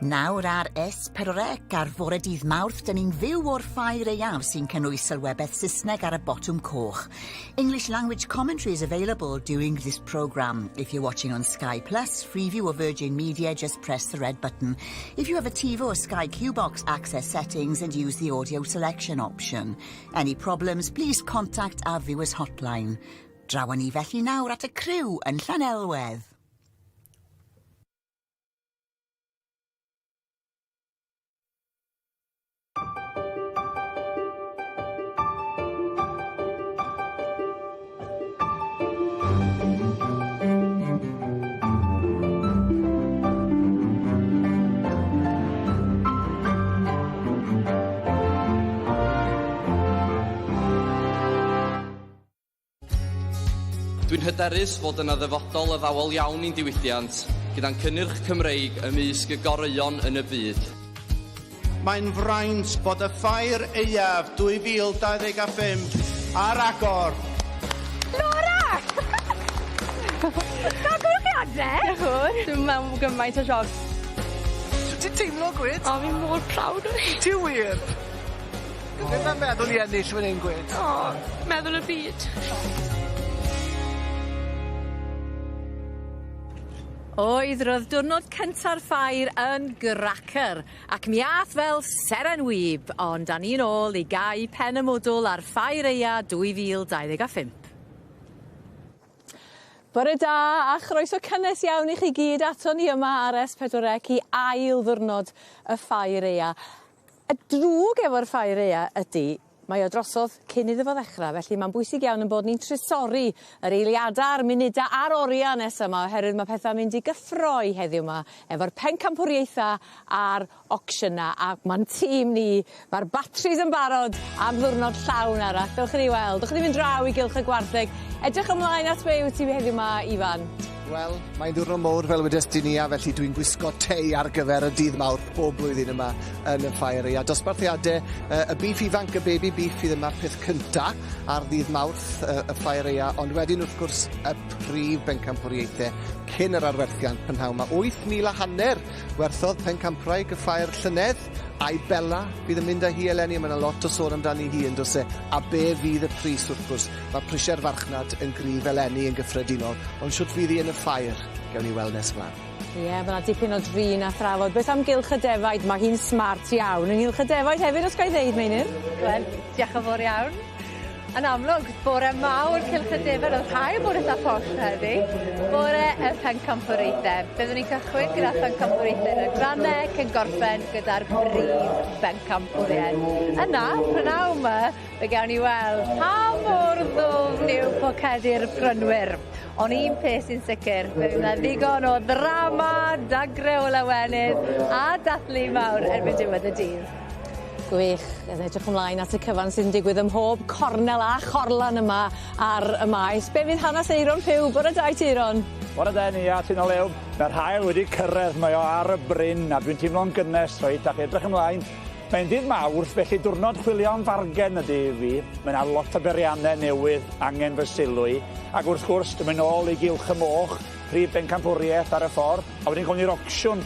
Nawr ar S4C ar fore dydd Mawrth, dyn ni'n fyw o'r ffair aeaf sy'n cynnwys sylwebaeth Saesneg ar y botwm coch. English language commentary is available during this programme. If you're watching on Sky Plus, Freeview or Virgin Media, just press the red button. If you have a TiVo or Sky Q box, access settings and use the audio selection option. Any problems, please contact our viewers hotline. Draw â ni felly nawr at y criw yn Llanelwedd. Dwi'n hyderus fod yna ddyfodol addawol iawn i'n diwydiant, gyda'n cynnyrch Cymreig ymysg y goreuon yn y byd. Mae'n fraint bod y Ffair Aeaf 2025 ar agor! Laura! Llongyfarchiade! Diolch yn fowr. Dwi mewn gymaint o sioc. Sut ti'n teimlo gwed? O fi mor proud o fi. Ti wir? Be' ma'n meddwl i ennill fan 'yn gwed? O, meddwl y byd. Oedd, ro'dd diwrnod cynta'r ffair yn gracer ac mi ath fel seren wib, ond 'dan ni'n ôl i gau pen y mwdwl ar Ffair Aea 2025. Bore da a chroeso cynnes iawn i chi gyd aton ni yma ar S4C i ail ddiwrnod y Ffair Aea. Y drwg efo'r ffair aea ydi mae o drosodd cyn iddo fo ddechra felly ma'n bwysig iawn 'yn bod ni'n trysori yr eiliada a'r munuda a'r oria nesa 'ma oherwydd ma' petha'n mynd i gyffroi heddiw 'ma efo'r pencampwriaetha a'r ocshiyna a ma'n tîm ni ma'r batris yn barod am ddiwrnod llawn arall dewch i ni weld. Dewch i ni fynd draw i gylch y gwartheg. Edrych ymlaen at be' wyt ti heddiw 'ma Ifan? Wel, mae'n ddiwrnod mowr fel wedes di Nia, felly dwi'n gwisgo tei ar gyfer y dydd Mawrth bob blwyddyn yma yn y ffair aea. Dosbarthiade y bîff ifanc, y baby beef fydd yma peth cynta ar ddydd Mawrth y ffair aea, ond wedyn wrth gwrs y prif bencampwriaethau cyn yr arwerthiant prynhawn 'ma. 8,000 a hanner werthodd pencampwraig y ffair llynedd, Ai Bella fydd yn mynd â hi eleni, mae 'na lot o sôn amdani hi yn does e? A be fydd y pris wrth gwrs? Mae prisiau'r farchnad yn gryf eleni yn gyffredinol, ond shwt fydd hi yn y ffair? Gewn ni weld nes mlaen. Ie, ma' 'na dipyn o drin a thrafod. Beth am gylch y defaid? Ma' hi'n smart iawn ynghylch y defaid hefyd os ga i ddeud, Meinir? Wel, diolch yn fawr iawn. Yn amlwg, bore mawr Cylch y Defaid, o'dd rhai yn bod itha posh heddi. Bore y pencampwriaethe. Byddwn ni'n cychwyn gyda phencampwriaethe yr adrannau cyn gorffen gyda'r brif bencampwriaeth. Yna, prynawn 'ma, fe gawn ni weld pa mor ddwfn yw pocedi'r prynwyr. Ond un peth sy'n sicr, fe fydd 'na ddigon o ddrama, dagre o lawenydd a dathlu mawr erbyn diwedd y dydd. Gwych, yn edrych ymlaen at y cyfan sydd yn digwydd ym mhob cornel a chorlan yma ar y maes. Be' fydd hanes Aeron Pugh? Bore da i ti Aeron. Bore da Nia, ti'n o lew. Mae'r haul wedi cyrraedd, mae o ar y bryn a dwi'n teimlo'n gynnes reit ac edrych ymlaen. Mae'n ddydd Mawrth, felly diwrnod chwilio am fargen ydy i fi. Mae 'na lot o beiriannau newydd angen fy sylw i. Ac wrth gwrs, dwi'n mynd nôl i Gylch y Moch, prif bencampwriaeth ar y ffordd, a wedyn gawn ni'r ocsiwn.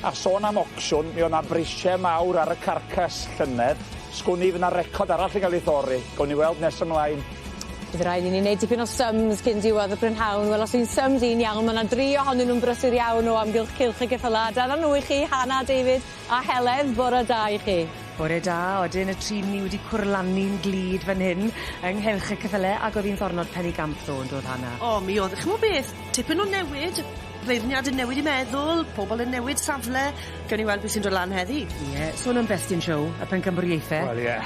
A sôn am ocsiwn, mi oedd 'na brisiau mawr ar y carcas llynedd. Sgwn i fydd 'na record arall yn cael ei thorri. Gawn ni weld nes ymlaen. Bydd raid i ni neud dipyn o syms cyn diwedd y prynhawn. Wel os yw'n syms i'n iawn, ma' 'na dri ohonyn nw'n brysur iawn o amgylch cylch y ceffyla. Dyna nhw i chi, Hannah, David a Heledd, bore da i chi. Bore da, odyn y tri ni wedi cwrlannu'n glud fan hyn yng nghylch y ceffyle ag o'dd 'i'n ddornod penigamp ddo on'd o'dd Hannah? O mi o'dd ch'mo' beth, tipyn o newid, beirniad yn newid 'i meddwl, pobol yn newid safle, gewn ni weld beth sy'n dod lan heddi. Ie, sôn am Best in Show, y pencampwriaethe. Wel ie.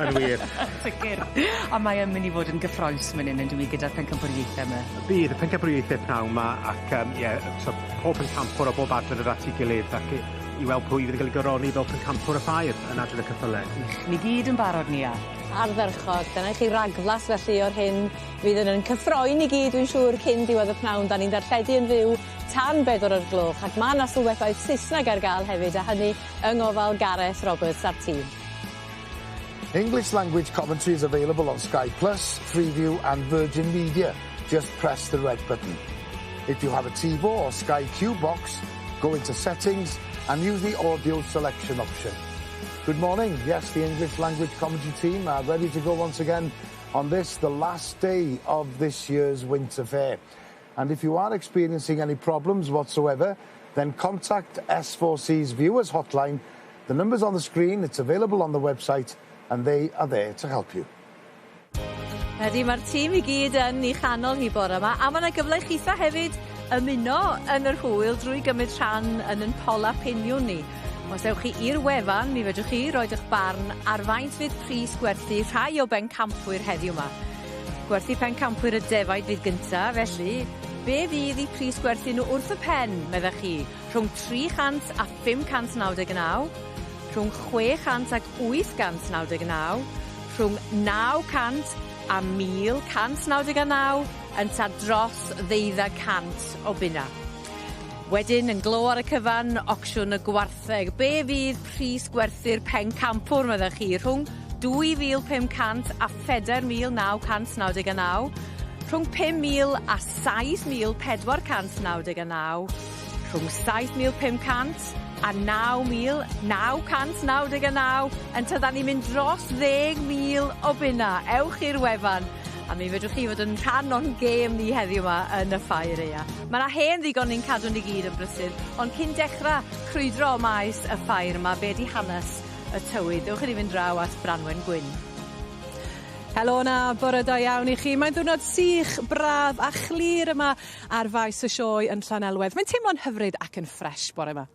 Yn wir. Sicir. A mae yn myn' i fod yn gyffrous myn 'yn on'd yw 'i gyda'r pencampwriaethe 'my. Bydd y pencampwriaethe pnawn 'ma ac yym ie so pob pencampwr o bob adran yn dod at 'i gilydd ac i i weld pwy fydd yn ga'l 'i goroni fel pencampwr y ffair yn adran y ceffyle. Gwych. Ni gyd yn barod Nia. Ardderchog. Dyna i chi ragflas felly o'r hyn fydd yn 'yn cyffroi ni gyd dwi'n siŵr cyn diwedd y pnawn. 'Dan ni'n darlledu yn fyw tan bedwar o'r gloch ac ma' 'na sylwebaeth Saesneg ar ga'l hefyd a hynny yng ngofal Gareth Roberts a'r tîm. English language commentary is available on Sky Plus, Freeview and Virgin Media. Just press the red button. If you have a TiVo or Sky Q box, Go into Settings and use the audio selection option. Good morning. Yes, the English language commentary team are ready to go once again on this, the last day of this year's Winter Fair. And if you are experiencing any problems whatsoever, then contact S4C's viewers hotline. The number's on the screen, it's available on the website, and they are there to help you. Ydy, mae'r tîm i gyd yn ei chanol hi bore yma, a mae yna gyfle i chitha hefyd ymuno yn yr hwyl drwy gymryd rhan yn yn pola piniwn ni. Os ewch chi i'r wefan, mi fedrwch chi roid eich barn ar faint fydd pris gwerthu rhai o bencampwyr heddiw 'ma. Gwerthu pencampwyr y defaid fydd gynta, felly be fydd 'u pris gwerthu nhw wrth y pen, meddech chi? Rhwng 300 a 599, rhwng 600 ag 899, rhwng 900 a 1,199, ynta dros ddeuddeg cant o bunna. Wedyn, yn glo ar y cyfan, ocsiwn y gwartheg. Be fydd pris gwerthu'r pencampwr, meddech chi, rhwng 2,500 a 4,999, rhwng 5,000 a 7,499, rhwng 7,500 a 9,999, ynta 'dan ni'n mynd dros 10,000 o bunna. Ewch i'r wefan a mi fedrwch chi fod yn rhan o'n gêm ni heddiw 'ma yn y ffair aea. Ma' 'na hen ddigon ni'n cadw ni gyd yn brysur, ond cyn dechra crwydro maes y ffair yma, be' 'di hanes y tywydd? Dewch i ni fynd draw at Branwen Gwyn. Helo 'na, bore da iawn i chi. Mae'n ddiwrnod sych, braf a chlir yma ar faes y sioe yn Llanelwedd. Mae'n teimlo'n hyfryd ac yn ffres bore 'ma.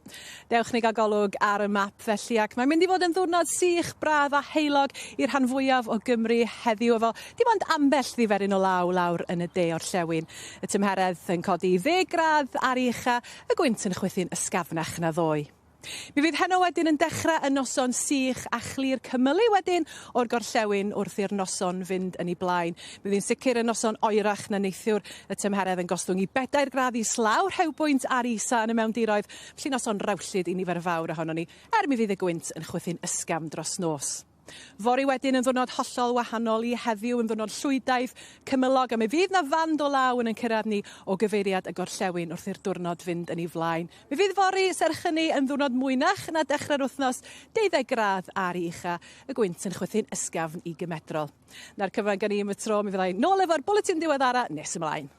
Dewch ni gael golwg ar y map felly ac mae'n mynd i fod yn ddiwrnod sych, braf a heulog i'r rhan fwyaf o Gymru heddiw efo dim ond ambell ddiferyn o law lawr yn y de orllewin. Y tymheredd yn codi i ddeg gradd ar ei ucha, y gwynt yn chwythu'n ysgafnach na ddoe. Mi fydd heno wedyn yn dechrau yn noson sych a chlir cymylu wedyn o'r gorllewin wrth i'r noson fynd yn ei blaen. Mi fydd hi'n sicr yn noson oerach na neithiwr, y tymheredd yn gostwng i bedair gradd islaw rhewbwynt ar isa yn y mewndiroedd, felly noson rawllyd i nifer fawr ohonon ni, er mi fydd y gwynt yn chwythu'n ysgafn dros nos. Fory wedyn yn ddwrnod hollol wahanol i heddiw, yn ddwrnod llwydaidd, cymylog, a mi fydd 'na fand o law yn ein cyrraedd ni o gyfeiriad y gorllewin wrth i'r diwrnod fynd yn ei flaen. Mi fydd fory, serch hynny, yn ddiwrnod mwynach na dechrau'r wythnos, deuddeg gradd ar ei ucha, y gwynt yn chwythu'n ysgafn i gymedrol. 'Na'r cyfan gen i am y tro, mi fydda i nôl efo'r bwletin diweddara nes ymlaen.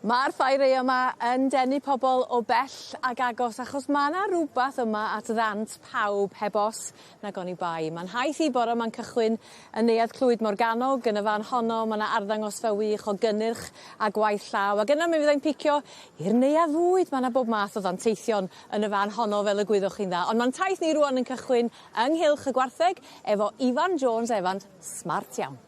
Ma'r ffair aea 'ma yn denu pobol o bell ag agos achos ma' 'na rwbath yma at ddant pawb heb os nag oni bai. Ma'n nhaith i bore 'ma'n cychwyn yn Neuadd Clwyd Morgannwg yn y fan honno ma' 'na arddangosfa wych o gynnyrch a gwaith llaw ag yna mi fyddai'n picio i'r neuadd fwyd ma' 'na bob math o ddanteithion yn y fan honno fel y gwyddoch chi'n dda. Ond ma'n taith ni rŵan yn cychwyn ynghylch y gwartheg efo Ifan Jones Evans smart iawn.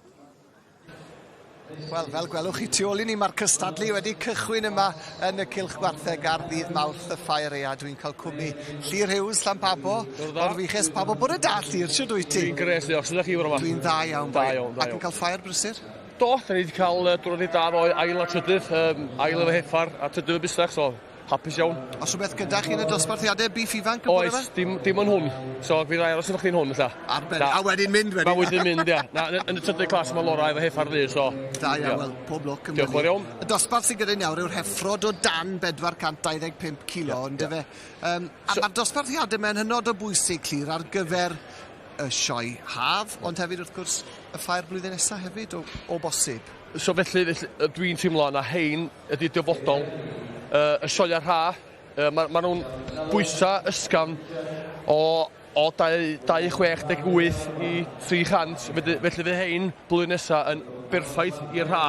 Wel, fel gwelwch chi tu ôl i ni, mae'r cystadlu wedi cychwyn yma yn y Cylch Gwartheg ar ddydd Mawrth y Ffair Aea. Dwi'n cael cwmni Llyr Hughes, Llanpabo, o'r Fuches Pabo. Bore da, Llyr, shwd wyt ti? Dwi'n gres, diolch. Sut ydych chi bore yma? Dwi'n dda iawn, Da iawn, da Ac yn cael ffair brysur? Do, da ni wedi cael diwrnod da ddoe, ail a trydydd, um, ail efo heffar a trydydd y busach, so Hapus iawn. Oes rhywbeth gyda chi yn y dosbarthiadau bîff ifanc y bore 'ma? Oes, dim, dim yn hwn. So fydd rai aros efo chdi'n hwn ella. Arbennig. A wedyn mynd wedyn. Ma' wedyn mynd ia. Na, yn y trydydd clas ma' Lora efo heffar ddu so. Da iawn, wel pob lwc am Diolch fawr iawn. Y dosbarth sydd gyda ni nawr yw'r heffrod o dan 425 kilo, yeah, yndyfe? Yeah. A so, mae'r dosbarthiadau mewn hynod o bwysig, Llyr, ar gyfer y sioe haf, ond hefyd wrth gwrs y ffair blwyddyn nesaf hefyd o, o bosib. So felly, felly dwi'n teimlo na hein ydy dyfodol y sioeau rha. Ma, ma nhw'n bwysa ysgafn o o 268 i 300, felly, felly fydd hein blwyddyn nesaf yn berffaith i'r rha.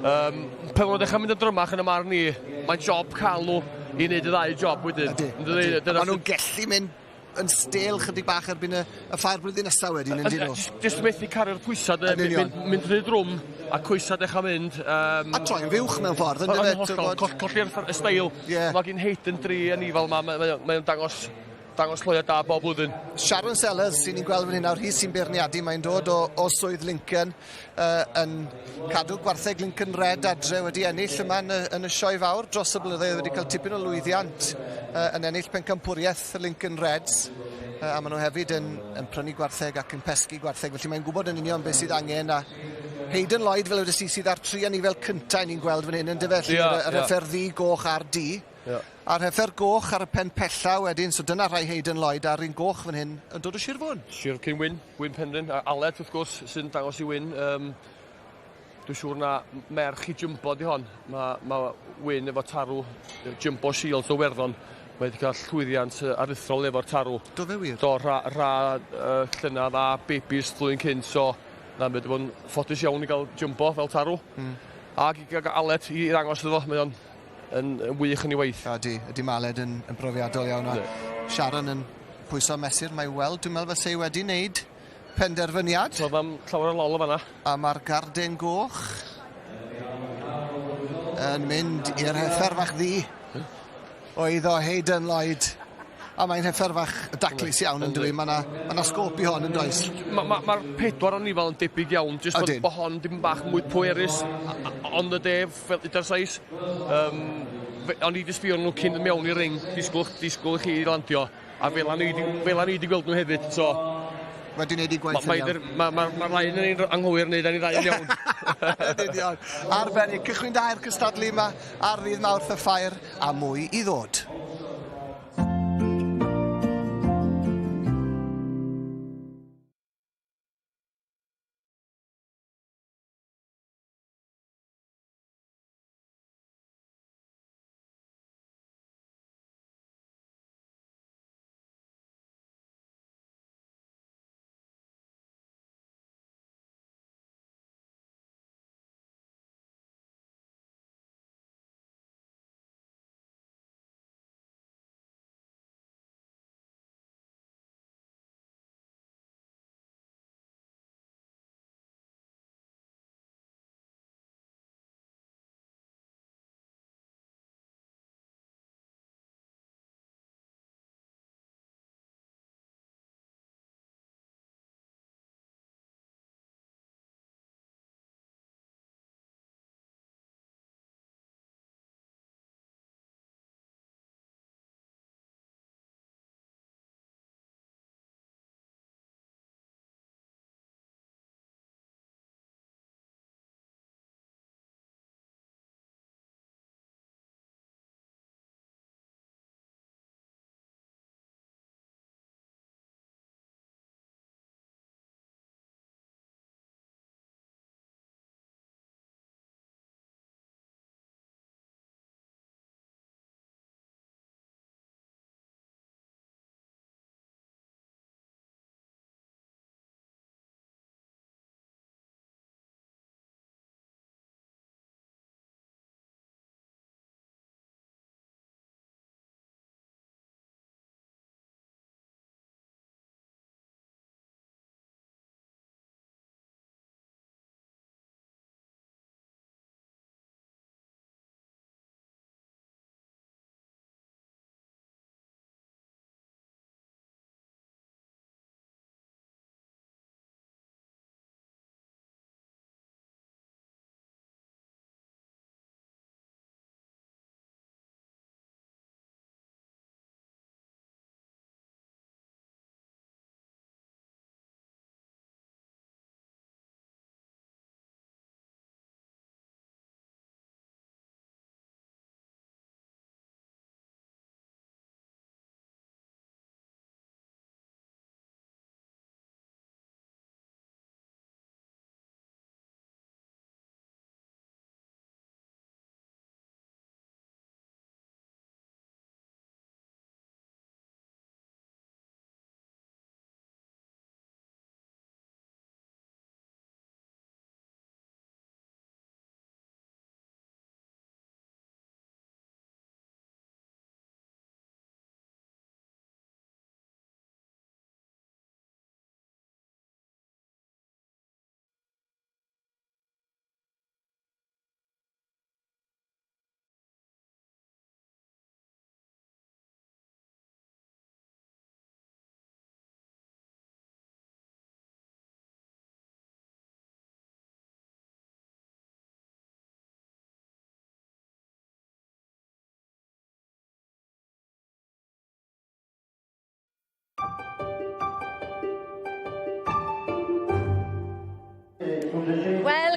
Um, pan maen nhw'n dechrau mynd yn drymach yn y marn i, mae'n job cael nhw i wneud y ddau job wedyn. Ydy, ydy. Maen nhw'n gellu mynd yn stêl chydig bach erbyn y, y ffair blwyddyn nesaf wedyn, yn dyn nhw? Jyst methu cario'r pwysau, de, mynd, mynd rhy drwm a coesau dechrau mynd. A troi'n fuwch mewn ffordd, yn dyfe? Hollol, colli'r steil. Yeah. Mae gen Hayden dri yn ifal yma, mae'n mae dangos dangos lloiau da bob blwyddyn. Sharon Sellers sy'n ni'n gweld fan hyn nawr, hi sy'n beirniadu, mae'n dod o, o swydd Lincoln, uh, yn cadw gwartheg Lincoln Red adre wedi ennill yma yn y, yn y sioe fawr dros y blynyddoedd wedi cael tipyn o lwyddiant uh, yn ennill pencampwriaeth Lincoln Reds uh, a maen nhw hefyd yn, yn prynu gwartheg ac yn pesgi gwartheg felly mae'n gwybod yn union beth sydd angen a Hayden Lloyd fel wedi sydd ar tri anifel cyntaf ni'n gweld fan hyn yn dyfe yeah, yr yeah. effer ddu goch a'r du yeah. A'r heffer goch ar y pen pella wedyn, so dyna rhai Hayden Lloyd a'r un goch fan hyn yn dod o Sir Fôn. Sir cyn Wyn, Wyn Penrhyn, a Aled wrth gwrs sy'n dangos i Wyn. Dwi'n siŵr na merch i Jumbo di hon. Mae ma Wyn efo tarw Jumbo Shields o Werddon. Mae wedi cael llwyddiant aruthrol efo'r tarw. Do fe wir? Do, rha, rha llynedd a babies flwyddyn cynt, so na, mae wedi bod yn ffodus iawn i gael Jumbo fel tarw. Ac i gael Aled i ddangos iddo fo, mae o'n yn, yn wych yn ei waith. Ydy, ydy Maled yn, yn brofiadol iawn. A Sharon yn pwyso mesur, mae weld, dwi'n meddwl fysa hi wedi wneud penderfyniad. So am llawer o lol o fanna. A mae'r garden goch yn mynd i'r heffer fach ddu. Oedd o Hayden Lloyd. A mae'n heffer fach daclus iawn yn dwi. Mae yna ma sgôp i hon yn does? Mae'r ma, ma pedwar o'n fel yn debyg iawn, jyst bod, bo hon dim bach mwy pwerus on the day, fel yda'r sais. O'n i wedi sbio nhw cyn mewn i'r ring, disgwyl, disgwyl i chi landio, a fel o'n i wedi gweld nhw hefyd, so... Wedi wneud i gwaith yn iawn. Mae'r ma, ma, ma ddau yn ein anghywir neu da ni ddau yn iawn. Yn union. Arbennig. Cychwyn da i'r cystadlu yma ar ddydd Mawrth y ffair a mwy i ddod.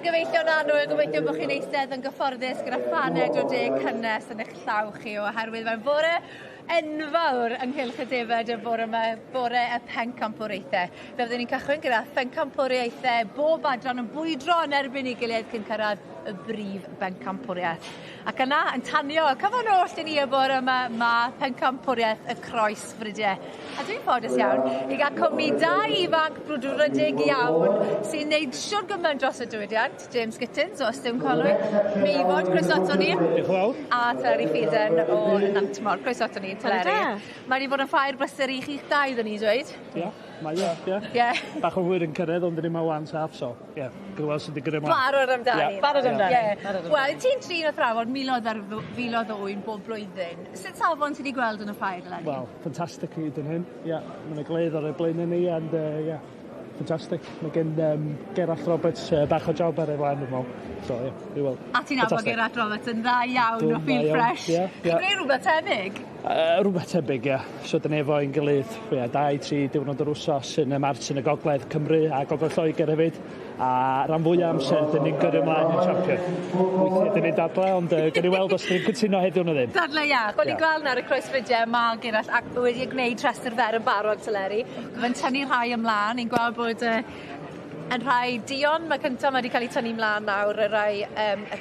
gyfeillion annwyl, gobeithio bod chi'n eistedd yn gyfforddus gyda phaned o de cynnes yn eich llaw chi oherwydd mae'n fore enfawr ynghylch y defaid y bore yma, bore y pencampwriaethau. Fe fyddwn ni'n cychwyn gyda phencampwriaethau bob adran yn bwydro yn erbyn ei gilydd cyn cyrraedd y brif bencampwriaeth. Ac yna, yn tanio y cyfan oll i ni y bore yma, mae pencampwriaeth y croes fridiau. A dwi'n ffodus iawn i gael cwmni dau ifanc brwdfrydig iawn sy'n neud siwr gymaint dros y diwydiant. James Gittins o Ystum Conwy, Meifod, croeso ato ni. Diolch yn fawr. A Teleri Feeden o Nantmor. Croeso ato ni, Teleri. Mae wedi bod yn ffair brysur i chi'ch dau, ddyn ni'n dweud. Ie, mae o, ie. Ie. Bach o hwyr yn cyrraedd, ond dyn ni'n wan saff, so, ie, yeah, gweld sydd wedi gyrru ymlaen. Barod amdani. Ie. Barod amdani. Ie. Wel, ti'n trin athrawon miloedd ar filoedd o ŵyn bob blwyddyn. Sut safon ti wedi gweld yn y ffair eleni? Wel, ffantastig hyd yn hyn. Ie, yeah, mae'n gledd ar y blaen ni, and, yeah, ffantastig. Mae gen Gerallt Roberts bach o job ar ei flaen, dwi'n meddwl. So, ie, yeah, we will. A ti'n nabod Gerallt Roberts yn dda iawn o Feel Fresh. Ie, ie. Chi'n gwneud rhywbeth tebyg? Rhywbeth tebyg, ie. So, dyn ni efo ein gilydd, ie, 2-3 diwrnod yr wsos yn y Mart yn y Gogledd Cymru a Gogledd Lloegr hefyd. A rhan fwyaf amser, dyn ni'n gyrru ymlaen i'r champion. Weithiau dyn ni'n dadle, ond gawn ni weld os dyn ni'n cytuno heddiw neu ddim. Dadle iach. Wel, ni'n gweld nawr y croesfridiau ma Gerallt ac wedi gwneud rhestr fer yn barod, Teleri. Mae'n tynnu rhai ymlaen. Ni'n gweld bod yn rhai duon, mae cyntaf mae wedi cael ei tynnu ymlaen nawr, y rhai y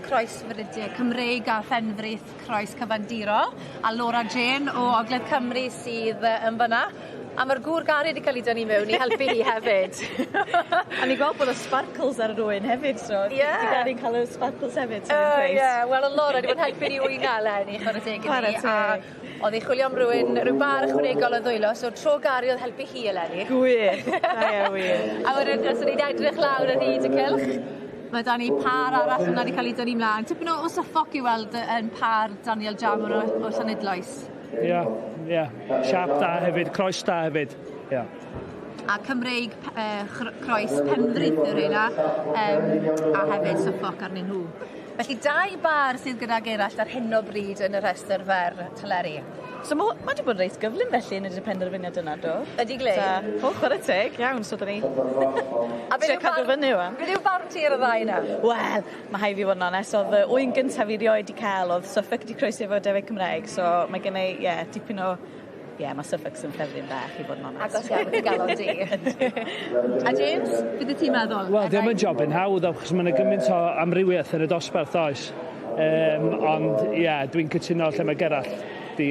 croesfridiau Cymreig a Phenfrith croes cyfandirol, a Laura Jane o Ogledd Cymru sydd yn fyna. A mae'r gŵr Gary wedi cael ei dynnu mewn i helpu hi hefyd. A ni'n gweld bod y sparkles ar yr ŵyn hefyd, so Ie. Di Gary'n cael y sparkles hefyd, so Ie, yeah. Wel, oedd Laura wedi bod yn helpu ni wyna eleni, chwarae teg iddi. Chwarae A oedd hi'n chwilio am rywun, rhyw bar ychwanegol o ddwylo, so tro Gary oedd helpu hi eleni. Gwych, da iawn wir. A wedyn, os o'n i'n edrych lawr ar hyd y cylch, mae 'da ni par arall yna wedi cael ei dynnu mlaen. Tipyn o Suffolk i weld yn par Daniel Jammer o Llanidloes. Ie, ie. Siap da hefyd, croes da hefyd. Ie. A Cymreig croes Penfrith yw'r rheina, a hefyd Suffolk arnyn nhw. Felly dau bar sydd gyda Gerallt ar hyn o bryd yn y rhestr fer Teleri. So mae ma wedi bod reit gyflym felly yn y penderfyniad yna, do? Ydy Glyn? O, chwarae teg, iawn, so da ni. A Trio cadw fyny wan. Beth yw barn ti ar y ddau yna? Wel, mae rhaid fi fod yn onest, oedd y ŵyn gyntaf fi rioed wedi cael, oedd Suffolk wedi croesi efo defaid Cymreig, so mae gen i, ie, yeah, dipyn o... Ie, yeah, mae Suffolks yn ffefryn bach i fod yn onest. Agos iawn i galon di. A James, beth wyt ti'n meddwl? Wel, diolch yn job yn hawdd, achos mae'n gymaint o amrywiaeth yn y dosbarth oes. Ond, ie, yeah, dwi'n cytuno lle mae Gerallt di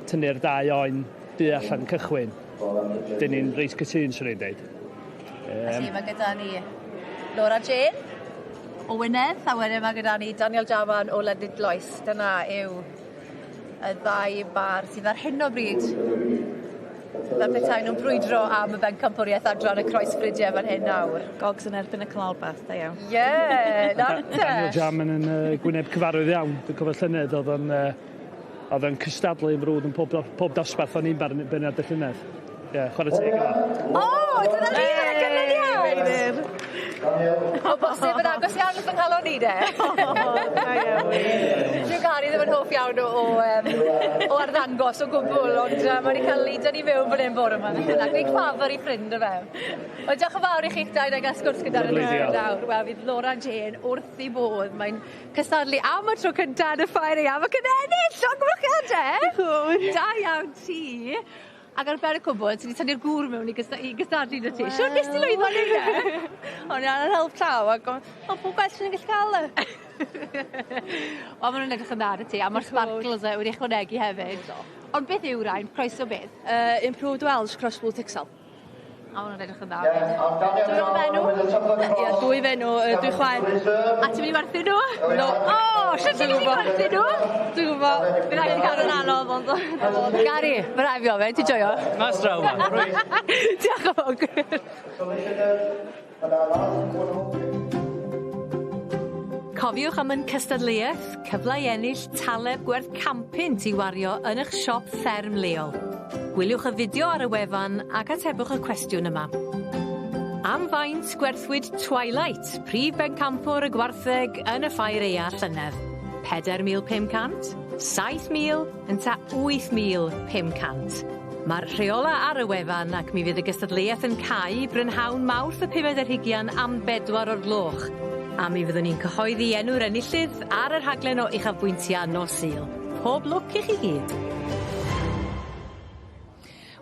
tynnu'r dau oen du allan cychwyn. Dyn ni'n reit cytun, swn i'n deud. Felly mae gyda ni Laura Jane o Wynedd, a wedyn mae gyda ni Daniel Jarman o Llandidloes. Dyna yw y ddau bar sydd ar hyn o bryd fel petai nhw'n brwydro am y bencampwriaeth adran y croesfridiau fan hyn nawr. Gogs yn erbyn y canolbarth, da iawn. Ie, nawr te. Daniel Jarman yn gwyneb cyfarwydd iawn. Dwi'n cofio llynedd oedd o'n cystadlu yn frwd yn pob dosbarth o'n i'n beirniad y llynedd. Ie, chwarae teg iddo. O, dyna ni, dyna canlyniad! O bosib yn agos iawn wrth yng nghalon i de. Da iawn wir. Dyw Gary ddim yn hoff iawn o arddangos o gwbl, ond mae wedi cael ei dynnu mewn fan hyn bore yma. Felly, gwneud ffafr i ffrind o fe. Wel, diolch yn fawr i chi'ch dau na gael sgwrs gyda'r nawr. Wel, fydd Laura Jane wrth ei bodd. Mae'n cystadlu am y tro cyntaf yn y ffair aeaf ac yn ennill! Llongyfarchiadau! Da iawn ti. Ac ar ben y cwbl, ti wedi tynnu'r gŵr mewn i gystadlu 'da ti. Siwr nes ti lwyddo neud e? O'n i angen help llaw ac o'n pob gwell sy'n gallu cael e. Wel, ma' nw'n edrych yn dda 'da ti, a ma'r sparkles e wedi ychwanegu hefyd. Ond beth yw rhain? Croeso beth? Improved Welsh Cross Blue Texel. A ma' nw'n edrych yn dda 'fyd. Dwy o fenw? Ie, dwy fenw, dwy chwaer. A ti'n mynd i werthu nhw? No. O, shwt ti'n mynd i werthu nhw? Dwi'n gwybod. Bydd raid i Cadw'n anodd, ond... Gary, mae rhaid fi ofyn, ti'n joio? Mas draw ma. Diolch yn fawr. Cofiwch am yn cystadleuaeth, cyfle i ennill taleb gwerth 100 punt i wario yn eich siop fferm leol. Gwyliwch y fideo ar y wefan ac atebwch y cwestiwn yma. Am faint gwerthwyd Twilight, prif bencampwr y gwartheg yn y ffair aeaf llynedd? 4,500, 7,000, ynta 8,500. Mae'r rheola ar y wefan ac mi fydd y gystadleuaeth yn cau brynhawn Mawrth y pumed ar hugian am 4 o'r gloch. A mi fyddwn ni'n cyhoeddi enw'r enillydd ar y rhaglen o uchafbwyntiau nos Sul. Pob lwc i chi gyd.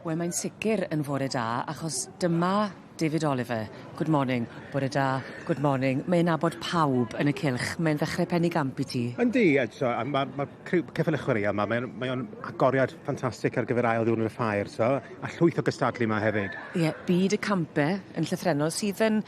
Wel mae'n sicir yn fore da achos dyma David Oliver. Good morning. Bore da. Good morning. Mae'n nabod pawb yn y cylch. Mae'n ddechrau penigamp i ti. Yndi, so, a ma' ma' criw ceffyle chwaraeon 'ma, mae o'n mae o'n agoriad ffantastig ar gyfer ail ddiwrnod y ffair, so, a llwyth o gystadlu 'ma hefyd. Ie, byd y campe yn llythrennol sydd yn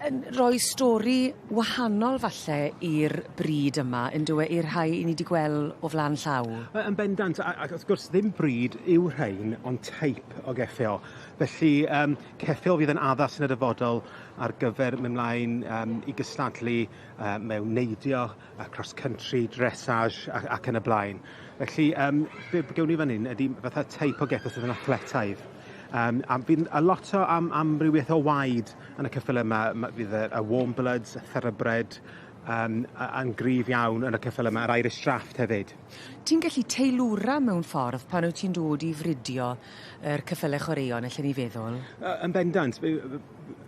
yn roi stori wahanol falle i'r bryd yma on'd yw e i'r rhai 'yn ni 'di gwel' o flan llaw? Yn bendant a ac wrth gwrs ddim brîd yw rhein ond teip o geffyl. Felly yym ceffyl fydd yn addas yn y dyfodol ar gyfer myn' mlaen yym i gystadlu yy mewn neidio a cross country, dressage a ac yn y blaen. Felly yym be' gewn ni fan 'yn ydi fatha teip o geffyl sydd yn athletaidd. Yym a fydd a lot o am amrywieth o waed yn y ceffyle 'ma ma' fydd y y warm bloods, y thoroughbred yym yn gryf iawn yn y ceffyle 'ma, yr Irish Draught hefyd. Ti'n gallu teilwra mewn ffordd pan wyt ti'n dod i fridio yr ceffyle chwaraeon allen i feddwl? Yn bendant yym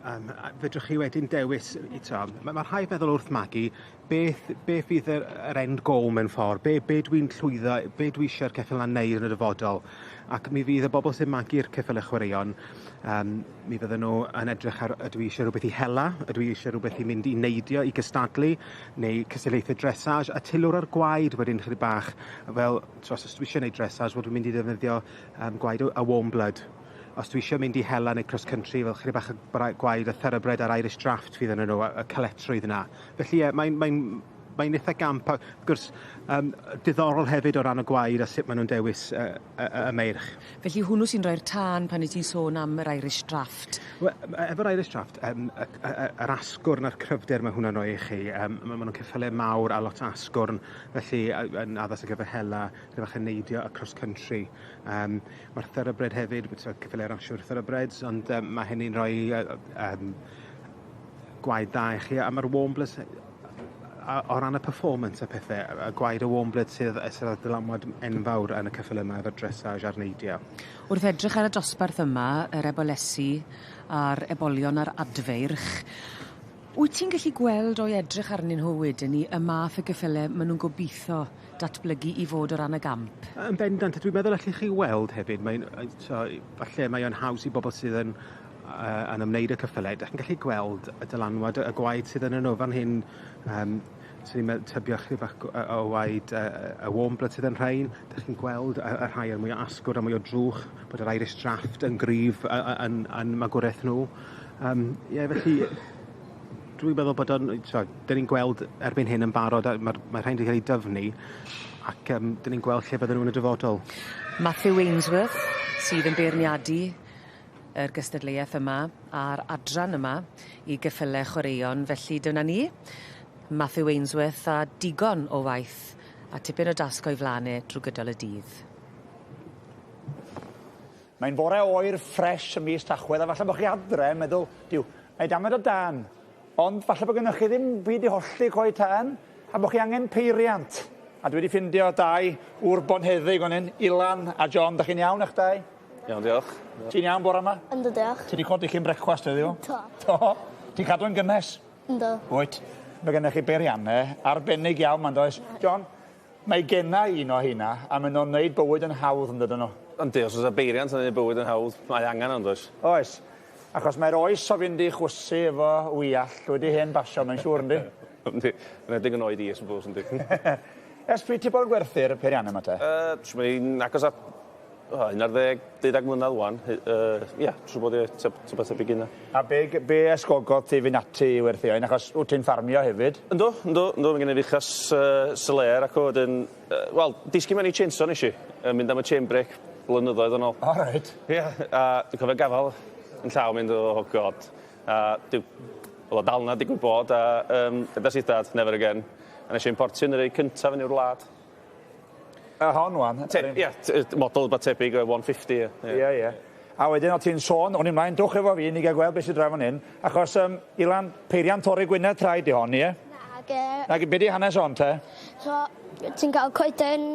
a fedrwch chi wedyn dewis eto ma' ma' rhai feddwl wrth magu beth beth fydd yr yr end goal mewn ffor be' be' dwi'n llwyddo be' dwi isie'r ceffyl 'na neud yn y dyfodol ac mi fydd y bobol sy'n magu'r ceffyle chwaraeon yym mi fydden nhw yn edrych ar ydw i isie rwbeth i hela ydw i isie rwbeth i mynd i neidio i gystadlu neu cystadlaethe dressage a teilwra'r gwaed wedyn chydig bach fel t'o' os dwi isie neud dressage wel dwi'n mynd i ddefnyddio yym gwaed o a warm blood. Os dwi isio mynd i hela neu cross country fel chydig bach o gwaed a thoroughbred a'r Irish Draught fydd ynnyn nhw a y caletrwydd 'na. Felly ie mae'n mae'n mae'n itha gamp a wrth gwrs yym diddorol hefyd o ran y gwaed a sut ma' nw'n dewis y y y meirch. Felly hwnnw sy'n rhoi'r tân pan wyt ti'n sôn am yr Irish Draught? We- efo'r Irish Draught yym y y y yr asgwrn a'r cryfder ma' hwnna'n roi i chi yym ma' ma' nw'n ceffyle mawr a lot o asgwrn felly yn addas ar gyfer hela chydig bach yn neidio a cross country. Yym ma'r thoroughbred hefyd so ceffyle rasio'r thoroughbreds ond yym ma' hynny'n rhoi yy yym gwaed dda i chi a ma'r warm bloods o ran y performance a pethe y gwaed y warm blood sydd sydd â dylanwad enfawr yn y ceffyle yma efo'r dressage a'r neidio. Wrth edrych ar y dosbarth yma, yr ebolesi a'r ebolion a'r adfeirch, wyt ti'n gallu gweld o'i edrych arnyn nhw wedyn 'ny y math o geffyle ma' nw'n gobitho datblygu i fod o ran y gamp? Yn bendant a dwi'n meddwl allech chi weld hefyd mae'n so falle mae o'n haws i bobol sydd yn yy yn ymwneud â ceffyle 'dach chi'n gallu gweld y dylanwad y gwaed sydd ynnyn nhw fan hyn yym swn i'n tybio chydig bach o waed y warm blood sydd yn rhein. 'Dych chi'n gweld y y rhai â mwy o asgwrn a mwy o drwch, bod yr Irish Draught yn gryf yn yn magwraeth nhw. Yym ie felly dwi'n meddwl bod o'n t'od 'dyn ni'n gweld erbyn hyn yn barod a ma'r ma' rhain 'di cael 'u dyfnu ac yym 'dyn ni'n gweld lle bydden nhw yn y dyfodol. Matthew Ainsworth sydd yn beirniadu yr gystadleuaeth yma a'r adran yma i geffyle chwaraeon felly dyna ni. Matthew Ainsworth a digon o waith a tipyn o dasg o'i flan e drw gydol y dydd. Mae'n fore oer ffres ym mis Tachwedd a falle bo' chi adre yn meddwl, Duw, mae damed o dân. Ond falle bo' gynnoch chi ddim byd i hollti coed tân a bo' chi angen peiriant. A dwi wedi ffindio dau ŵr bonheddig fan hyn, Ilan a John. Dach chi'n iawn eich dau? Iawn, diolch. Ti'n iawn bore 'ma? Yndw, diolch. Ti 'di codi cyn brecwast heddiw? Do. Do? Ti'n cadw'n gynnes? Yndw. Wyt. Mae gennych chi beirianne arbennig iawn 'ma yndoes? John, mae genna i un o heina a ma' nw'n neud bywyd yn hawdd yndydyn nhw? Yndi, os o's 'a beiriant yn neud bywyd yn hawdd, mae angen o yndoes? Oes. Achos mae'r oes o fynd i chwysu efo wiall wedi hen basio mae'n siŵr yndi? Yndi. Enwedig yn oed i I suppose yndi? Ers pryd ti bod yn gwerthu'r peirianne 'ma te? Yy trw mae'n agos at o un ar ddeg, deuddag mlynadd ŵan hy- yy ia siŵr bod ie twbath tebyg i 'na. A be' be' ysgogodd ti fynd ati i werthu oen achos wt ti'n ffarmio hefyd? Yndw yndw yndw ma' gennai fuchas yy Selair acw wedyn yy wel disgyn mewn i chainsaw nesh i yy mynd am y chain break blynyddoedd yn ôl. O reit. Ia a dwi'n cofio gafal yn llaw mynd oh God a dyw o'dd o dal 'na digwydd bod a yym dedas i wrth dad never again a nesh i importio un o'r rei cynta fyny i'r wlad. Y hon ŵan? Te- ia model rwbath tebyg y 150 ie. Ie ie. A wedyn o' ti'n sôn o'n i mlaen dwch efo fi i ni ga'l gweld be' sy draw fan 'yn achos yym Ilan peiriant torri gwynedd traed 'di hon ie? Nage. Nage be' 'di hanes hon te? So ti'n ca'l coeden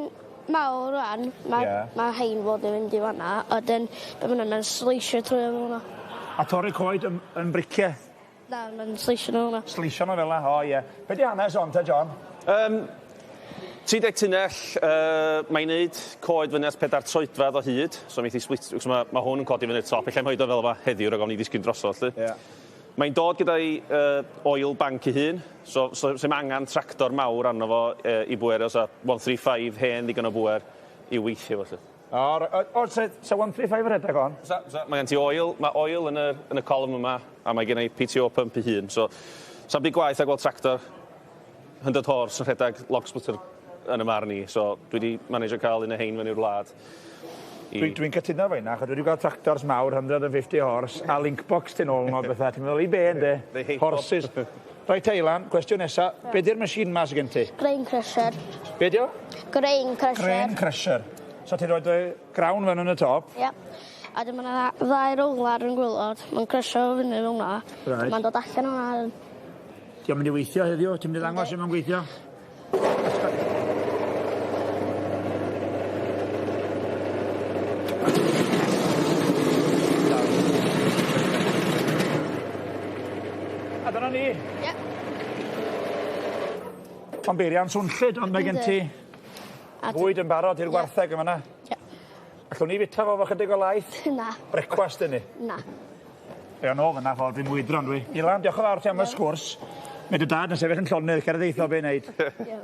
mawr rwan, mae Ie. ma hein fod yn mynd i fanna, a wedyn be ma'n mae'n sleisio trwy o fanna. A torri coed yn, yn briciau? Na, mae'n sleisio nhw fanna. Sleisio nhw fel 'na, o ie. Be di hanes hon te, John? 30 tunnell, mae'n neud coed fyny at 4 troedfedd o hyd, so mi split, so mae ma hwn yn codi fyny'r top, ella moed o fel yma heddiw rhag ofn i ddisgyn drosodd, lly. Yeah. Mae'n dod gyda'i oil bank ei hun, so sy'm angen tractor mawr arno fo i bwerio, so 135 hen ddigon o bwer i weithio fo, lly. O, se 135 rhedeg on? So, mae gen ti oil, mae oil yn y column yma, a mae gen i PTO pump ei hun, so sa'm byd gwaith a gweld tractor 100 horse yn rhedeg log splitter yn y marn i, so dwi wedi manage cael un o hein fyny'r wlad. Dwi'n cytuno efo hynna, achos dwi wedi gweld tractors mawr, 150 horse, a link box tu nôl nhw a bethau. Ti'n meddwl i be, ynddi? They hate Horses. Reit, Eilan, cwestiwn nesa. Be di'r machine ma sydd gen ti? Grain crusher. Be di o? Grain crusher. Grain crusher. So ti'n rhoi dy grawn fewn yn y top. Ie. A dyma yna ddau rolar yn gwaelod. Mae'n crysio fyny fel hwnna. Right. Mae'n dod allan o'na. Ti'n mynd i weithio heddiw? Ti'n mynd i ddangos sut mae'n gweithio? A dyna ni. Ie. Ond beiriant swnllyd, ond mae gen ti fwyd yn barod i'r gwartheg yma na. Ie. Allwn ni fita fo efo chydig o laeth? Na. Brecwast i ni. Na. Ie, nôl fyna ffordd dwi'n mwydro, dwi. Ilan, diolch yn fawr ti am y sgwrs. Mae dy dad yn sefyll yn llonydd, cer ddeitho be wneud.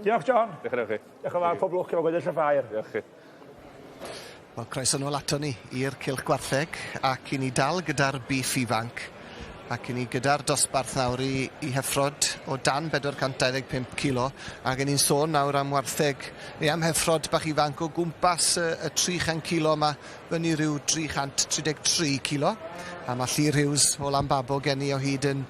Diolch, John. Diolch yn fawr chi. Diolch yn fawr, pob lwc efo gweddill y ffair. Diolch chi. Wel, croeso nôl ato ni i'r Cylch Gwartheg ac i ni dal gyda'r beef ifanc ac i ni gyda'r dosbarth nawr i heffrod o dan 425 kilo ac i ni'n sôn nawr am wartheg neu am heffrod bach ifanc o gwmpas y 300 kilo yma fyny rhyw 333 kilo a mae Llyr Hughes o Lambabo gen i o hyd yn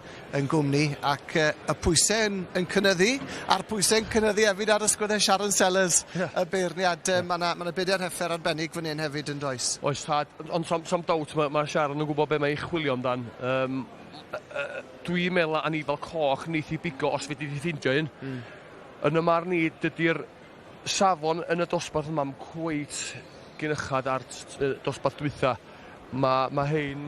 gwmni ac y pwysau yn cynyddu a'r pwysau yn cynyddu hefyd ar ysgwyddau Sharon Sellers, y beirniad. Mae yna ma bedair heffer arbennig fan hyn hefyd yn does? Oes tad, ond some doubt mae ma Sharon yn gwybod be mae ei chwilio amdan. Dwi'n meddwl anifal coch neith i bigo os fedri di ffindio un. Yn y marn i, dydy'r safon yn y dosbarth yma yn cweit gynychad ar dosbarth dwytha. Mae ma hein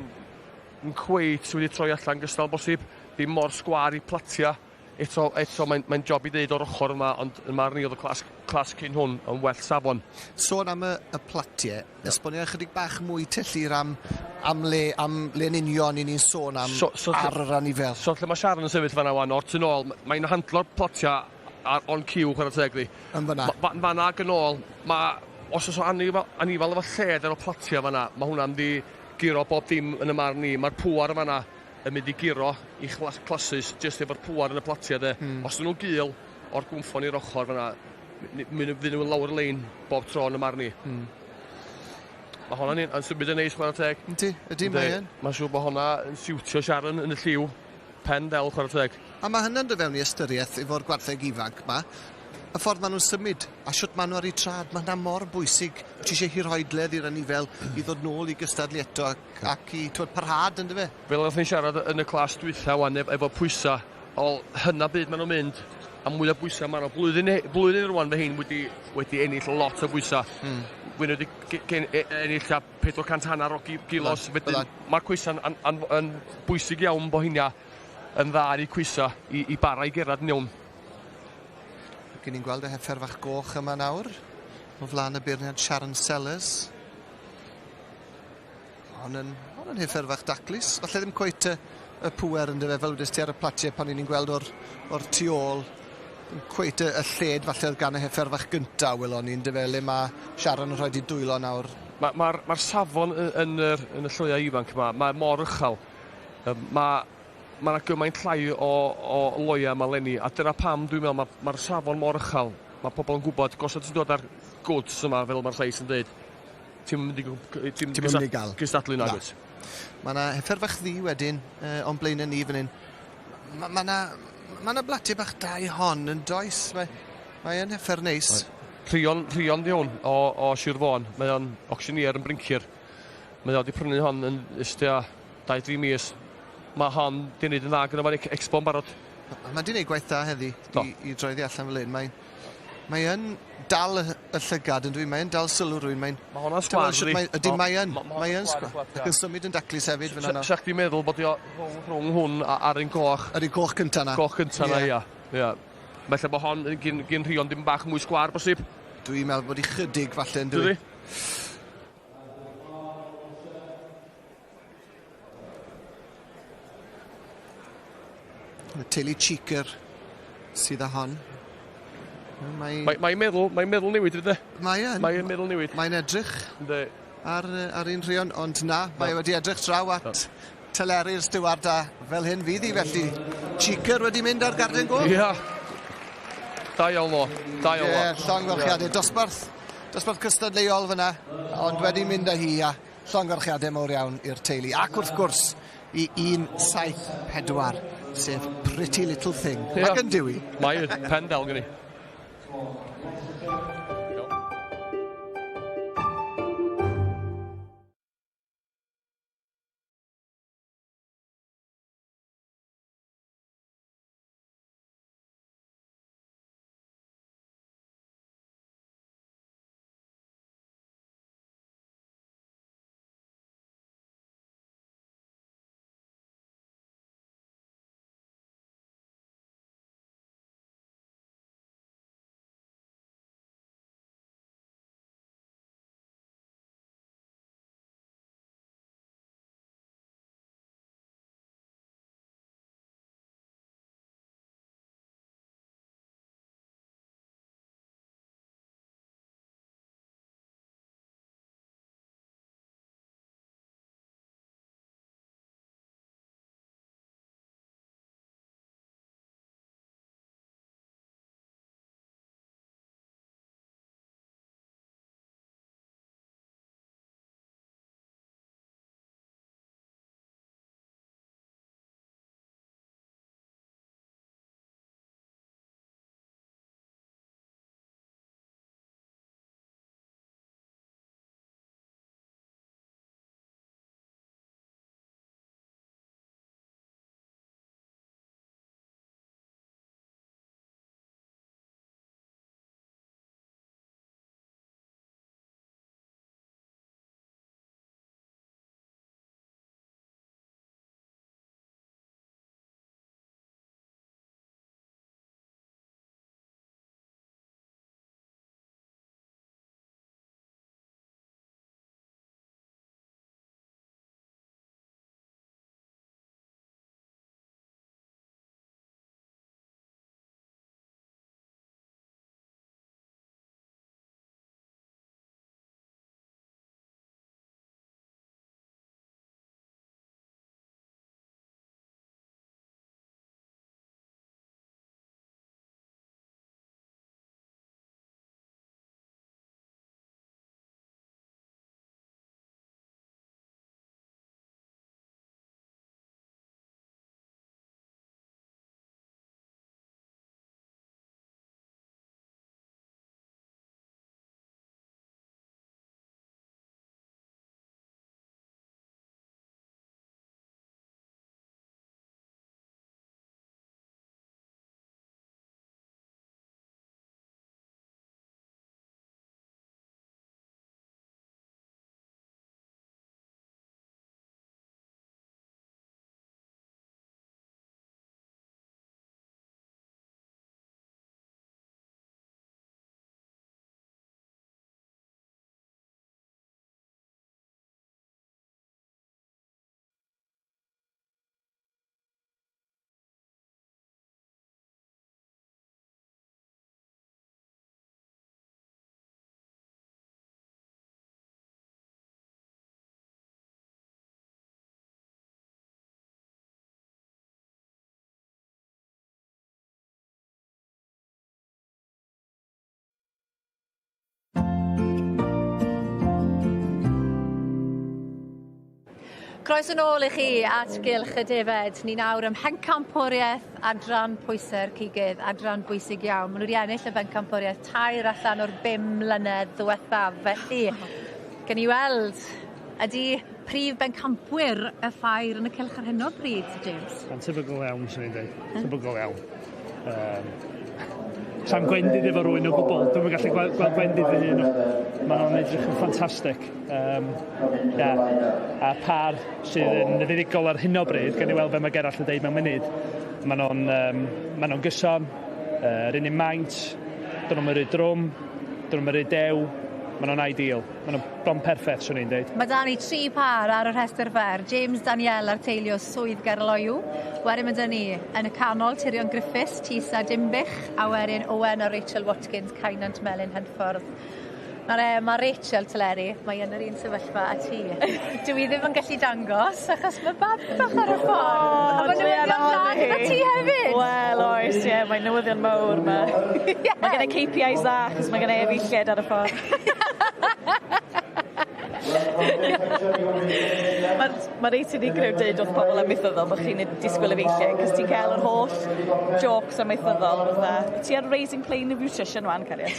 yn cweit wedi troi allan gystal bosib, ddim mor sgwar i platia. Eto mae'n mae job i ddeud o'r ochr yma, ond yn marn i oedd y clas cyn hwn yn well safon. Sôn am y platiau, esbonio ychydig bach mwy tyllu'r am le yn union i ni'n sôn am so ar yr anifel. So lle mae Sharon yn sefyll fan'na wan, o'r tu nôl, mae'n handlo'r plotia ar on cue, chwarae teg di. Yn fan'na? Fan'na ac yn ôl, mae, os oes o anifal efo lled ar y platia fan'na, mae hwnna'n di guro bob dim yn y marn i. Mae'r pŵar fan'na yn mynd i guro i classes jyst efo'r pŵar yn y platia de. Os ydyn nhw'n gul o'r gwmffon i'r ochr fan'na, mi fydd nhw'n lawr y lein bob tro yn y marn i. Mae hwnna'n yn symud yn neis, chwarae teg. Yndi, ydy, mae yn. Mae'n siŵr bod hwnna yn siwtio Sharon yn y lliw. Pen del, chwarae teg. A mae hynny'n dod fewn i ystyriaeth efo'r gwartheg ifanc ma. Y ffordd maen nhw'n symud a shwt maen nhw ar eu trad, mae hynna mor bwysig. Ti eisiau hirhoedledd i'r anifel i ddod nôl i gystadlu eto ac i twyd parhad, ynddo fe? Fel oedd ni'n siarad yn y clas dwytha wan efo pwysa, o hynna byd maen nhw'n mynd, a mwy o bwysa maen nhw. Blwyddyn rwan fe hyn wedi ennill lot o bwysa. Fwy wedi ennill a 400 50 o gilos. Wedyn mae'r cwysa'n yn bwysig iawn bo hynna yn dda ar eu cwysa i bara i gerad yn iawn. Ac ni'n gweld y heffer fach goch yma nawr, o flaen y beirniad Sharon Sellers. Hon yn heffer fach daclus. Falle ddim cweit y pŵer yn dyfe, fel wedys ti ar y platiau pan ni'n gweld o'r tu ôl. Ddim cweit y lled falle oedd gan y heffer fach gynta welon ni'n dyfe, le mae Sharon yn rhoi di dwylo nawr. Mae'r ma, ma safon yn y lloiau ifanc yma, mae mor uchel. Mae ma 'na gymaint llai o loia yma leni, a dyna pam dwi'n meddwl mae'r ma safon mor uchel. Mae pobl yn gwybod, gos ti'n dod ar goods yma, fel mae'r llais yn dweud, ti'n mynd i, ti'n Ti'm yn mynd i gael. gystadlu Na. nagwyt. Mae yna heffer fach ddu wedyn o'n blaenau ni fan hyn. Mae ma 'na ma 'na blatiau bach da i hon yn does? Mae yn heffer neis. Rhion di hwn o Sir Fôn. Mae o'n auctioneer yn Bryncir. Mae o wedi prynu hon yn ystia 2-3 mis. Mae hon di wneud yn dda gyda fo'n expo yn barod. A mae di wneud gwaith da heddi Do. i droi ddi allan fel hyn. Mae'n Mae yn dal y y llygad yn dwi? Mae yn dal sylw rhywun. Mae'n Mae hwnna'n sgwâr, dydi? Ydy, mae yn. Mae yn sgwâr. Ac yn symud yn daclus hefyd fan yna. Sa chdi'n meddwl bod o rhwng hwn a'r un goch. Yr un goch cynta 'na. Goch cynta 'na, ia. Ia. Felly bod hon gyn, gyn Rhion dim bach mwy sgwâr bosib. Dwi'n meddwl bod i chydig falle yn dwi. Y teulu Cheeker sydd â hon. Mae'n mae, mae meddwl, mae'n meddwl newid ydy. Mae yn. Mae'n meddwl newid. Mae'n edrych Yndi. ar, ar un Rhion, ond na, mae wedi edrych draw at no. Teleri'r stiward a fel hyn fydd hi felly. Cheeker wedi mynd ar garden goch. Ia. Da iawn o. Da iawn o. Ie, llongyfarchiadau. Dosbarth, dosbarth cystadleuol fyna, ond wedi mynd â hi a llongyfarchiadau mawr iawn i'r teulu. Ac wrth gwrs, i 174, sef Pretty Little Thing. Ia. Ac yn diwy. Mae pen del gen i. Croeso nôl i chi at Gylch y Defed. Ni nawr ym Mhencampwriaeth adran pwysau'r cigydd, adran bwysig iawn. Maen nhw wedi ennill y bencampwriaeth 3 allan o'r 5 mlynedd ddiwethaf. Felly, gen i weld, ydy prif bencampwyr y ffair yn y cylch ar hyn o bryd, James? Mae'n tebygol iawn, swn i'n dweud. Tebygol iawn. Sa'm gwendid efo rywun o gwbl. Dwi'm yn gallu gweld, gweld gwendid fy hun. Maen nhw'n edrych yn ffantastig. Yeah. A par sydd yn fuddugol ar hyn o bryd, gan i weld be mae Gerallt yn deud mewn munud. Maen nhw'n ma nhw gyson, yr un un maint, dyn nhw'n rhy drwm, dyn nhw'n rhy dew, maen nhw'n ideal. Maen nhw'n bron perffaith, swn i'n deud. Mae da ni tri par ar y rhestr fer. James Daniel a'r teulu o Swydd Gaerloyw. Wedyn mae da ni yn y canol Tirion Griffiths, Tisa Dimbych, a wedyn Owen a Rachel Watkins, Cainant Melyn Henffordd. Nawr e, mae Rachel Teleri, mae yn yr un sefyllfa a ti. Dwi ddim yn gallu dangos, achos mae babi bach ar y ffordd. A mae newyddion da gyda ti hefyd. Wel, oes, ie, mae'n newyddion mawr. Mae ma gen i KPIs dda, achos mae gen i efeilliaid ar y ffordd. Mae'n ma reit unigryw deud wrth pobl amaethyddol bod chi'n disgwyl efeilliaid, cos ti'n cael yr holl jokes amaethyddol fatha, ti ar raising plane of nutrition wan, cariad.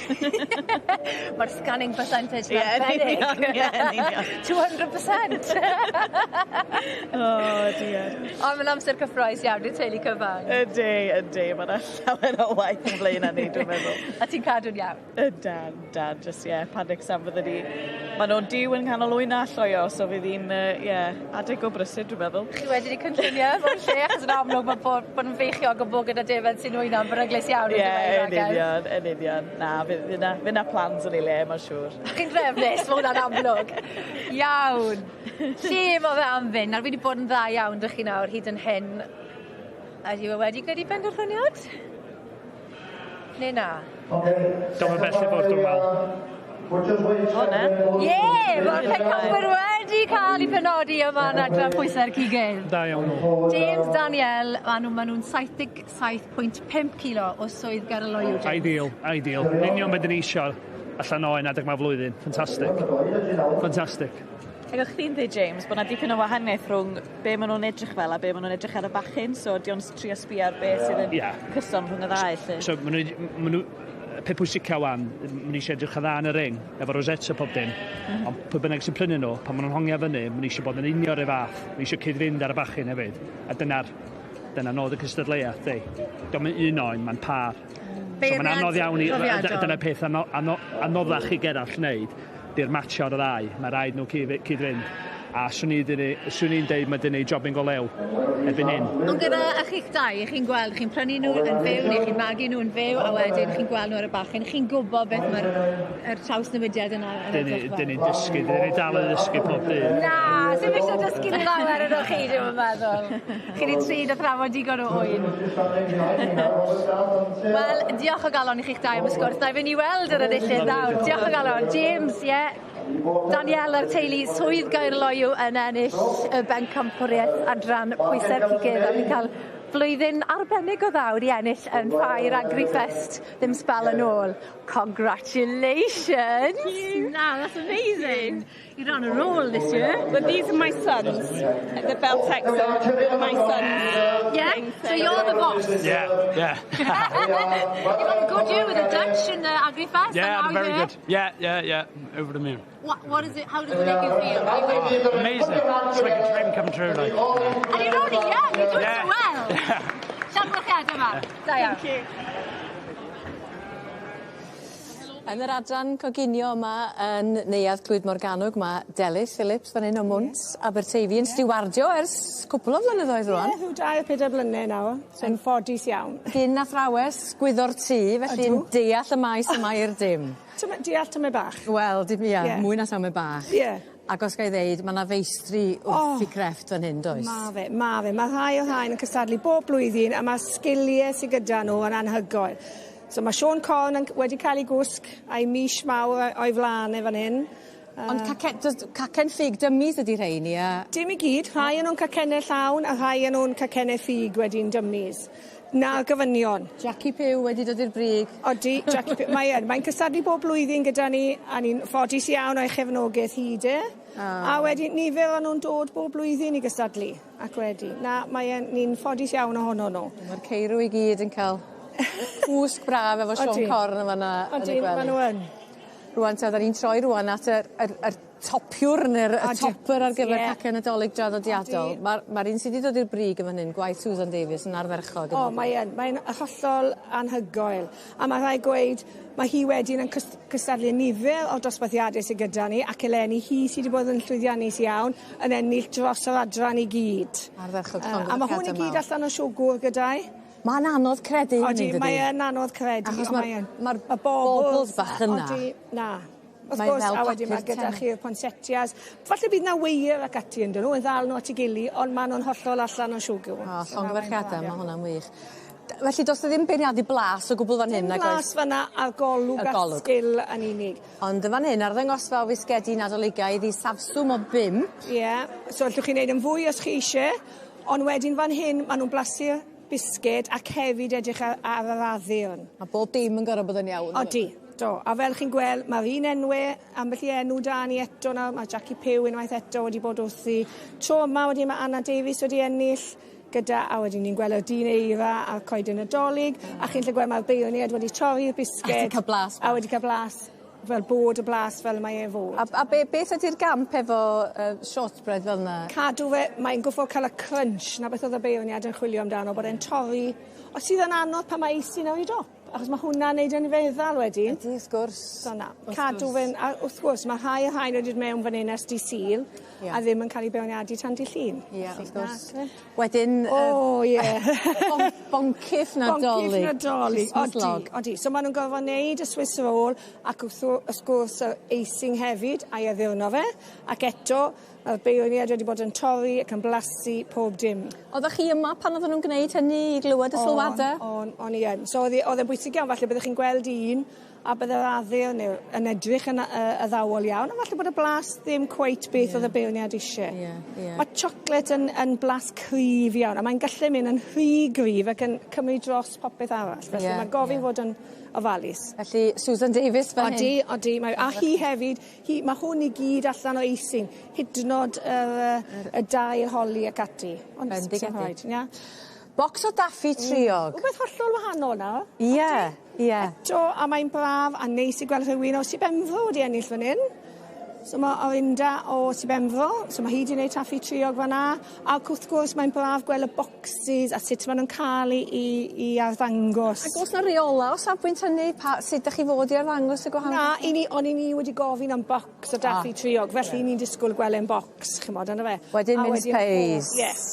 Mae'r scanning percentage Ie, yn arbennig. union, ie, yn union. 200%. Oh, dear. Ond mae'n amser cyffrous iawn i'r teulu cyfan. Ydy, ydy, mae yna llawer o waith yn blaen ni, dwi'n meddwl. A ti'n cadw'n iawn? Ydan, dan, just, ie, yeah, panic sam fyddwn ni. Mae nhw'n diw yn canol wyna lloio, so fydd hi'n, ie, adeg o brysur, dwi'n meddwl. Chi wedi gwneud cynlluniau fo'n lle, achos yn amlwg mae bod yn feichiog o bod gyda defaid sy'n wyna'n beryglus iawn. Ie, yn union, yn union. Na, fydd yna plans yn ei le, mae'n siŵr. Chi'n drefnus, mae hwnna'n amlwg. Iawn. Lle mae fe am fynd? Nawr fi wedi bod yn dda iawn dych chi nawr hyd yn hyn. Ydy e wedi gwneud ei benderfyniad? Neu na? Dio'm yn bell i ffwrdd, dwi'n meddwl. O, na. Ie, mae'r pencampwyr wedi cael ei penodi yma yn adran pwysau'r cigydd. Da iawn. James Daniel, maen nhw, ma nhw'n 77.5 kilo o Swydd Gaerloyw. James. Ideal, ideal. Union beth dyn ni eisiau allan o un adeg 'ma flwyddyn. Fantastic. Fantastic. Ac o'ch chdi'n dweud, James, bod 'na dipyn o wahaniaeth rhwng be maen nhw'n edrych fel a be maen nhw'n edrych ar y bachyn, so di o'n trio sbio ar be sydd yn cyson rhwng y ddau, lly. So, maen nhw, ma nhw, peth pwysica wan, maen nhw eisiau edrych yn dda yn y ring, efo rosette a pob dim. Ond pwy bynnag sy'n prynu nhw, pan maen nhw'n hongian fyny, maen nhw eisiau bod yn union yr un fath. Maen nhw eisiau cyd-fynd ar y bachyn hefyd. A dyna nod y cystadleuaeth, di. Dio'm yn un oen, mae'n par. So mae'n anodd iawn i... Dyna peth anoddach i Gerallt wneud, di'r matcho ar y ddau. Mae rhaid nhw cyd-fynd. A swn i'n deud mae dyn ni jobyn go lew erbyn hyn. Ond gyda y chi'ch dau, chi'n gweld, chi'n prynu nhw yn fyw, neu chi'n magu nhw yn fyw, a wedyn chi'n gweld nhw ar y bachyn, chi'n gwybod beth mae'r er trawsnewidiad yna yn edrych fel. Dyn ni'n dysgu, dyn ni dal yn dysgu pob dydd. Na, sy'm eisiau dysgu lawer yno chi, dwi'n meddwl. Chi wedi trin athrawon digon o ŵyn. Wel, diolch o galon i chi'ch dau am y sgwrs. Na i fynd i weld yr enillydd nawr. Diolch o galon. James, ie, yeah. Daniel a'r teulu Swydd Gaerloyw yn ennill y bencampwriaeth adran pwysau'r cigydd a fi'n cael flwyddyn arbennig o dda wedi ennill yn Ffair Agrifest ddim sbel yn ôl. Congratulations! Now, that's amazing. You're on a roll this year. Well, these are my sons. The Beltex are my sons. Yeah? So you're the boss? Yeah. You've had a good year with the Dutch and the Agrifest. Yeah, and now very here. good. Yeah. Over the moon. What is it? How does it make you feel? Oh, amazing. It's like a dream come true. Like. And you're only young, you're doing so well. Yeah. Llongyfarchiadau yma. Da iawn. Thank you. Yn yr adran coginio yma yn Neuadd Clwyd Morgannwg ma' Delyth Phillips fan hyn o Mwnt, Aberteifi yn stiwardio ers cwpl o flynyddoedd rŵan. Ie, rhyw 2 4 blynedd nawr, so yn ffodus iawn. Gyn athrawes gwyddor tŷ, felly yn Ydw. deall y maes yma i'r dim. Deall tamed bach. Wel, dim ia, Ie. mwy na tamed bach. Ie. Ac os ga i ddeud, ma' 'na feistri wrth 'u crefft fan hyn, does? Ma' fe, ma' fe. Ma' rhai o'r rhain yn cystadlu bob blwyddyn a ma' sgilie sy gyda nhw yn anhygoel. So ma' Siôn Corn yn, wedi cael ei gwsg a'i mis mawr o'i flan e fan hyn. Ond cacen ffug dummies ydi rhein, ia? Dim i gyd, rhai o'n nhw'n cacennau llawn a rhai o'n nhw'n cacennau ffug wedi'n dummies. 'Na'r gofynion. Jackie Pugh wedi dod i'r brig. Odi, Jackie Pugh. Mae yn. Mae'n cystadlu bob blwyddyn gyda ni, a ni'n ffodus iawn o'i chefnogaeth hyd e. Ah. A wedyn nifer o'n nhw'n dod bob blwyddyn i gystadlu. Ac wedi. Na, mae yn, ni'n ffodus iawn ohono nhw. Mae'r ceirw i gyd yn cael cwsg braf efo Siôn Odi. Corn yn fan'na yn y Odi, gwely. ma' nhw yn. Rŵan te, 'dan ni'n troi rŵan at yr topiwr ne'r y Odi. topper ar gyfer Ie. cacen Nadolig draddodiadol. Odi. Ma'r ma'r un sy 'di dod i'r brig yn fan hyn, gwaith Susan Davies yn ardderchog. O, mae yn. Mae'n hollol anhygoel. A ma' rhaid gweud, mae hi wedyn yn cys- cystadlu nifer o'r dosbarthiadau sydd gyda ni, ac eleni hi sydd wedi bod yn llwyddiannus iawn, yn ennill dros yr adran i gyd. Ardderchog, A ma' hwn i gyd allan o siwgr gyda'i. Ma'n anodd credu hynny, Odi, dydi? mae yn anodd credu. Achos ond ma'r- mae yn. ma'r Y bobls bobls bach yna. Odi, na. Wrth Mae gwrs, fel a wedyn mae papur gyda ten. chi'r poinsettias. Falle bydd 'na weier ac ati ynddyn nhw, yn ddal nhw at 'i gily, ond ma' nhw'n hollol allan o siwgr. O, llongyfarchiade, ma' hwnna'n wych. Felly do's 'na ddim beirniadu blas o gwbwl fan hyn nag oes? Blas fan 'na a'r golwg Y a'r golwg. sgil yn unig. Ond yn fan hyn arddangosfa o fisgedi Nadoligaidd i safswm o bump. Ie, so allwch chi wneud yn fwy os chi isie, ond wedyn fan hyn ma' nhw'n blasu'r bisged ac hefyd edrych ar, ar yr addurn. A bob dim yn gor'o' bod yn iawn. Odi, do. A fel chi'n gweld, mae'r un enwe, ambell i enw da ni eto nawr, mae Jackie Pugh unwaith eto wedi bod wrthi. Tro yma wedyn mae Anna Davies wedi ennill gyda, a wedyn ni'n gweld y dyn eira a'r coeden Nadolig, a chi'n gallu gweld mae'r beirniaid wedi torri'r bisged. A 'di ca'l blas A wedi cael blas, fel bod y blas fel mae e fod. A, a be, beth ydy'r gamp efo shortbread fel 'na? Cadw fe, mae'n gwffo cael y crunch, na beth oedd y beirniad yn chwilio amdano, bod e'n torri. Os sydd yn anodd pan mae icing ar ei dop, achos mae hwnna'n neud yn feddal wedyn. Ydy, wrth gwrs. So na, Wrth cadw gwrs. fe'n, a wrth gwrs, mae rhai o rhain wedi dod mewn fan hyn ers di Sul, Ie. a ddim yn cael eu beirniadu tan di Llun. Ie, Felly, wrth gwrs. na. Wedyn... O, ie. Boncyff Nadolig. Boncyff Nadolig, Christmas odi, log. odi. So maen nhw'n gorfod neud y Swiss roll ac wrth wrth gwrs y icing hefyd a'i addurno fe. Ac eto, mae'r beirniaid wedi bod yn torri ac yn blasu pob dim. Oeddech chi yma pan oedden nhw'n gwneud hynny i glywed y sylwadau? O'n, o'n i yn. So oedd oedd e'n bwysig iawn, falle byddech chi'n gweld un a bydde'r addurn neu yn edrych yn addawol iawn, a falle bod y blas ddim cweit beth oedd y beirniad eisiau. Ie, ie. Mae chocolate yn blas cryf iawn, a mae'n gallu mynd yn rhy gryf ac yn cymryd dros popeth arall. Felly mae gofyn fod yn ofalus. Felly Susan Davies fan Odi, hyn. odi. Mae, a hi hefyd, hi, mae hwn i gyd allan o icing. Hyd yn oed y dail holi ac ati. Ond Bendigedig. sy'n rhaid, ia. Bocs o daffi triog. Rhywbeth hollol wahanol nawr. Ie, ie. Eto, a mae'n braf a neis i gweld rhywun o Sir Benfro wedi ennill fan hyn. So mae Orinda o Sir Benfro, so mae hi wedi gwneud taffi triog fan 'na. Ac wrth gwrs mae'n braf gweld y bocsys a sut maen nhw'n cael i arddangos. Ac oes 'na reola o safbwynt hynny? Pa, sut 'dach chi fod i arddangos y gwahanol? Na, i ni, ond i ni wedi gofyn am bocs o daffi triog, felly ni'n disgwyl gweld e'n bocs, ch'mod, on'd yfe? Wedyn A mince pies. Yes.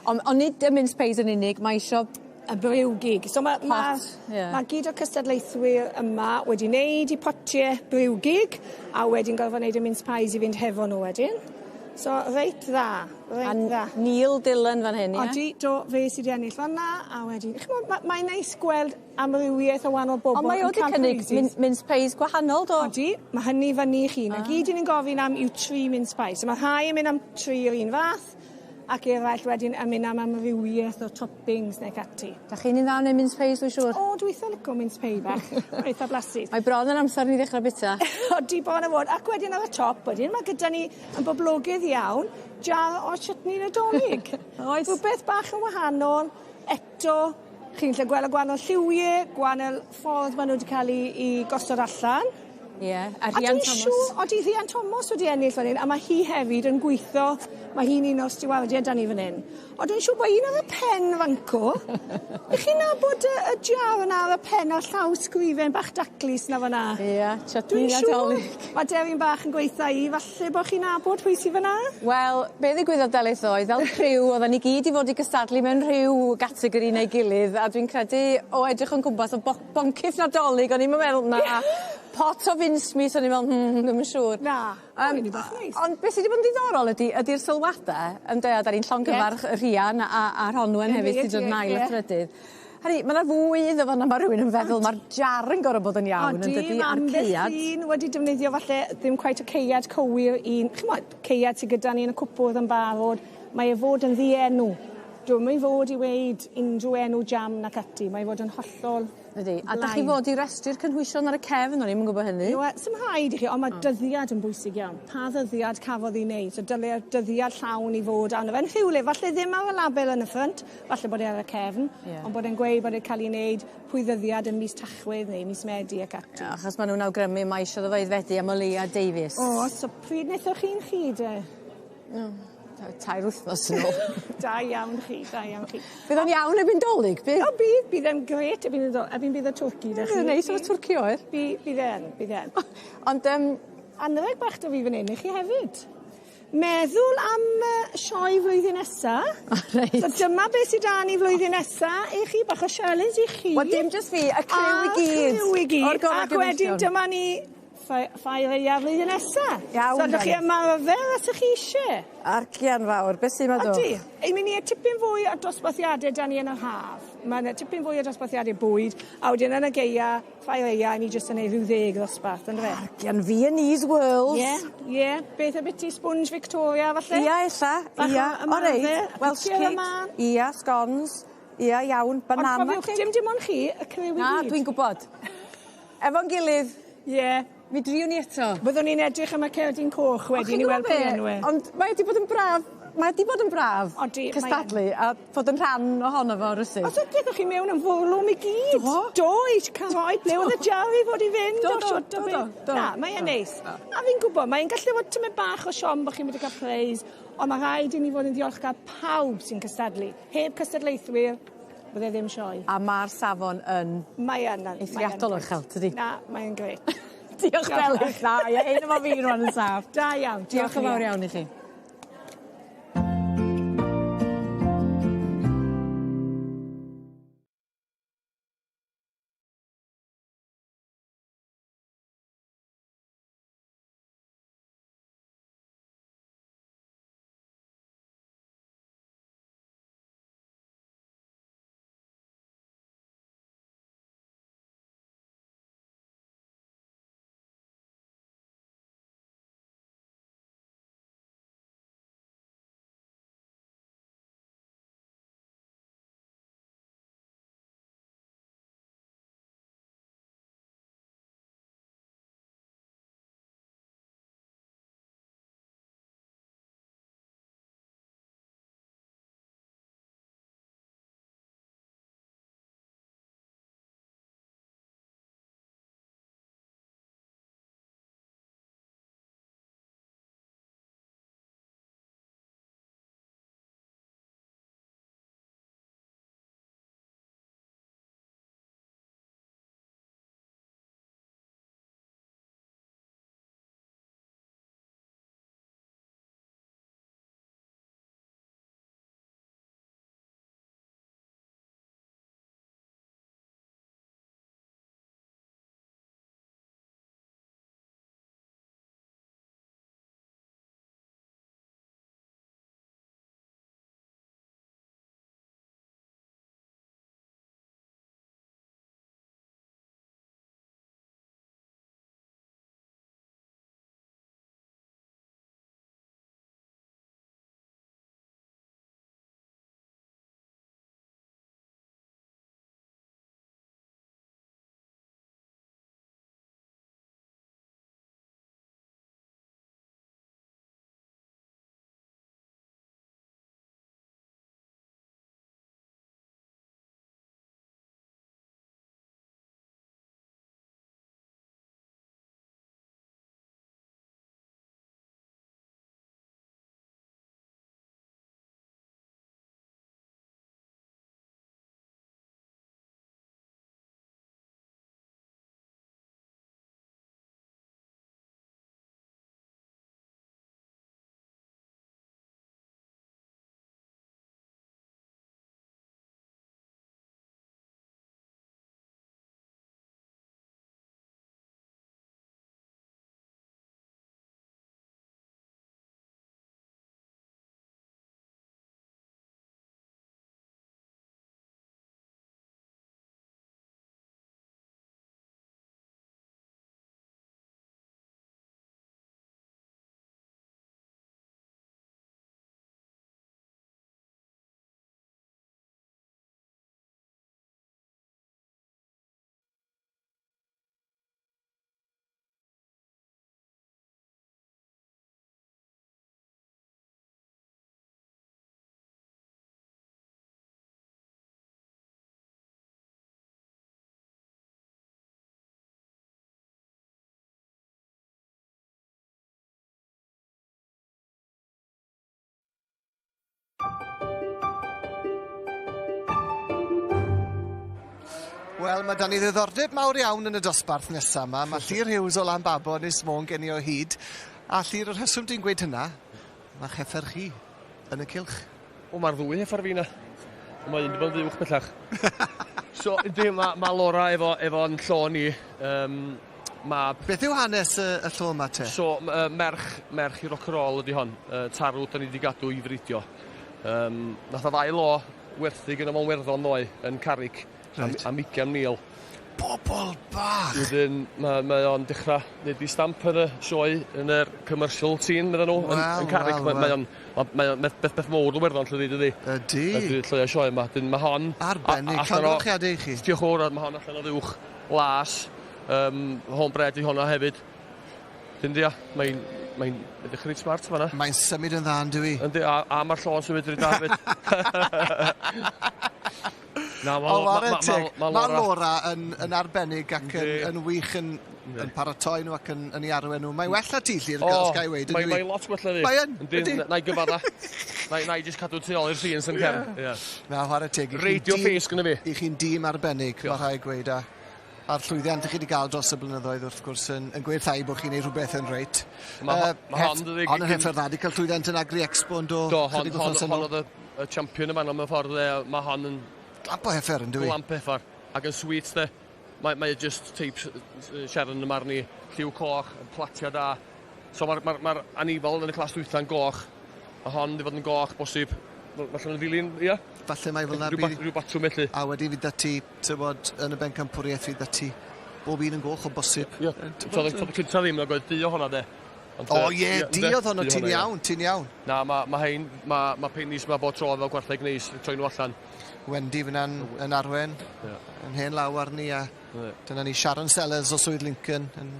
Ond on nid y mince pies yn unig, mae isio y briwgig. So mae ma, Pot, ie. ma gyd o'r cystadlaethwyr yma wedi wneud i potie briwgig a wedyn gorfod wneud y mince pies i fynd hefo nhw wedyn. So reit dda, reit A dda. Neil Dillon fan hyn, ie? Odi, do, fe sydd wedi ennill fan 'na, a wedyn, ch'mod, mae'n neis gweld amrywiaeth o wahanol bobl Ond mae o yn 'di cael cynnig prizes. mince pies gwahanol, do? Odi, mae hynny fyny i chi. Na gyd 'yn ni'n gofyn am yw tri mince pies. So mae rhai yn mynd am tri o'r un fath, ac eraill wedyn yn mynd am amrywiaeth o toppings neu ati. Da chi'n un dda yn neud mince pies, dwi'n siŵr? O, dwi eitha lico mince pie bach. Mae eitha blasus. Mae bron yn amser ni ddechrau bita. Odi, bron a fod. Ac wedyn ar y top, wedyn, mae gyda ni yn boblogaidd iawn, jar o chutney Nadolig. Oes. Rhywbeth bach yn wahanol, eto, chi'n gallu gweld y gwahanol lliwiau, gwahanol ffordd maen nhw wedi cael ei gosod allan. Ie, a A Rhian dwi'n Thomas. siŵr, odi Rhian Thomas wedi ennill fan hyn, a mae hi hefyd yn gweithio, mae hi'n un o'r stiwardiaid 'da ni fan hyn. Ond dwi'n siŵr bod un ar y pen fanco. Ych chi'n nabod y jar yna ar y pen a'r llaw sgrifen bach daclus na fan'na? Ie, chutney Dwi'n siŵr Nadolig. mae Deryn bach yn gweitha i, falle bod chi'n nabod pwy sydd fan'na? Wel, be ddigwyddodd Delyth oedd, fel criw, oedden ni gyd i fod i gystadlu mewn rhyw gategori neu gilydd, a dwi'n credu o edrych o'n gwmpas o boncyff Nadolig, o'n i'm yn meddwl, na, pot o mincemeat, o'n i'n meddwl, ddim yn siŵr. Na, bach neis. Ond beth sydd wedi bod yn diddorol ydy'r sylwadau, ynde, a da ni'n llongyfarch y Rhian a Rhonwen hefyd sydd dod yn ail a thrydydd. Hynny, mae yna fwy iddo fo na mae rhywun yn feddwl, mae'r jar yn gorfod bod yn iawn, yn Odi, dydi, ma' a'r ambell caead. un wedi defnyddio falle ddim cweit y caead cywir un, ch'mod, caead sydd gyda ni yn y cwpwrdd yn barod, mae e fod yn ddienw. Dwi'm i fod i weud unrhyw enw jam nac ati, mae i fod yn hollol Ydi. A 'dach chi fod i restru'r cynhwysion ar y cefn o'n i'm yn gwbo hynny. Wel, sim rhaid i chi, on' ma' dyddiad yn bwysig iawn. Pa ddyddiad cafodd 'i neud? So dyle'r dyddiad llawn i fod arno fe yn rhywle, falle ddim ar y label yn y ffrynt, falle bod e ar y cefn, Ie. ond bod e'n gweud bod e ca'l 'i neud pwy ddyddiad yn mis Tachwedd neu mis Medi ac ati. Achos ma' nw'n awgrymu mai isio iddo fo aeddfedu am o leia deufis. O, so pryd nethoch chi'n chi de? Tair wythnos yn ôl. Da iawn chi, da iawn chi. Bydd o'n iawn erbyn 'Dolig, bydd? O bydd, bydd e'n grêt erbyn y Do- erbyn bydd y twrci 'da chi. Bydd yn neis efo twrci oer. By- bydd e yn, bydd e yn. Ond yym Anreg bach 'da fi fan 'yn i chi hefyd. Meddwl am sioe flwyddyn nesa. O reit. So dyma beth sy 'da ni flwyddyn nesa i chi, bach o sialens i chi. Wel dim jyst fi, y criw i gyd. A criw i gyd. O'r gorau Ac wedyn gyfeillion. dyma ni ffair aeaf flwyddyn nesa. Iawn. So ydych chi yma yfed os ych chi isie. Arcian fawr, beth sy'n ma dwch? Ydi. Ein mynd i tipyn fwy o dosbarthiade 'da ni yn yr haf. Ma' 'na tipyn fwy o dosbarthiade bwyd, a wedyn yn y gaea, ffair aea, ni jyst yn neud rhyw ddeg ddosbarth, on'd yfe? Arcian Viennese Whirls. Ie, ie. Beth ambyti sponge Victoria falle? Ia, ella. Bach o Ia, o reit. ymarfer, Welsh picture cakes. yma. Ia, scones. Ia, iawn. Banana Ond cofiwch, cake. dim dim ond chi, y criw i gyd. Na, dwi'n gwbod. Efo'n gilydd. Ie. Mi driwn ni eto. Byddwn ni'n edrych am y cerdyn coch wedyn i weld pwy enw e. Ond mae wedi bod yn braf, mae wedi bod yn braf. Odi, mae yn. Cystadlu a fod yn rhan ohono fo rywsut. Os ydych chi mewn yn fwrlwm i gyd. Do. Do, i caroi ble oedd y jar i fod i fynd. Do, o do, shwt o do, beth. do, do. Na, mae e'n Do, neis. do. A fi'n gwybod, mae'n gallu fod tymed bach o siom bod chi'n mynd i cael preis, ond mae rhaid i ni fod yn ddiolchgar pawb sy'n cystadlu. Heb cystadlaethwyr, bydde ddim sioe. A ma'r safon yn Mae yn. mae yn eithriadol o grêt. uchel, tydi? Na, mae'n grêt. Diolch Delyth. Na, ie, ein efo fi rwan yn saff. Da iawn. Diolch yn fawr iawn i chi. Wel, mae 'da ni ddiddordeb mawr iawn yn y dosbarth nesa 'ma. Mae Llyr Hughes o Lanbabo Ynys Môn gen i o hyd. A Llyr, y rheswm dwi'n gweud hynna, ma'ch heffer chi yn y cylch. O, mae'r ddwy heffer fi 'na. Mae un 'di bod yn fuwch bellach. So, yndi, mae ma Laura efo, efo'n llo ni. Ma... Beth yw hanes y, y llo yma te? So, merch, merch i rock and roll ydi hon. Tarw, da ni wedi gadw i fridio. Nath o ddau lo werthu gyda fo'n werddon ddoe yn Carrick. Reit. Am 20,000. Bobol bach! Wedyn mae, mae o'n dechrau neud i stamp yn y sioe yn yr commercial scene medda nhw yn, yn Carrick. Wel, mae o'n mae o'n beth beth mowr yn Werddon lle dydi? Ydy. Ydy lle sioe yma. Dyn mae hon arbennig. Llongyfarchiadau i chi. Diolch yn fawr, mae hon allan o fuwch las. Homebred i honna hefyd. Dyn dia, mae'n mae'n edrych reit smart fanna. Mae'n symud yn dda yn dyw 'i? Yndi, a, a mae'r llo'n symud reit dda hefyd. Na, ma' O, ware teg. Ma' Laura, Laura yn, yn arbennig ac yn, yn wych yn, yn paratoi nhw ac yn, yn ei arwen nhw. Mae'n well na ti, Llyr, os ga i weud, yn Mae lot well na fi. Mae yn, yndi. Na i gyfadda. Na i jyst cadw tu ôl i'r scenes yn cefn. Ie. Na, ware teg. Radio face gynna fi. I chi'n dîm arbennig, mae rhaid gweud, a a'r llwyddiant ych chi wedi gael dros y blynyddoedd wrth gwrs yn, yn gweud thai bod chi'n neud rhywbeth yn reit. Mae ma hon dydi... Hon yn heffer dda, wedi cael llwyddiant yn Agri Expo yn do? Do, hon, hon, hon oedd y, y champion yma mewn ffordd, e, mae hon yn... Glamp o heffer yn dwi? Glamp heffer, ac yn sweet de. Mae, mae just teip Sharon yn marn i, lliw coch, platia da. So mae'r ma, ma, ma anifal yn y clas dwytha'n goch, a hon wedi fod yn goch bosib. Falle nhw'n ddilyn, ia? Falle mai fel 'na bydd... Rhyw batrwm felly. A wedyn fydd 'da ti, tybod, yn y bencampwriaeth fydd 'da ti bob un yn goch o bosib. Ie. T'od y cynta ddim nag oedd du o honna de. Ond, o ie, du oedd honno, ti'n iawn, ti'n iawn. Na, mae ma hein, mae ma penis ma bob tro fel gwartheg neis, troi nhw allan. Wendy fyna'n yn arwen, yn hen law arni, a dyna ni Sharon Sellers o Swydd Lincoln yn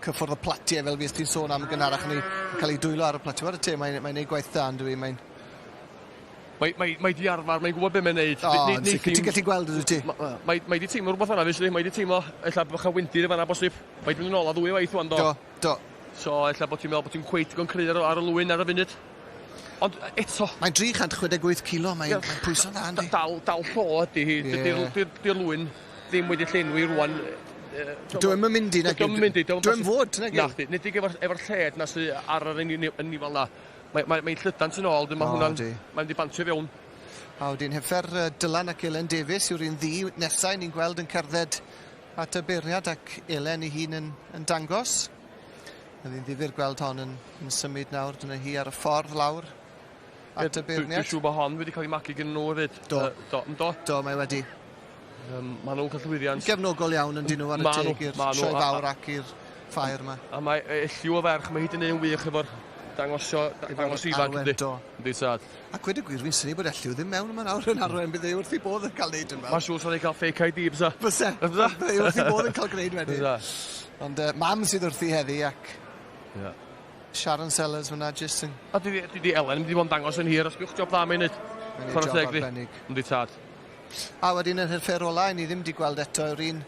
cyffwrdd y platiau fel fues ti'n sôn am gynharach ni yn cael ei dwylo ar y platiau. Whare teg, mae'n mae neud gwaith da yn dyw 'i, mae'n Mae, mae, mae di arfer, mae'n gwybod beth mae'n neud. O, yn sicr, ti'n gallu gweld yn dwyt ti? Mae, mae di teimlo rhywbeth fan'na fyd, mae di teimlo, ella bach o windy fan'na bosib. Mae di mynd yn ôl a ddwy waith wan do. Do, do. So ella bod ti'n meddwl bod ti'n cweit digon cry ar, ar y lwyn ar y funud. Ond eto... Mae'n 368 kilo, mae'n yeah. mae pwyso'n dda, yndi? Dal, dal llo ydy hi. Yeah. Di'r di, di lwyn ddim wedi llenwi rwan. Dwi'm yn mynd i, nag Dwi'm yn mynd i. Dwi'm fod, nag yw. Nachdi, nid i efo'r efo lled na sy ar yr anifail na. Mae, mae, mae llydan sy'n ôl, mae hwnna'n... Mae'n mynd i bantio fewn. A wedyn heffer Dylan ac Elen Davies yw'r un ddu nesau ni'n gweld yn cerdded at y beirniad ac Elen ei hun yn, yn dangos. Bydd hi'n ddifyr gweld hon yn, yn symud nawr, dyna hi ar y ffordd lawr at y beirniad. Dwi'n siŵr bod hon wedi cael ei magu gen nhw hefyd. Do. Do, do. Do, mae wedi. Ma' nhw'n cael llwyddiant. Gefnogol iawn yn dyn nhw ar y teg i'r sioe fawr ac i'r ffair yma. A mae Elliw o ferch, mae hi wedi gwneud yn wych efo'r dangosio, dangos ifanc yndi. Do. Yndi tad. A gweud y gwir, fi'n synnu bod Elliw ddim mewn yma nawr yn arwen, bydd ei wrth ei bodd yn cael neud yn fel. Mae'n siŵr sa'n ei cael fake ID, bysa? Byse. Bysa? Bydd ei wrth ei bodd yn cael gwneud wedyn. Bysa. Ond mam sydd wrthi heddi ac... Yeah. Sharon Sellers fyna jyst yn... A di, di, di Elen mynd i fod yn dangos yn hir, os gwch job dda mae'n neud. Mae'n neud job arbennig. Yndi tad. A wedyn yr heffer ola, ni ddim wedi gweld eto yw'r un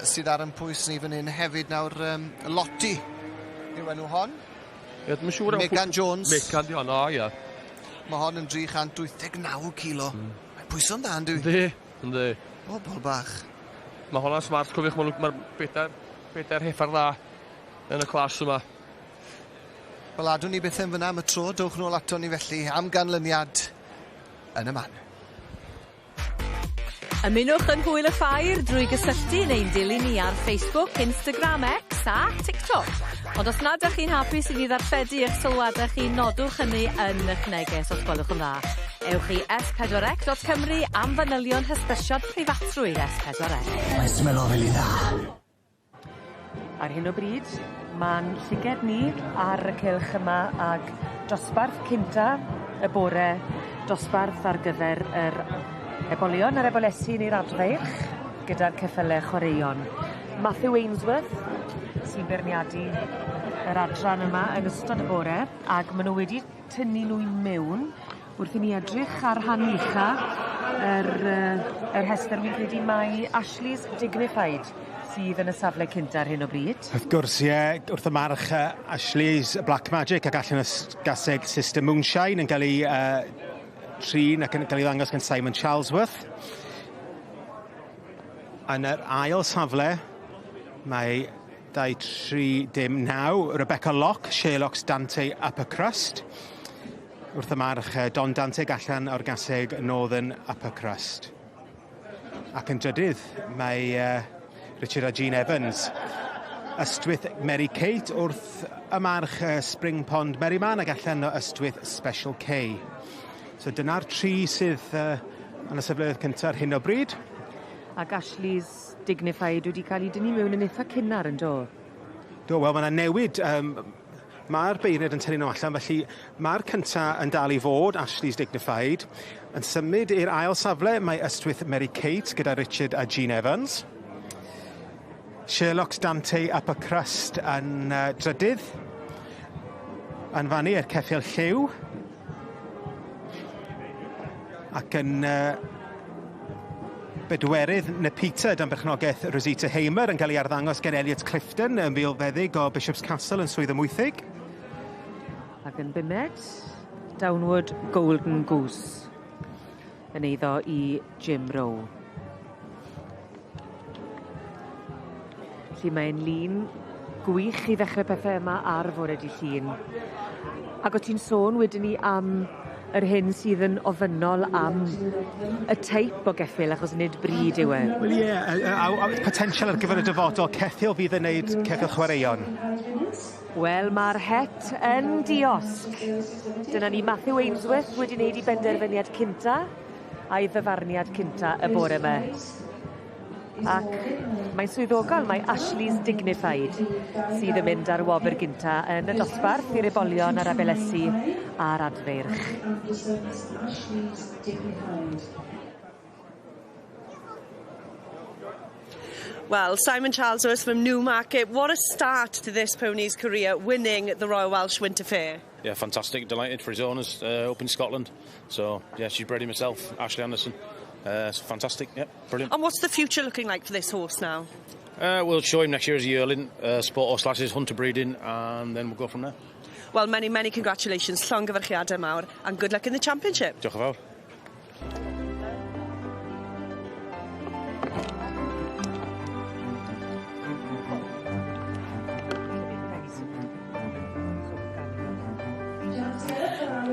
sydd ar yn pwys ni fan hyn hefyd nawr, Lottie yw enw hon. Ie, dwi'm yn siŵr. Megan Jones. Megan di hon, o ie. Mae hon yn 389 kilo. Mae'n pwyso'n dda, yndw? Yndi, yndi. Bobol bach. Mae honna'n smart, cofiwch, mae'r ma bedair, bedair heffer dda yn y clas yma. Wel, adwn ni beth yn fyna am y tro, dowch nôl ato ni felly am ganlyniad yn y man. Ymunwch yn hwyl y ffair drwy gysylltu neu'n dilyn ni ar Facebook, Instagram, X a TikTok. Ond os nad ydych chi'n hapus i ni ddarlledu eich sylwadau chi, nodwch hynny yn eich neges os gwelwch yn dda. Ewch i s4c.cymru am fanylion hysbysiad preifatrwydd S4C. Mae'n smelo rili dda. Ar hyn o bryd, ma'n llyged ni ar y cylch yma ag dosbarth cynta y bore, dosbarth ar gyfer yr ebolion a'r ebolesi neu'r adfeirch gyda'r ceffyle chwaraeon. Matthew Ainsworth sy'n beirniadu yr adran yma yn ystod y bore ag ma' nw wedi tynnu nw i mewn wrth i ni edrych ar rhan ucha yr yy y rhestr wi'n credu mai Ashley's Dignified sydd yn y safle cynta ar hyn o bryd. Wrth gwrs ie, wrth y march Ashley's Black Magic ac allan y gaseg Sister Moonshine yn cael ei trin ac yn cael ei ddangos gan Simon Charlesworth. Yn yr ail safle, mae 2-3-0-9, Rebecca Locke, Sherlock's Dante Upper Crust. Wrth y march Don Dante allan o'r gaseg Northern Upper Crust. Ac yn drydydd, mae Richard a Jean Evans. Ystwyth Mary Kate wrth y march Spring Pond Merryman ac allan o Ystwyth Special K. So dyna'r tri sydd yn y safleoedd cyntaf ar hyn o bryd. Ac Ashley's Dignified wedi cael ei dynnu mewn yn eitha cynnar yn do? Do, wel mae yna newid. Mae'r beirniad yn tynnu nhw allan, felly mae'r cynta yn dal i fod, Ashley's Dignified. Yn symud i'r ail safle, mae Ystwyth Mary Kate gyda Richard a Jean Evans. Sherlock's Dante Upper Crust yn drydydd. Yn fannu i'r ceffyl lliw. Ac yn bedwerydd Nepita dan berchnogaeth Rosita Hamer yn cael ei arddangos gen Elliot Clifton yn filfeddyg o Bishop's Castle yn Swydd Amwythig. Ac yn bumed, Downward Golden Goose yn eiddo i Jim Rowe. Felly mae'n lun gwych i ddechrau pethau yma ar fore dy Llun. Ac o' ti'n sôn wedyn 'ny am yr hyn sydd yn ofynnol am y teip o geffyl achos nid brîd yw e. Wel ie, a potensial ar gyfer y dyfodol, ceffyl fydd yn neud ceffyl chwaraeon. Wel, ma'r het yn diosg. Dyna ni Matthew Ainsworth wedi wneud 'i benderfyniad cynta a'i ddyfarniad cynta y bore 'ma. Ac mae'n swyddogol mae Ashley's Dignified sydd yn mynd ar wobr gynta yn y dosbarth i'r ebolion a'r abelesi a'r adfeirch. Well, Simon Charlesworth from Newmarket, what a start to this pony's career, winning the Royal Welsh Winter Fair. Yeah, fantastic. Delighted for his owners up in Scotland. So, yeah, she's bred him herself, Ashley Anderson. It's fantastic, yeah, brilliant. And what's the future looking like for this horse now? We'll show him next year as a yearling, sport horse classes, hunter breeding, and then we'll go from there. Well, many, many congratulations, llongyfarchiadau mawr, and good luck in the championship. Diolch yn fawr.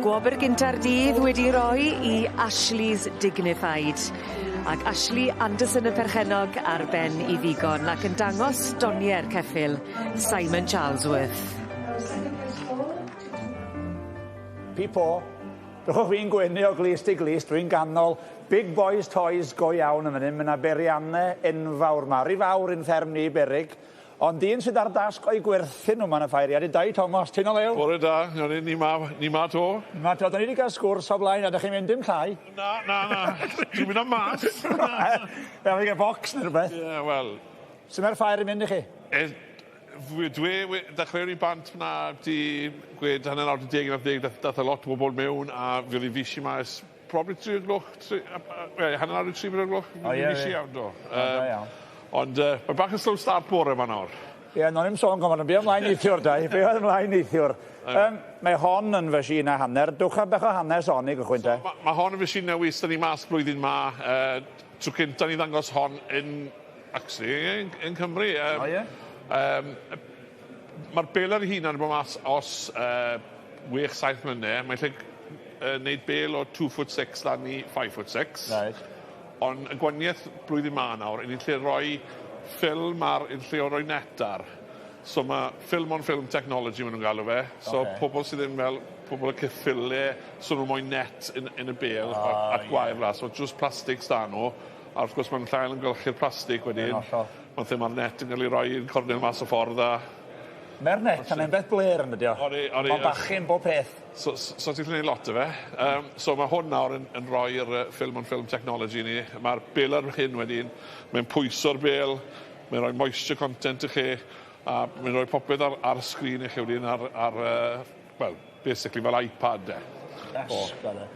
Gwobr gynta'r dydd wedi roi i Ashley's Dignified. Ac Ashley Anderson y perchennog ar ben 'i ddigon ac yn dangos doniau'r ceffyl, Simon Charlesworth. Pipo, drychwch fi'n gwenu o glust i glust, dwi'n ganol big boys toys go iawn yn fan hyn, ma' 'na beirianne enfawr 'ma, ry fawr i'n fferm ni beryg. Ond un sydd ar dasg o'i gwerthu nhw ma'n y ffair, ydi Dai Thomas, ti'n o lew? Bore da, ni, ni ma, ni ma to. Ma to, da ni wedi cael sgwrs o blaen, a da chi'n mynd dim llai. Na, na, na, dwi'n mynd am mas. Fe fi gael bocs neu rhywbeth. Ie, yeah, wel. Sut mae'r ffair yn mynd i chi? Dwi, dechreuwn i bant na di gwed 10:30, dath a lot o bobl mewn, a fi oedd i fisi ma ers probably 3 o'r gloch, 3:30, 4 o'r gloch. O ie, Fisi iawn, do. O, da iawn. Ond mae bach yn slow start bore yma nawr. Ie, yeah, non i'n sôn gofyn, be ymlaen neithiwr, Dai, be oedd ymlaen neithiwr. Mae hon yn fysin a hanner, dwch a bach o hanes hon i gychwyn te. So, ma hon yn fysin newydd, da ni mas blwyddyn ma. Tro cynta ni ddangos hon yn, actually, yn Cymru. O ie? Mae'r beler hunan yn bod mas os 6-7 mlynedd. Mae'n lle neud bel o 2'6" lan i 5'6". Right. Ond y gwaniaeth blwyddyn ma nawr, ni'n lle rhoi ffilm ar, yn lle o roi net ar. So mae film on film technology maen nhw'n galw fe. So okay. Pobl sydd ddim fel pobl y ceffyle, so nhw'n moyn net yn y bel a gwair la. So just plastig sda nhw. A wrth gwrs mae'n llael yn golchi'r plastig wedyn. Mae'n lle mae'r net yn cael ei roi yn cornel mas o ffordd a... Mae'r net yn beth bler yn ydi o. Odi, odi. Mae'n bachu'n bob peth. So ti'n gwneud lot o fe. So mae hwn nawr yn rhoi'r film on film technology ni. Mae'r bel ar hyn wedyn, mae'n pwyso'r bel, mae'n rhoi moisture content i chi, a mae'n rhoi popeth ar sgrin i chi wedyn ar well, basically fel iPad de. o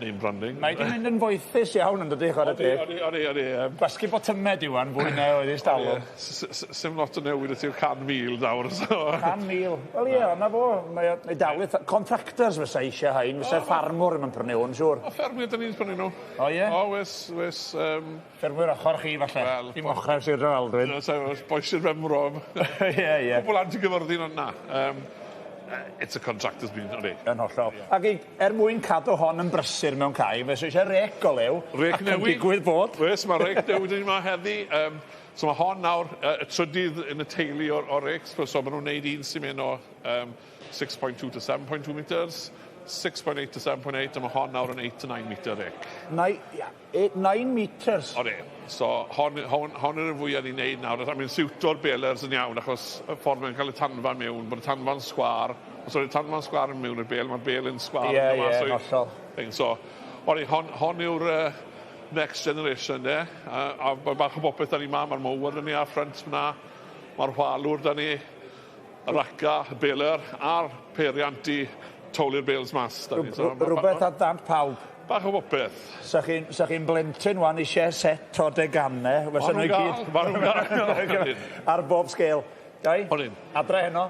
name branding. Mae di mynd yn foethus iawn yn dydi, chwarae teg. Odi, odi, odi. Gwasgu botymau di wan, fwy na oedd ers talwm. Sim lot o newid y ti'r 100,000 nawr. So. 100,000. Wel ie, na fo. Mae o- mae dal contractors fysa eisiau hain, fysa ffarmwr yn prynu hwn, siŵr. O, ffermwyr, dyn ni'n prynu nhw. O ie? O, wes, wes. Ffermwyr ochr chi, falle. Wel, Dim ochr Sir Drefaldwyn. Boi Sir Benfro. Ie. Pobl lan ti'n gyfyrddin ond na. It's a contractor's been, ydy. Yn hollol. Ac i, er mwyn cadw hon yn brysur mewn cae, fe eisiau rec o lew. Rec ac yn newydd. digwydd bod. Wes, mae rec newydd yn yma heddi. So mae hon nawr, y trydydd yn y teulu o'r recs. So maen nhw'n neud un sy'n mynd o 6.2 to 7.2 metres, 6.8 to 7.8, a mae hon nawr yn 8 to 9 metre rec. 9 metres. Odi. So hon yw'r fwyaf ni'n neud nawr. I mean, siwto'r balers yn iawn, achos y ffordd mae'n cael y tanfa mewn, bod y tanfa'n sgwar. Os oedd y tanfa'n sgwar yn mewn i'r bale, mae'r bale yn sgwar. Ie, yn dod mas ie, hollol. Thing. So, odi, hon yw'r next generation, de. A mae bach o bopeth da ni ma, mae'r mower da ni ar ffrynt yna, mae'r chwalwr da ni, y raca, y baler, a'r peiriant i towlu'r bales mas. Da ni. So, Rhywbeth at ddant pawb. Bach o bopeth. Sa chi'n blentyn wan eisiau set o deganau, fysa nhw i gyd. Ma' nhw'n gael. Ar bob sgêl. Dai? Odyn. Adre heno.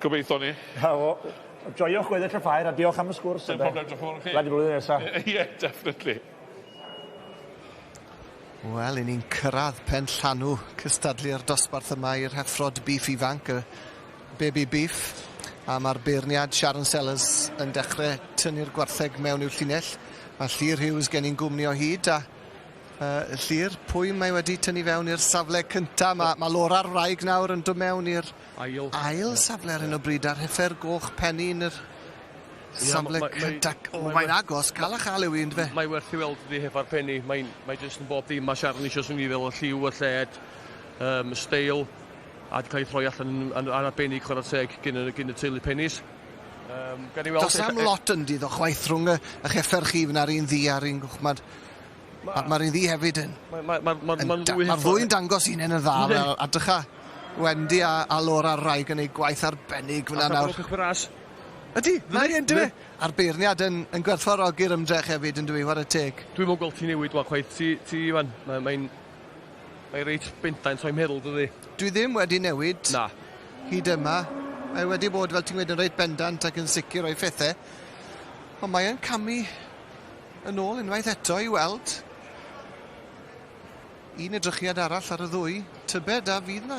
Gobeithio ni. A fo. Joiwch gweddill y ffair a diolch am y sgwrs. Dim problem, diolch yn fawr i chi. Glad i blwyddyn nesaf. Ie, definitely. Wel, i ni'n cyrraedd pen llanw cystadlu'r dosbarth yma i'r heffrod beef ifanc, y baby beef. A mae'r beirniad Sharon Sellers yn dechrau tynnu'r gwartheg mewn i'w llinell. Mae Llyr Hughes gen i'n gwmni o hyd a Llyr, pwy mae wedi tynnu fewn i'r safle cynta? Mae Laura'r wraig nawr yn dod mewn i'r ail, ail safle ar hyn o bryd a'r heffer goch penny yn yr safle cynta. O, mae'n agos, cael a chael yw un, fe. Mae werth i weld ydi hefo'r penny. Mae'n mae jyst yn bob dim. Mae Sharon eisiau swnio fel y lliw, y lled, y steil, a di cael ei throi allan yn arbennig chwarae teg gyn y teulu Pennies. Gan i weld. Does am lot yn diddo chwaith rhwng y heffer chi fyna'r un ddu a'r un goch. Mae'r ma un ddu hefyd yn... Mae'r ddwy'n dangos un yn y dda. Fel, a dycha Wendy a Laura Raig yn ei gwaith arbennig fyna nawr. Ydy, mae yn dwi. A'r beirniad yn gwerthfawrogi'r ymdrech hefyd yn dwi, chwarae teg. Dwi'n mwyn gweld ti newid wan chwaith. Ti Iwan, mae'n mae reit bendant o'i meddwl, dydi? Dwi ddim wedi newid. Na. Hyd yma. Mae wedi bod, fel ti'n gweud, yn reit bendant ac yn sicr o'i phethau. Ond mae yn camu yn ôl unwaith eto i weld un edrychiad arall ar y ddwy. Tybed a fydd na.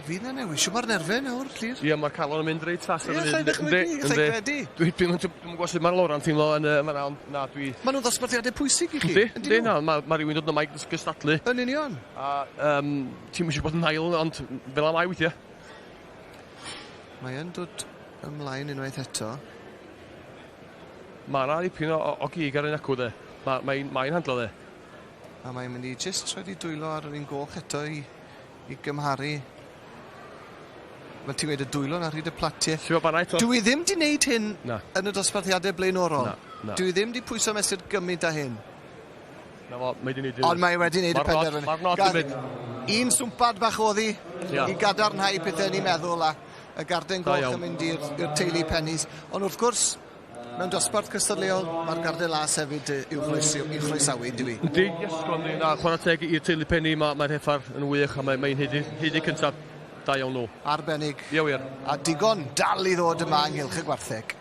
Fydd na newid. Siw mae'r nerfau nawr, Llyr? Ie, mae'r calon yn mynd reit fast. Ie, allai ddychmygu, allai gredu. Dwi'n gwybod sut mae'r Lora'n teimlo yn y fan'na, ond na, dwi. Maen nhw'n ddosbarthiadau pwysig i chi. Yndi, yndi, na, mae rhywun dod yma i gystadlu. Yn union. A ti'm eisiau bod yn ail, ond fel am ai weithiau. Mae yn dod ymlaen unwaith eto. Mae yna ddipyn o gig ar un acw, de. Mae'n mae handlo, de. A mae'n mynd i jyst rhaid i dwylo ar yr un goch eto i gymharu. Fel ti'n gweud, y dwylo ar hyd y platiau. Ti'n gwybod eto? Dwi ddim di wneud hyn Na. yn y dosbarthiadau blaenorol. Na, na. Dwi ddim di pwyso mesur gymaint â hyn. Na fo, mae di wneud. Ond mae wedi wneud y penderfyniad. Mae'r nod yn mynd. Un swmpad bach oddi i gadarnhau pethau ni'n meddwl a y garden Da goch iawn. yn mynd i'r teulu Pennies. Ond wrth gwrs, mewn dosbarth cystadleuol, mae'r garden las hefyd i'w chroesawu, yn dyw i? Yndi, Iesgon, na, chwarae teg i'r teulu Penny, mae'r heffar yn wych a mae'n mae haeddu cyntaf. Da iawn nhw. Arbennig. Ie, wir. A digon dal i ddod yma ynghylch y gwartheg.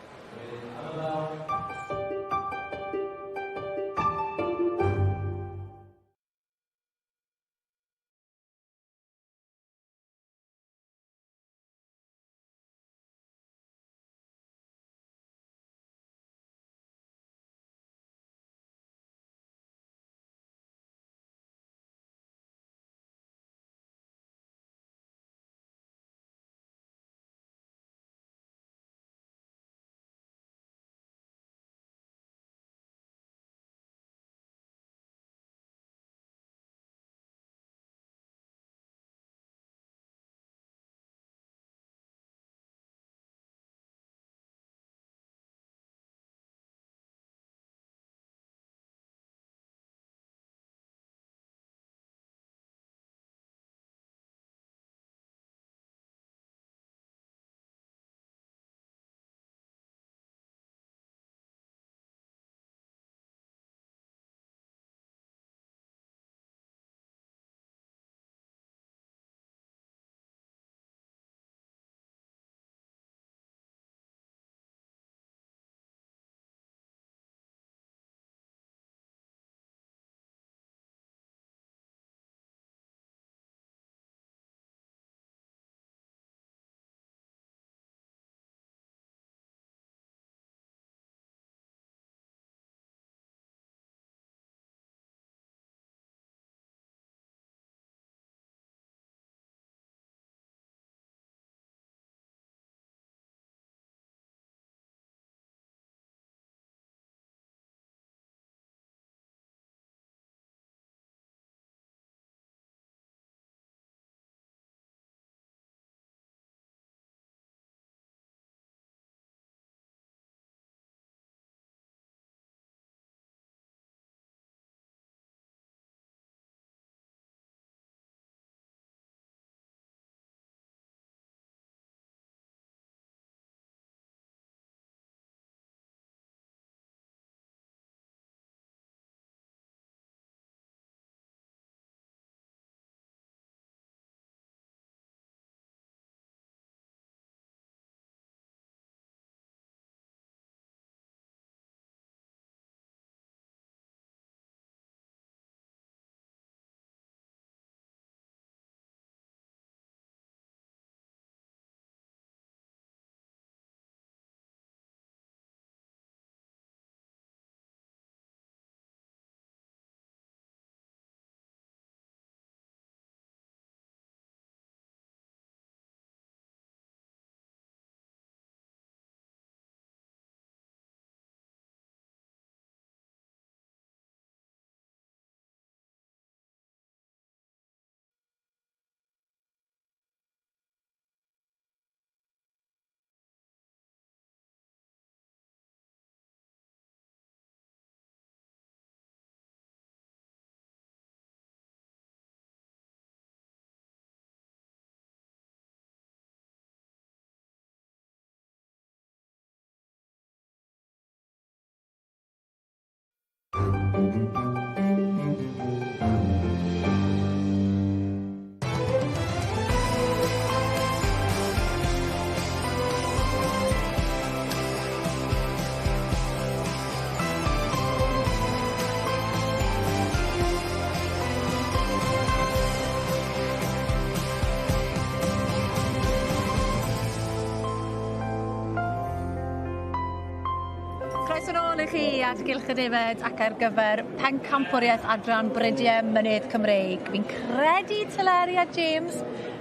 Croeso nôl i chi at Gylch y Defaid ac ar gyfer pencampwriaeth adran Brydiau Mynydd Cymreig. Fi'n credu Teleri a James,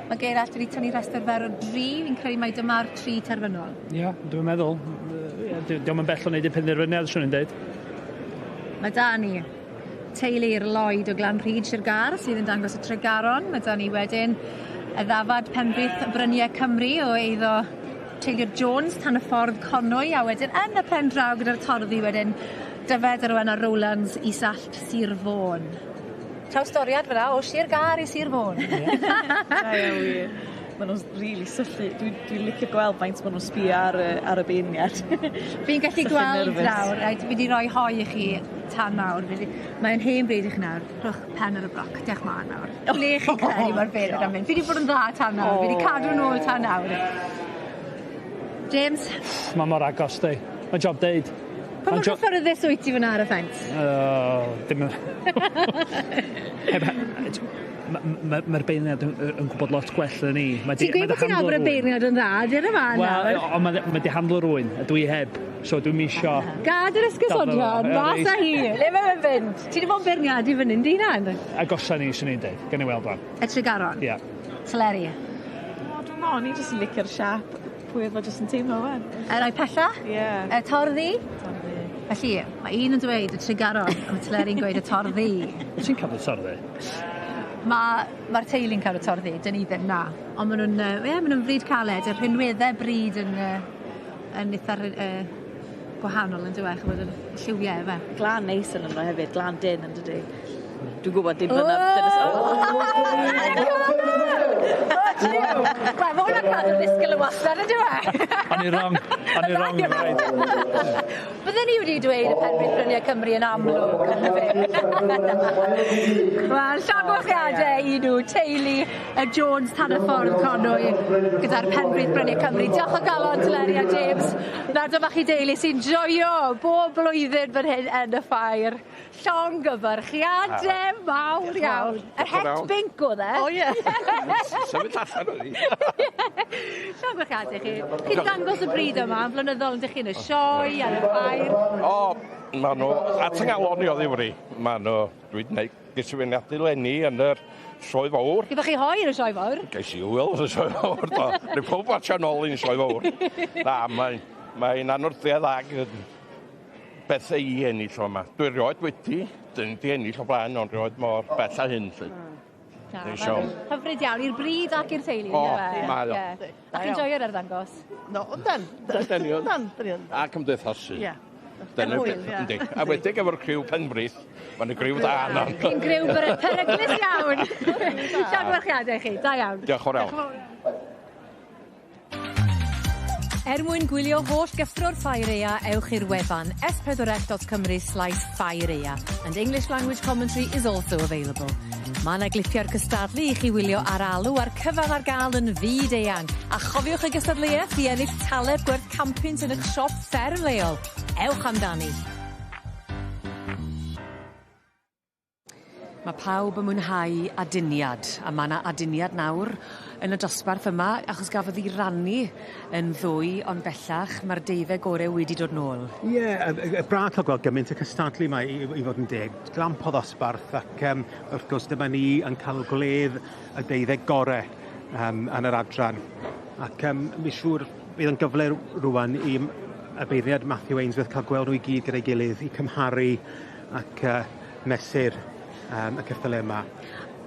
mae Gerallt wedi tynnu rhestr fer o dri, fi'n credu mai dyma'r tri terfynol. Ie, yeah, dwi'n meddwl. Ie, Dio'm yn bell o wneud y penderfyniad, swn i'n deud. Mae da ni teulu'r Lloyd o Glanrhyd, Sir Gâr, sydd yn dangos y Tregaron. Mae da ni wedyn y ddafad Penbrith Bryniau Cymru o eiddo teulu'r Jones tan y ffordd Conwy a wedyn yn y pen draw gyda'r torddi wedyn Dyfed a Rowena Rowlands i Sallt Sir Fôn. Trawstoriad fyna o Sir Gâr i Sir Fôn. Da iawn wir. Ma' nw'n rili syllu. Dwi dwi'n licio gweld faint ma' nw'n sbio ar y ar y beirniad. Fi'n gallu gweld nawr reit fi 'di roi hoe i chi tan nawr fi 'di mae'n hen bryd i chi nawr. Rhowch pen ar y bloc. Diolch mân nawr. Ble chi'n credu ma'r feirniad am mynd? Fi 'di bod yn dda tan nawr. Fi 'di cadw nôl tan nawr. James? Ma' mor agos 'di. Mae'n job deud. Pa mor gyffyrddus wyt ti fyna ar y ffens? O, dim yn... Heb Mae'r ma, beirniad yn, yn gwybod lot gwell na ni. Mae Ti'n gweud bod ti'n nabod y beirniad yn dda, dyn yma nawr. Wel, ond mae ma di handlo rwy'n, a dwi heb. So dwi'n misio... Gad yr esgusodion, mas â hi. Le mae'n fynd? Ti wedi bod yn beirniad i fyny, di hunan? Agosa ni, swn i'n dweud. Gan i weld wan. Y Tregaron? Ie. Yeah. Teleri? O, dwi'n meddwl, o'n i jyst yn licio'r siap. Pwy oedd o jyst yn teimlo wan. Y rai pella? Ie. Yeah. Y torddi? Torddi. Felly, mae un yn dweud y Tregaron, a mae Teleri'n gweud y torddi. Wyt ti'n cadw torddi? Mae'r ma teulu'n cadw torddi, dyn ni ddim, na. Ond maen nhw'n, yy, ie, maen nhw'n fryd caled, y rhinweddau bryd yn, uh, yn eitha uh, gwahanol yn dywe, ch'mod y lliwiau efe. Glan neis yn yno hefyd, glan dyn yn dydi? Dwi'n gwybod dim fyna. Wel, mae hwnna'n cadw'r ddisgyl yn wastad, yn dyw e? O'n i wrong. O'n i wrong, right. Bydden ni wedi dweud y Penrhyn Bryniau Cymru yn amlwg, on'd yfe? Wel, llongyfarchiade i nhw, teulu y Jones tan y ffordd Conwy gyda'r Penrhyn Bryniau Cymru. Diolch o galon Teleri a James. Nawr dyma chi deulu sy'n joio bob blwyddyn fan hyn yn y ffair. Llongyfarchiade mawr iawn. Yr het binc o'dd e. O ie. Symud allan o'n i. Llongyfarchiade chi. Chi'n dangos y bryd yma yn flynyddol yn'd 'ych chi yn y sioe ar y ffair. O, ma' nhw at 'y ngalon i o ddifri. Ma' nhw, dwi 'di neud ges i fy leni yn yr sioe fawr. Gyda chi hoe yn y sioe fawr? Ges i hwyl yn y sioe fawr, do. Neu pawb watsio nôl i'n sioe fawr. Na, mae'n mae'n anwrthedd ag beth i ennill o yma. Dwi rioed wedi, dyn di ennill o blaen, ond rioed mor bell a hyn, lly. Na, mae'n hyfryd iawn i'r bryd ac i'r teulu. O, mae o. A chi'n joio'r arddangos? No, yndan. Yndan, yndan. A cymdeithasu. Ie. Dyna beth, yndi. A wedig efo'r criw Penbrith, mae'n griw da yna. Chi'n griw peryglus iawn. Llongyfarchiadau i chi, da iawn. Diolch yn fawr iawn. Er mwyn gwylio holl gyffro'r ffair aea, ewch i'r wefan s4c.cymru slash ffair aea and English language commentary is also available. Mae yna glipiau'r cystadlu i chi wylio ar alw a'r cyfan ar gael yn fyd eang. A chofiwch y gystadleuaeth i ennill taleb gwerth campynt yn eich siop fferm leol. Ewch amdani! Mae pawb yn mwynhau aduniad, a ma' 'na aduniad nawr yn y dosbarth yma, achos gafodd 'i rannu yn ddwy, ond bellach ma'r deuddeg gore wedi dod nôl. Ie, y y y braf ca'l gweld gymaint o cystadlu 'ma i i fod yn deg. Glamp o ddosbarth ac yym wrth gwrs dyma ni yn ca'l gwledd y deuddeg gore yym yn yr adran. Ac yym mi siŵr bydd yn gyfle rŵan i m- y beirniad Matthew Ainsworth ca'l gweld nhw i gyd gyda'i gilydd i cymharu ac yy mesur yym y ceffyle yma.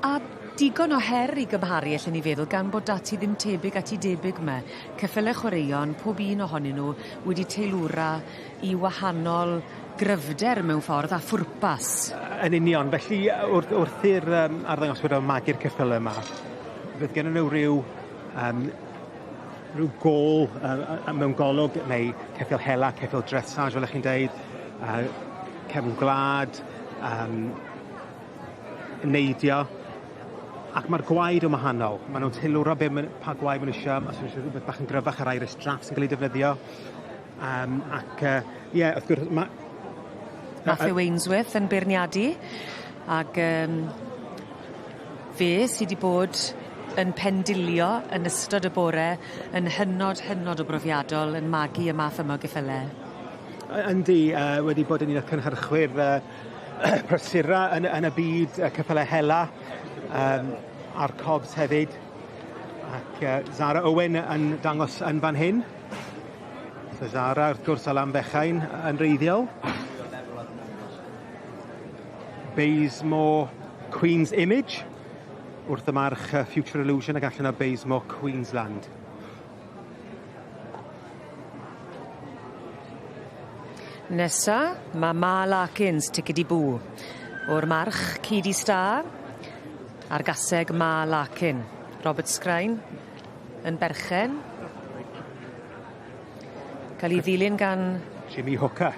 A digon o her i gymharu allen i feddwl gan bod 'da ti ddim tebyg at 'i debyg 'my. Ceffyle chwaraeon, pob un ohonyn nhw wedi teilwra i wahanol gryfder mewn ffordd a phwrpas. Yn union, felly wrth wrth i'r yym arddangoswyr fel magu'r ceffyle yma, fydd gennyn nhw ryw yym rhyw gôl yy yy mewn golwg neu ceffyl hela, ceffyl dressage fel 'ych chi'n deud, yy cefn gwlad, yym neidio, ac ma'r gwaed yn wahanol. Ma' nw'n teilwra be' ma' pa gwaed ma' nw isio, os ma' isio rwbeth bach yn gryfach yr Irish Draught sy'n ga'l ei defnyddio. Yym ac yy ie wrth gwrs ma' Matthew Ainsworth yn beirniadu ag yym fe sy 'di bod yn pendilio yn ystod y bore yn hynod hynod o brofiadol yn magu y math yma o geffyle. Yndi, wedi bod yn un o'r cynhyrchwyr prysura yn, yn y byd ceffylau hela, a'r cobs hefyd. Ac Zara Owen yn dangos yn fan hyn. So Zara, wrth gwrs, o Lanfechain yn reiddiol. Baysmore Queen's Image wrth y march Future Illusion ac allan o Baysmore Queensland. Nesa, mae Ma Larkins, Tickety Boo, o'r march Cidi Star a'r gaseg Ma Larkin. Robert Scrine yn berchen. Cael ei ddilyn gan... Jimmy Hooker.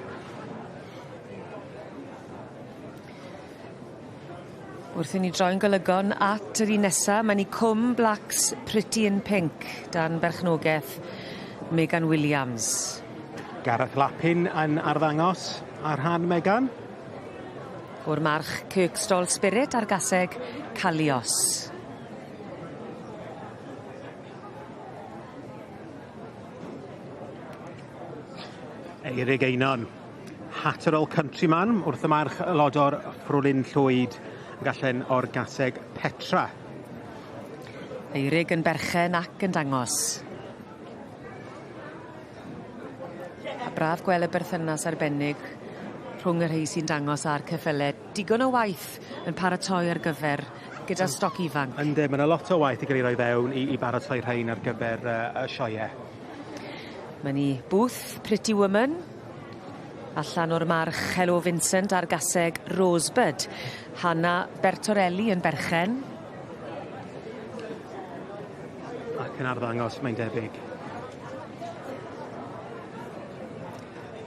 Wrth i ni droi'n golygon at yr un nesa, mae'n i Cwm Blacks Pretty in Pink dan berchnogaeth Megan Williams. Gareth Lapin yn arddangos ar rhan Megan. O'r march Kirkstall Spirit a'r gaseg Calios. Eirig Einon. Hatterall Countryman wrth y march lodor Frwlyn Llwyd yn gallen o'r gaseg Petra. Eirig yn berchen ac yn dangos. A braf gweld y berthynas arbennig rhwng y rhei sy'n dangos a'r ceffyle. Digon o waith yn paratoi ar gyfer gyda stoc ifanc. Yndi, ma' 'na lot o waith i ga'l 'i roi fewn i i baratoi rhein ar gyfer y sioee. Ma' ni bwth Pretty Woman allan o'r march Hello Vincent a'r gaseg Rosebud. Hannah Bertorelli yn berchen. Ac yn arddangos, mae'n debyg.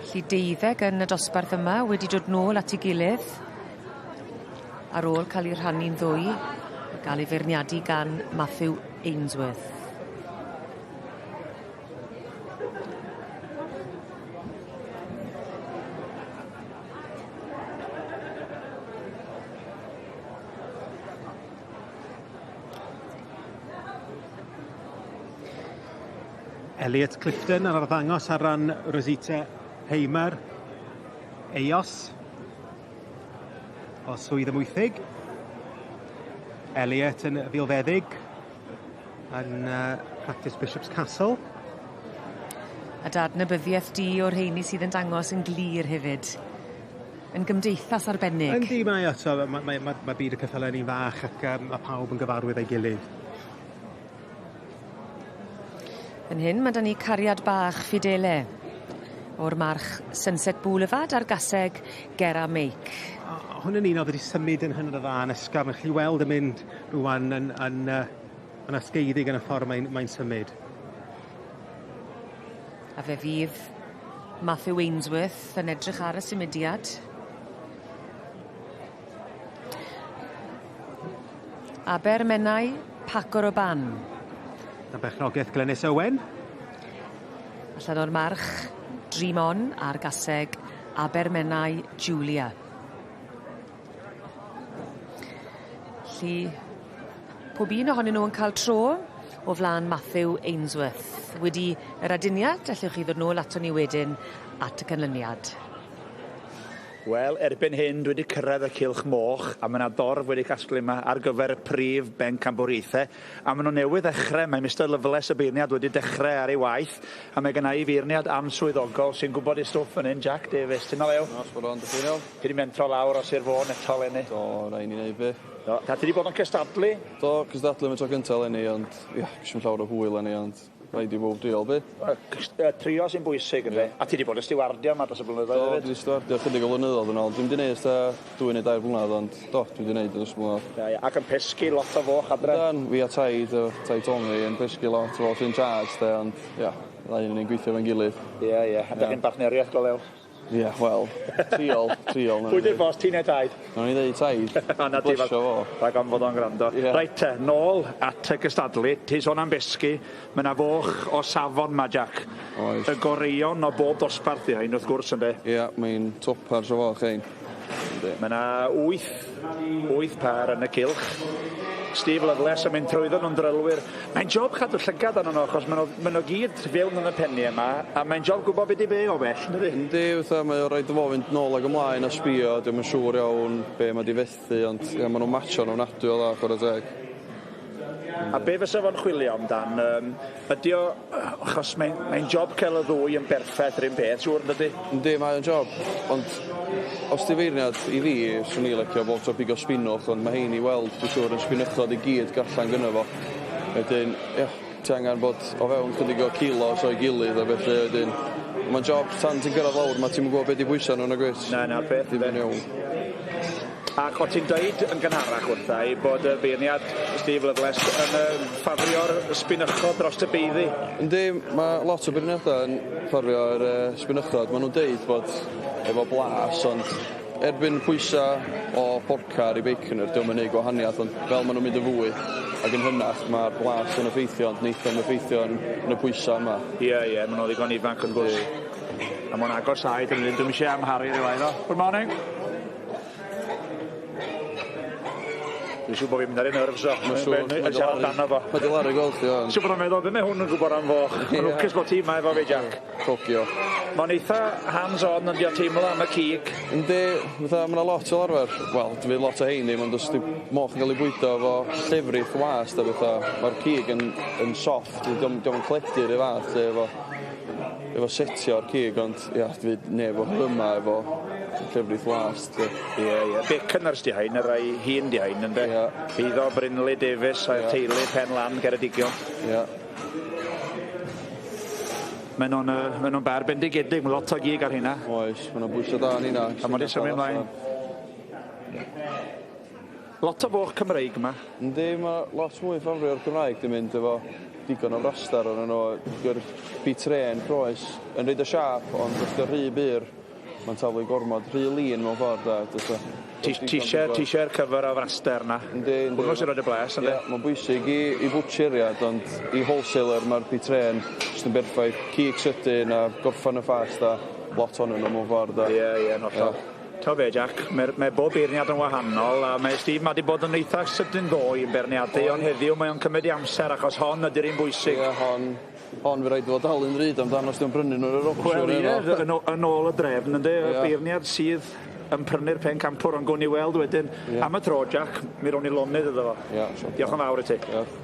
Felly deuddeg yn y dosbarth yma wedi dod nôl at 'i gilydd ar ôl ca'l 'u rhannu'n ddwy a ga'l ei feirniadu gan Matthew Ainsworth. Elliot Clifton yn arddangos ar ran Rosita Heimer, Eos o Swydd Amwythig. Elliot yn filfeddyg yn practis Bishop's Castle. A dadnabyddieth di o'r rheini sydd yn dangos yn glir hefyd. Yn gymdeithas arbennig. Yndi mae o t'o' ma' mae ma' ma' byd y ceffyle'n un fach ac ma' pawb yn gyfarwydd â'i gilydd. Fan hyn ma' 'da ni cariad bach Fidele o'r march Sunset Boulevard a'r gaseg Gera Meic. O hwn yn un o'dd wedi symud yn hynod o dda yn ysgafn chi weld yn mynd rŵan yn yn yy yn asgeiddig yn y ffor mae'n mae'n symud. A fe fydd Matthew Ainsworth yn edrych ar y symudiad. Abermenai, Pacor o Ban. Dan berchnogaeth Glenys Owen. Allan o'r march, Dream On a'r gaseg Abermenai Julia. Felly, pob un ohonyn nhw yn cael tro o flan Matthew Ainsworth. Wedi yr aduniad, allwch chi ddod nôl aton ni wedyn at y canlyniad. Wel, erbyn hyn dwi 'di cyrraedd y cylch moch a ma' 'na dorf wedi casglu 'ma ar gyfer y prif bencampwriaethe a ma' nw newydd ddechre mae Mister Lovelace y beirniad wedi dechre ar ei waith a mae gynna i feirniad answyddogol sy'n gwbod ei stwff fan 'yn, Jack Davies. Ti'n o lew? Nos fore ond ydych chi'n iawn? Ti 'di mentro lawr o Sir Fôn eto leni? Do, rai' ni neud be'. Do. Ta ti 'di bod yn cystadlu? Do, cystadlu am y tro cynta leni ond ia, ges i'm llawer o hwyl leni ond Rhaid i bowb drial be? Trio sy'n bwysig ynde? A ti 'di bod yn stiwardio 'ma dros y blynyddoedd Do, hefyd? dwi 'di stiwardio chydig o flynyddoedd yn ôl. Dwi'm 'di neud ers t'a dwy neu dair blynedd ond do, dwi 'di neud o dros y blynyddoedd. Ia ia. Ac yn pesgi lot o foch adre? Yndan, fi a taid taid Tony yn pesgi lot fo sy'n charge 'de ond ia, ddau onyn ni'n gweithio efo'n gilydd. Ia ia. A 'dach chi'n bartneriaeth go lew? Ia, wel, trial, trial. Pwy 'di'r boss, ti ne' taid? Nawn ni ddeud taid. O 'na ti. Blesio fo. Rhag ofn bod o'n gwrando. Ia. Reit te, nôl at y gystadlu. Ti'n sôn am besgi, ma' 'na foch o safon 'ma, Jack. Oes. Y goreuon o bob dosbarth 'di rhein wrth gwrs ynde? Ia, mae'n topar o foch rhein. Yndi. Ma' 'na wyth, wyth pâr yn y cylch. Steve Lovelace yn mynd trwyddo nhw'n drylwyr. Mae'n job cadw llygad arnyn nhw, achos maen nhw, ma nhw gyd fewn yn y penni yma, a mae'n job gwybod beth i be o bell, ynddi? Yndi, fatha mae o rhaid fo fynd nôl ag ymlaen a sbio, dwi'm yn siŵr iawn be mae di fethu, ond ia, maen nhw'n matcho nhw'n ofnadwy o dda, chwarae teg. A be fysa fo'n chwilio amdan, ydy o, achos mae'n mae job cael y ddwy yn berffaith yr un peth, siŵr, dydy? Yndi, mae o'n job, ond os di feirniad i fi, swn i licio bob tro pigo spinwch, ond mae hein i weld, dwi'n siŵr, yn spinychod i gyd gallan gynno fo. Wedyn, ia, ti angen bod o fewn chydig o kilos o'i gilydd a felly wedyn, mae'n job tan ti'n gyrraedd lawr, ma ti'm yn gwybod be di bwysa nhw nag wyt? Na, na'r peth. Ddim yn iawn. Ac o ti'n deud yn gynharach wrtha i bod y beirniad Steve Lovelace yn ffafrio'r sbinychod dros y beiddi. Yndi, mae lot o beirniadau yn ffafrio'r sbinychod. Maen nhw'n deud bod efo blas, ond erbyn pwysa o porcar i baconer, dio'm yn neud gwahaniaeth, ond fel maen nhw'n mynd yn fwy ac yn hynach, mae'r blas yn effeithio, ond neith o'm effeithio yn, yn y pwysa yma. Ie, ie, maen nhw'n ddigon ifanc yn gwrs. A ma'n agos aed yn mynd, dwi'm eisiau amharu rhywai ddo. Good morning. Dwi'n siŵr bod fi'n mynd ar ei nerves o. Mae'n siŵr. Yn siarad amdano fo. Mae di laru gweld chi o'n. Siŵr bod o'n meddwl, be mae hwn yn gwybod am foch? Mae'n lwcus bod ti yma efo fi, Jack. Cogio. Mae'n eitha hands-on yn dio teimlo am y cig. Yndi, fatha, mae 'na lot o arfer. Wel, dwi lot o hein ddim, ond os di moch yn cael ei bwydo efo llefrith wast a bethau, mae'r cig yn soft, dio'm yn cledu rhyw fath, lle, efo setio'r cig, ond ia, dwi neb o yma efo llefrith wast. Ie, ie. Ie. Baconers di hain, y rai hyn di hain, ynddo? Ie. Eiddo Brinley Davies a'r teulu Pen Lan Geredigion. Ie. Maen nhw'n ma nhw bar bendigedig, mae lot o gig ar hynna. Oes, maen nhw'n bwyso da yn hynna. A maen nhw'n symud ymlaen. Lot o foch Cymreig yma. Yndi, mae lot mwy ffafrio'r Cymraeg di mynd efo digon o frastar o'n nhw. Dio'r bitren croes yn rhaid y siâp, ond os 'di o rhy bur, mae'n taflu gormod, rhy lean mewn ffordd da. Ti eisiau'r cyfer o fraster na? Yndi, yndi. Hwnnw sy'n rhoi y bles, yndi? Ie, mae'n bwysig i bwtsheriad, ond i wholesaler mae'r bitren jyst yn berffaith. Cig sydyn a gorffan y ffast a lot ohonyn nhw mewn ffordd da. Ie, ie, yn hollol. T'o be, Jack, mae bob beirniad yn wahanol, a mae Steve ma di bod yn eitha sydyn ddoe yn beirniadu, ond heddiw mae o'n cymryd i amser, achos hon ydy'r un bwysig. Ie, hon fe rhaid fod dal yn ryd amdano os di'n prynu nhw'n yr opsiwn. Wel, ie, yn ôl y drefn, ynddi, y beirniad sydd yn prynu'r pen campwr, ond gwn i weld wedyn. Am y tro, Jack, mi rown ni lonydd iddo fo. Ie, Diolch yn fawr i ti. Diolch.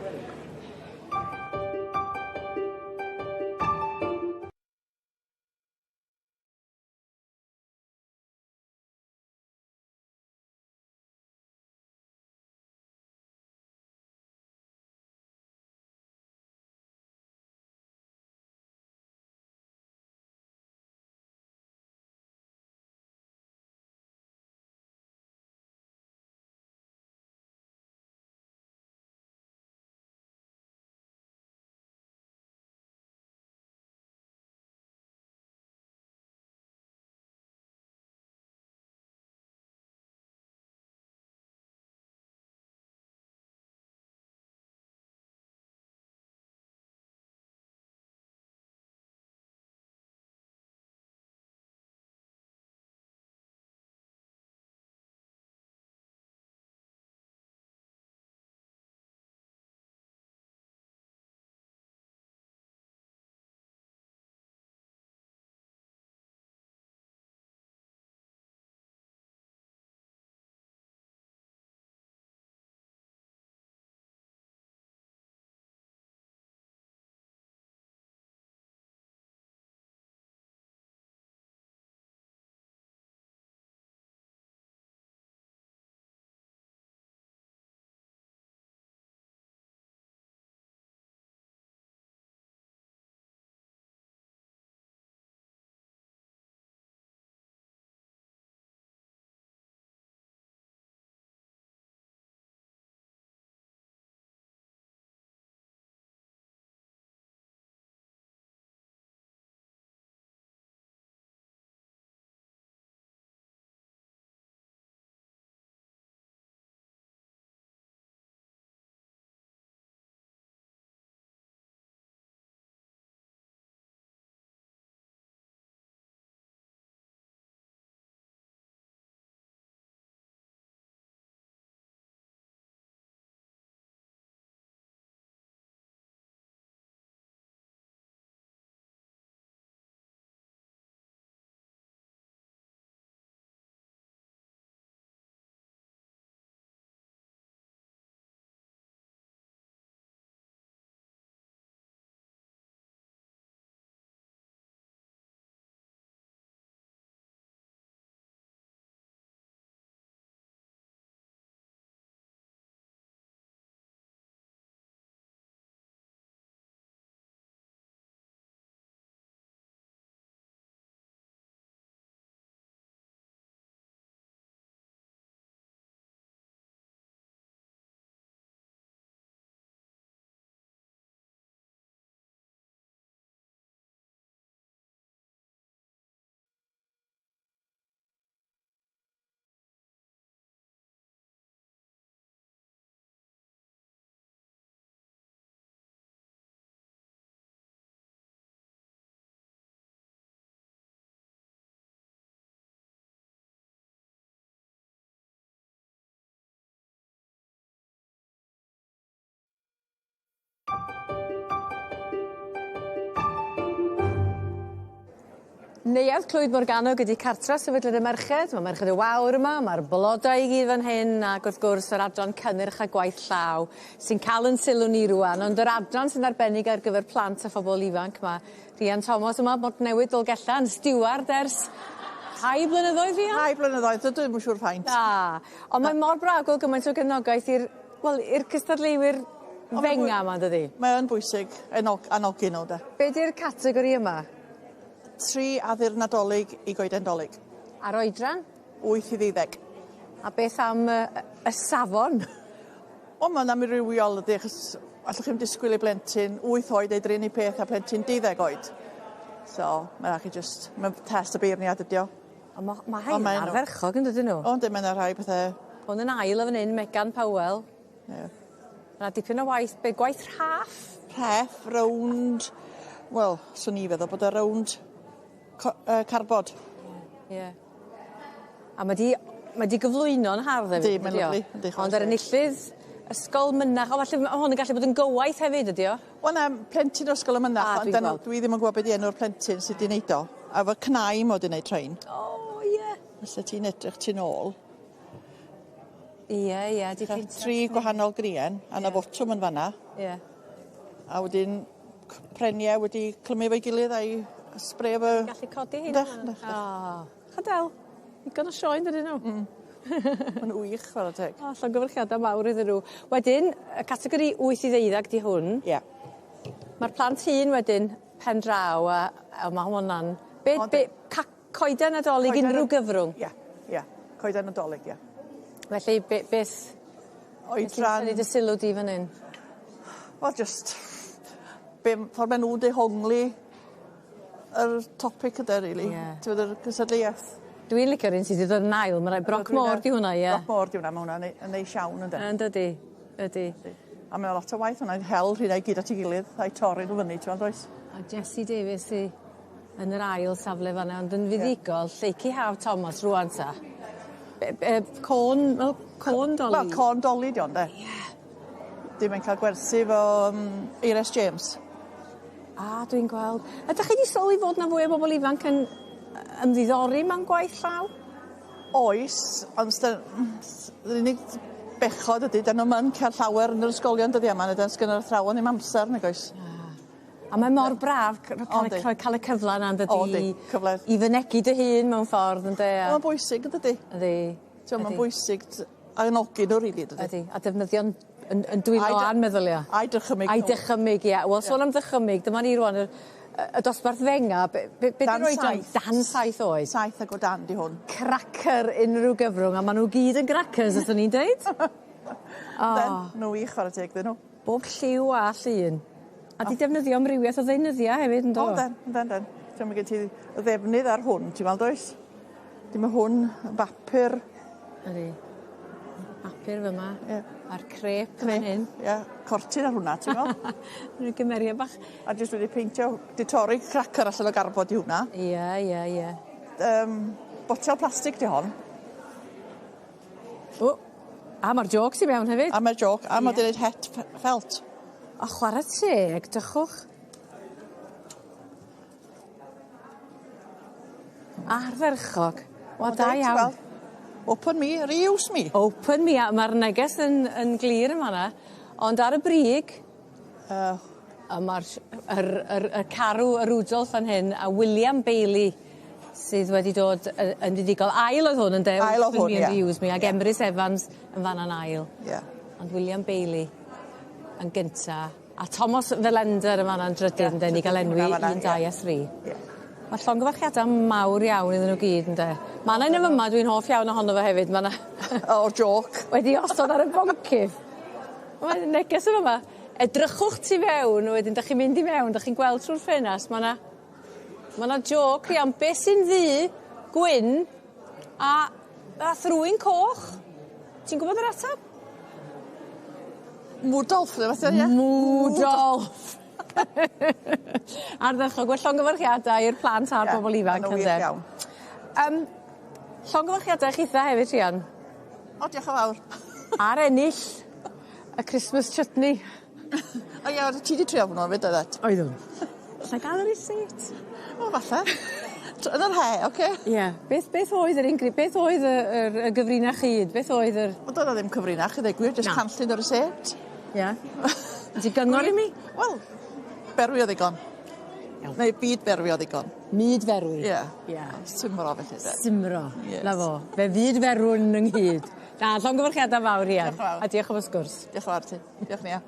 Neuadd Clwyd Morgannwg ydi cartra sefydliad y merched, ma' Merched y Wawr yma, ma'r blodau i gyd fan hyn ac wrth gwrs yr adran cynnyrch a gwaith llaw sy'n ca'l 'yn sylw ni rŵan ond yr adran sy'n arbennig ar gyfer plant a phobol ifanc ma' Rhian Thomas yma Bontnewydd Dolgella yn stiward ers rhai blynyddoedd Rhian? Rhai blynyddoedd dydw i'm yn siŵr faint. Na. Ond mae mor braf gweld gymaint o gefnogaeth i'r wel i'r cystadleuwyr fenga 'ma yndydi? Mae yn bwysig enog- anogi nhw 'de. Be' 'di'r categori yma? Tri addurn Nadolig i goeden 'Dolig. A'r oedran? 8 i ddeuddeg. A beth am y y y safon? O ma'n amrywiol ydi achos allwch chi'm disgwyl i blentyn wyth oed neud yr un un peth â plentyn deuddeg oed. So ma' rai' chi jyst ma' test y beirniad ydi o. On' ma' ma' rhein yn ardderchog on'd ydyn nhw? O yndyn ma' 'na rhai pethe Hwn yn ail yn fan 'yn Megan Powell. Ie. Ma' 'na dipyn o waith be' gwaith rhaff? Rheff rownd wel swn i feddwl bod o rownd co- yy carbod. Ie. A ma' 'di ma' 'di gyflwyno'n hardd hefyd. Yndi mae'n lyfli yndi Ond yr enillydd Ysgol Mynach o falle ma' hwn yn gallu bod yn gywaith hefyd ydi o? Wel na plentyn o Ysgol y Mynach Ah, ond dwi'n 'dan gweld. dwi ddim yn gwbod be' 'di enw'r plentyn sy 'di neud o. A efo cnau mod i neud rhein. O ie. Fysa ti'n edrych tu nôl. Ie ie 'di peintio. Tri gwahanol grien a 'na fotwm yn fan 'na. Ie. A wedyn prenie wedi clymu efo'i gilydd a'i sbrêo efo... Gallu codi heina? Yndach yndach. O. Ch'del. Digon o sioe ynddydyn nhw? Mm. Ma' n'w wych chwara teg. O llongyfarchiada mawr iddyn nhw. Wedyn y categori wyth i ddeuddag 'di hwn. Ie. Ma'r plant hŷn wedyn pen draw a a ma' hwnna'n be' be' ca- coeden Nadolig unrhyw gyfrwng? Ie ie. Coeden Nadolig ie. Felly be- beth Oedran... Beth sy'n tynnu dy sylw di fan 'yn? Wel jyst be' m- ffor ma' nw'n dehongli yr topic ynde rili. Ie. T'mod yr cystadleuaeth. Dwi'n licio'r un sy 'di dod yn ail ma' rai' Broc Môr 'di hwnna ie? Broc Môr 'di hwnna ma' hwnna'n nei- yn neis iawn ynde? Yndydi? Ydi. A ma' 'na lot o waith hwnna i hel rheina i gyd at 'i gilydd a'u torri nhw fyny t'wel does? A Jessie Davies sy yn yr ail safle fan 'na ond yn fuddugol Lleucu Haf Thomas rŵan ta. Be' be' côn fel côn doli? Wel côn doli 'di o ynde? Ie. 'Di mae'n ca'l gwersi efo yym Eires James. A dwi'n gweld. Ydach chi 'di sylwi fod 'na fwy o bobol ifanc yn ymddiddori mewn gwaith llaw? Oes ond sdy- yr unig bechod ydi 'dyn nw'm yn ca'l llawer yn yr ysgolion dyddia' 'ma na does gyn yr athrawon ddim amser nag oes? Na. A mae mor braf ca'l y ca'l y cyfla 'na yndydi? O yndi, cyfle. I fynegi dy hun mewn ffordd ynde a... Ma'n bwysig yndydi? Ydi. T'o' ma'n bwysig anogi nhw rili dydi? Ydi a defnyddio'n 'yn 'yn dwylo a'n meddylia. A'i dychymyg A'i dychymyg ie. Wel sôn am ddychymyg dyma ni rŵan yr y dosbarth fenga be' be' be' 'di'r oedran? Dan saith oed. Saith ag o dan 'di hwn. Cracyr unryw gyfrwng a ma' nhw gyd yn gracers os o'n i'n deud. O. Yndyn, nhw wych chware teg 'dyn nhw. Bob lliw a llun. A 'di defnyddio amrywieth o ddeunyddia hefyd yndo? O ynden, ynden 'den. T'mo' ma' gen ti y ddefnydd ar hwn ti'n weld oes? 'Di ma' hwn yn bapur. Ydi. Bapur fy' 'ma. Ie. A'r crêp fan hyn. Ie, cortyn ar hwnna ti'n weld? Rhyw gymeriad bach. A jyst wedi peintio, 'di torri cracer allan o garbod i hwnna. Ie ie ie. Botel plastig 'di hon. O! A ma'r jôcs i mewn hefyd. A ma'r jôc a ma' 'di neud het ffelt. O chware teg, dychwch. Ardderchog. Wel da iawn. Open me, reuse me. Open me a ma'r neges yn yn glir yn fan 'na. Ond ar y brig... A ma'r yr yr y carw y Rudolph fan hyn a William Bailey sydd wedi dod yn fuddugol. Ail oedd hwn ynde? Ail o'dd Open hwn me ie. and reuse me ag Emrys Evans yn fan 'na'n ail. Ie. Ond William Bailey yn gynta a Thomas Felender yn fan 'na'n drydydd ynde ni ga'l enwi 1 2 a thri. Ie. Ma' llongyfarchiada mawr iawn iddyn nhw gyd ynde? Ma' 'na un yn fyma dwi'n hoff iawn ohono fo hefyd ma' 'na O'r jôc. Wedi osod ar y boncyff. Mae neges yn fyma. Edrychwch tu fewn wedyn 'dach chi'n mynd i mewn 'dach chi'n gweld trw'r ffenast ma' 'na ma' 'na jôc iawn be' sy'n ddu, gwyn a a thrwyn coch? Ti'n gwbod yr atab? Mwdolf ne' wbath ie? Mwdolf! Ardderchog. Wel llongyfarchiadau i'r plant a'r bobol ifanc ynde? ynde? Iawn. Llongyfarchiadau chitha hefyd Rhian. O diolch yn fawr. Ar ennill y Christmas chutney. O ie ti 'di trio hwnnw efyd oeddet? Oeddwn. Allai ga'l y receipt? O falle. Yn yr he, oce? Ie. Beth beth oedd yr un gri- beth oedd y yr y gyfrinach hud? Beth oedd yr... Wel do'dd 'na ddim cyfrinach i ddeu gwir, jyst canllyn o rysét. Ie. Ti gyngor i mi? Wel, berwi o ddigon. Iawn. Neu byd berwi o ddigon. Myd ferwi. Ie. Ie. Simro felly de. Simro. Yes. 'Na fo. Fe fyd ferwn ynghyd. Na, llongyfarchiada fawr Rhian. Diolch yn fawr. A diolch am y sgwrs. Diolch yn fawr ti. Diolch Nia.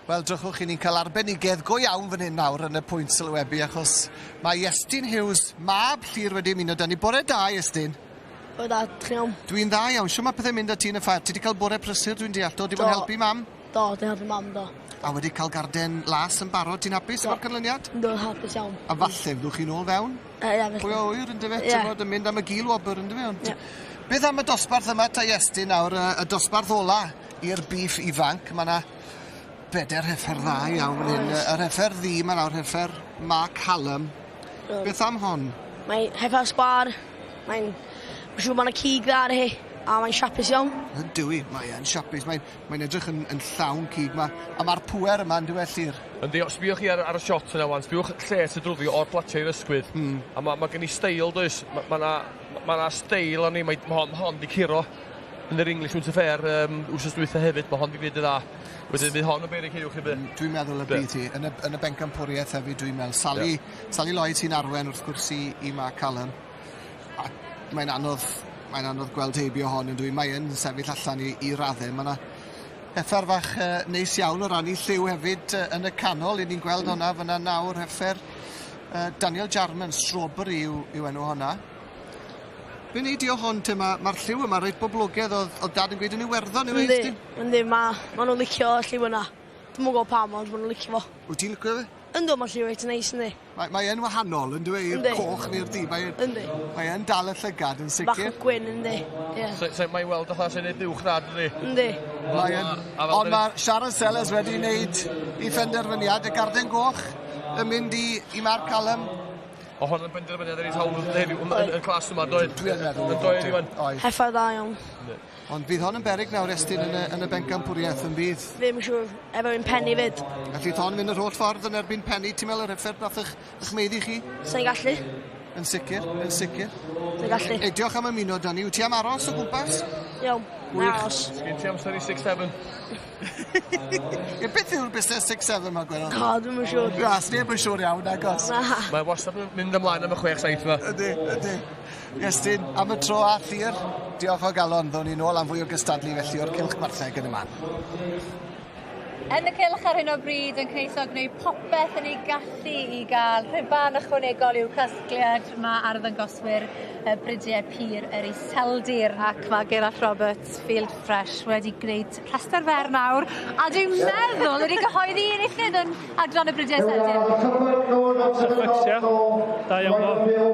Wel, drychwch, chi ni'n cael arbenigedd go iawn fan hyn nawr yn y pwynt sylwebu, achos mae Iestyn Hughes, mab Llyr wedi ymuno 'da ni. Bore da, Iestyn. Bore da, chi'n iawn? Dwi'n dda iawn. Shwd ma' pethe'n mynd â ti yn y ffair? Ti 'di cael bore prysur, dwi'n deall, do? Di bod yn helpu mam? Do, 'di helpu mam, do. A wedi cael garden las yn barod, ti'n hapus efo'r canlyniad? Yndw, hapus iawn. A falle fyddwch chi nôl fewn? Yy, ie, felly. Pwy a ŵyr, yndyfe? Ie. T'mod, yn mynd am y gil wobr, yndyfe? Ond Beth am y dosbarth yma ta Iestyn nawr, y dosbarth ola i'r bîff ifanc, ma' 'na beder heffer dda iawn fan hyn. Yr heffer ddu 'ma nawr, heffer Mark Hallam. Beth am hon? Mae heffer sgwâr, mae'n ma' siŵr ma' 'na cig dda ar hi, a mae'n siapus iawn. Yndyw 'i, mae yn siapus, mae'n mae'n edrych yn yn llawn cig, ma' a ma'r pŵer yma yndyw e Llŷr? Yndi, os sbiwch chi ar ar y shot yna ŵan, sbiwch lle sy drwddi o'r platiau i'r ysgwydd. A ma' ma' gen 'i steil does? Ma' ma' 'na ma' 'na steil arni, mae ma' hon ma' hon 'di curo yn yr English Winter Fair yym wsos dwytha hefyd, ma' hon 'di gneud yn dda. Wedyn fydd hon yn beryg uwch i by. Dwi'n meddwl y bydd hi yn y yn y bencampwriaeth hefyd dwi'n meddwl. Sally yeah. Sally Lloyd sy'n arwen wrth gwrs i i Mark Callum. A mae'n anodd mae'n anodd gweld heibio hon yn dwi. Mae yn sefyll allan i i radde. Mae 'na heffer fach neis iawn o ran 'i lliw hefyd yn y canol. 'Yn ni'n gweld honna fyna nawr heffer Daniel Jarman Strawberry yw yw enw honna. Be' wnei di o hon te ma' ma'r lliw yma reit boblogedd o'dd o'dd dad yn gweud yn Iwerddon yw e Yndi yndi ma' ma' nw'n licio y lliw yna. Dwi'm yn gwbo pam ond ma' nw'n licio fo. Wyt ti'n licio fe? Yndw ma'r lliw reit neis yndi? Mae mae yn wahanol yndyw e i'r coch neu'r du mae Yndi. Mae yn dal y llygad yn sicir. Bach o gwyn yndi? Ie. So so mae i weld fatha sy'n neud buwch da dydi? Yndi. Mae yn ond ma' Sharon Sellers wedi neud 'i phenderfyniad y garden goch yn mynd i i Mark Callum. O' hon yn benderfyniad reit hawdd heddiw yn yn y class yma doedd? Dwi yn meddwl. Yn doedd Iwan? Oedd. Heffer dda iawn. Yndi. Ond fydd hon yn beryg nawr Estyn yn y yn y bencampwriaeth yn fydd? Ddim yn siŵr efo un Penny 'fyd. Ellith hon fynd yr holl ffordd yn erbyn Penny ti'n meddwl yr heffer nath 'ych 'ych maeddu chi? Sai'n gallu. Yn sicir, yn sicir. Sai'n gallu. Ei diolch am ymuno 'da ni. Wyt ti am aros o gwmpas? Iawn. Gwych. Aros. Sgin ti amser i six seven? Ie beth yw'r busnes six seven 'ma Gwenno? O dwi'm yn siŵr. Na, sneb yn siŵr iawn nagos? Na. Mae wastad yn mynd ymlaen am y chwech saith 'ma. Ydi, ydi. Iestyn, am y tro a Llŷr, diolch o galon. Ddown ni nôl am fwy o gystadlu felly o'r cylch gwartheg yn y man. Yn y cylch ar hyn o bryd yn ceisio gwneud popeth yn ei gallu i gael rhuban ychwanegol i'w casgliad mae arddangoswyr y brydiau pur yr iseldir ac mae Gerallt Roberts Field Fresh wedi gwneud rhestr fer nawr a dwi'n meddwl wedi cyhoeddi enillydd yn adran y brydiau iseldir. Suffolk, ia. Da iawn fo.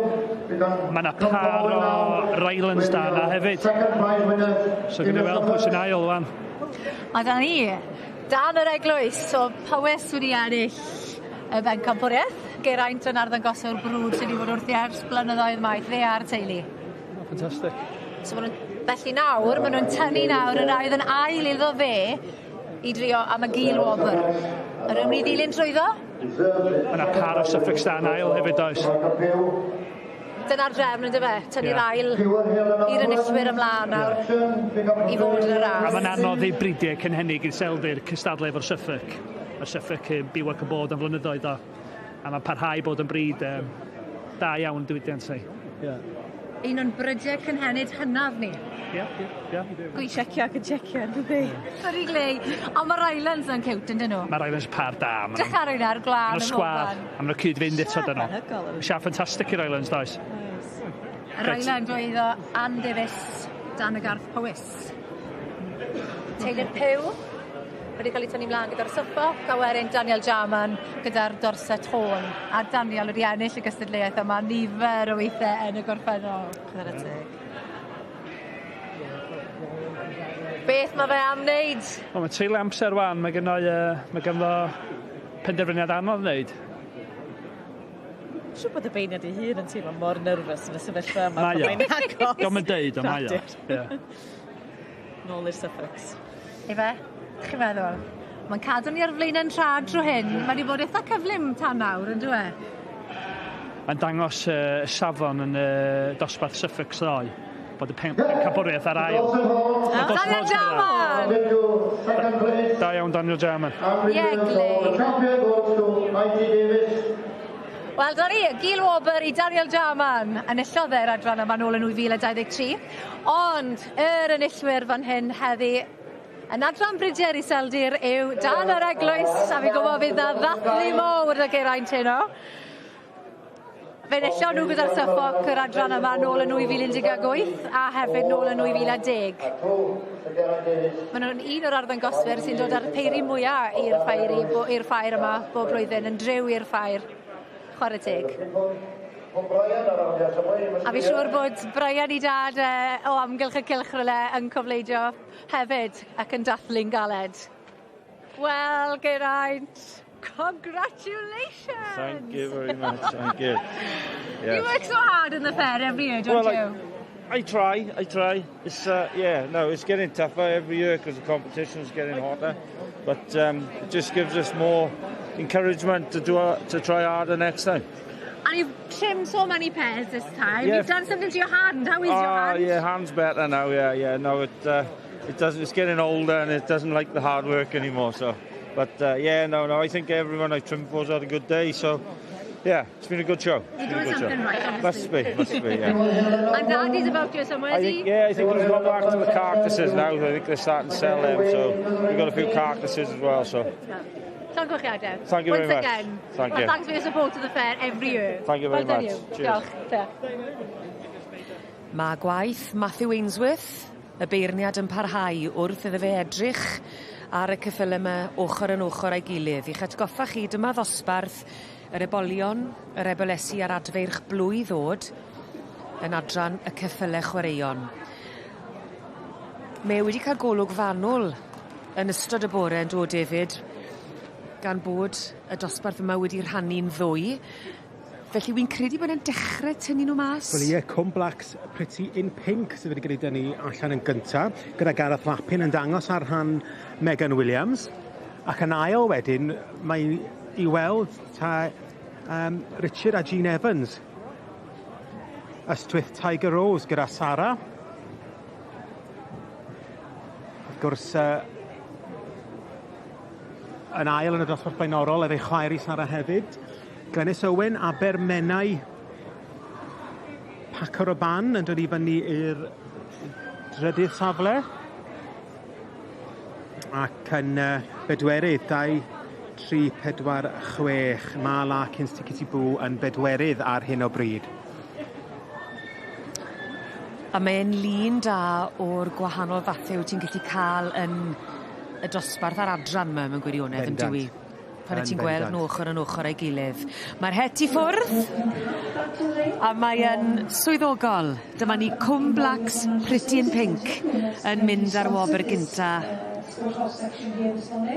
Mae yna par o Rylands da yna hefyd. So gwni weld pwy sy'n ail wan. A da ni dan yr eglwys, so Powys wedi ennill y bencampwriaeth. Geraint yn arddangoswr brwd sydd wedi bod wrthi ers blynyddoedd maith, fe a'r teulu. Oh, fantastic. So ma' nhw'n, felly nawr, maen nhw'n tynnu nawr yr ail yn ail iddo fe i drio am y gil wobr. Yr ymwneud i ddilyn trwyddo? Mae yna par o Suffolk da yn ail hefyd oes. Dyna'r drefn yndyfe? Tynnu'r yeah. ail i'r enillwyr ymlaen nawr i fod yn y ras. A mae'n anodd i bridiau cynhennig i'r seldir cystadlu efo'r Suffolk. Mae'r Suffolk yn byw ac yn bod am flynyddoedd o. A mae'n parhau bod yn brid um, da iawn diwydiant ni. Yeah. Un o'n brydiau cynhenid hynaf ni. Ie, ie, ie. Dwi'n checio ac yn checio, yn dydi? Sori Glei. Ond mae'r Islands yn ciwt, yn dyn nhw? Mae'r Islands par da. Dych ar o'r glân yn sgwâr, a maen nhw cyd-fynd eto dyn nhw. Siap ffantastig i'r Islands, does? Yr Island oedd o Ann Davies dan y Garth Powys. Taylor Pugh wedi cael ei tynnu mlaen gyda'r Suffolk a wedyn Daniel Jarman gyda'r Dorset Horn. A Daniel wedi ennill y gystadleuaeth yma nifer o weithiau yn y gorffennol. Chwarae teg. Beth mae fe am wneud? Wel, mae teulu amser wan, mae gynno, uh, mae ganddo penderfyniad anodd wneud. Siŵr bod y beirniad ei hun yn teimlo mor nervous yn y sefyllfa yma. Mae o. Mae'n agos. Dio'm yn deud, ond mae o. Ie. Nôl i'r Suffolks. Ife? Chi'n meddwl? Mae'n cadw ni ar flaen yn trad tro hyn. Mae wedi bod eitha cyflym tan nawr, yn dyw e? Mae'n dangos y safon yn y dosbarth Suffolk ddoe, bod y pencampwriaeth ar ail. Daniel Jarman! Da iawn Daniel Jarman. Ie, glei. Wel, dyna ni, Gil Wobr i Daniel Jarman. Enillodd e'r adran yma nôl yn 2023. Ond yr enillwyr fan hyn heddi yn adran Brydiau'r Iseldir yw Dan yr Eglwys, a fi'n gwybod fydd 'na ddathlu mowr 'da Geraint heno. Fe enillon nhw gyda'r Suffolk yr adran yma nôl yn 2018 a hefyd nôl yn 2010. Maen nhw'n un o'r arddangoswyr sy'n dod â'r peiri mwya i'r ffair i'r ffair yma bob blwyddyn, yn driw i'r ffair. Chwarae teg. A fi siŵr bod Brian i dad o amgylch y cylch rywle yn cofleidio hefyd ac yn dathlu'n galed. Wel, Geraint, congratulations! Thank you very much, thank you. Yes. You work so hard in the fair every year, don't well, you? I try, I try. It's, yeah, no, it's getting tougher every year because the competition's getting hotter. But it just gives us more encouragement to try harder next time. And you've trimmed so many pairs this time. Yeah. You've done something to your hand. How is your hand? Yeah, hand's better now. Yeah. No, it doesn't. It's getting older and it doesn't like the hard work anymore. So, but yeah, no. I think everyone I trimmed for's had a good day. So, yeah, it's been a good show. You're doing something right, obviously. Must be, yeah. And Daddy's about you somewhere, is he? Yeah, I think he's gone back to the carcasses now. I think they're starting to sell them. So we've got a few carcasses as well. So. Llongyfarchiadau. Thank you Once very much. again. Thank well, you. Thanks for your support of the fair every year. Thank you very well much. Done you. Cheers. Diolch. Mae gwaith Matthew Ainsworth, y beirniad yn parhau wrth iddo fe edrych ar y ceffyle yma ochr yn ochr â'i gilydd. I'ch atgoffa chi dyma ddosbarth yr ebolion, yr ebolesi a'r adfeirch blwydd ddod yn adran y ceffyle chwaraeon. Mae wedi cael golwg fanwl yn ystod y bore yn dod hefyd, gan bod y dosbarth yma wedi rhannu'n ddwy. Felly wi'n credu bod e'n dechrau tynnu nhw mas. Wel ie, Cwm Blacks Pretty in Pink sydd wedi cael ei dynnu allan yn gynta, gyda Gareth Lappin yn dangos ar rhan Megan Williams. Ac yn ail wedyn, mae i weld ta Richard a Jean Evans. Ystwyth Tiger Rose gyda Sara. Wrth gwrs, yn ail yn y dosbarth blaenorol efo'i chwaer i Sara hefyd. Glenys Owen, Abermenai, Paco Rabanne yn dod i fyny i'r drydydd safle. Ac yn bedwerydd, 2, 3, 4, 6. Mae Larkins Tickety Boo yn bedwerydd ar hyn o bryd. A mae'n lun da o'r gwahanol fathau wyt ti'n gallu cael yn y dosbarth a'r adran yma mewn gwirionedd yn dywi? Pan wyt ti'n gweld nhw ochr yn ochr â'i gilydd. Mae'r het i ffwrdd a mae yn swyddogol. Dyma ni Cwm Blacks Pretty in Pink yn mynd ar wobr gynta.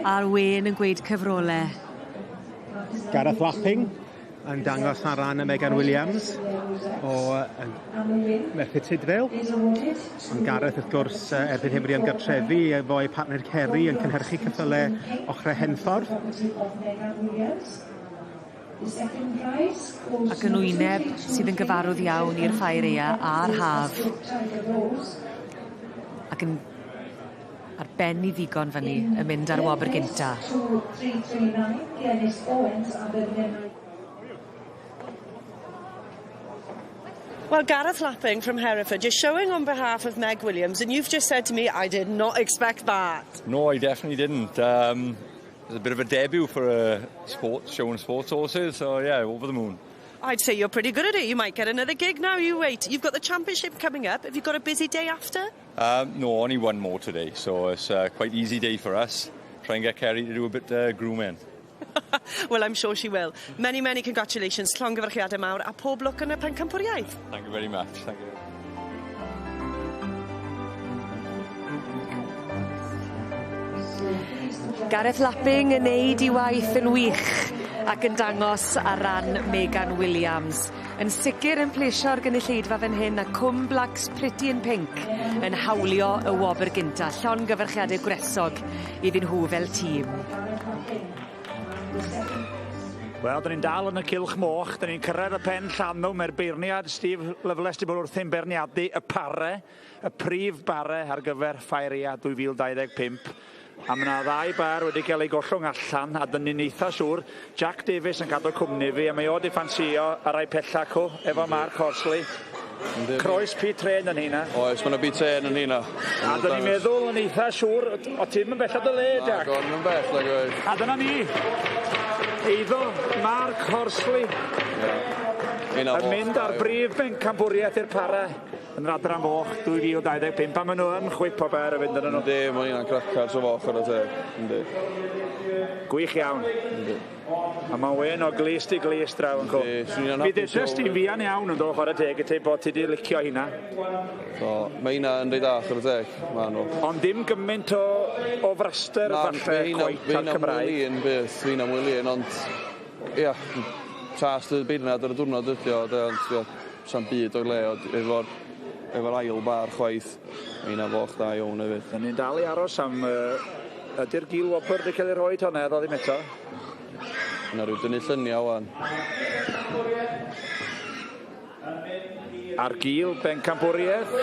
A'r wên yn gweud cyfrole. Gareth Lapping yn dangos ar ran y Megan Williams o Merthyr Tudful. Ond Gareth wrth gwrs erbyn hyn wedi ymgartrefu efo'i partner Kerry yn cynhyrchu ceffyle ochrau Henffordd. Ac yn wyneb sydd yn gyfarwydd iawn i'r ffair aea a'r haf. Ac yn ar ben i ddigon fyny yn mynd ar wobr gynta. 2, 3, 3, 9, Glenys Owens, Abermenai. Well, Gareth Lapping from Hereford, you're showing on behalf of Meg Williams, and you've just said to me, I did not expect that. No, I definitely didn't. It was a bit of a debut for a sport, showing sports horses, so yeah, over the moon. I'd say you're pretty good at it. You might get another gig now. You wait. You've got the championship coming up. Have you got a busy day after? No, only one more today, so it's quite easy day for us. Try and get Kerry to do a bit grooming. Well, I'm sure she will. Many, many congratulations. Llongyfarchiadau mawr a pob lwc yn y pencampwriaeth. Thank you very much. Thank you. Gareth Lapping yn neud 'i waith yn wych ac yn dangos ar ran Megan Williams. Yn sicr yn plesio'r gynulleidfa fan hyn a Cwm Blacks Pretty in Pink yn hawlio y wobr gynta. Llongyfarchiade gwresog iddyn nhw fel tîm. Wel, dyn ni'n dal yn y cylch moch, dyn ni'n cyrraedd y pen llanw, mae'r beirniad Steve Loveless wedi bod wrthi'n beirniadu y pare, y prif bare ar gyfer Ffair Aeaf 2025. A mae yna ddau bar wedi cael ei gollwng allan, a dyn ni'n eitha siŵr, Jack Davies yn cadw cwmni fi, a mae o di ffansio ar rai pella cw, efo Mark Horsley. Croes P-Train yn heina. Oes, mae yna P-Train yn heina. A dyn ni'n meddwl yn eitha siŵr, o ti'n yn bell o dy le, Jack? Na, yn bell, nag oes. A dyna ni, eiddo Mark Horsley. Yeah. Yn mynd ar brif bencampwriaeth i'r para yn yr adran foch 2025 a maen nhw yn chwip o ber y fynd yn nhw. Yndi, mae hynna'n cracar so foch ar y teg. Yndi. Gwych iawn. Yndi. A mae'n wen o glist i glist draw yn co. Yndi, Mi ddudest ti'n fuan iawn yn do, chwarae teg i ti bod ti di licio hynna. So, mae hynna yn reit da, chwarae teg. Ma nhw. Ond dim gymaint o, o fraster falle cweit ar Cymraeg. Fi hynna mwy beth, fi hynna mwy lun, ond ia, tas y beirniad ar y diwrnod ydi o, de, ond ia, sa'm byd o'i le, ond efo'r efo'r ail bar chwaith, mae hynna foch da iawn hefyd. Da ni'n dal i aros am, ydy'r gil wobr wedi cael ei rhoi hwnna, ddo ddim eto. Yna rhyw dynnu lluniau wan. Ar gil bencampwriaeth.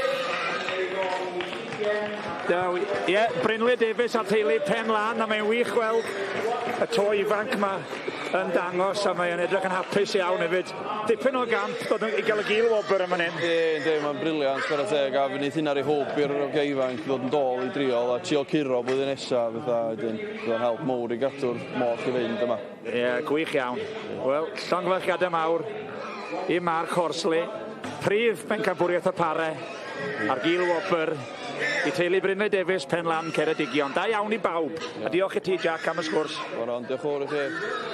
Daw, ie, yeah, Brynle Davies a teulu Pen Lan, a mae'n wych gweld y to ifanc yma yn dangos, a mae'n edrych yn hapus iawn hefyd. Dipyn o gamp dod i gael y gil wobr yma hyn. Ie, yndi, mae'n briliant, chwarae teg, a fe wneith hynna roi hwb i'r hogia ifanc ddod yn dôl i driol a trio curo blwyddyn nesa, fatha, wedyn, bydd o'n help mowr i gadw'r moch i fynd yma. Ie, yeah, gwych iawn. Wel, llongyfarchiadau mawr i Mark Horsley, prif bencampwriaeth y pare, a'r gil wobr i teulu Brynle Davies, Pen Lan, Ceredigion. Da iawn i bawb. A diolch i ti, Jack, am y sgwrs. Oron, diolch yn fawr i chi.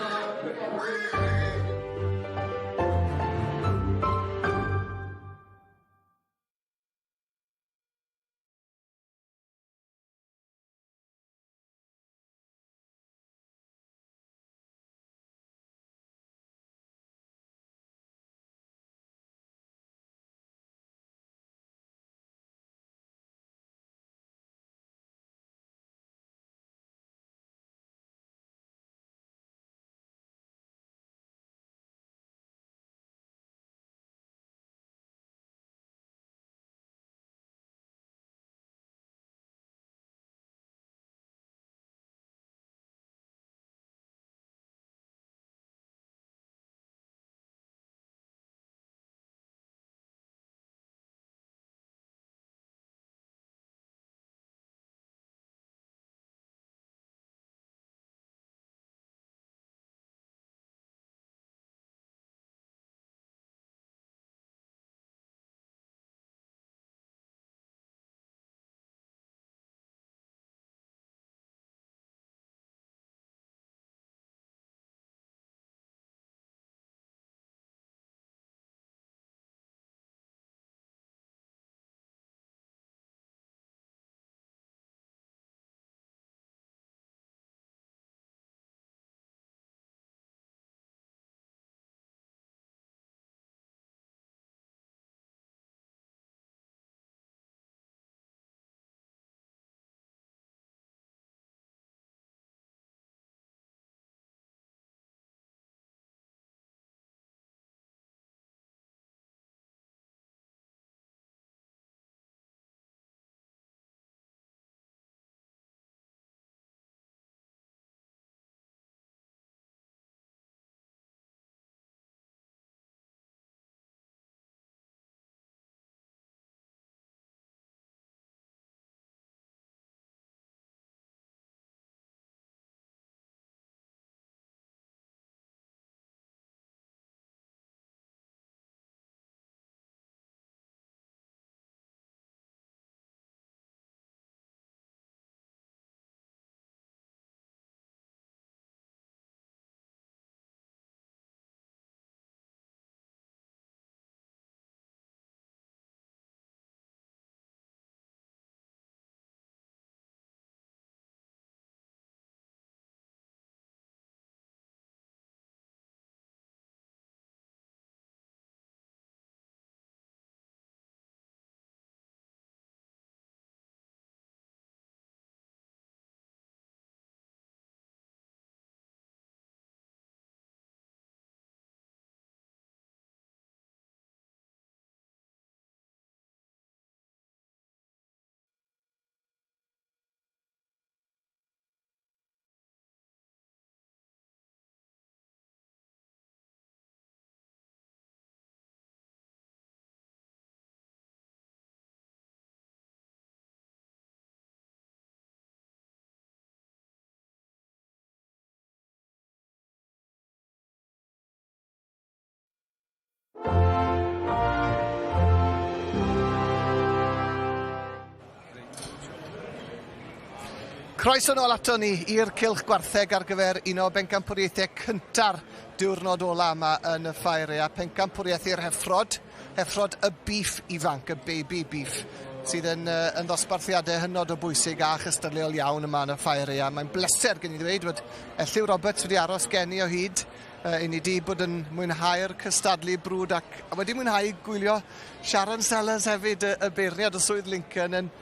Croeso nôl ato ni i'r Cylch Gwartheg ar gyfer un o bencampwriaethau cynta'r diwrnod ola yma yn y ffair aea. Pencampwriaeth i'r heffrod, heffrod y beef ifanc, y baby beef, sydd yn ddosbarthiadau hynod o bwysig a chystadleuol iawn yma yn y ffair aea. Mae'n bleser gen i ddweud bod Elliw Roberts wedi aros gen i o hyd. I ni wedi bod yn mwynhau'r cystadlu brwd ac wedi mwynhau gwylio Sharon Sellers hefyd, y beirniad o Swydd Lincoln, yn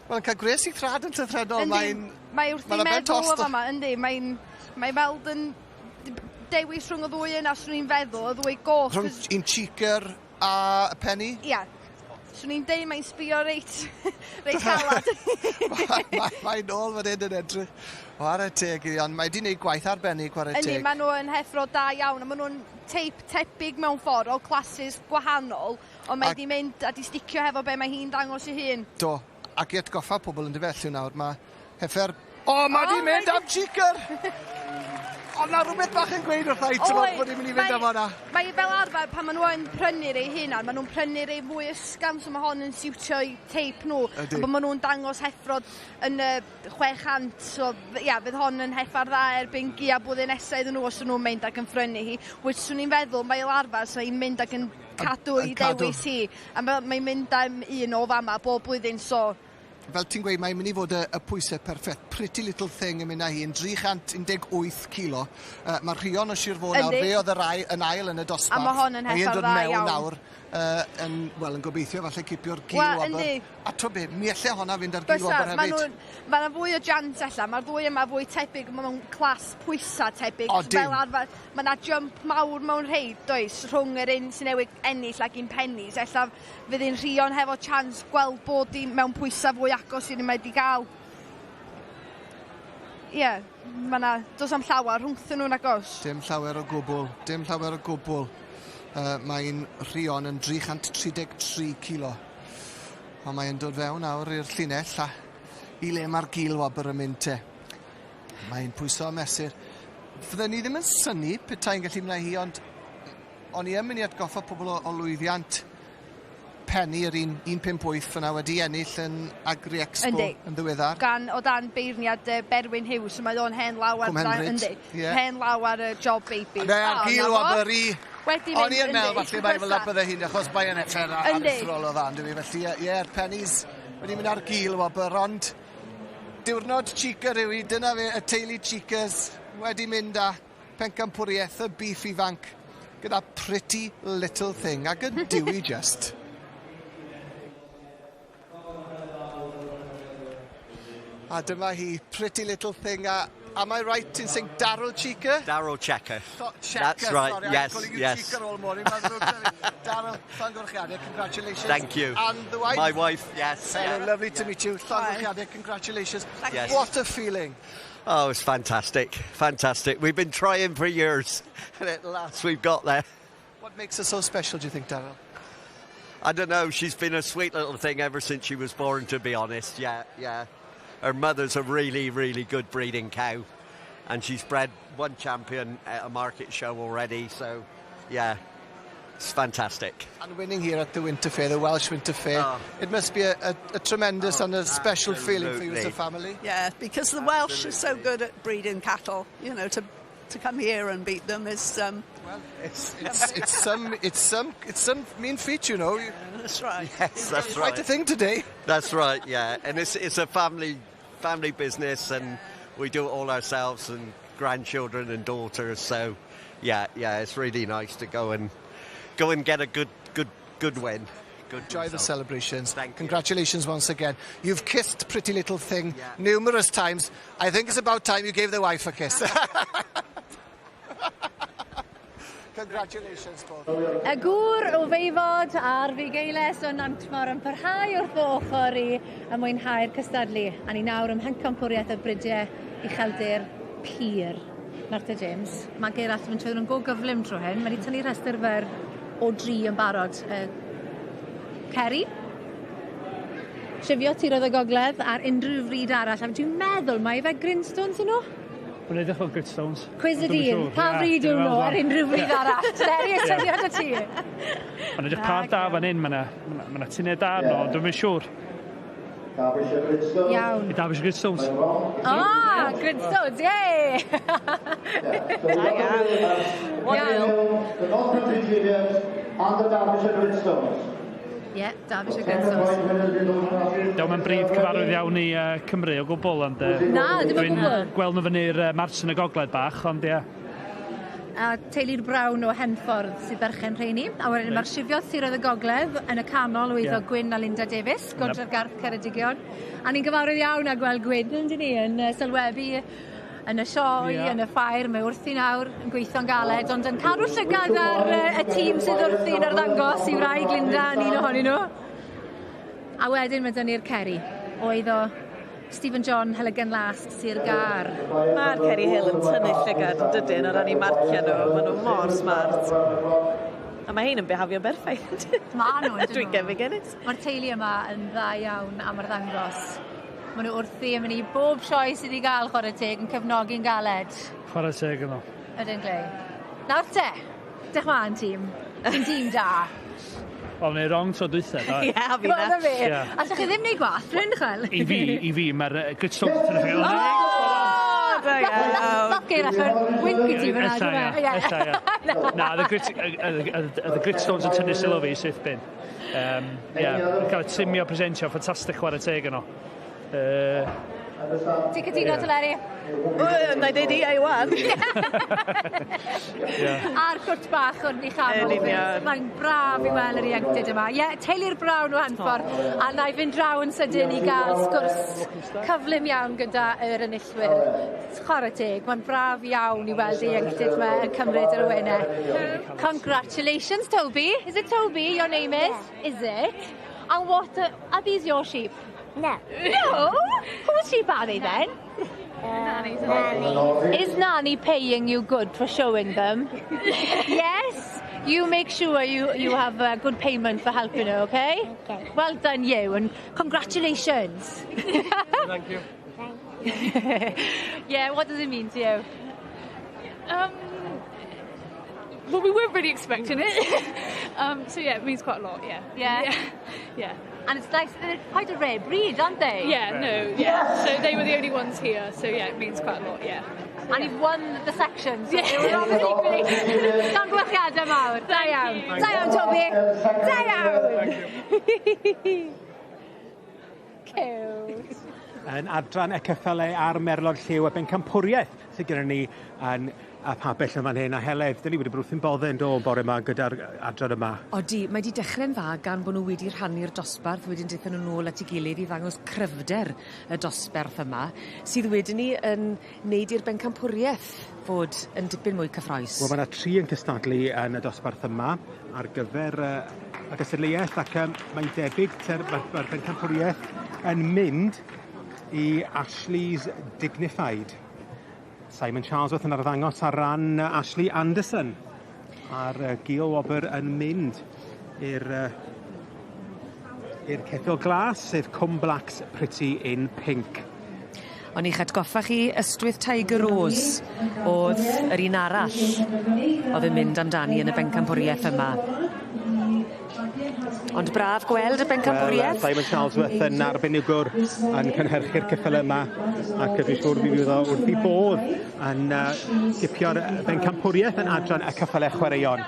Wel, yn cael gwres i thrad yn llythrenol. Mae'n... Mae wrth i meddwl o fama, yndi. Mae'n mae weld yn dewis rhwng y ddwy yna, swn i'n feddwl, y ddwy goch. Rhwng un Cheeker a Penny? Ia. Swn i'n deud mae'n sbio reit galad. Mae'n ôl fan hyn yn edrych. Chwarae teg iddi, ond mae wedi gwneud gwaith arbennig, chwarae teg. Yndi, maen nhw yn heffro da iawn, a maen nhw'n teip tebyg mewn ffordd o classes gwahanol, ond mae wedi mynd a di sticio hefo be mae hi'n dangos i hun. Do, ac i atgoffa pobl yn dyfellu nawr, mae heffer... O, mae di mynd am Cheeker! Ond na rhywbeth bach yn gweud wrtha i, ti'n bod i'n mynd i fynd am hwnna. Mae fel arfer, pan maen nhw yn prynu rei hunan, maen nhw'n prynu rei fwy ysgafn, so mae hon yn siwtio i teip nhw. Ydy. A bod maen nhw'n dangos heffrod yn y 600, so ia, fydd hon yn heffar dda erbyn gia blwyddyn nesaf iddyn nhw os ydyn nhw'n mynd ac yn phrynu hi. Which swn i'n feddwl, mae fel arfer, so hi'n mynd ac yn cadw i dewis hi. A mae'n mynd am un o fama bob blwyddyn, so... Fel ti'n gweud, mae'n mynd i fod y pwysau perffaith. Pretty Little Thing yn mynd â hi yn 318 kilo. Mae Rhion o Sir Fôn nawr, fe oedd yr yn ail yn y dosbarth. A mae hon yn heffer dda iawn. Nawr, yn gobeithio falle cipio'r gil wobr. A to be, mi alle honna fynd ar gil wobr hefyd. Mae yna fwy o jans ella, mae'r ddwy yma fwy tebyg, mae mewn clas pwysau tebyg. O, dim. Fel arfer, mae yna jump mawr mewn rhei, does, rhwng yr un sy'n newid ennill ac un pennies. Ella fydd un Rhion hefo chance gweld bod hi mewn pwysau fwy agos i'r un mae wedi gael. Ie, yeah, mae yna, does am llawer rhwngthyn nhw'n agos. Dim llawer o gwbl, dim llawer o gwbl. Mae'n Rhion yn 333 kilo. Ond mae'n dod fewn nawr i'r llinell a i le mae'r gil wobr yn mynd te. Mae'n pwyso a mesur. Fydden ni ddim yn synnu petai'n gallu mynd â hi, ond o'n i yn mynd i atgoffa pobl o lwyddiant Penny yr 1.58 yna wedi ennill yn Agri Expo yn ddiweddar. Gan o dan beirniad Berwyn Hughes, so mae o'n hen law ar hen law ar y job baby. Ne, ar gil wobr i. O'n i yn meddwl falle mai fel bydde hi'n, achos mae'n effer aruthrol o dda, ynddi? Felly, ie, yeah, Penny's wedi mynd ar gil wobr, ond diwrnod Cheeker yw hi, dyna fe, y teulu Cheekers wedi mynd â pencampwriaeth y beef ifanc gyda Pretty Little Thing, ac yn dewi just. A dyma hi, Pretty Little Thing. Am I right in saying Daryl Cheeker? Daryl Checker. Checker, that's right, sorry, yes, I'm calling you yes. Cheeker all morning. Daryl, llongyfarchiadau, congratulations. Thank you. And the wife? My wife, yes. Hello, yeah. Lovely to meet you. Llongyfarchiadau, congratulations. Yes. What a feeling. Oh, it's fantastic, fantastic. We've been trying for years, and at last we've got there. What makes her so special, do you think, Daryl? I don't know, she's been a sweet little thing ever since she was born, to be honest, yeah, yeah. Her mother's a really, really good breeding cow, and she's bred one champion at a market show already, so, yeah, it's fantastic. And winning here at the Winter Fair, the Welsh Winter Fair, it must be a tremendous and a special feeling for you as a family. Yeah, because the Welsh are so good at breeding cattle, you know, to come here and beat them is well, it's some mean feat, you know. Yeah, that's right. Yes, that's right. Quite a thing today. That's right. Yeah, and it's a family business, and we do it all ourselves, and grandchildren and daughters. So, yeah, it's really nice to go and get a good win. Good Enjoy result. The celebrations. Thank you. Congratulations once again. You've kissed Pretty Little Thing numerous times. I think it's about time you gave the wife a kiss. Congratulations, both. Y gŵr o Feifod a'r fugeiles o Nantmor yn parhau wrth fy ochr i y mwynhau'r cystadlu. A ni nawr ym mhencampwriaeth y bridiau ucheldir pur. Nawr te, James, mae Gerallt yn mynd trwy nhw'n go gyflym tro hyn. Mae wedi tynnu rhestr fer o dri yn barod. Ceri, Shifio Tiroedd y Gogledd ar unrhyw fryd arall. A dwi'n meddwl mai fe Grinstones yn nhw? Mae'n edrych fel Gritstones. Cwiz y dyn, pa fryd yw nhw ar unrhyw fryd arall? Deri y syniad o ti. Mae'n edrych par da fan hyn, mae yna tinau da yno, ond dwi'n siŵr. Iawn. I Derbyshire Gritstones. Ah, Gritstones, yay! Da iawn. Iawn. The North Country Juniors and the Derbyshire Gritstones. Ie, Derbyshire Gritstones. Dio'm yn bryd cyfarwydd iawn i Cymru o gwbl, ond Na, ddim o dwi'n gwbl. gweld nhw fyny'r Mart yn y Gogledd bach, ond ie. A teulu'r Brown o Henffordd sydd berchen rheini. A wedyn mae'r Sifiod Siroedd y Gogledd yn y canol o eiddo Gwyn a Linda Davies, Godre'r Garth Ceredigion. A ni'n gyfarwydd iawn â gweld Gwyn, yn dyn ni, yn sylwebu yn y sioe, yn y ffair, mae wrthi nawr yn gweithio'n galed, ond yn cadw llygad ar y tîm sydd wrthi'n arddangos i wraig Linda yn un ohonyn nhw. A wedyn mae dyn ni'r Ceri, oedd o Stephen John, Heligan Last, Sir Gâr. Mae'r Ceri Hill yn tynnu llygad yn dydyn o ran eu marciau nhw. Maen nhw mor smart. A mae hein yn behafio'n berffaith. Ma' nhw, ydyn nhw. Dwi'n gefnogi. Mae'r teulu yma yn dda iawn am arddangos. Maen nhw wrthi yn mynd i bob sioe sydd i gael chwarae teg yn cefnogi'n galed. Chwarae teg yno. Ydyn Glei. Nawr te, dech mlaen tîm. Ti'n tîm da. Wel, wneud wrong tro dwytha, do? Ie, a fi Wel, na fe. Ie. Allwch chi ddim neud gwaith, rwy'n chwel. I fi, mae'r Gritstones yn tynnu Oh! Da iawn. Nath geir allan wink i ti fyna. Ella, dwi'n ia. meddwl. Ella, ia. Na, the Gritstones yn tynnu sylw fi syth bin. Yeah, cael y trimio presentio, ffantastig chwarae teg yno. Ti'n cytuno, Ie. Teleri? Na i deud i wan. A'r cwrt bach o'r ni chanol. Yn union. Mae'n braf i weld yr ieuenctid yma. Ie, teulu'r Brown o Henffordd. A na i fynd draw yn sydyn i gael sgwrs cyflym iawn gyda yr enillwyr. Chwarae teg, mae'n braf iawn i weld y ieuenctid yma yn cymryd yr awenau. Congratulations, Toby. Is it Toby your name is? Is it? And what are these your sheep? No. No? Whose sheep are they then? Nanny's. Nanny. Is Nanny paying you good for showing them? Yes? You make sure you have a good payment for helping her, okay? Okay. Well done you, and congratulations. Thank you. Yeah, what does it mean to you? Well, we weren't really expecting it. So yeah, it means quite a lot, yeah. Yeah. Yeah. And it's nice, they're quite a rare breed, aren't they? Yeah, no, yeah. So they were the only ones here, so yeah, it means quite a lot, yeah. And you've won the section, so they were obviously great. Llongyfarchiadau mawr. Da iawn. Da iawn, Toby. Da iawn. Cute. Yn adran y ceffylau a'r merlod lliw a bencampwriaeth sydd gyda ni yn y pabell yn fan hyn. A Heledd, dyn ni wedi bod wrth ein boddau yn do bore yma gyda'r adran yma. Odi, mae 'di dechre'n dda gan bo' nw wedi rhannu'r dosbarth, wedyn dethon nw nôl at 'i gilydd i ddangos cryfder y dosbarth yma, sydd wedyn 'ny yn neud i'r bencampwrieth fod yn dipyn mwy cyffrous. Wel, mae yna tri yn cystadlu yn y dosbarth yma ar gyfer y gystadleuaeth ac mae'n debyg mae'r bencampwriaeth yn mynd i Ashley's Dignified. Simon Charlesworth yn arddangos ar ran Ashley Anderson a'r gil wobr yn mynd i'r ceffyl glas, sef Cwm Blacks Pretty in Pink. O'n i'ch atgoffa chi Ystwyth Tiger Rose o'dd yr un arall o'dd yn mynd amdani yn y bencampwriaeth yma. Ond braf gweld y bencampwriaeth. Wel, Simon Charlesworth yn arbenigwr yn cynhyrchu'r ceffylau yma ac dwi'n siŵr fydd o wrth ei bodd yn gipio'r bencampwriaeth yn adran y ceffylau chwaraeon.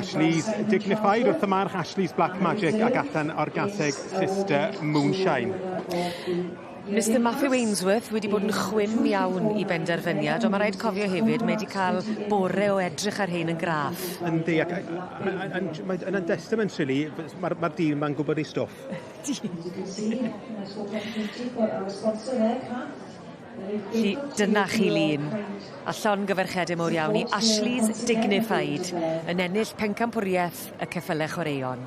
Ashley's Dignified wrth y march, Ashley's Black Magic ac allan o'r gaseg Sister Moonshine. Mr Matthew Ainsworth wedi bod yn chwim iawn i benderfyniad, ond ma' raid cofio hefyd mae 'di ca'l bore o edrych ar hein yn graff. Yndi, ac mae yn testament really, mae'r ma dyn ma'n gwybod ei stwff. Felly dyna chi lun. A llongyfarchiade mowr iawn i Ashley's Dignified yn ennill pencampwriaeth y ceffyle chwaraeon.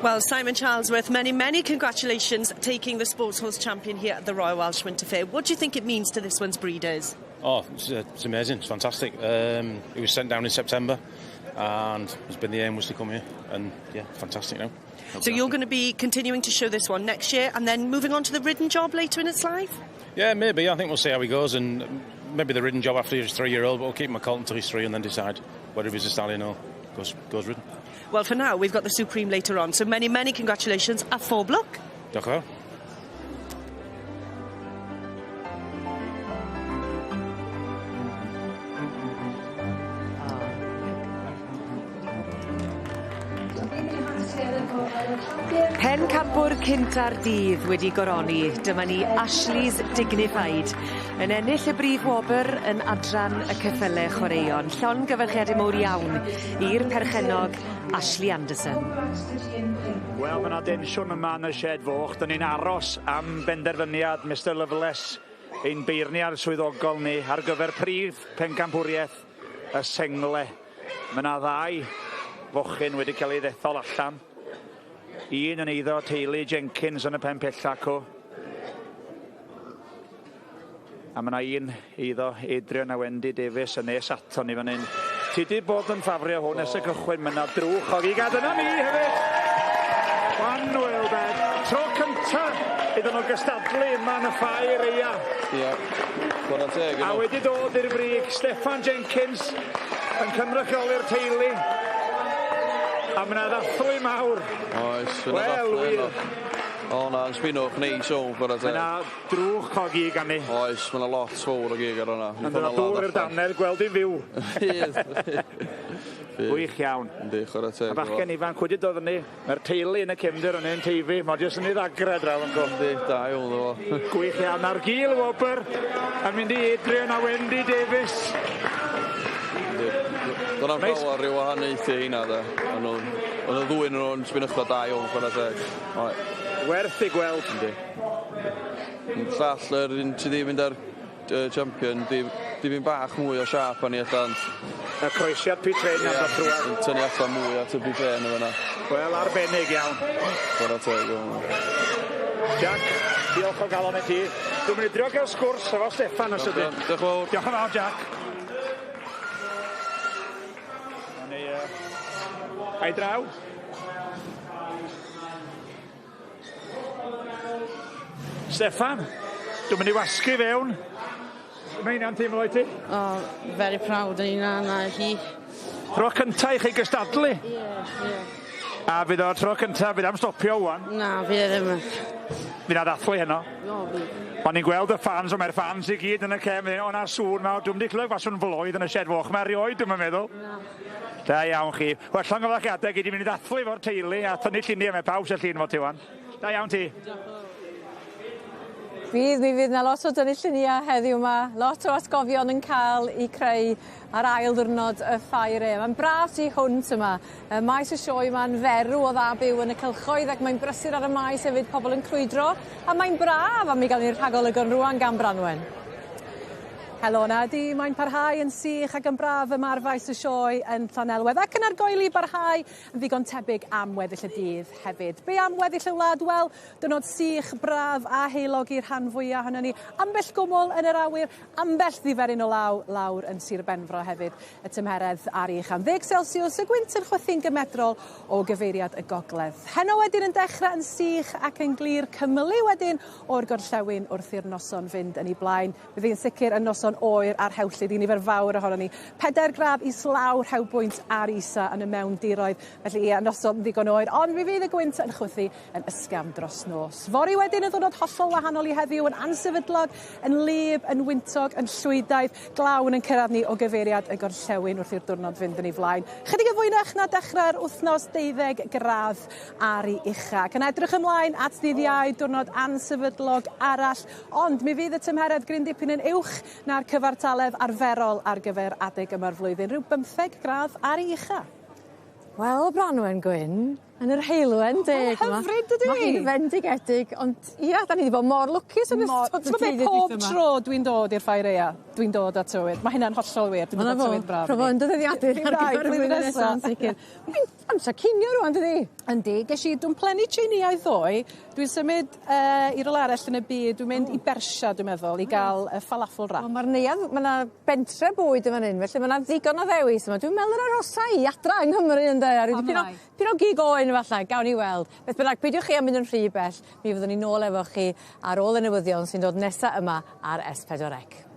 Well, Simon Charlesworth, many, many congratulations taking the Sports Horse Champion here at the Royal Welsh Winter Fair. What do you think it means to this one's breeders? Oh, it's amazing. It's fantastic. It was sent down in September and it's been the aim was to come here and, yeah, fantastic now. So you're going to be continuing to show this one next year and then moving on to the ridden job later in its life? Yeah, maybe. I think we'll see how he goes and maybe the ridden job after he's 3-year-old, but we'll keep him a colt until he's 3 and then decide whether he's a stallion or goes ridden. Well, for now, we've got the Supreme later on, so many, many congratulations a phob lwc. Diolch yn fawr. Pencampwr cynta'r dydd wedi goroni, dyma ni Ashley's Dignified yn ennill y brif wobr yn adran y ceffyle chwaraeon. Llongyfarchiade mowr iawn i'r perchennog Ashley Anderson. Wel, ma' 'na densiwn yma yn y shed foch. 'Dyn ni'n aros am benderfyniad Mister Loveless, ein beirniad swyddogol ni ar gyfer prif pencampwriaeth y sengle. Ma' 'na ddau fochyn wedi cael ei ddethol allan. Un yn eiddo teulu Jenkins yn y pen pella acw. A ma' 'na un eiddo Adrian a Wendy Davies yn nes ato ni fan 'yn. Ti 'di bod yn ffafrio hwn ers y cychwyn, ma' 'na drwch o gig a dyna ni hefyd! Annwyl beth. Tro cynta iddyn nhw gystadlu yma yn y ffair aea. Ie. Chwarae teg A wedi dod i'r brig, Steffan Jenkins yn cynrychioli'r teulu. A ma' 'na ddathlu mawr. Oes, ma' 'na ddathlu yno. O na, yn spinwch neis iawn, chwarae teg. Ma' 'na drwch o gig arni. Oes, ma' 'na lot fowr o gig ar hwnna. Yn dod â dŵr i'r dannedd, gweld hi'n fyw. Fydd. Gwych iawn. Yndi, chwarae teg. A bachgen ifanc wedi dod fyny, mae'r teulu yn y cefndir yn un teifi, mae jyst yn ei ddagrau draw yn go. Yndi, da iawn ddo fo. Gwych iawn, a'r gil wobr yn mynd i Adrian a Wendy Davies. Yndi. Do'n na'm llawer i wahaniaethu heina de. O'n nhw'n o'n nhw ddwy yn nhw'n sbinnychod da iawn chwarae teg. Oedd. Werth ei gweld. Yndi. Llall yr un sy 'di mynd ar yy champion 'di dipyn bach mwy o siâp arni ella ond... Y croesiad Pete Train am ddod trwadd. Yn tynnu allan mwy at y Pete Train yn fan 'na. Wel arbennig iawn. Chwara teg i hwnna. Jack, diolch o galon i ti. Dwi'n mynd i drio gael sgwrs efo Steffan os ydyn. Diolch yn fawr. Diolch yn fawr, Jack. Ni, a'i draw. Steffan, dwi'n mynd i wasgu fewn. Mae hynna'n teimlo i ti? Oh, very proud o hunan a hi. Tro cynta i chi gystadlu? Ie, ie. A fydd o'r tro cynta, fydd am stopio ŵan? Na, fydd e ddim. Fydd 'na ddathlu heno? O, fydd. O'n i'n gweld y ffans, ond mae'r ffans i gyd yn y cefn, o 'na sŵn mawr, dwi'm 'di clywed gwaswn floedd yn y shed foch 'ma erioed, dwi'm yn meddwl. Na. Da iawn chi. Wel, llongyfarchiadau, gei di mynd i ddathlu efo'r teulu a thynnu lluniau, mae pawb eisiau llun efo ti ŵan. Da iawn ti. Fydd, mi fydd 'na lot o dynnu llunia' heddiw 'ma, lot o atgofion yn ca'l 'u creu ar ail ddiwrnod y ffair aea. Ma'n braf tu hwnt yma. Y maes y sioe 'ma'n ferw o dda byw yn y cylchoedd ac mae'n brysur ar y maes hefyd, pobol yn crwydro, a mae'n braf a mi gawn ni'r rhagolygon rŵan gan Branwen. Helo 'na ydi, mae'n parhau yn sych ac yn braf yma ar faes y sioe yn Llanelwedd ac yn argoeli barhau yn ddigon tebyg am weddill y dydd hefyd. Be am weddill y wlad? Wel, diwrnod sych, braf a heulog i'r rhan fwya ohonon ni. Ambell gwmwl yn yr awyr, ambell ddiferyn o law lawr yn Sir Benfro hefyd. Y tymheredd ar ei uchaf 10 Celsius, y gwynt yn chwythu'n gymedrol o gyfeiriad y gogledd. Heno wedyn yn dechrau yn sych ac yn glir, cymylu wedyn o'r gorllewin wrth i'r noson fynd yn ei blaen. Bydd hi'n sicr yn noson oer a'r rhewllyd i nifer fawr ohonon ni. 4 gradd islaw rhewbwynt ar isa yn y mewndiroedd. Felly ie, noson ddigon oer, ond mi fydd y gwynt yn chwythu yn ysgafn dros nos. Fory wedyn yn ddiwrnod hollol wahanol i heddiw, yn ansefydlog, yn wlyb, yn wyntog, yn llwydaidd, glaw yn cyrraedd ni o gyfeiriad y gorllewin wrth i'r diwrnod fynd yn ei flaen. Chydig yn fwynach na dechrau'r wythnos 12 gradd ar ei ucha. Ac yn edrych ymlaen at ddydd Iau, diwrnod ansefydlog arall, ond mi fydd y tymheredd gryn dipyn yn uwch na'r cyfartaledd arferol ar gyfer adeg yma'r flwyddyn, rhyw 15 gradd ar ei ucha. Wel, Branwen Gwyn, yn yr heulwen deg Mae'n hyfryd, dydi? Mae hi'n fendigedig, ond ia, da ni wedi bod mor lwcus yn ystod y Ti'n deuddydd pob dwytha 'ma. tro dwi'n dod i'r ffair aea, dwi'n dod at tywydd. Mae hynna'n hollol wir, dwi'n dod at tywydd braf. Rho fo yn dy ddyddiadur ar gyfer y flwyddyn nesa, yn sicr. Mae'n amser cinio rŵan, dydi? Yndi, ges i dwmplenni Tsieineaidd ddoe. Dwi'n symud i rywle arall yn y byd, dwi'n mynd i Bersia, dwi'n meddwl, i gael y falafel wrap. Wel, mae'r neuadd, mae 'na bentre bwyd yn fan hyn, felly mae 'na ddigon o ddewis yma. Dwi'n meddwl yr arosa i adra yng Nghymru ynde, a ryw dipyn o dipyn o gig oen efallai, gawn ni weld. Beth bynnag, peidiwch chi â mynd yn rhy bell, mi fyddwn ni nôl efo chi ar ôl y newyddion sy'n dod nesa yma ar S4C.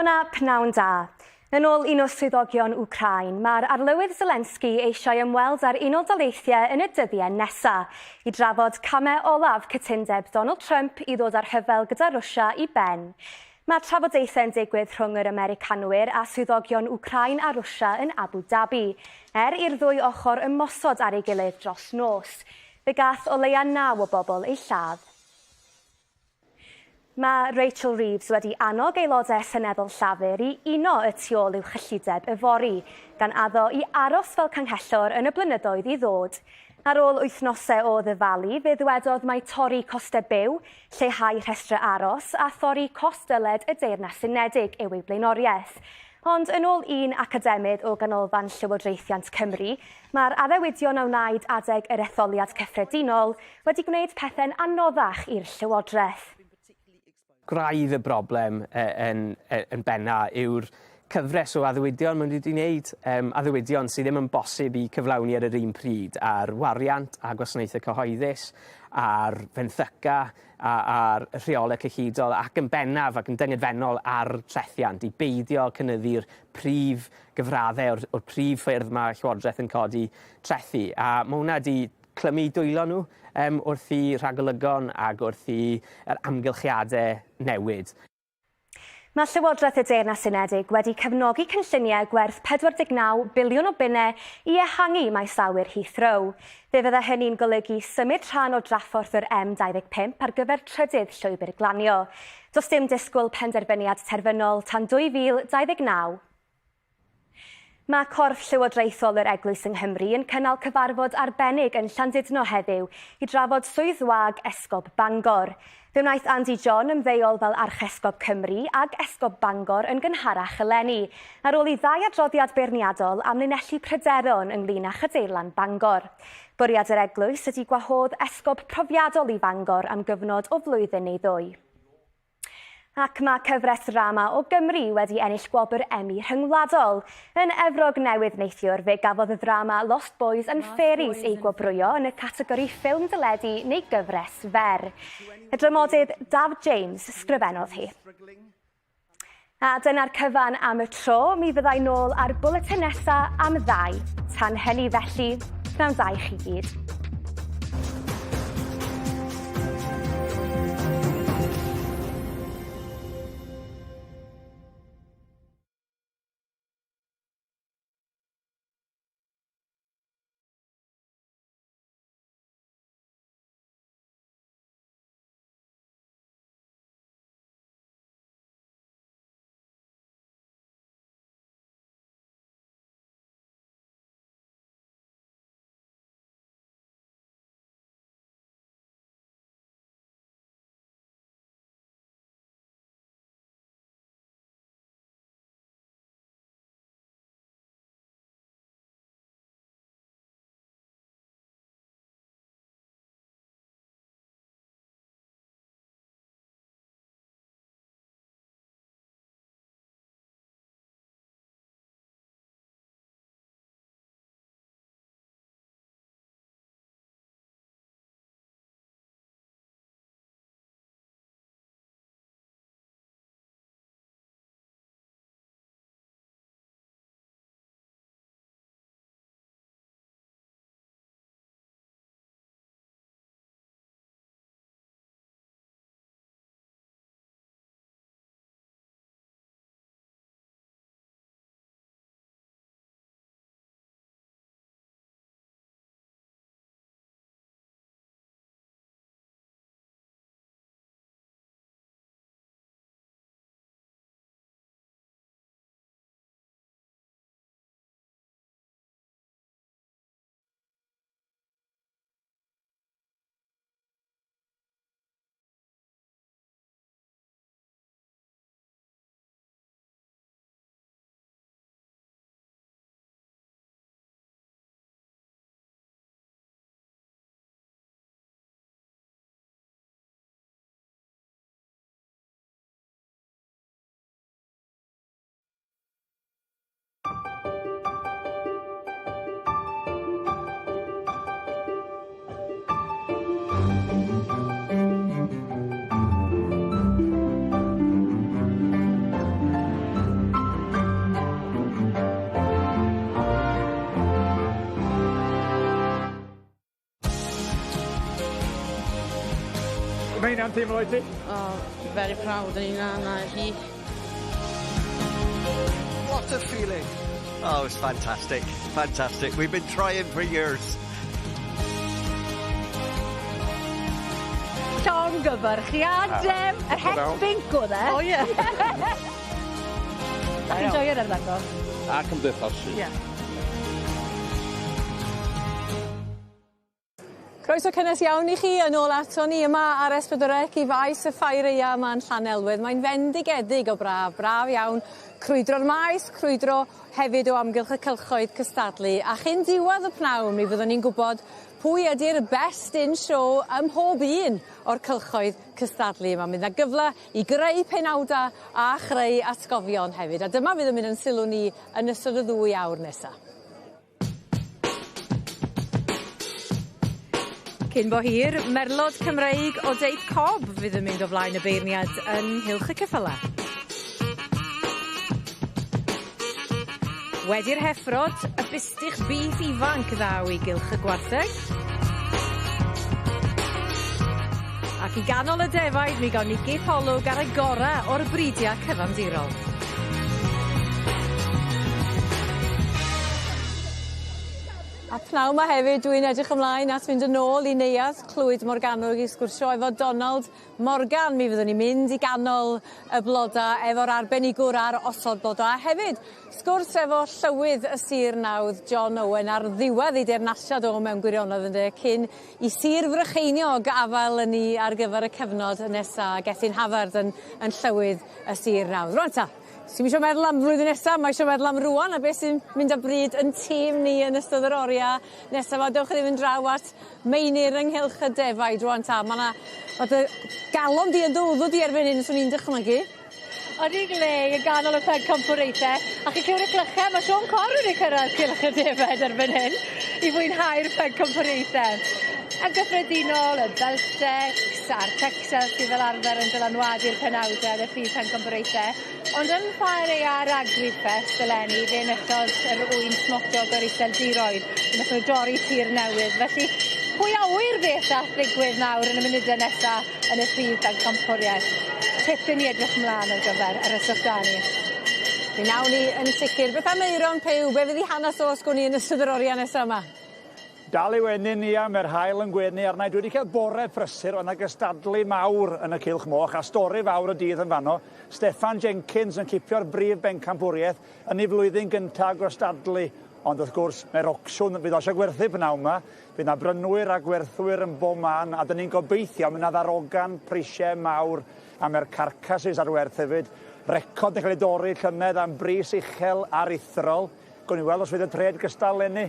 Helo 'na, pnawn da. Yn ôl un o swyddogion Wcrain, mae'r arlywydd Zelensky eisiau ymweld â'r Unol Daleithiau yn y dyddiau nesaf i drafod camau olaf cytundeb Donald Trump i ddod â'r rhyfel gyda Rwsia i ben. Mae trafodaethau'n digwydd rhwng yr Americanwyr a swyddogion Wcrain a Rwsia yn Abu Dhabi, er i'r ddwy ochr ymosod ar ei gilydd dros nos. Fe gath o leia naw o bobl eu lladd. Mae Rachel Reeves wedi annog aelodau Seneddol Llafur i uno y tu ôl i'w chyllideb yfory, gan addo i aros fel canghellor yn y blynyddoedd i ddod. Ar ôl wythnosau o ddyfalu, fe ddwedodd mai torri costau byw, lleihau rhestrau aros a thorri cost dyled y Deyrnas Unedig yw ei blaenoriaeth. Ond yn ôl un academydd o Ganolfan Llywodraethiant Cymru, mae'r addewidion a wnaed adeg yr etholiad cyffredinol wedi gwneud pethau'n anoddach i'r Llywodraeth. Gwraidd y broblem yn yn benna yw'r cyfres o addewidion maen nhw wedi wneud, yym addewidion sydd ddim yn bosib i cyflawni ar yr un pryd, ar wariant a gwasanaethau cyhoeddus, ar fenthyca, a ar rheolau cyllidol ac yn bennaf ac yn dyngedfennol ar trethiant i beidio cynyddu'r prif gyfraddau o'r o'r prif ffyrdd ma' Llywodraeth yn codi trethi a ma' hwnna 'di clymu dwylo nhw yym wrth i rhagolygon ag wrth i yr amgylchiade newid. Mae Llywodraeth y Deyrnas Unedig wedi cefnogi cynlluniau gwerth 49 biliwn o bunnau i ehangu maes awyr Heathrow. Fe fydda hynny'n golygu symud rhan o drafforth yr M25 ar gyfer trydydd llwybr glanio. Does dim disgwyl penderfyniad terfynol tan 2029. Mae corff llywodraethol yr Eglwys yng Nghymru yn cynnal cyfarfod arbennig yn Llandudno heddiw i drafod swydd wag Esgob Bangor. Fe wnaeth Andy John ymddeol fel Archesgob Cymru ag Esgob Bangor yn gynharach eleni, ar ôl i ddau adroddiad beirniadol amlinellu pryderon ynglŷn â Chadeirlan Bangor. Bwriad yr Eglwys ydy gwahodd esgob profiadol i Fangor am gyfnod o flwyddyn neu ddwy. Ac mae cyfres ddrama o Gymru wedi ennill gwobr Emmy rhyngwladol. Yn Efrog Newydd neithiwr, fe gafodd y ddrama Lost Boys and Fairies ei gwobrwyo yn y categori ffilm deledu neu gyfres fer. Y dramodydd Daf James sgrifennodd hi. A dyna'r cyfan am y tro, mi fyddai nôl ar bwletin nesa am ddau. Tan hynny felly, pnawn da i chi gyd. Mae hynna'n teimlo i ti? Oh, very proud o'n hunan a hi. What a feeling. Oh, it's fantastic. Fantastic. We've been trying for years. Llongyfarchiadau. Yr het binc oedd e. O, ie. Da chi'n joio'r arddangos? A cymdeithasu. Ie. Croeso cynnes iawn i chi yn ôl ato ni yma ar S4C i faes y ffair aea yma yn Llanelwedd. Mae'n fendigedig o braf, braf iawn. Crwydro'r maes, crwydro hefyd o amgylch y cylchoedd cystadlu. A chyn diwedd y pnawn mi fyddwn ni'n gwybod pwy ydy'r best in show ym mhob un o'r cylchoedd cystadlu yma. Mynd 'na gyfle i greu penawda a chreu atgofion hefyd. A dyma fydd yn mynd yn sylw ni yn ystod y ddwy awr nesa. Cyn bo hir, merlod Cymreig o deip cob fydd yn mynd o flaen y beirniad yn nghylch y ceffyla. Wedi'r heffrod, y bustych bîff ifanc ddaw i gylch y gwartheg. Ac i ganol y defaid, mi gawn ni gip olwg ar y gora o'r bridia cyfandirol. A pnawn 'ma hefyd dwi'n edrych ymlaen at fynd yn ôl i neuadd Clwyd Morgannwg i sgwrsio efo Donald Morgan. Mi fyddwn ni'n mynd i ganol y bloda efo'r arbenigwr ar osod bloda a hefyd sgwrs efo llywydd y Sir Nawdd John Owen ar ddiwedd ei deyrnasiad o mewn gwirionedd ynde cyn i Sir Frycheiniog afael yn ni ar gyfer y cyfnod nesa Gethin Havard yn, yn llywydd y Sir Nawdd. Rwan ta, Sdim isio meddwl am flwyddyn nesa, mae isio meddwl am rŵan a beth sy'n mynd â bryd yn tîm ni yn ystod yr oria nesa 'ma. Dewch i ni fynd draw at Meinir ynghylch y defaid rŵan ta. Ma' 'na ma' dy galon di yn dy wddw di erbyn hyn swn i'n dychmygu. Odi glei yn ganol y pencampwriaethe a chi'n clywed y clyche ma' Siôn Corn wedi cyrraedd cylch y defed erbyn hyn i fwynhau'r pencampwriaethe. Yn gyffredinol y Beltex a'r Texel sydd fel arfer yn dylanwadu'r penawde yn y prif pencampwriaethe. Ond yn ffair aeaf Agrifest eleni fe enillodd yr ŵyn smotog o'r Iseldiroedd. Fe nathon nhw dorri tir newydd felly pwy a ŵyr beth all ddigwydd nawr yn y munude nesa yn y prif bencampwriaeth. Tipyn i edrych mlan ar gyfer yr yswch 'da ni. Mi nawn ni yn sicir. Beth am Euron Puw? Be fydd 'i hanes o sgwn i yn ystod yr oria nesa 'ma? Dal i wenu Nia, mae'r haul yn gwenu arna i. Dwi wedi cael bore prysur, oedd 'na gystadlu mawr yn y cylch moch a stori fawr y dydd yn fanno. Steffan Jenkins yn cipio'r brif bencampwriaeth yn ei flwyddyn gyntaf gystadlu. Ond wrth gwrs, mae'r ocsiwn fydd o eisiau gwerthu pnawn yma. Fydd 'na brynwyr a gwerthwyr yn bob man a dyn ni'n gobeithio mynd 'na ddarogan prisiau mawr a mae'r carcasses ar werth hefyd. Record yn cael ei dorri llynedd am bris uchel aruthrol. Gawn ni weld os fydd y trade gystal 'leni.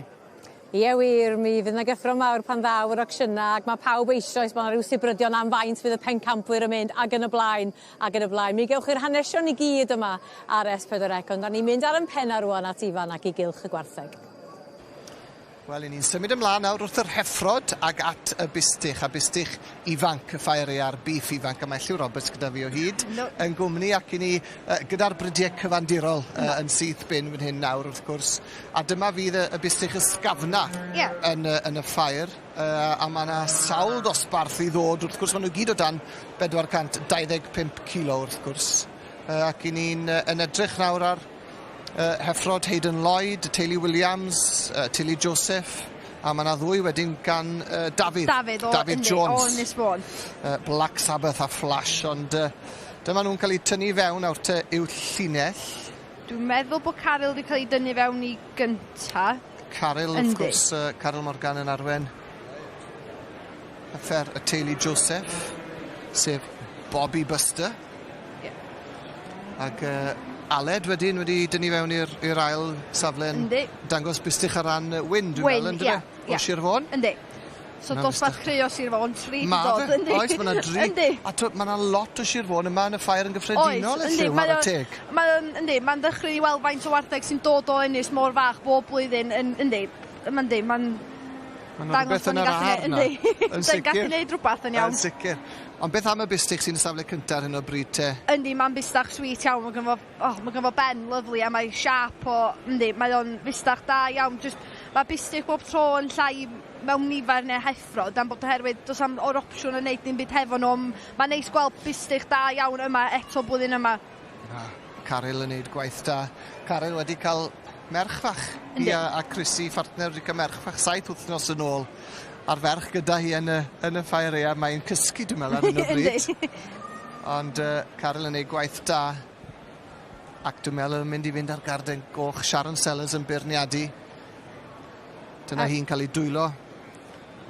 Ie wir, mi fydd 'na gyffro mawr pan ddaw yr ocsiynau ac ma' pawb eisoes ma' 'na ryw sibrydion am faint fydd y pencampwyr yn mynd ag yn y blaen ag yn y blaen. Mi gewch chi'r hanesion i gyd yma ar S4C ond 'dan ni'n mynd ar 'yn penna rŵan at Ifan ac i gylch y gwartheg. Wel, 'yn ni'n symud ymlaen nawr wrth yr heffrod ag at y bustych, a bustych ifanc y ffair aeaf, beef ifanc, a mae Lliw Roberts gyda fi o hyd no. yn gwmni ac i ni gyda'r brydiau cyfandirol yn syth bin fan hyn nawr wrth gwrs. A dyma fydd y, y bustych ysgafna yeah. yn, y, yn y ffair, a mae yna sawl dosbarth i ddod, wrth gwrs, maen nhw gyd o dan 425 kilo wrth gwrs. Ac i ni'n yn edrych nawr ar Heffrod Hayden Lloyd, teulu Williams, teulu Joseph, a mae yna ddwy wedyn gan Dafydd. Dafydd o, Dafydd yndi, Jones. o Ynys Môn. Black Sabbath a Flash, ond dyma nhw'n cael eu tynnu fewn nawr te i'w llinell. Dwi'n meddwl bod Caryl wedi cael ei dynnu fewn i gynta. Caryl, wrth gwrs, Caryl Morgan yn arwen heffer y teulu Joseph, sef Bobby Buster. Yeah. Ac Aled wedyn wedi dynnu fewn i'r ail safle yn dangos bustych ar ran Wyn, dwi'n meddwl, ynddo yeah, fe? O Sir Fôn. Yndi. So dosbarth cry o Sir Fôn, tri di dod, yndi? Oes, mae yna dri. Yndi. A mae yna lot o Sir Fôn yma yn y ffair yn gyffredinol, Oes, yndi. Mae teg. Mae'n, yndi, mae'n ddychryn i weld faint o wartheg sy'n dod o ynys mor fach bob blwyddyn, yndi, yndi, mae'n Mae'n rhywbeth yn yr ar na. Yn sicr. Gallu gwneud rhywbeth yn iawn. Yn sicr. Ond beth am y bustych sy'n y safle cyntaf ar hyn o bryd te? Yndi, mae'n bustach sweet iawn. Mae gynno fo, oh, mae gynno fo ben lyfli a mae siâp o, yndi, mae o'n fustach da iawn. Just, mae bustych bob tro yn llai mewn nifer neu heffrod, am bod oherwydd does am o'r opsiwn yn neud dim byd hefo nhw. Mae'n neis gweld bustych da iawn yma eto blwyddyn yma. Na, Caryl yn neud gwaith da. Caryl wedi cael merch fach. Hi a, a Chrissy, phartner, wedi cael merch fach 7 wythnos yn ôl. A'r ferch gyda hi yn y, yn y ffair aeaf, mae'n cysgu dwi'n meddwl ar hyn o bryd. Ond Caryl yn neud gwaith da. Ac dwi'n meddwl yn mynd i fynd ar garden goch Sharon Sellers yn beirniadu. Dyna hi'n cael ei dwylo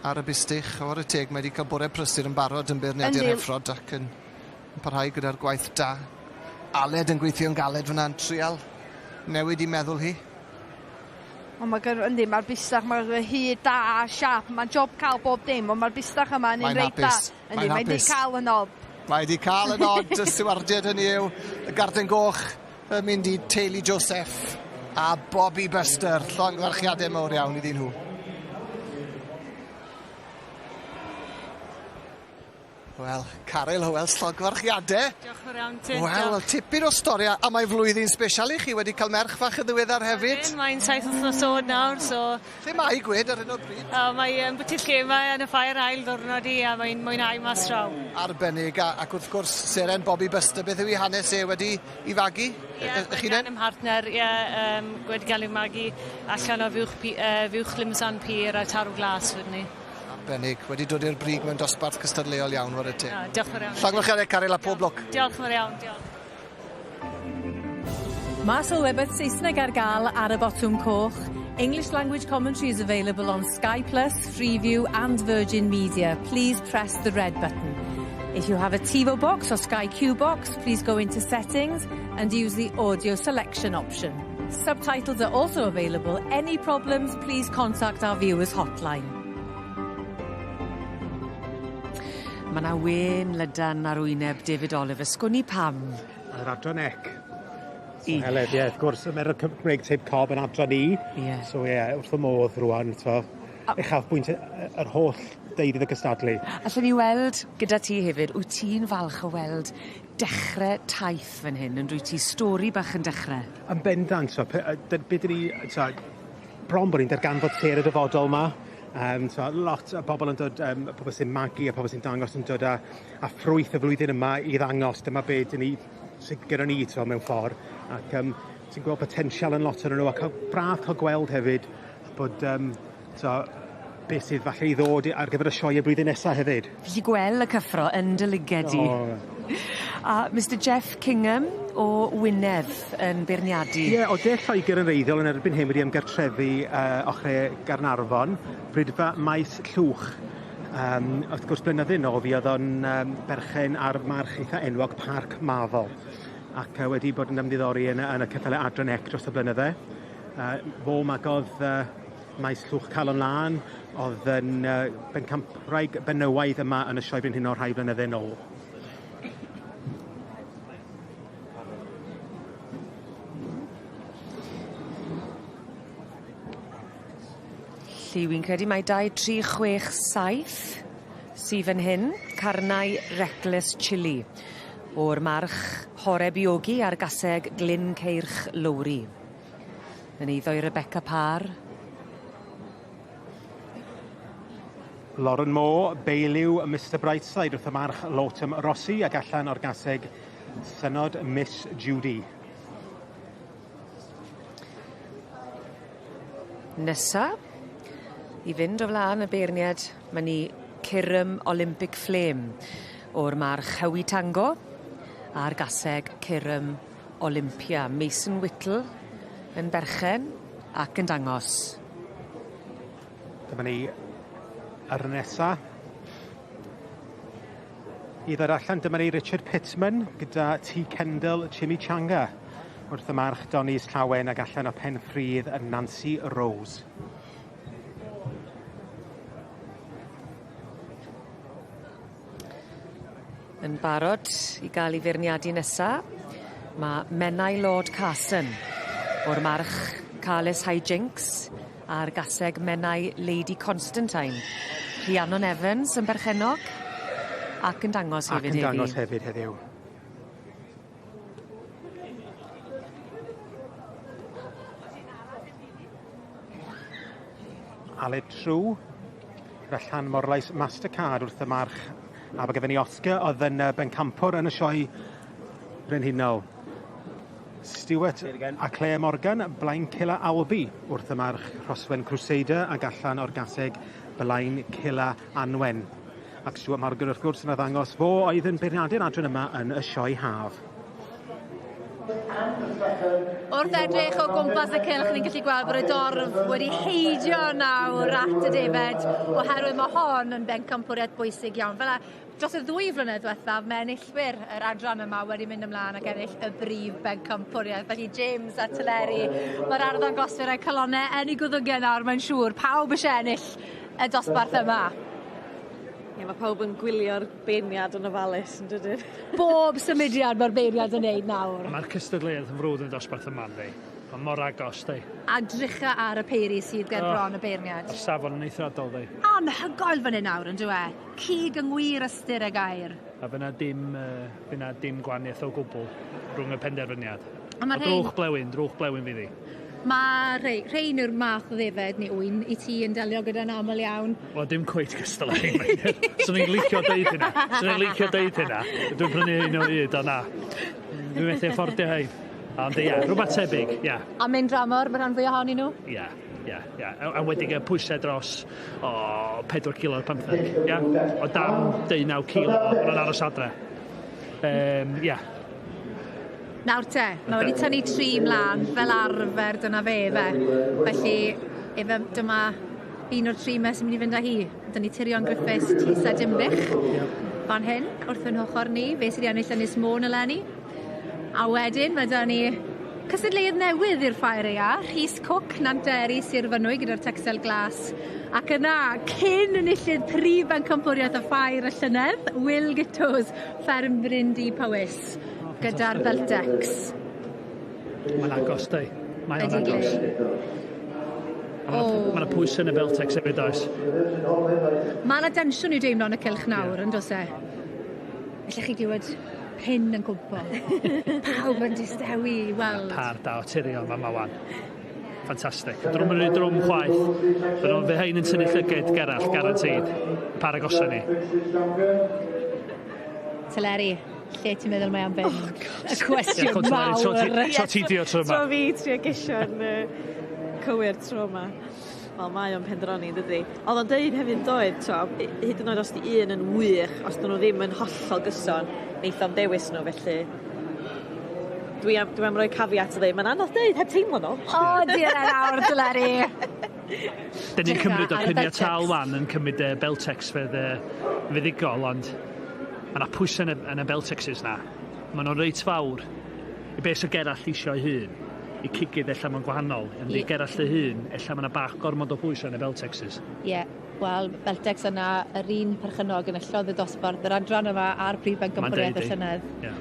ar y bustych. O'r y teg, mae wedi cael bore prysur yn barod yn beirniadu'r heffrod ac yn, yn parhau gyda'r gwaith da. Aled yn gweithio'n galed fyna'n trial newid i meddwl hi. Ond mae gyr, yndi, mae'r bustach, mae'r hyd da a siap, mae'n job cael bob dim, ond mae'r bustach yma yn un reit da. Yndi, mae'n di cael y nod. Mae di cael y nod, y stiwardiad hynny yw, y Garden Goch yn mynd i teulu Joseph a Bobby Buster. Llongyfarchiadau mawr iawn iddyn nhw. Wel, Caryl Howells, llongyfarchiadau. Diolch yn fawr iawn ti. Wel, wel, tipyn o stori, a mae flwyddyn sbesial i chi wedi cael merch fach yn ddiweddar hefyd. Mae'n 7 wythnos oed nawr, so... Lle mae hi gwed ar hyn o bryd? O, mae yn bwyty lle mae yn y ffair ail ddwrnod i a mae'n mwynhau mas draw. Arbennig, a, ac wrth gwrs, seren Bobby Buster, beth yw ei hanes e wedi i fagu? Ie, yeah, gan ym mhartner, ie, yeah, wedi cael ei magu allan o fuwch, fuwch Limsan Pier a Tarw Glas, wedyn ni. Arbennig, wedi dod i'r brig mewn dosbarth cystadleuol iawn, whare teg. Na, diolch yn fawr iawn. Llongyfarchiadau Caryl a pob lwc. Diolch yn fawr iawn, diolch. Mae sylwebaeth Saesneg ar gael ar y botwm coch. English language commentary is available on Sky Plus, Freeview and Virgin Media. Please press the red button. If you have a TiVo box or Sky Q box, please go into settings and use the audio selection option. Subtitles are also available. Any problems, please contact our viewers hotline. Mae 'na wên lydan ar wyneb David Oliver. Sgwn i pam? Yr adran ec. So Heledd, ie, wrth gwrs, mae'r Cymreig Teip Cob yn adran i. Ie. So ie, wrth y modd rwan, t'mo', uchafbwynt yr holl deuddydd y cystadlu. Allen ni weld gyda ti hefyd, wyt ti'n falch o weld dechre taith fan hyn, yn dwyt ti stori bach yn dechre? Yn bendant, so, be' 'dyn ni, t'mo', bron bod ni'n darganfod sêr y dyfodol 'ma. So lot o bobl yn dod, pobl sy'n magu a pobl sy'n dangos yn dod â ffrwyth y flwyddyn yma i ddangos dyma be' 'dyn ni sy gyda ni t'mo' mewn ffor ac ti'n gweld potensial yn lot ohonyn nhw a cael braf cael gweld hefyd bod t'o' beth sydd falle i ddod ar gyfer y sioe y blwyddyn nesa hefyd. Fi 'llu gwel' y cyffro yn dy lyged di. O. A Mr Jeff Kingham o Wynedd yn beirniadu. Ie, o De Lloegr yn wreiddiol yn erbyn hyn wedi ymgartrefu ochre Gaernarfon, Brydfa Maes Llwch. Wrth gwrs blynydde nôl fi oedd o'n berchen ar march eitha enwog Parc Marvel ac wedi bod yn ymddiddori yn, yn y ceffylau Adran Ec dros y blynydde. Fo magodd Maes Llwch Calon Lân, oedd yn bencampwraig benywaidd yma yn y Sioe Frenhinol rhai blynydde nôl. Felly wi'n credu mai 2 3 6 7 sy fyn hyn, Carnau Reckless Chili o'r march Horeb Iogi a'r gaseg Glyn Ceirch Lowri. Yn eiddo i Rebecca Parr. Lauren Moore, Beiliw Mr Brightside wrth y march Lawton Rossi ac allan o'r gaseg Synod Miss Judy. Nesa, i fynd o flan y beirniad, ma' ni Curum Olympic Flame o'r march Hywi Tango a'r gaseg Curum Olympia. Mason Whittle yn berchen ac yn dangos. Dyma ni yr nesa. I ddod allan, dyma ni Richard Pittman gyda T Kendall Chimichanga wrth y march Donis Llawen ac allan o Penfridd yn Nancy Rose. Yn barod i gael ei feirniadu nesa, mae Menai Lord Carson o'r march Carles Hijinks a'r gaseg Menai Lady Constantine. Rhiannon Evans yn berchennog ac yn dangos hefyd Ac yn dangos hefyd heddiw. Aled True. gyda Llanmorlais Mastercard wrth y march Abergavenny Oscar oedd yn bencampwr yn y sioe Brenhinol. Stuart a Claire Morgan, Blaencilla Albi wrth y march Rhoswen Crusader ac allan o'r gaseg Blaencilla Anwen. Ac Stuart Morgan wrth gwrs yn arddangos fo oedd yn beirniadu'r adran yma yn y sioe haf. Wrth edrych o gwmpas y cylch ni'n gallu gweld bod y dorf wedi heidio nawr at y defed oherwydd mae hon yn bencampwriaeth bwysig iawn. Fel a dros y ddwy flynedd ddiwethaf mae enillwyr yr adran yma wedi mynd ymlaen ac ennill y brif bencampwriaeth. Felly James a Teleri, mae'r arddangoswyr a'u calonnau yn eu gwddwgau nawr mae'n siŵr. Pawb eisiau ennill y dosbarth yma. Ie, mae pawb yn gwylio'r beirniad yn ofalus, yn dydyn? Bob symudiad mae'r beirniad yn neud nawr. Mae'r cystadleuaeth yn frwd yn y dosbarth yma, yndi? Mae mor agos, di. A drycha ar y peiri sydd ger bron y beirniad. Mae'r safon yn eithriadol, di. Anhygoel fan hyn nawr, yn dyw e? Cig yng ngwir ystyr y gair. A fyna dim, fyna dim gwahaniaeth o gwbl rhwng y penderfyniad. A ma' rhein... Drwch blewyn, drwch blewyn fydd hi. Mae rhei, rhein yw'r math o ddefed neu ŵyn i ti yn delio gyda'n aml iawn. Wel, dim cweit gystal â chi, Meinir. Swn i'n licio deud hynna. Swn i'n licio deud hynna. Dwi'n prynu un o hyd, ond na. Dwi'n methu affordio hein. Ond ia, rhywbeth tebyg, ia. A mynd dramor, mae rhan fwyaf ohonyn nhw? Ia, ia, ia. A wedi gael pwysau dros o 4 kilo ar 15, ia. O dan 19 kilo, maen nhw'n aros adre. Ia. Nawr te, mae wedi tynnu tri mlaen fel arfer dyna fe fe. Felly efe dyma un o'r tri 'ma sy'n mynd i fynd â hi. Dyn ni Tirion Griffiths, Tisa Dinbych fan hyn wrth ein hochr ni, fe sydd wedi ennill Ynys Môn eleni. A wedyn mae 'da ni cystadleuaeth newydd i'r Ffair Aea, Rhys Cook, Nanteri, Sir Fynwy gyda'r Texel Glas. Ac yna, cyn enillydd prif bencampwriaeth y ffair y llynedd, Will Gittos, fferm Bryn Du Powys, gyda'r Beltex. Mae'n agos, di. Mae o'n agos. Mae yna pwysau yn y Beltex hefyd, oes? Mae yna densiwn i'w deimlo yn y cylch nawr, yn does e? Ella chi glywed pin yn cwmpo. Pawb yn distewi i weld. Par da o Tirion fama wan. Ffantastig. Drwm yn rhy drwm chwaith. Fy nhw'n fe hein yn tynnu llyged Gerallt, guaranteed. Par agosa ni. Teleri, lle ti'n meddwl mae am fynd? Oh, Y cwestiwn mawr. Tro ti di o tro yma. Tro fi trio gesio'n cywir tro yma. Wel, mae o'n pendroni, dydy. Oedd o'n deud hefyd doedd, tro, hyd yn oed os di un yn wych, os dyn nhw ddim yn hollol gyson, neith o'm dewis nhw, felly dwi am, dwi am roi caveat o ddeud, mae'n anodd deud, heb teimlo nhw. O, diar nawr, Teleri. Dyn ni'n cymryd o caniatal wan yn cymryd y Beltex fydd fuddugol, ond mae yna pwysau yn y, yn y Beltexes na. Maen nhw'n reit fawr i beth sy'n Gerallt eisiau ei hun. I cigydd ella mae'n gwahanol, ond i Gerallt ei hun, ella mae yna bach gormod o bwysau yn y Beltexes. Ie, yeah. Wel, Beltex yna, yr un perchennog yn yllodd y dosbarth, yr adran yma a'r prif bencampwriaeth y llynedd. Ie.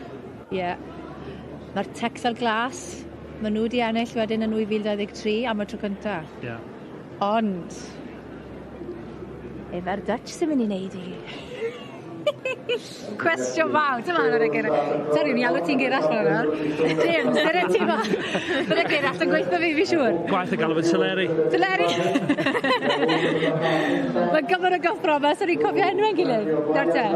Ie. Mae'r Texel Glas, maen nhw wedi ennill wedyn yn 2023 am y tro cynta. Ie. Ond, efo'r Dutch sy'n mynd i wneud i. Cwestiwn mawr, dyma ar y Gerallt. Sori, ni alw ti'n Gerallt fel yna. James, dyna ti ma. Dyna Gerallt yn gweithio fi, fi siŵr. Gwaith y galw yn Teleri. Teleri! Mae'n gymaint o gyffro yma, so ni'n cofio enwau'n gilydd. Nawr te.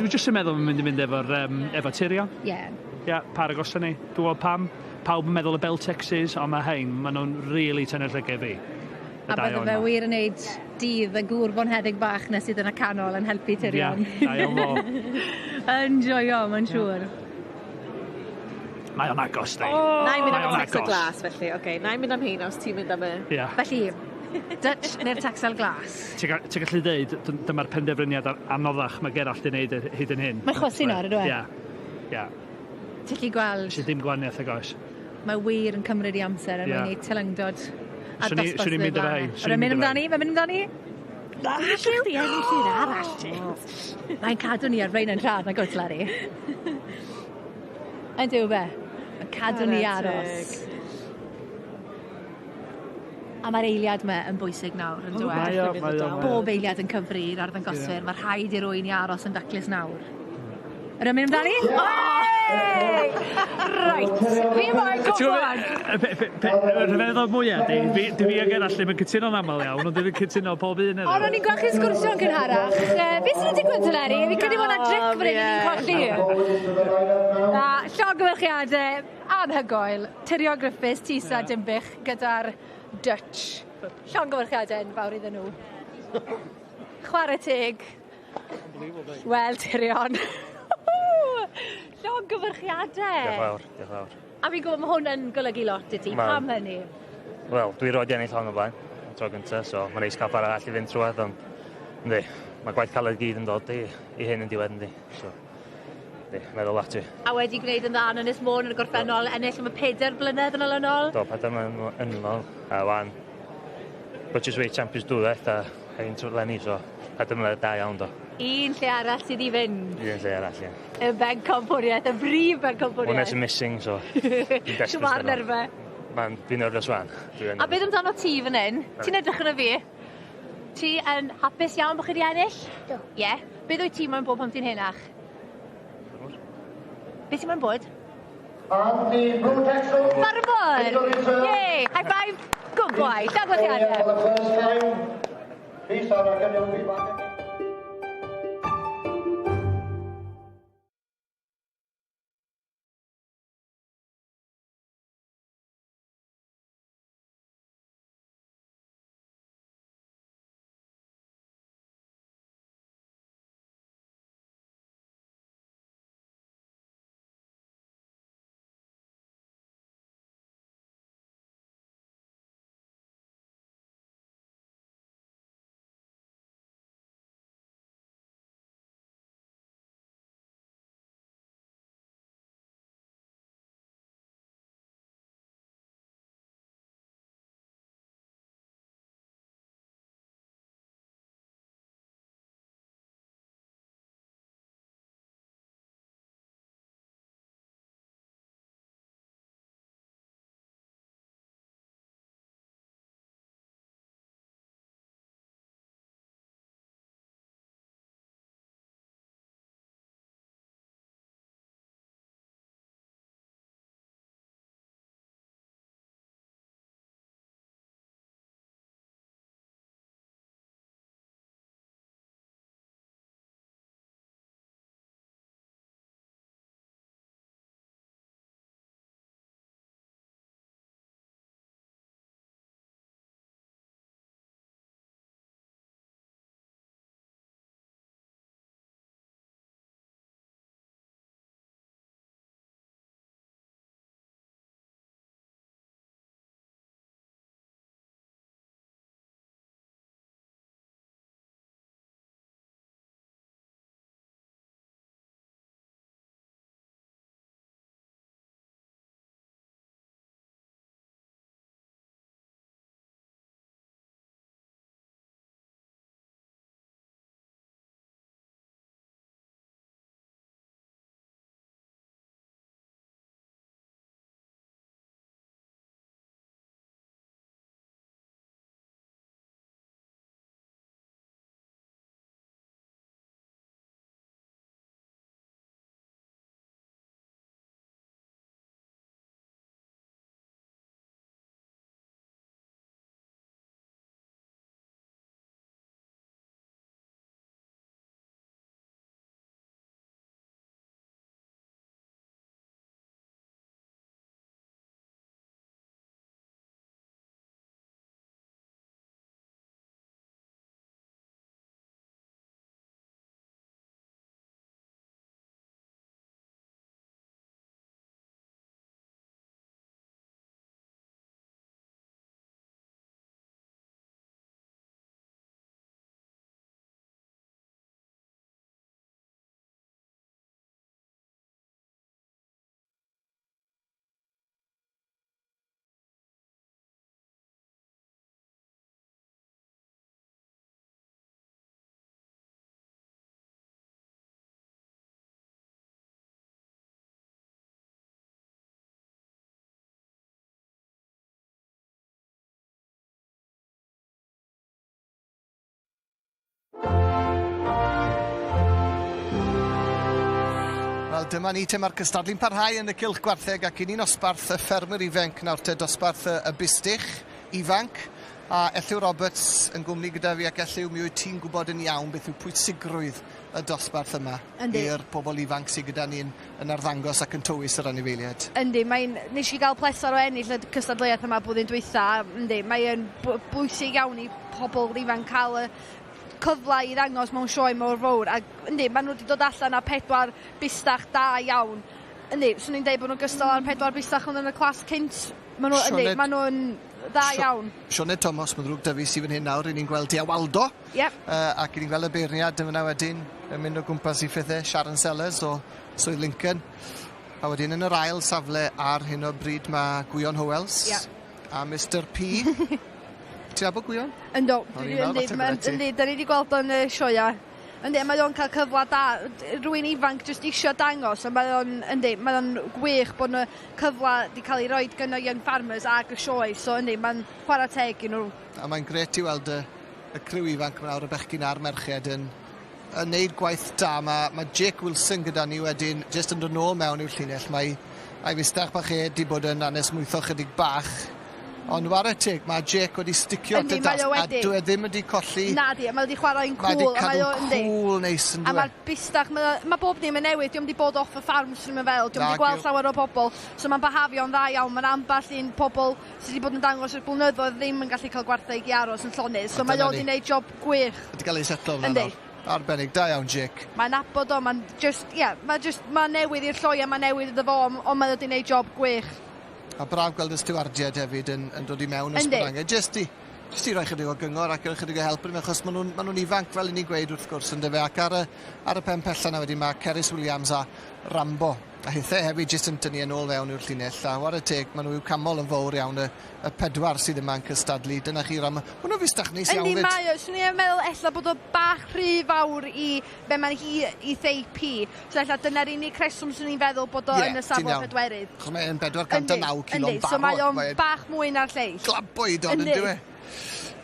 Dwi jyst yn meddwl mae'n mynd i fynd efo'r efo Tirion. Ie. Ie, par agosa ni. Dwi'n gweld pam. Pawb yn meddwl y Beltexes, ond mae hein, maen nhw'n really tynnu llygau fi. A bydde fe wir yn neud dydd y gŵr bonheddig bach 'na sydd yn y canol yn helpu Tirion. Ie, da iawn fo. Yn joio, mae'n siŵr. Mae o'n agos, di. Na i mynd am y Texel Glas, felly. Oce, na i mynd am hein os ti'n mynd am y... Ie. Felly, Dutch neu'r Texel Glas? Ti'n gallu dweud, dyma'r penderfyniad anoddach mae Gerallt yn neud hyd yn hyn. Mae'n chwysu nawr, ydw e? Ie, ie. Ti'n gallu gweld... Sydd dim gwahaniaeth ag oes. Mae wir yn cymryd i amser er mwyn i teilyngdod a dosbarth. Swn i'n mynd efo hein. Mae'n mynd amdani, mae'n mynd amdani. Na, chdi ennill un arall, James. Mae'n cadw ni ar flaen yn rhad, mae gwt, Larry. Yn dyw fe. Mae'n cadw ni aros. A mae'r eiliad yma yn bwysig nawr, yn dyw e? Mae o, mae o. Bob eiliad yn cyfri i'r arddangoswyr. Mae rhaid i rywun i aros yn daclus nawr. Yr yn mynd amdani? Yay! Right, fi moyn gwybod. Y rhyfeddod mwyaf di, dwi fi ag eraill ddim yn cytuno'n aml iawn, ond dwi'n cytuno pob un Ond o'n i'n gweld chi'n sgwrsio'n gynharach. Beth sy'n digwydd, Teleri? Fi'n credu bod 'na dric fan hyn i ni'n colli. Na, llongyfarchiade anhygoel. Tirion Griffiths, Tisa Dinbych gyda'r Dutch. Llongyfarchiade enfawr iddyn nhw. Chwarae teg. Wel, Tirion. Llongyfarchiade. Diolch yn fawr, diolch yn fawr. A fi'n gwybod mae hwn yn golygu lot i ti. Pam hynny? Wel, dwi roed i ennill hon o blaen, y tro gynta, so mae'n neis cael ffordd arall i fynd trwad, ond yndi, mae gwaith caled gyd yn dod i hyn yn diwedd yndi, so yndi, meddwl lot i. A wedi gwneud yn dda yn Ynys Môn yn y gorffennol, ennill am y 4 blynedd yn olynol. Do, 4 mlynedd yn ôl, a wan, British Weight Champions dwywaith a hyn trwy leni, so 4 mlynedd da iawn do. Un lle arall sydd i fynd. Un lle arall, ie. Y bencampwriaeth, y brif bencampwriaeth. One is missing, so dwi'n desperate. Shwma'r nerfe? Man, fi'n nervous wan. A beth amdano ti fan hyn? Ti'n edrych arno fi? Ti yn hapus iawn bod chi wedi ennill? Do. Ie. Yeah. Beth wyt ti moyn bod pan ti'n henach? Beth ti'n moyn bod? And the Blue Texel. Ffarmwr! Yay! High five! Good boy! Llongyfarchiadau. For the first time. Rhys, I reckon you'll be back. Wel, dyma ni te, mae'r cystadlu'n parhau yn y cylch gwartheg ac i ni'n osbarth y ffermwyr ifanc nawr te, dosbarth y, y bustych ifanc. A Elliw Roberts yn gwmni gyda fi ac Elliw, mi wyt ti'n gwybod yn iawn beth yw pwysigrwydd y dosbarth yma i'r pobl ifanc sydd gyda ni'n yn arddangos ac yn tywys yr anifeiliaid. Yndi, mae'n... Nes i gael pleser o ennill y cystadleuaeth yma blwyddyn dwytha, yndi, mae'n bwysig iawn i pobl ifanc cael y cyfle i ddangos mewn sioe mor fowr ac yndi ma' n'w 'di dod allan â pedwar bustach da iawn. Yndi, swn i'n deud bo' n'w gystal â'r pedwar bustach o'dd yn y class cynt. Ma' n'w yndi ma' nw'n dda iawn. Sioned Thomas, mae'n ddrwg 'da fi sy fan hyn nawr, 'yn ni'n gweld Tia Waldo. Iep. Ac 'yn ni'n gweld y beirniad yn fyna wedyn yn mynd o gwmpas i phethe, Sharon Sellers o Swydd Lincoln. A wedyn yn yr ail safle ar hyn o bryd ma' Gwion Howells. Iep. A Mister P. Ti'n nabod Gwion? Yndw. Dwi yndi ma'n yndi 'dan ni 'di gweld o'n yy sioea. Yndi a mae o'n ca'l cyfla da rywun ifanc jyst isio dangos a mae o'n yndi mae o'n gwych bo' 'na cyfla 'di ca'l 'i roid gynno Young Farmers ag y sioe so yndi ma'n chwara teg i nhw. A mae'n grêt i weld y y criw ifanc 'ma nawr y bechgyn a'r merched yn yn neud gwaith da. Ma' ma' Jake Wilson gyda ni wedyn jyst yn dod nôl mewn i'w llinell. Mae mae fustach bach e 'di bod yn anesmwytho chydig bach. Ond ware teg, mae Jake wedi sticio at y dasg a dyw e ddim wedi colli. Nadi, a mae wedi chwarae'n cŵl. Mae wedi cadw'n cŵl neis yn A mae'r bustach, mae, mae bob dim yn newid, diolch wedi bod off y ffarm swn i'n fel, diolch wedi gweld llawer o bobl, so mae'n bahafio'n dda iawn, mae'n ambell un pobl sydd wedi bod yn dangos i'r blynyddoedd ddim yn gallu cael gwartheg i aros yn llonydd, so mae o wedi gwneud job gwych. Wedi cael ei setlo fyna nawr. Arbennig, da iawn Jake. Mae'n nabod o, mae'n just, ie, yeah, mae just, mae'n newydd i'r lloia, mae'n newydd iddo fo, ond mae wedi gwneud job gwych. A braf gweld y stiwardiaid hefyd yn, yn dod i mewn os bod angen. Just i, just i roi chydig o gyngor ac roi chydig o help yn achos maen nhw'n ma nhw ifanc fel i ni'n gweud wrth gwrs yn dyfe ac ar y, ar y pen pella na wedyn mae Cerys Williams a Rambo A hithe hefyd jyst yn tynnu yn ôl fewn i'r llinell a ware teg ma' nhw i'w canmol yn fowr iawn y y pedwar sydd yma yn cystadlu. Dyna chi ram... Hwnnw fustach neis iawn Yndi 'fyd. mae o. Swn i yn meddwl ella bod o bach rhy fawr i be' mae hi i theip hi. So ella dyna'r unig rheswm swn i'n feddwl bod o Ie, yn y ti'n safle iawn. pedwerydd. Achos mae e'n 409 kilo'n Yndi, barod. so mae o'n Mae e'n bach mwy na'r lleill. Glaboed on Yndi. yndyw e?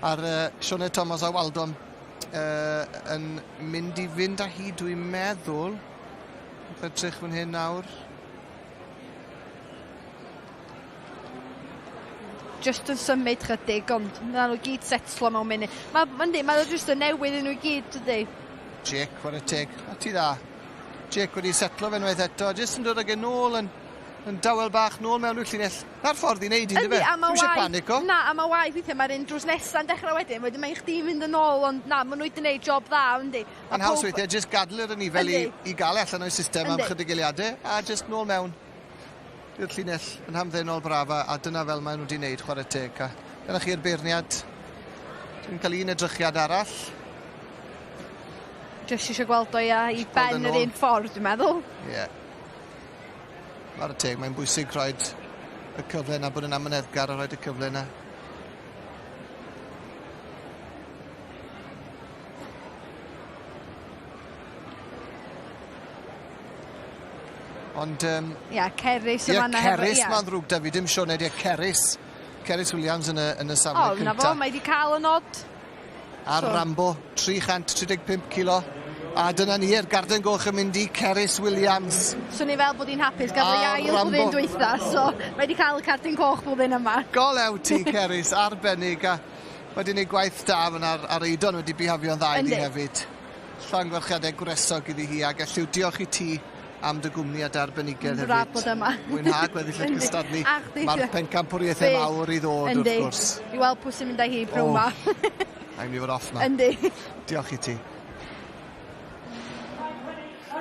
A'r yy Sioned Thomas a Waldon yy yn mynd i fynd â hi dwi'n meddwl. Edrych fan hyn nawr. Just yn symud chydig, ond na nhw gyd setlo mewn munud. Mae, ma, yndi, mae o jyst yn newydd i nhw gyd, dydy. Jake, chwarae teg. A ti dda. Jake wedi setlo fe unwaith eto, jyst yn dod ag e nôl yn yn dawel bach nôl mewn i'r llinell. 'Na'r ffordd i wneud yndyfe? Yndi, a ma' Dim isie waith... panico. Na, a ma' waith weithie ma'r un drws nesa'n dechra wedyn, wedyn mae i chdi mynd yn ôl, ond na, ma' nhw wedi neud job dda, yndi. Ma' Ma'n haws powb- weithie jyst gadel yr anifel i Yndi. i ga'l e allan o'i system am Yndi. chydig eiliade a jyst nôl mewn i'r llinell yn hamddenol braf a a dyna fel mae nhw 'di neud chware teg a dyna chi'r beirniad. Dwi'n cael un edrychiad arall. Jyst isio gweld o ia, i Gweld e ben yr nôl. un ffordd dwi'n meddwl. Ie. Chware teg, mae'n bwysig rhoid y cyfle 'na, bod yn amyneddgar a rhoid y cyfle 'na. Ond yym... Ia, Cerys yn Ie, fan'na hefo Cerys ia. ma'n ddrwg 'da fi, dim Sioned, ie, Cerys. Cerys Williams yn y yn y safle O, 'na cynta. fo, mae 'di cael y nod. Ar So. Rambo, 335 kilo. A dyna ni, yr garden goch yn mynd i Cerys Williams. Swn i fel bod hi'n hapus gafodd ei A ail Rambo. blwyddyn dwytha, so mae 'di cael y cardyn coch blwyddyn yma. Golew ti, Cerys, arbennig, a wedi gwneud gwaith da fyna ar, ar Eidon wedi bihafio'n dda iddi Yndi. hefyd. Llongyfarchiadau gwresog iddi hi, ac elliw diolch i ti am dy gwmni a dy arbenigedd hefyd. Braf bod yma. Mwynha gweddill y Yndi. cystadlu. A chdi. Mae'r pencampwriaethau Fydd. mawr i ddod Yndi. wrth gwrs. I weld pwy sy'n mynd â hi O. pryd 'ma. Rhaid mi fod off na. Yndi. Diolch i ti.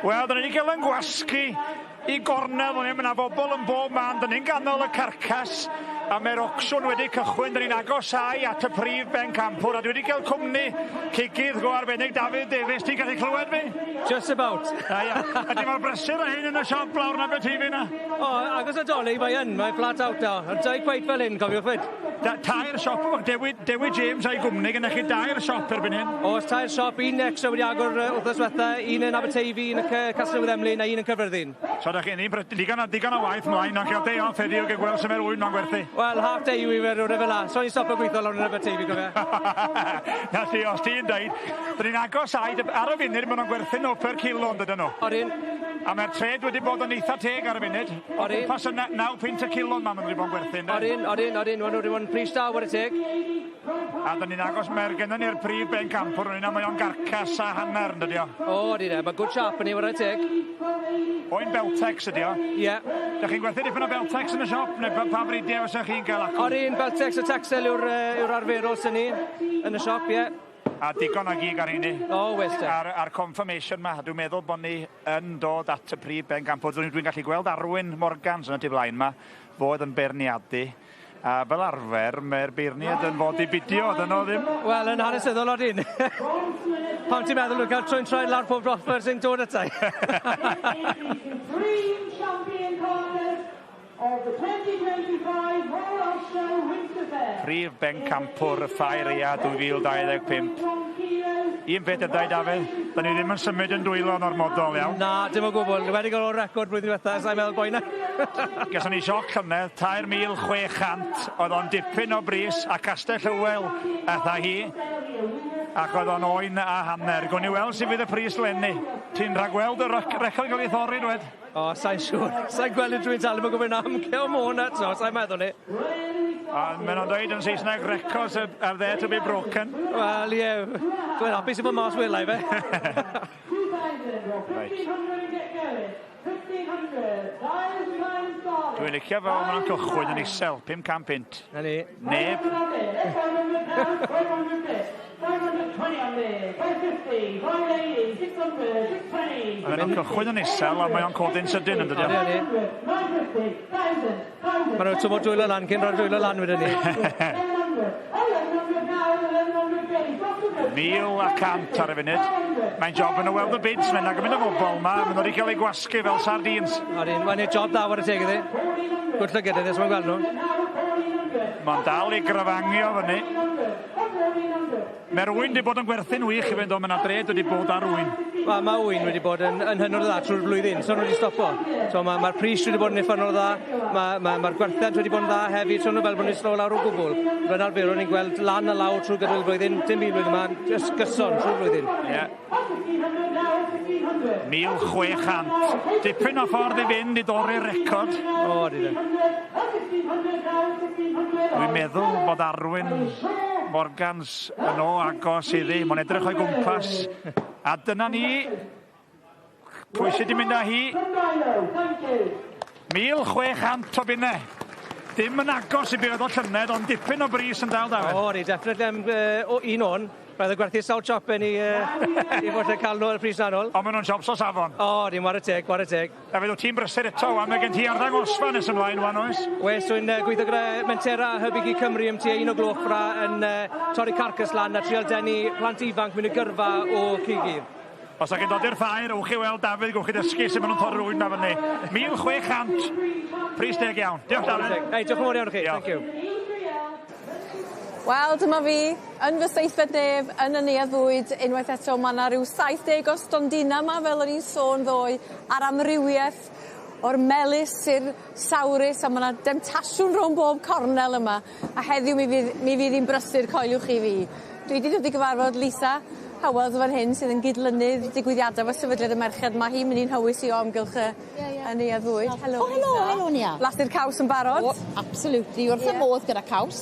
Wel, da ni wedi cael yn gwasgu i gornel fan hyn, mae yna bobl yn bob man, da ni'n ganol y carcas, a mae'r ocsiwn wedi cychwyn, da ni'n agosáu at y prif bencampwr, a dwi wedi cael cwmni cigydd go arbennig Dafydd Davies, ti'n gallu clywed fi? Just about. A ia, a ti mor brysur â hyn yn y siop lawr na beth ti fi na? O, agos Nadolig, mae yn, mae flat out nawr, ond dau cweit fel hyn, cofiwch fyd. Da, tair siop, Dewi, Dewi James a'i gwmni, gyda chi dair siop erbyn hyn. Oes, tair siop, un extra wedi agor wythnos diwetha, un yn Aberteifi, un yn Casnewydd Emlyn a un yn Caerfyrddin. So da chi'n digon, digon o waith mlaen, ond cael day off heddiw, gael gweld sy'n mae'r ŵyn ma'n gwerthu. Wel, half day yw i fe, rhywle fel la. So ni'n stopo gweithio lawr yn Aberteifi, gofio. Na ti, os ti'n deud, dyn ni'n agos ar y funud, maen nhw'n gwerthu nhw per kilo, yn dydyn nhw. Odyn. A mae'r trade wedi bod yn eitha teg ar y funud. O gwmpas y 9 punt y kilo ma' maen nhw wedi bod yn gwerthu, ynde? Odyn, odyn, odyn. Maen nhw wedi bod yn pris da, whare teg. A dyn ni'n agos, mae'r gennym ni'r prif bencampwr yn un, mae o'n garcas a hanner, yn dydi o? O, odyn, e. Mae good sharp yn ei, whare teg. Oen Beltex ydi o? Ie. Yeah. Dych chi'n gwerthu dipyn o Beltex yn y siop, neu pa bridiau fysa chi'n cael acw? Odyn, Beltex a Texel yw'r yw arferol sy'n ni yn y siop, ie. Yeah. A digon o gig ar heini. O, wes te. A'r confirmation ma, dwi'n meddwl bod ni yn dod at y prif bencampwr. Dwi'n gallu gweld Arwyn Morgans yn y tu blaen ma, fod yn beirniadu. A fel arfer, mae'r beirniad yn fod i bidio, dyn nhw ddim. Wel, yn hanesyddol odyn. Pam ti'n meddwl nhw'n cael trwy'n traed lawr pob offer sy'n dod atai? Of the 2025 Royal Welsh Show Winter Fair. Prif bencampwr y Ffair Aea 2025. Un peth ydau, Dafydd, da ni ddim yn symud yn dwylo'n ormodol, iawn? Na, dim o gwbl. Wedi gael o'r record blwyddyn diwetha, sa'n meddwl boi na. Gason ni sioc llynedd, 3,600, oedd o'n dipyn o bris, a Castell Hywel atha hi, ac oedd o'n oen a hanner. Gwn i weld sut fydd y pris leni. Ti'n rhagweld y record yn cael ei thorri, dwed? O, sa'n siŵr. Sa'n gweld unrhyw un dal ddim yn gwybod am ceo môn eto, sa'n meddwl ni. A maen nhw'n dweud yn Saesneg, records are there to be broken. Wel, ie. Dwi'n hapus i fod mas wela i fe. Right. Dwi'n licio fel maen nhw'n cychwyn yn isel, 500 punt. Na ni. Neb. Maen nhw'n cychwyn yn isel a mae o'n codi'n sydyn yn dydy? Maen nhw'n twmod dwylo lan cyn rhoi'r dwylo lan wedyn ni. 1,100 ar y funud. Mae'n job yn y weld y bids, mae'n agor mynd o bobl yma, maen nhw wedi cael eu gwasgu fel sardines. Odyn, mae'n neud job dda war y teg iddi. Gwrth lygad iddi, os mae'n gweld nhw. Mae'n dal i grafangio fyny. Mae'r ŵyn wedi bod yn gwerthu'n wych i fynd o, mae yna dred wedi bod ar ŵyn. Mae ma ŵyn wedi bod yn hynod o dda trwy'r flwyddyn, so nhw wedi stopo. So mae'r ma pris wedi bod yn uffernol o dda, mae'r ma gwerthiant wedi bod yn dda hefyd, so nhw fel bod nhw'n slow lawr o gwbl. Fe'n arferol ni'n gweld lan a lawr trwy gydol y flwyddyn, dim byd flwyddyn yma, jyst gyson trwy'r flwyddyn. Ie. 1,600. Dipyn o ffordd i fynd i dorri'r record. O, di. Dwi'n meddwl bod Arwyn Morgans yn o agos iddi. Mae'n edrych o'i gwmpas. A dyna ni. Pwy sydd wedi mynd â hi? 1,600 o bunnau. Dim yn agos i be oedd o llynedd, ond dipyn o bris yn dal, Dafydd. O, ni, definitely am o un o'n. Roedd y gwerthu sawl siop yn i fod yn cael nhw ar y pris na nôl. Ond maen nhw'n siops o safon. O, ni'n whare teg, whare teg. Dafydd, wyt ti'n brysur eto, wan, mae gen ti arddangosfa nes ymlaen, wan, oes? Wes, dwi'n gweithio gyda Mentera Hybu Cig Cymru am tua 1 o gloch fra yn torri carcas lan a trial denu plant ifanc mewn i gyrfa o cigydd. Os ydych chi'n dod i'r ffair, ewch i weld Dafydd, gwch chi ddysgu sut maen nhw'n torri'r ŵyn 'ma fyny. 1,600, pris deg iawn. Diolch, Dafydd. Hei, diolch yn fawr iawn i chi. Thank you. Wel, dyma fi, yn fy seithfed nef, yn y neuadd fwyd, unwaith eto, mae yna rhyw 70 o stondina yma, fel o'n i'n sôn ddoe, ar amrywiaeth o'r melys i'r sawrus, a mae yna demtasiwn rhwng bob cornel yma. A heddiw mi fydd hi'n brysur, coeliwch chi fi. Dwi wedi dod i gyfarfod Lisa Howells fan hyn, sydd yn gydlynydd digwyddiadau efo Sefydliad y Merched. Mae hi'n mynd i'n hywys i o amgylch y neuadd fwyd. Helo, O, helo, helo, Nia. Blasu'r caws yn barod? O, absolutely. Wrth y modd gyda caws.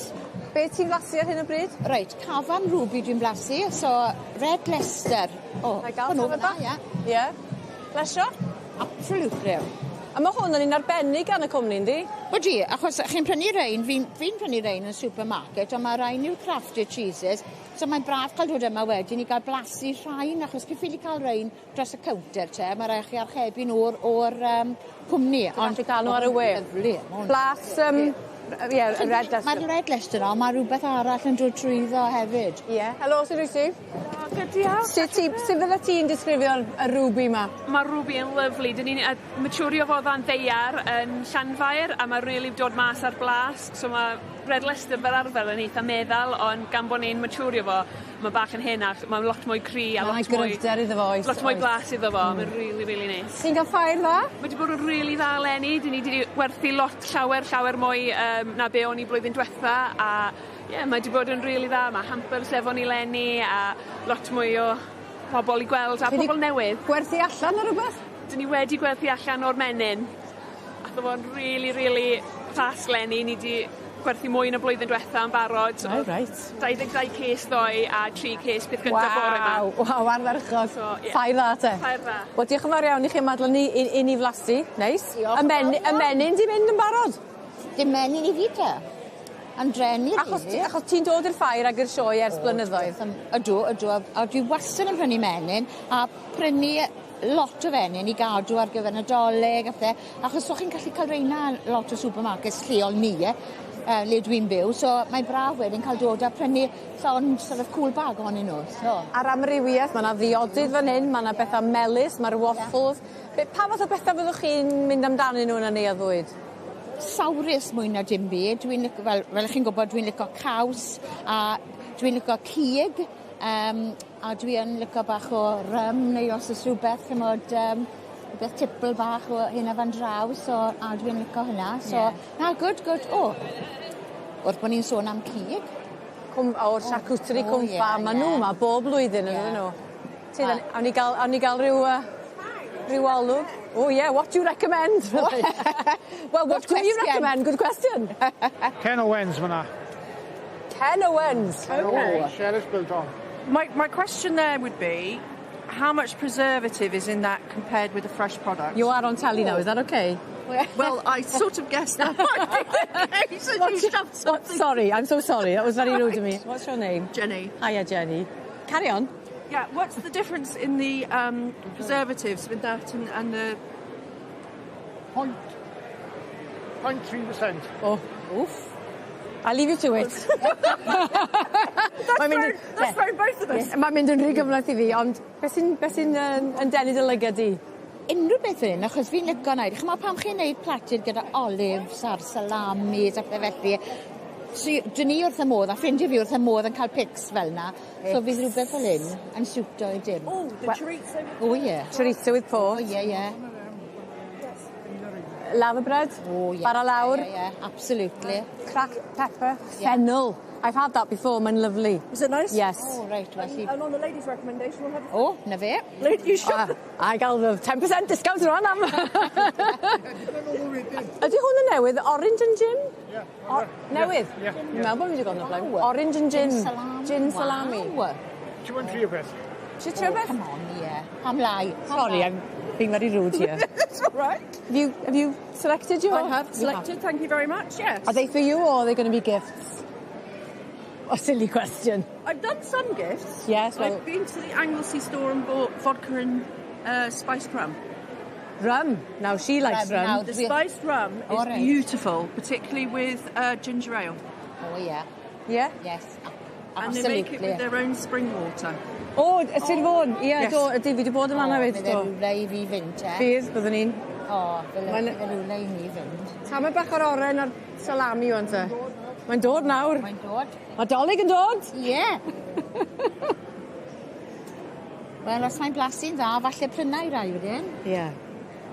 Be ti'n blasu ar hyn o bryd? Reit, Cafan Ruby dwi'n blasu, so Red Leicester. O, Na i gael hwnnw tamed fan'na, bach? ie. Ie. Blesio? Absolutely. A mae hwn yn un arbennig gan y cwmni, yndi? Odi, achos chi'n prynu rein, fi'n fi prynu rein yn supermarket, ond mae rhain yw'r crafted cheeses, so mae'n braf cael dod yma wedyn i gael blasu rhain, achos chi'n ffili cael rein dros y counter te, mae rhaid chi archebu nhw o'r cwmni. Ti'n gallu cael nhw ar y we. Lyfli. ma' hwn- Blas, ie, Red Leicester. Mae'r Red Leicester yna, ond mae rhywbeth arall yn dod trwyddo hefyd. Ie. Helo, sut wyt ti? Good, diolch. Sut fydde ti'n disgrifio'r y Ruby ma? Mae Ruby yn lyfli. Dyn ni'n maturio fo ddan ddaear yn Llanfair a mae really dod mas ar blas. So mae Red Leicester fel arfer yn eitha meddal, ond gan bod ni'n maturio fo, mae bach yn henach, mae'n lot mwy cry a Mae lot mwy... gryfder iddo fo, oes, Lot mwy oes. blas iddo fo. Mae'n really, really nice. Ti'n cael ffair dda? Mae wedi bod yn really dda eleni. Dyn ni wedi werthu lot llawer mwy na be o'n i blwyddyn diwetha a ie, mae wedi bod yn really dda. Mae hampers efo ni leni a lot mwy o pobl i gweld a Ti 'di pobl newydd. Gwerthu allan o rhywbeth? Dyn ni wedi gwerthu allan o'r menyn. Ath o fo'n rili rili fast leni ni 'di gwerthu mwy na blwyddyn dwetha yn barod. O reit. 22 ces ddoe a 3 ces peth gynta bore 'ma. Waw waw ardderchog. So ie. Ffair dda te. Ffair dda. Wel diolch yn fawr iawn i chi am adel ni i i ni flasu. Neis. Diolch Y men- y menyn 'di mynd yn barod. Dim menyn i fi te. Am dreni rili. Achos ti achos ti'n dod i'r ffair ag i'r sioe ers blynyddoedd. Ydw ydw a a dwi wastad yn prynu menyn a prynu lot o fenyn i gadw ar gyfer Nadolig a pethe achos so chi'n gallu ca'l reina yn lot o supermarkets lleol ni yy le dwi'n byw so mae'n braf wedyn ca'l dod a prynu llond sort of cool bag ohonyn nhw so. A'r amrywieth ma' 'na ddiodydd fan 'yn ma' 'na betha melys ma'r waffles. Be- pa fath o betha fyddwch chi'n mynd amdanyn nhw yn y neuadd fwyd? Sawrus mwy na dim byd. Dwi'n lico fel fel 'ych chi'n gwbod dwi'n lico caws a dwi'n lico cig yym a dwi yn lico bach o rum neu os o's rwbeth ch'mod yym rwbeth tipl bach o hyn a fan draw so a dwi'n lico hynna so Ie. na good good o wrth bo' ni'n sôn am cig. Cwm o'r charcuterie O Cwm ie Ffarm ma' nw ie. 'ma bob blwyddyn on'd ydyn nw? Ti A- awn ni ga'l awn ni ga'l ryw yy ryw olwg. Oh yeah, what do you recommend? Well, what Good do you question. recommend? Good question. Ken Owens fyna. Ken Owens. Okay. Sheriff Biltong. My, my question there would be, how much preservative is in that compared with a fresh product? You are on telly now, is that okay? Well, I sort of guessed that might be the case. and you shoved What, something. sorry, I'm so sorry. That was very rude of me. What's your name? Jenny. Hiya, Jenny. Carry on. Yeah, what's the difference in the preservatives with that and the... 0.3%. Oh, oof. I'll leave you to it. That's Mae'n mynd yn- thrown, that's thrown both of us. Mae'n mynd yn rhy gymhleth i fi, ond beth sy'n beth sy'n yn, yn denu dy lygad di? Unrhyw beth fel 'yn achos fi'n lico neud ch'mo' pan chi'n neud plated gyda olives a'r salamis a pethe felly so y- 'dyn ni wrth y modd a ffrindie fi wrth y modd yn ca'l pics fel 'na. So fydd rwbeth fel 'yn yn siwto i dim. Oh, the chorizo. O ie. Chorizo with pork. O ie ie. Laverbread. O ie. Bara lawr. Ie ie absolutely. Cracked pepper. Fennel. I've had that before, mae'n lovely. Is it nice? Yes. O reit well i... And on the lady's recommendation, we'll have a... O, 'na fe. Lady, you should... I gael the 10% discount rwan am. Ydy hwn yn newydd? Orange and gin? Ie. O, newydd? Ie. Dwi'n meddwl bod fi wedi gweld nhw blaen. Orange and gin. Gin salami. Gin salami. Waw. Ti moyn trio beth? Ti trio beth? Come on, ie. Pam lai? Pam Sorry, lai? I'm being very rude here. That's all right. Have you selected your? I have selected, thank you very much, yes. Are they for you or are they going to be gifts? A silly question. I've done some gifts. Yes, well- I've been to the Anglesey store and bought vodka and spiced rum. Rum. Now she likes Rum, rum. now The Dwi- spiced rum is All right. beautiful, particularly with ginger ale. O ie. Yeah? Yes. And they make it Absolutely. with their own spring water. O, y Sir Fôn. Ie, Yes. do, ydy, fi wedi bod yn fanna O, fyd, Fydde do. rhywle i fi fynd te. Fydd, byddwn ni'n. O, fydde Mae'n- fydde rhywle i ni fynd. Tamed bach o'r oren a'r salami wan te. Mae'n dod nawr. Mae'n dod. Mae Dolig yn dod. Ie. Wel, os mae'n blasu'n dda, falle pryna i rai wedyn. Ie.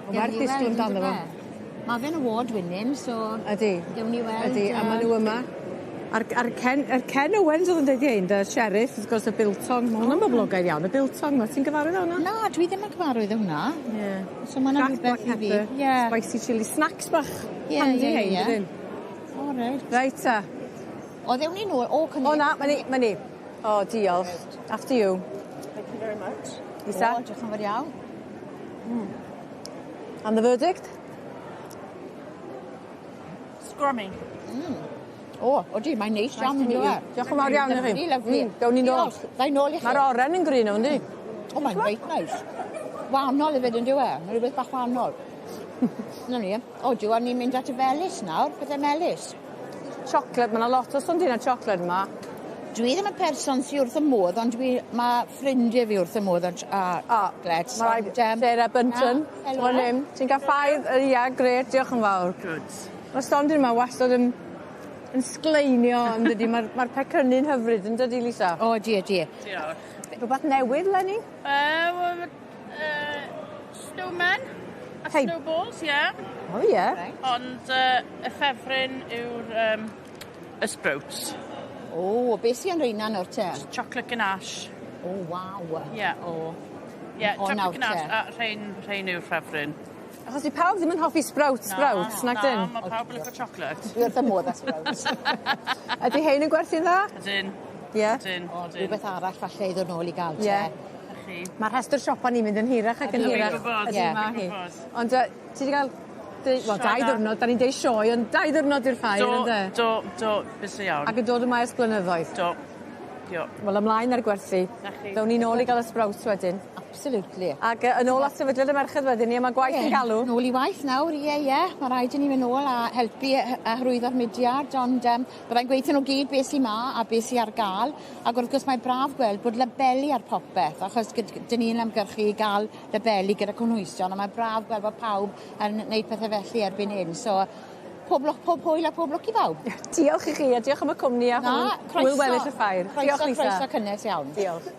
Gewn Werth ni disgwyl weld, amdano fo. yndyfe? Ma' fe'n award winning, so... Ydy. Gewn ni weld. Ydy, a ma' nhw yma. A'r, ar Ken, ar Ken Owens oedd yn dweud i ein, y sheriff, wrth gwrs, y biltong. Mae hwnna'n boblogaidd iawn, y biltong ma. Ti'n gyfarwydd â hwnna? Na, dwi ddim yn cyfarwydd â hwnna. Ie. So ma' 'na Cracked rhywbeth black i fi. pepper, Ie. Spicy chilli. Snacks bach Ie, handy ie, hein, ie. dydyn? O, reit. Reit ta. O, ddewn ni nôl. O, cymryd. O na, ma' ni, ma' ni. O, diolch. After you. Thank you very much. Lisa? O, diolch yn fawr iawn. And the verdict? Scrummy. O, odi, mae'n neis iawn to yn meet dyw e? you. Diolch yn fawr iawn i chi. Lovely, lovely. Gawn ni nôl. Diolch. Ddai nôl i chi. Mae'r oren yn grino, yndi? O, mae'n reit neis. Wahanol hefyd yn dyw e? Mae rhywbeth bach wahanol. Na ni. O, diw, a ni'n mynd at y felys nawr, pethau melys. Chocolate, mae yna lot o stondinau chocolate yma. Dwi ddim yn person sy wrth y modd, ond dwi, mae ffrindiau fi wrth y modd yn a chocolates. Mae rhaid Sarah Bunton. Na, helo. Fan hyn. Ti'n cael ffair? Ia, grêt, diolch yn fawr. Good. Mae'r stondin yma wastad yn, yn sgleinio, yn dydi? Mae'r mae pecynnu'n hyfryd, yn dydi, Lisa? O, di, di. Diolch. Rhywbeth newydd, Lenny? Snowman a Hey. snowballs, ie. Yeah. O, ie. Ond y ffefryn yw'r y sprouts. O, beth sy'n reina nawr te? Chocolate ganache. O, waw. Ie. O. Ie, O, chocolate nawr te. ganache a rhein, rhein yw'r ffefryn. Achos di pawb ddim yn hoffi sprouts, sprouts, nag dyn? Na, mae pawb yn licio chocolate. Dwi wrth y modd â sprouts. Ydy hein yn gwerthu'n dda? Ydyn. Ie. Ydyn. Ydyn. Rhywbeth arall falle i ddod nôl i gael te. Ie. Chi. Mae'r rhestr siopa ni'n mynd yn hirach ac yn Ydw, fi'n hirach. gwbod, Ydy, Ie. ma' fi'n hi. gwbod. Ond yy, ti 'di ga'l deu- wel, Sioe dau dda. ddiwrnod, 'dan ni'n deud sioe, ond dau ddiwrnod i'r ffair, Do, ynde? do, do, busy iawn. Ac yn dod yma ers blynyddoedd. Do. Do. Wel, ymlaen ar gwerthu. Na chi. Ddown ni nôl i ga'l y sprouts wedyn. Absolutely. Ac yy yn ôl at sefydliad y merched wedyn ni, a ma' gwaith yn galw. Nôl i waith nawr, ie, ie. Ma' raid i ni mynd nôl a helpu a hyrwyddo'r mudiad, ond um, byddai'n gweithio nhw gyd beth sy 'ma a beth sy ar ga'l. Ac wrth gwrs mae braf gweld bod labeli ar popeth, achos dyn ni'n ymgyrchu i ga'l labeli gyda cynhwysion, a mae braf gweld bod pawb yn neud pethe felly erbyn hyn. So, pob lwc, pob hwyl a pob lwc i bawb. Diolch i chi a diolch am y cwmni a Na, hwyl croeso. hwyl weddill y ffair. Croeso, Diolch Lisa. Croeso cynnes iawn. Diolch.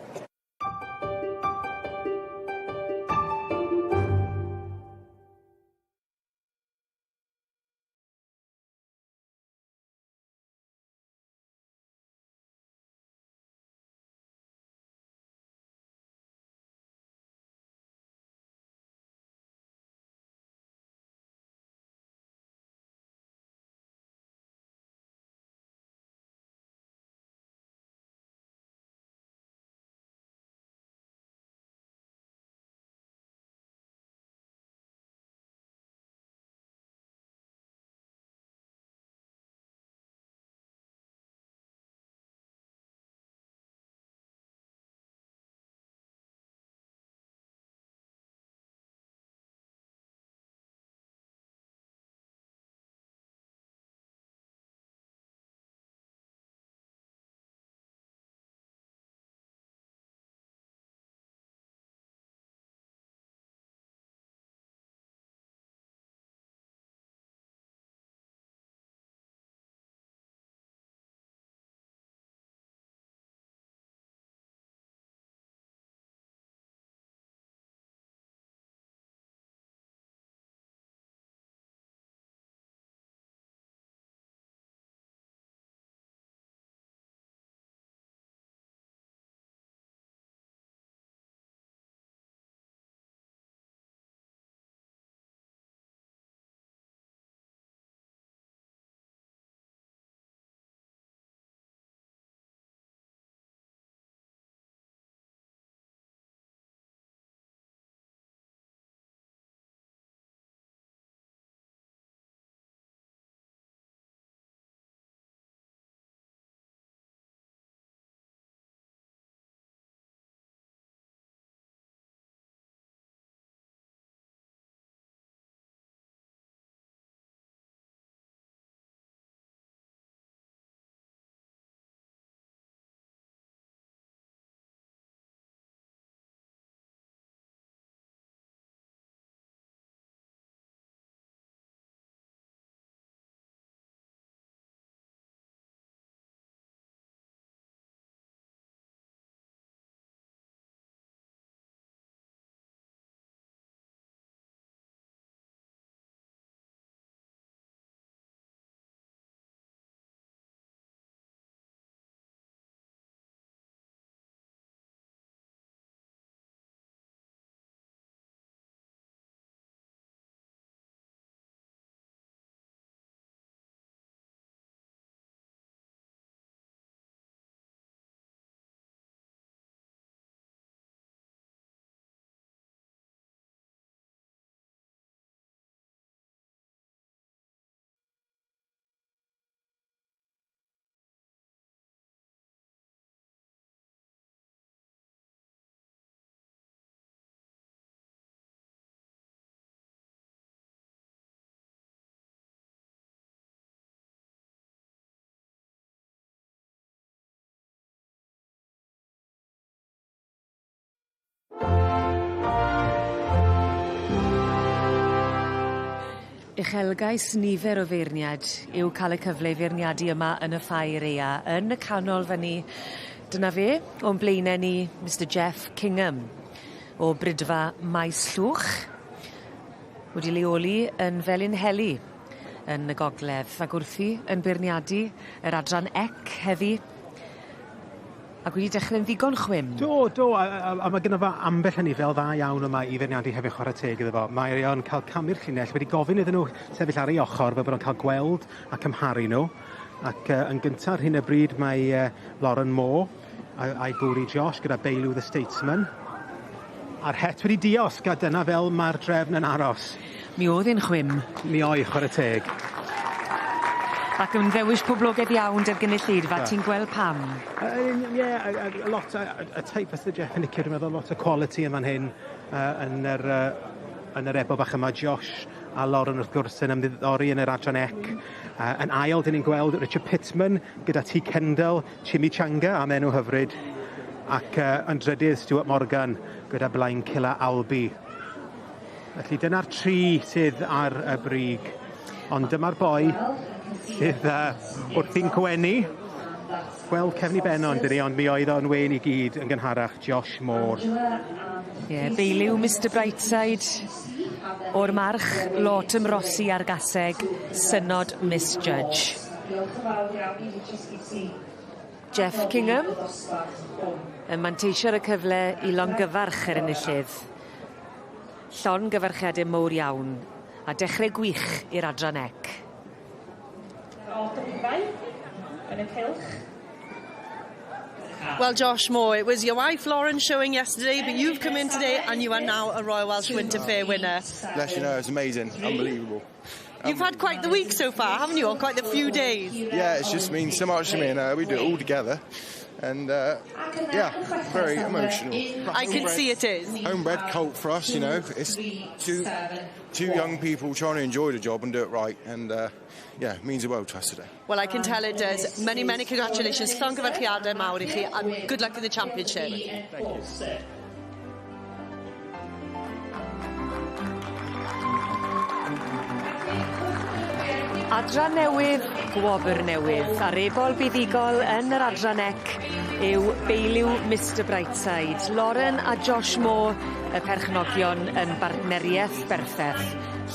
Uchelgais nifer o feirniad yw ca'l y cyfle i feirniadu yma yn y ffair aea yn y canol fyn 'ny. Dyna fe, o'n blaene ni, Mr. Jeff Kingham o Brydfa Maes Llwch wedi leoli yn Felinheli yn y gogledd ag wrthi yn beirniadu yr adran ec heddi. Ac wedi dechrau'n ddigon chwim. Do, do, a mae gynno fo ambell anifail dda iawn yma i feirniadu hefyd chwarae teg iddo fo. Mae o'n cael camu'r llinell, wedi gofyn iddyn nhw sefyll ar ei ochr fel bod o'n cael gweld a cymharu nhw. Ac yn gynta ar hyn o bryd mae Lauren Moore a'i gŵr i Josh gyda Beilw the Statesman. A'r het wedi diosg a dyna fel mae'r drefn yn aros. Mi oedd e'n chwim. Mi oedd, chwarae teg. Ac yn ddewis poblogaidd iawn 'da'r gynulleidfa, ti'n gweld pam? Ie, a lot, y teip fysa Jeff yn licio, dwi'n meddwl, lot o quality yn fan hyn yn yr ebol bach yma. Josh a Lauren wrth gwrs yn ymddiddori yn yr adran ec. Yn ail, dyn ni'n gweld Richard Pittman gyda T Kendall, Chimichanga am enw hyfryd, ac yn drydydd Stuart Morgan gyda Blaen Cilla Albi. Felly dyna'r tri sydd ar y brig. Ond dyma'r boi sydd wrthi'n gwenu. Gweld cefn i ben o'n dydi, ond mi oedd o'n wen i gyd yn gynharach, Josh Moore. Ie, yeah, Beiliw Mr Brightside o'r march Lawton Rossi ar gaseg, synod Miss Judge. Jeff Kingham yn manteisio ar y cyfle i longyfarch yr enillydd. Llongyfarchiade mowr iawn a dechrau gwych i'r adran ec. Yn y cylch. Well, Josh Moore, it was your wife Lauren showing yesterday, but you've come in today and you are now a Royal Welsh Winter Fair winner. Bless you, no, it's amazing, unbelievable. You've had quite the week so far, haven't you? Or quite the few days. Yeah, it's just means so much to me, and we do it all together. And yeah, very emotional. I can see it is. Homebred cult for us, you know. It's two young people trying to enjoy the job and do it right, and yeah, it means the world to us today. Well, I can tell it does. Many, many congratulations. Llongyfarchiadau mawr i chi, and good luck in the championship. Thank you. Adran newydd, gwobr newydd. A'r ebol buddugol yn yr adran ec yw Beiliw Mr Brightside. Lauren a Josh Moore, y perchnogion yn bartneriaeth berffeth.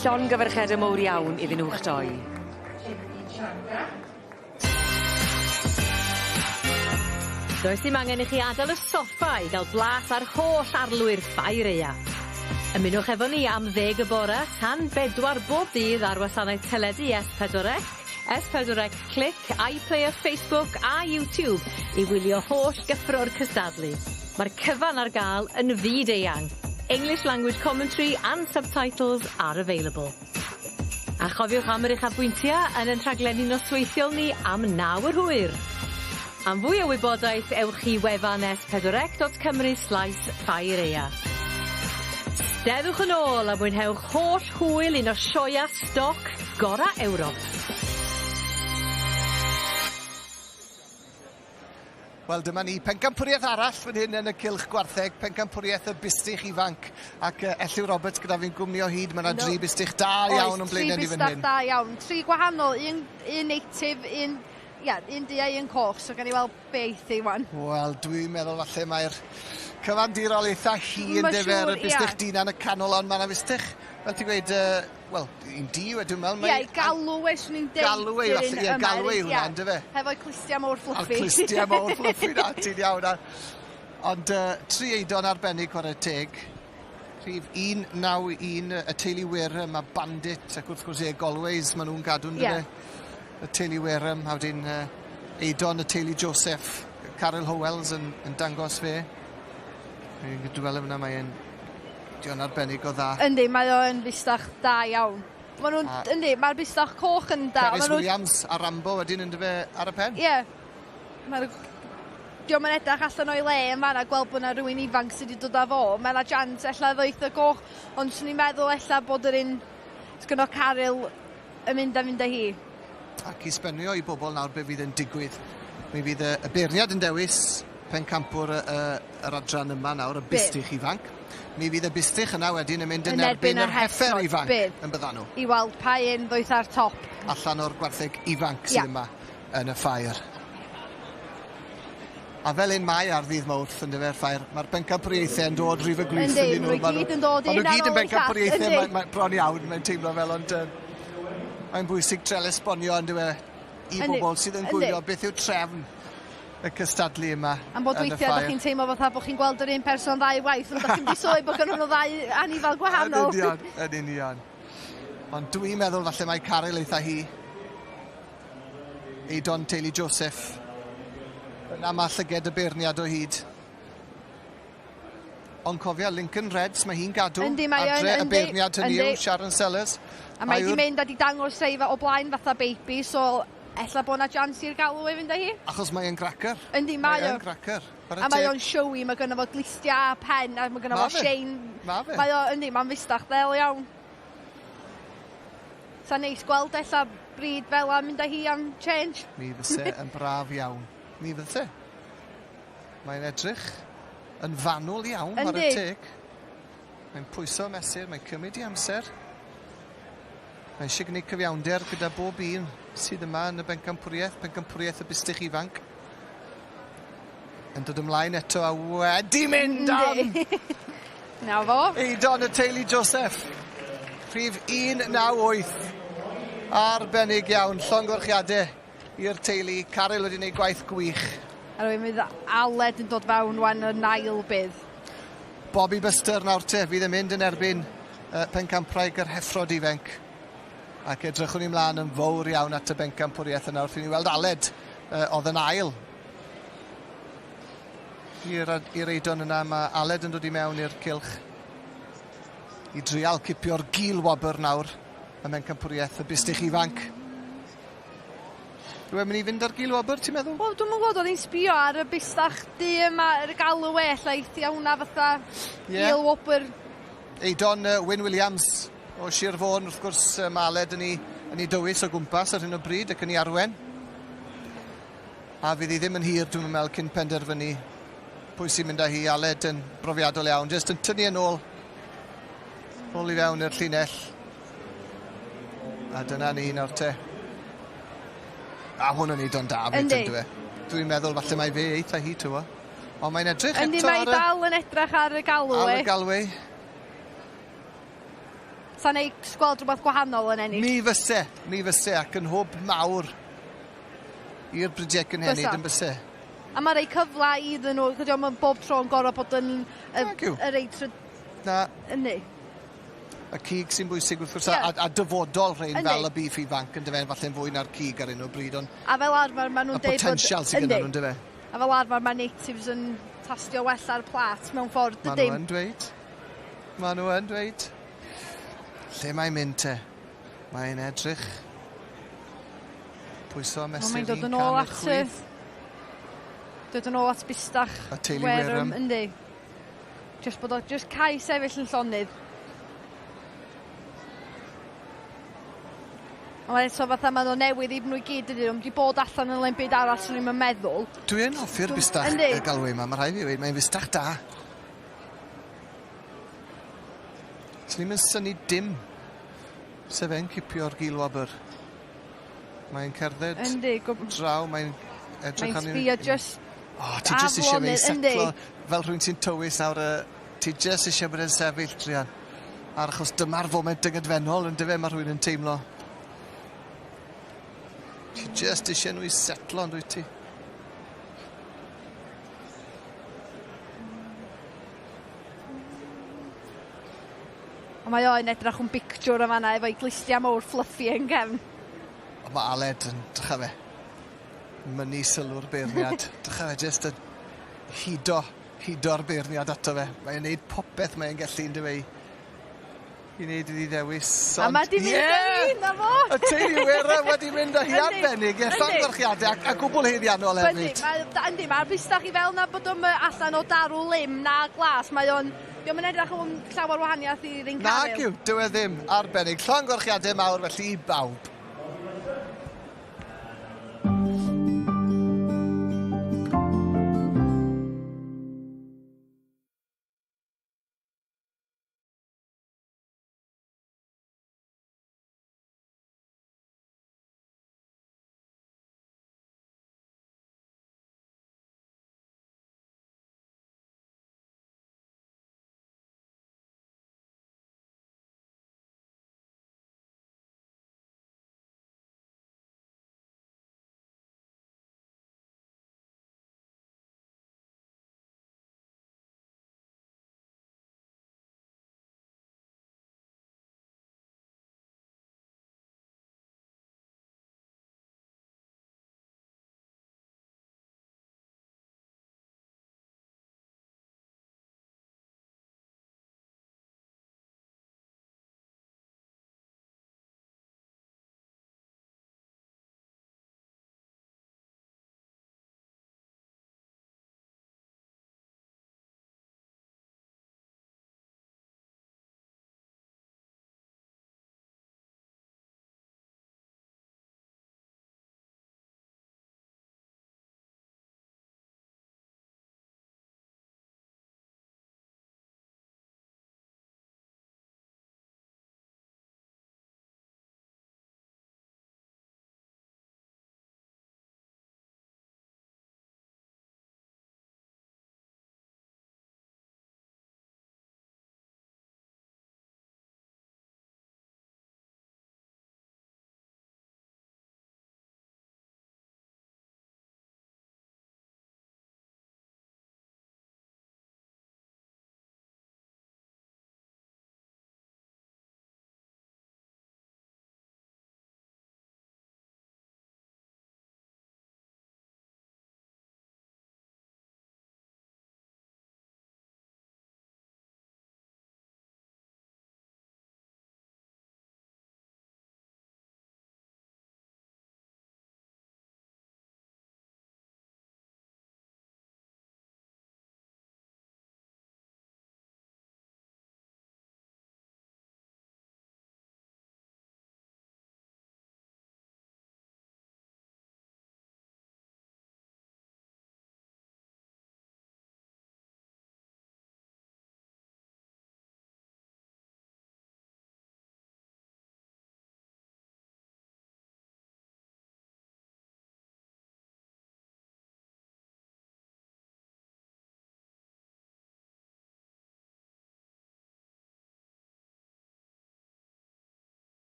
Llongyfarchiadau mowr iawn iddyn nhw'ch doi. Does dim angen i chi adael y soffa i gael blas ar holl arlwy'r ffair aeaf. Ymunwch efo ni am 10 y bore tan 4 bob dydd ar wasanaeth teledu S4C, S4C Clic, iPlayer, Facebook a YouTube i wylio holl gyffro'r cystadlu. Mae'r cyfan ar gael yn fyd eang. English language commentary and subtitles are available. A chofiwch am yr uchafbwyntiau yn ein rhaglenni nosweithiol ni am 9 yr hwyr. Am fwy o wybodaeth, ewch i wefan s4c.cymru/ffairaeaf. Steddwch yn ôl a mwynhewch holl hwyl un o sioea stoc gora Ewrop. Wel, dyma ni, pencampwriaeth arall fan hyn yn y cylch gwartheg, pencampwriaeth y bustych ifanc. Ac Elliw Roberts gyda fi'n gwmni o hyd, mae yna dri bustych da iawn o'n blaenau ni fan hyn. Oes, tri bustach da iawn. Tri gwahanol, un native, un, ia, un du a un coch, so gan i weld beth i wan. Wel, dwi'n meddwl falle mae'r cyfandirol eitha hir yndyfe, ar y bustych du 'na yn y canol, ond mae yna fustych, fel ti'n gweud, wel, un du wedyn meddwl. Ie, Galway, swn i'n deud. Galway, falle, ie, Galway hwnna, yndyfe? Hefo'i clustia mawr fluffy. A'r clustia mawr fluffy na, ti'n iawn. Ond tri eidon arbennig chwarae teg. Rhif 191, y teulu Wareham, mae Bandit, ac wrth gwrs e, Galways, maen nhw'n gadw, yndyfe? Y teulu Wareham, a wedyn eidon y teulu Joseph, Caryl Howells yn dangos fe. Dwi'n gweld yna, mae'n dio'n arbennig o dda. Yndi, mae o'n fustach da iawn. Ma' nhw'n, yndi, mae'r bustach coch yn da. Carys Williams a Rambo wedyn yndyfe ar y pen. Ie. Mae'r dio'm yn edrych allan o'i le yn fan'na, gweld bod 'na rywun ifanc sydd wedi dod â fo. Mae 'na chance ella ddoith y goch, ond swn i'n meddwl ella bod yr un sgynno Caryl yn mynd a fynd â hi. Ac i sbenio i bobl nawr be fydd yn digwydd. Mi fydd y beirniad yn dewis pencampwr yr adran yma nawr, y bustych ifanc. Mi fydd y bustych yna wedyn yn mynd yn erbyn yr heffer ifanc yn byddan nhw. I weld pa un ddoith ar top. Allan o'r gwartheg ifanc sydd yma yn y ffair. A fel un mae ar ddydd Mawrth yn dyfe'r ffair, mae'r bencampwriaethau yn dod rhif y gwlith yn nhw. Yndi, maen nhw gyd yn dod un ar ôl i llall. Maen nhw gyd yn bencampwriaethau, mae bron iawn, mae'n teimlo fel, ond mae'n bwysig trel esbonio yn dyfe i bobl sydd yn gwylio beth yw trefn y cystadlu yma. Am bod yn y weithiau da ffair. chi'n teimlo fatha bod chi'n gweld yr un person ddau waith, ond da chi'n di sylwi bod gynnon nhw ddau anifal gwahanol. Yn union, yn union. Ond dwi'n meddwl falle mae Caryl eitha hi. Eidon teulu Joseph. Yna mae llyged y beirniad o hyd. Ond cofia, Lincoln Reds, mae hi'n gadw. Yndi, mae o'n, Adre, y yndi, beirniad hynny yw, yndi. Sharon Sellers. A mae yw'r- di mynd a di dangos rhai o blaen fatha baby, so ella bod na chance i'r Galloway fynd â hi. Achos mae e'n cracker. Yndi, mae Mae o. e'n cracker. Chwarae A mae teg. o'n showy, mae gynno fo glustia a pen, a mae gynno Ma fo fe. shane. Ma fe. Mae o, yndi, mae'n fustach ddel iawn. Sa neis gweld ella bryd fel a mynd â hi am change. Mi fyse yn braf iawn. Mi fyse. Mae'n edrych yn fanwl iawn ar y Yndi. teg. Mae'n pwyso mesur, mae'n cymryd i amser. Mae eisiau gwneud cyfiawnder gyda bob un sydd yma yn y bencampwriaeth, bencampwriaeth y bustych ifanc. Yn dod ymlaen eto a wedi mynd am! Na fo. Eidon y teulu Joseph. Rhif 198. Arbennig iawn, llongyfarchiadau i'r teulu. Caryl wedi gwneud gwaith gwych. A rwy'n mynd Aled yn dod fewn wan yn ail bydd. Bobby Buster nawr te, fydd yn mynd yn erbyn pencampraig yr heffrod ifanc. Ac edrychwn ni mlaen yn fawr iawn at y bencampwriaeth yna wrth i ni weld Aled oedd yn ail. I'r Eidon yna, mae Aled yn dod i mewn i'r cylch i drial cipio'r gil wobr nawr y bencampwriaeth y bustych ifanc. Dwi'n mynd i fynd ar gil wobr, ti'n meddwl? Wel, dwi'm yn gwybod, oedd hi'n sbio ar y bustach du yma, yr Galloway, ella eithia hwnna fatha gil wobr. Eidon Wyn Williams o Sir Fôn, wrth gwrs, mae Aled yn ei dywys o gwmpas ar hyn o bryd ac yn ei arwen. A fydd hi ddim yn hir, dwi'n meddwl, cyn penderfynu pwy sy'n mynd â hi. Aled yn brofiadol iawn, jyst yn tynnu yn ôl, ôl i fewn i'r llinell. A dyna ni nawr te. A hwn yn Eidon da, fyd, Yndi. yndw e? Dwi'n meddwl falle mai fe eitha hi, ti'n gwbo. Ond mae'n edrych Yndi, eto mae ar y, dal yn edrych ar y ar Galloway. y Galway. Sa neis gweld rhywbeth gwahanol yn ennill. Mi fyse, mi fyse, ac yn hwb mawr i'r bridiau cynhenid Bysa. yn byse. A mae rei cyfle iddyn nhw, cos dio'm yn bob tro yn gorfod bod yn y, Nag yw. y rei trwy... Na. Yndi. Y cig sy'n bwysig wrth gwrs, Ie. a dyfodol rhain Yndi. fel y beef ifanc yn dyfe, falle'n fwy na'r cig ar hyn o bryd, ond A fel arfer maen y nhw'n deud bod... potensial sydd Yndi. gyda nhw'n dyfe. A fel arfer mae natives yn tastio well ar plat mewn ffordd, Maen dydyn? nhw yn dweud. Maen nhw yn dweud. Lle mae'n mynd te? Mae'n edrych. Pwyso Wel, mesur Mae'n dod un yn ôl cam i'r at y... chwith. Dod yn ôl at bustach. Y teulu Wareham. Yndi. Just bod o, just cae sefyll yn llonydd. Ond mae eto fatha maen nhw newydd i nhw i gyd ydyn nhw, wedi bod allan yn le'n byd arall swn i'm yn meddwl. Dwi'n hoffi'r bustach Yndi. y Galway yma, mae rhaid fi weud, mae'n fustach da. Swn i'm yn synnu dim se fe'n cipio'r gil wobr. Mae'n cerdded Yndi, draw, mae'n edrych Mae'n arnyn- sbio just O, ti jyst eisiau fe i aflonydd, yndi. setlo fel rhywun sy'n tywys nawr, ti jyst eisiau bod e'n sefyll, druan. A'r achos dyma'r foment dyngedfennol, yn dyfe, mae rhywun yn teimlo. Ti jyst eisiau nhw i setlo, yn dwyt ti? Ond mae o'n edrych yn bictiwr yn fanna efo'i glustia mawr fluffy yn gefn. Ond mae Aled yn, drycha fe, mynnu sylw'r beirniad. Drycha fe, jyst yn hudo'r beirniad ato fe. Mae'n neud popeth mae'n gallu, yn dyfe, i wneud iddi ddewis. A ond- mae di mynd Ie! â hi, na fo! Y teulu Wareham wedi mynd â hi Yndi, arbennig, ie, yndi. llongyfarchiadau ac gwbl haeddiannol Yndi, hefyd. yndi, mae'r bustach i fel na bod o'n allan o darw lim na glas. Mae o'n, dio'm yn edrych o'n llawer wahaniaeth i'r un Nag Caryl. yw, dyw e ddim arbennig. Llongyfarchiadau mawr felly i bawb.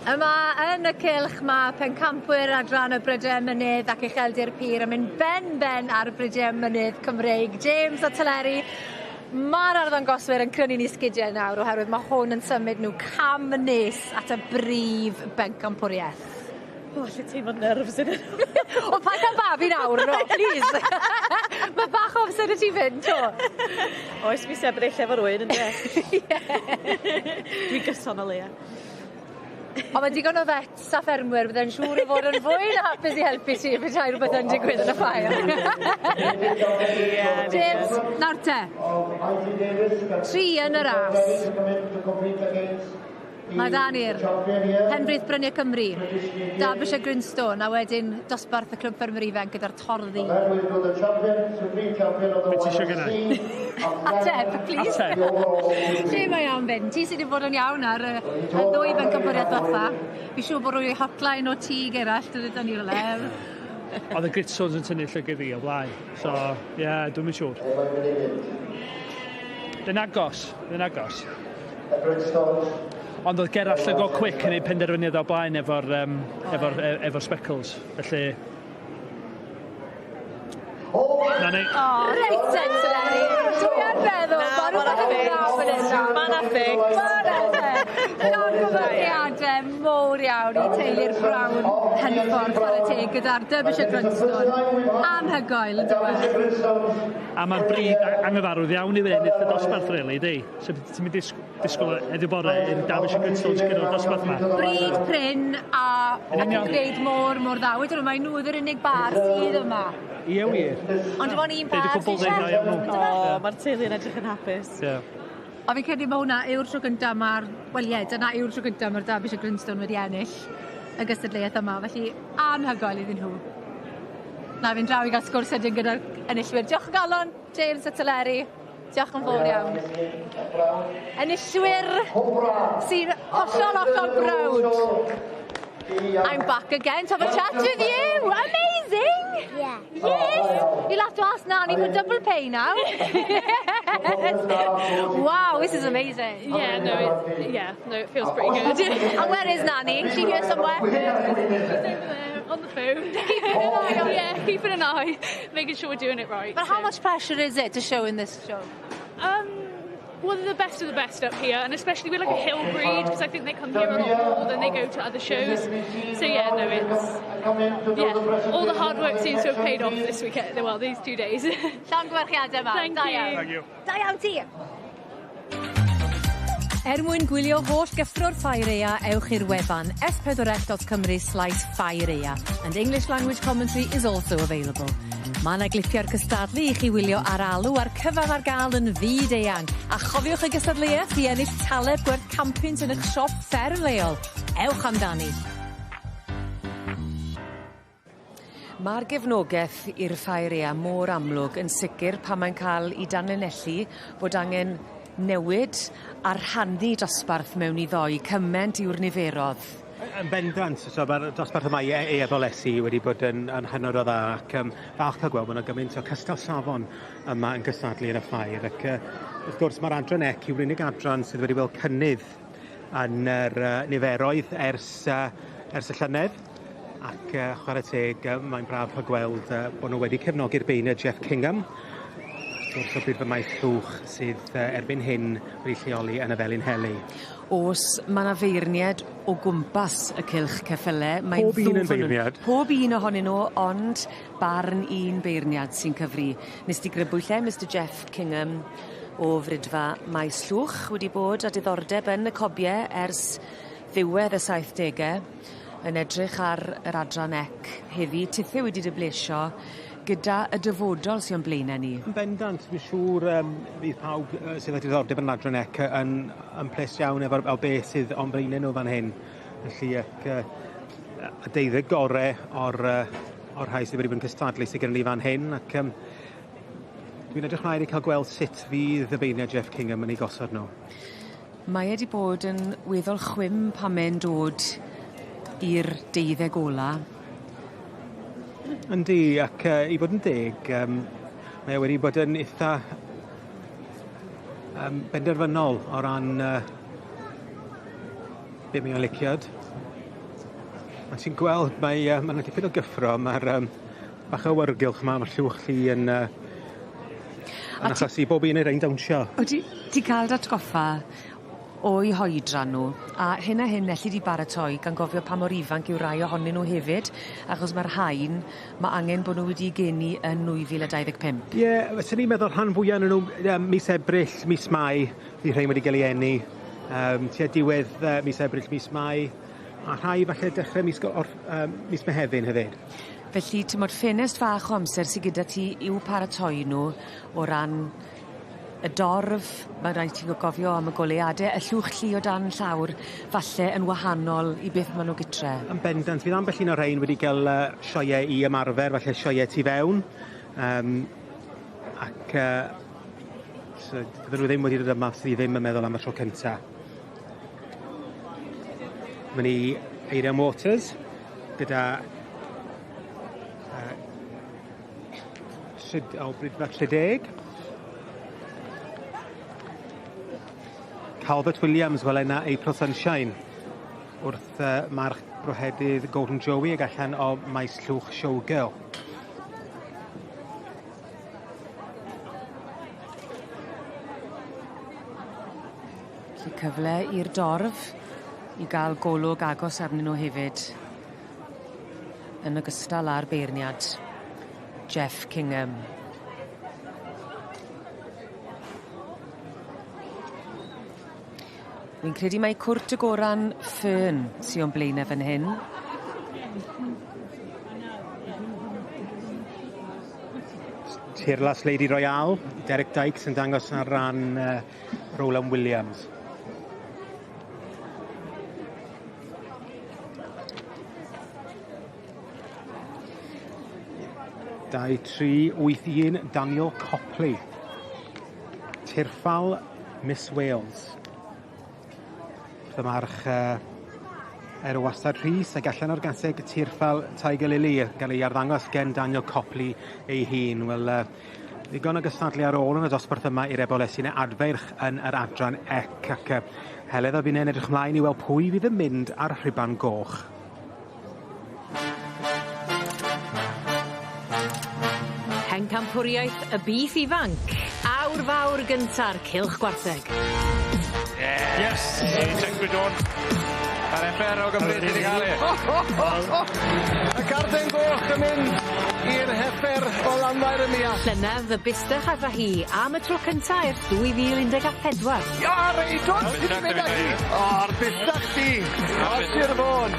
Yma yn y cylch mae pencampwyr adran y Bryde Mynydd ac Ucheldir Pur yn mynd ben-ben ar Bryde Mynydd Cymreig. James a Teleri, mae'r arddangoswyr yn crynu'n 'u sgidie nawr oherwydd ma' hwn yn symud nhw cam nes at y brif bencampwrieth. O, allu teimlo nerves yn O, paid cael babi nawr, no, please. Mae bach o amser i ti fynd, to. Oes mi sebryll efo rywun ynde? Dwi gyson o leia. Ond mae digon o vets a ffermwyr bydde'n siŵr o fod yn fwy na hapus i helpu ti petai rhywbeth yn digwydd yn y ffair. James, nawr te. 3 yn y ras. Mae 'da ni'r Penbrith Bryniau Cymru, Derbyshire Grinstone, a wedyn dosbarth y Clwb Ffermwyr Ifanc gyda'r Torddi. Be ti isio gynna i? Ateb, please. Ateb. Lle mae am fynd? Ti sy 'di bod yn iawn ar y y ddwy bencampwriaeth dwetha. Fi siŵr bod rwy hotline o tŷ Gerallt yn dod ni rywle. Oedd y Gritstones yn tynnu llygad fi o blaen. So, ie, yeah, dwi'm yn siŵr. Yn agos, yn agos. Ond oedd Gerallt yn go quick yn ei penderfyniad o blaen efo'r um, efo efo speckles. Felly... Na ni. O, reit then, Teleri. Dwi yn meddwl, ma' rhywbeth yn dda fan hyn nawr. Ma' 'na fix. Ma' 'na fix. Llongyfarchiade mowr iawn i teulu'r Brown Henffordd chwarae teg gyda'r Derbyshire Grunstone. Anhygoel, yndyw e? A ma'n bryd anghyfarwydd iawn i fi ennill y dosbarth, really, di. So, ti'n mynd disgwyl heddiw bore i'r Derbyshire Gritstones gyrraedd dosbarth yma. Bryd prin a Yn ac yn union. gwneud mor, mor dda. Wedyn nhw, mae nhw yr unig bar sydd yma. Ie, wir. Ond dim ond un Deud y bar cwbl sy'n ddeud dda iawn nhw. O, mae'r teulu yn edrych yn hapus. Ie. A fi'n credu ma' hwnna yw'r tro gynta ma'r, wel ie, dyna yw'r tro gynta ma'r Derbyshire Grinstone wedi ennill y gystadleuaeth yma, felly anhygoel iddyn nhw. Na, fi'n draw i gael sgwrs sydyn gyda'r enillwyr. Diolch o galon, James a Teleri. Diolch yn fawr iawn. Enillwyr sy'n hollol, hollol browd. I'm back again to have a chat with you. Amazing! Yeah. Yes! You'll have to ask Nanny for double pay now. Yes. Wow, this is amazing. Yeah, no, it, yeah, no, it feels pretty good. And where is Nanny? Is she here somewhere? She's over there on the phone. Keeping an eye on, yeah, keeping an eye, making sure we're doing it right. But how much pressure is it to show in this show? Well, they're the best of the best up here, and especially we're like a hill breed because I think they come here a lot more than they go to other shows. So yeah, no, it's yeah, all the hard work seems to have paid off this weekend. Well, these 2 days. Llongyfarchiadau mawr. Thank Da you. iawn. Thank you. Da iawn ti. Er mwyn gwylio holl gyffro'r ffair aea, ewch i'r wefan s4c.cymru/ffairaea and English language commentary is also available. Mae yna glipiau'r cystadlu i chi wylio ar alw a'r cyfan ar gael yn fyd eang. A chofiwch y gystadleuaeth i ennill taleb gwerth 100 punt yn eich siop fferm leol. Ewch amdani. Ma'r gefnogeth i'r ffair aea mor amlwg yn sicir pan mae'n ca'l 'i danlinellu bod angen newid a rhannu dosbarth mewn i ddoi cyment yw'r niferodd. Yn bendant, so ma'r dosbarth yma i e efolesi wedi bod yn, yn hynod o dda ac falch cael gweld bod yna gymaint o cystal safon yma yn cystadlu yn y ffair ac wrth gwrs mae'r adran ec yw'r unig adran sydd wedi weld cynnydd yn yr niferoedd ers y llynedd ac chwarae teg mae'n braf cael gweld bod nhw wedi cefnogi'r beirniad Jeff Kingham wrth o bryd fy maes llwch sydd erbyn hyn wedi lleoli yn y Felinheli. O's, ma' 'na feirnied o gwmpas y cylch ceffyle. Mae'n Pob un yn ddwfn yn- beirniad. Pob un ohonyn nhw, ond barn un beirniad sy'n cyfri. Nes di grybwyll e, Mr Jeff Kingham o Fridfa Maes Llwch wedi bod â diddordeb yn y cobie ers ddiwedd y saithdege yn edrych ar yr adran ec heddi. Tithe wedi dy blesio gyda y dyfodol sy o'n blaene ni. Yn bendant, fi'n siŵr fydd pawb sydd â diddordeb yn adran ec yn ples iawn efo'r o beth sydd o'n blaenau nhw fan hyn. Felly, ac, y 12 gore o'r rhai sydd wedi bod yn cystadlu sydd gyda ni fan hyn. Ac dwi'n edrych mlaen i cael gweld sut fydd y beirniad Jeff Kingham yn ei gosod nhw. Mae e 'di bod yn weddol chwim pan mae'n dod i'r 12 ola. Yndi, ac i fod yn deg, mae e wedi bod yn itha benderfynol o ran be mae o'n liciad. Ond ti'n gweld mae ma' 'na dipyn o gyffro ma'r bach o awyrgylch 'ma ma'r llwch chi yn achosi bob un o'r rein dawnsio. Wyt ti ti ca'l dy atgoffa o'u hoedran nw a hyn a hyn elli di baratoi gan gofio pa mor ifanc yw rai ohonyn nw hefyd achos ma'r hain ma' angen bo' nw wedi geni yn 2025. Ie fyswn i'n meddwl rhan fwya o'nyn nw mis Ebrill, mis Mai fydd rhein wedi ga'l 'u eni tua diwedd mis Ebrill, mis Mai a rhai falle dechre mis Go- orff- mis Mehefin hefyd. Felly t'mod ffenest fach o amser sy gyda ti i'w paratoi nw o ran y dorf, ma' raid ti gofio am y goleuade, y llwch llu o dan llawr falle yn wahanol i beth ma' nw gytre. Yn bendant, fydd ambell un o'r rhein wedi ga'l sioee i ymarfer, falle sioee tu fewn ac so fydden nw ddim wedi dod yma os ni ddim yn meddwl am y tro cynta. Ma' ni Eirian Waters gyda o Brydfa Tredeg. Calvert Williams wel yna April Sunshine wrth march brohedydd Golden Joey ag allan o Maes Llwch Showgirl. Felly cyfle i'r dorf i ga'l golwg agos arnyn nw hefyd. Yn ogystal â'r beirniad, Jeff Kingham. Wi'n credu mai Cwrt y Goran Fern sy o'n blaene fan hyn. Tirlas Lady Royale, Derek Dykes yn dangos ar ran Roland Williams. Dau, tri, wyth, un, Daniel Copley. Tirffal Miss Wales. Dyma'r Erw Wastad Rhys ag allan o'r gaseg Tirffal Tiger Lily gael ei arddangos gen Daniel Copley ei hun. Wel, ddigon o gystadlu ar ôl yn y dosbarth yma i'r ebolesyn adfeirch yn yr adran ec ac Heledd a finne'n edrych ymlaen i weld pwy fydd yn mynd ar rhuban goch. Pencampwriaeth y bîff ifanc. Awr fawr gynta'r Cylch Gwartheg. Yes! Tecwyn Jones. Yr effer o Gymru sydd wedi cael e. Y garden goch yn mynd i'r heffer o Lanfair y Muallt. Llynedd y bistach a hi am y tro cynta ers 2014. Ia, reidwr sydd wedi mynd â hi. O'r bistach di. O Sir Fôn.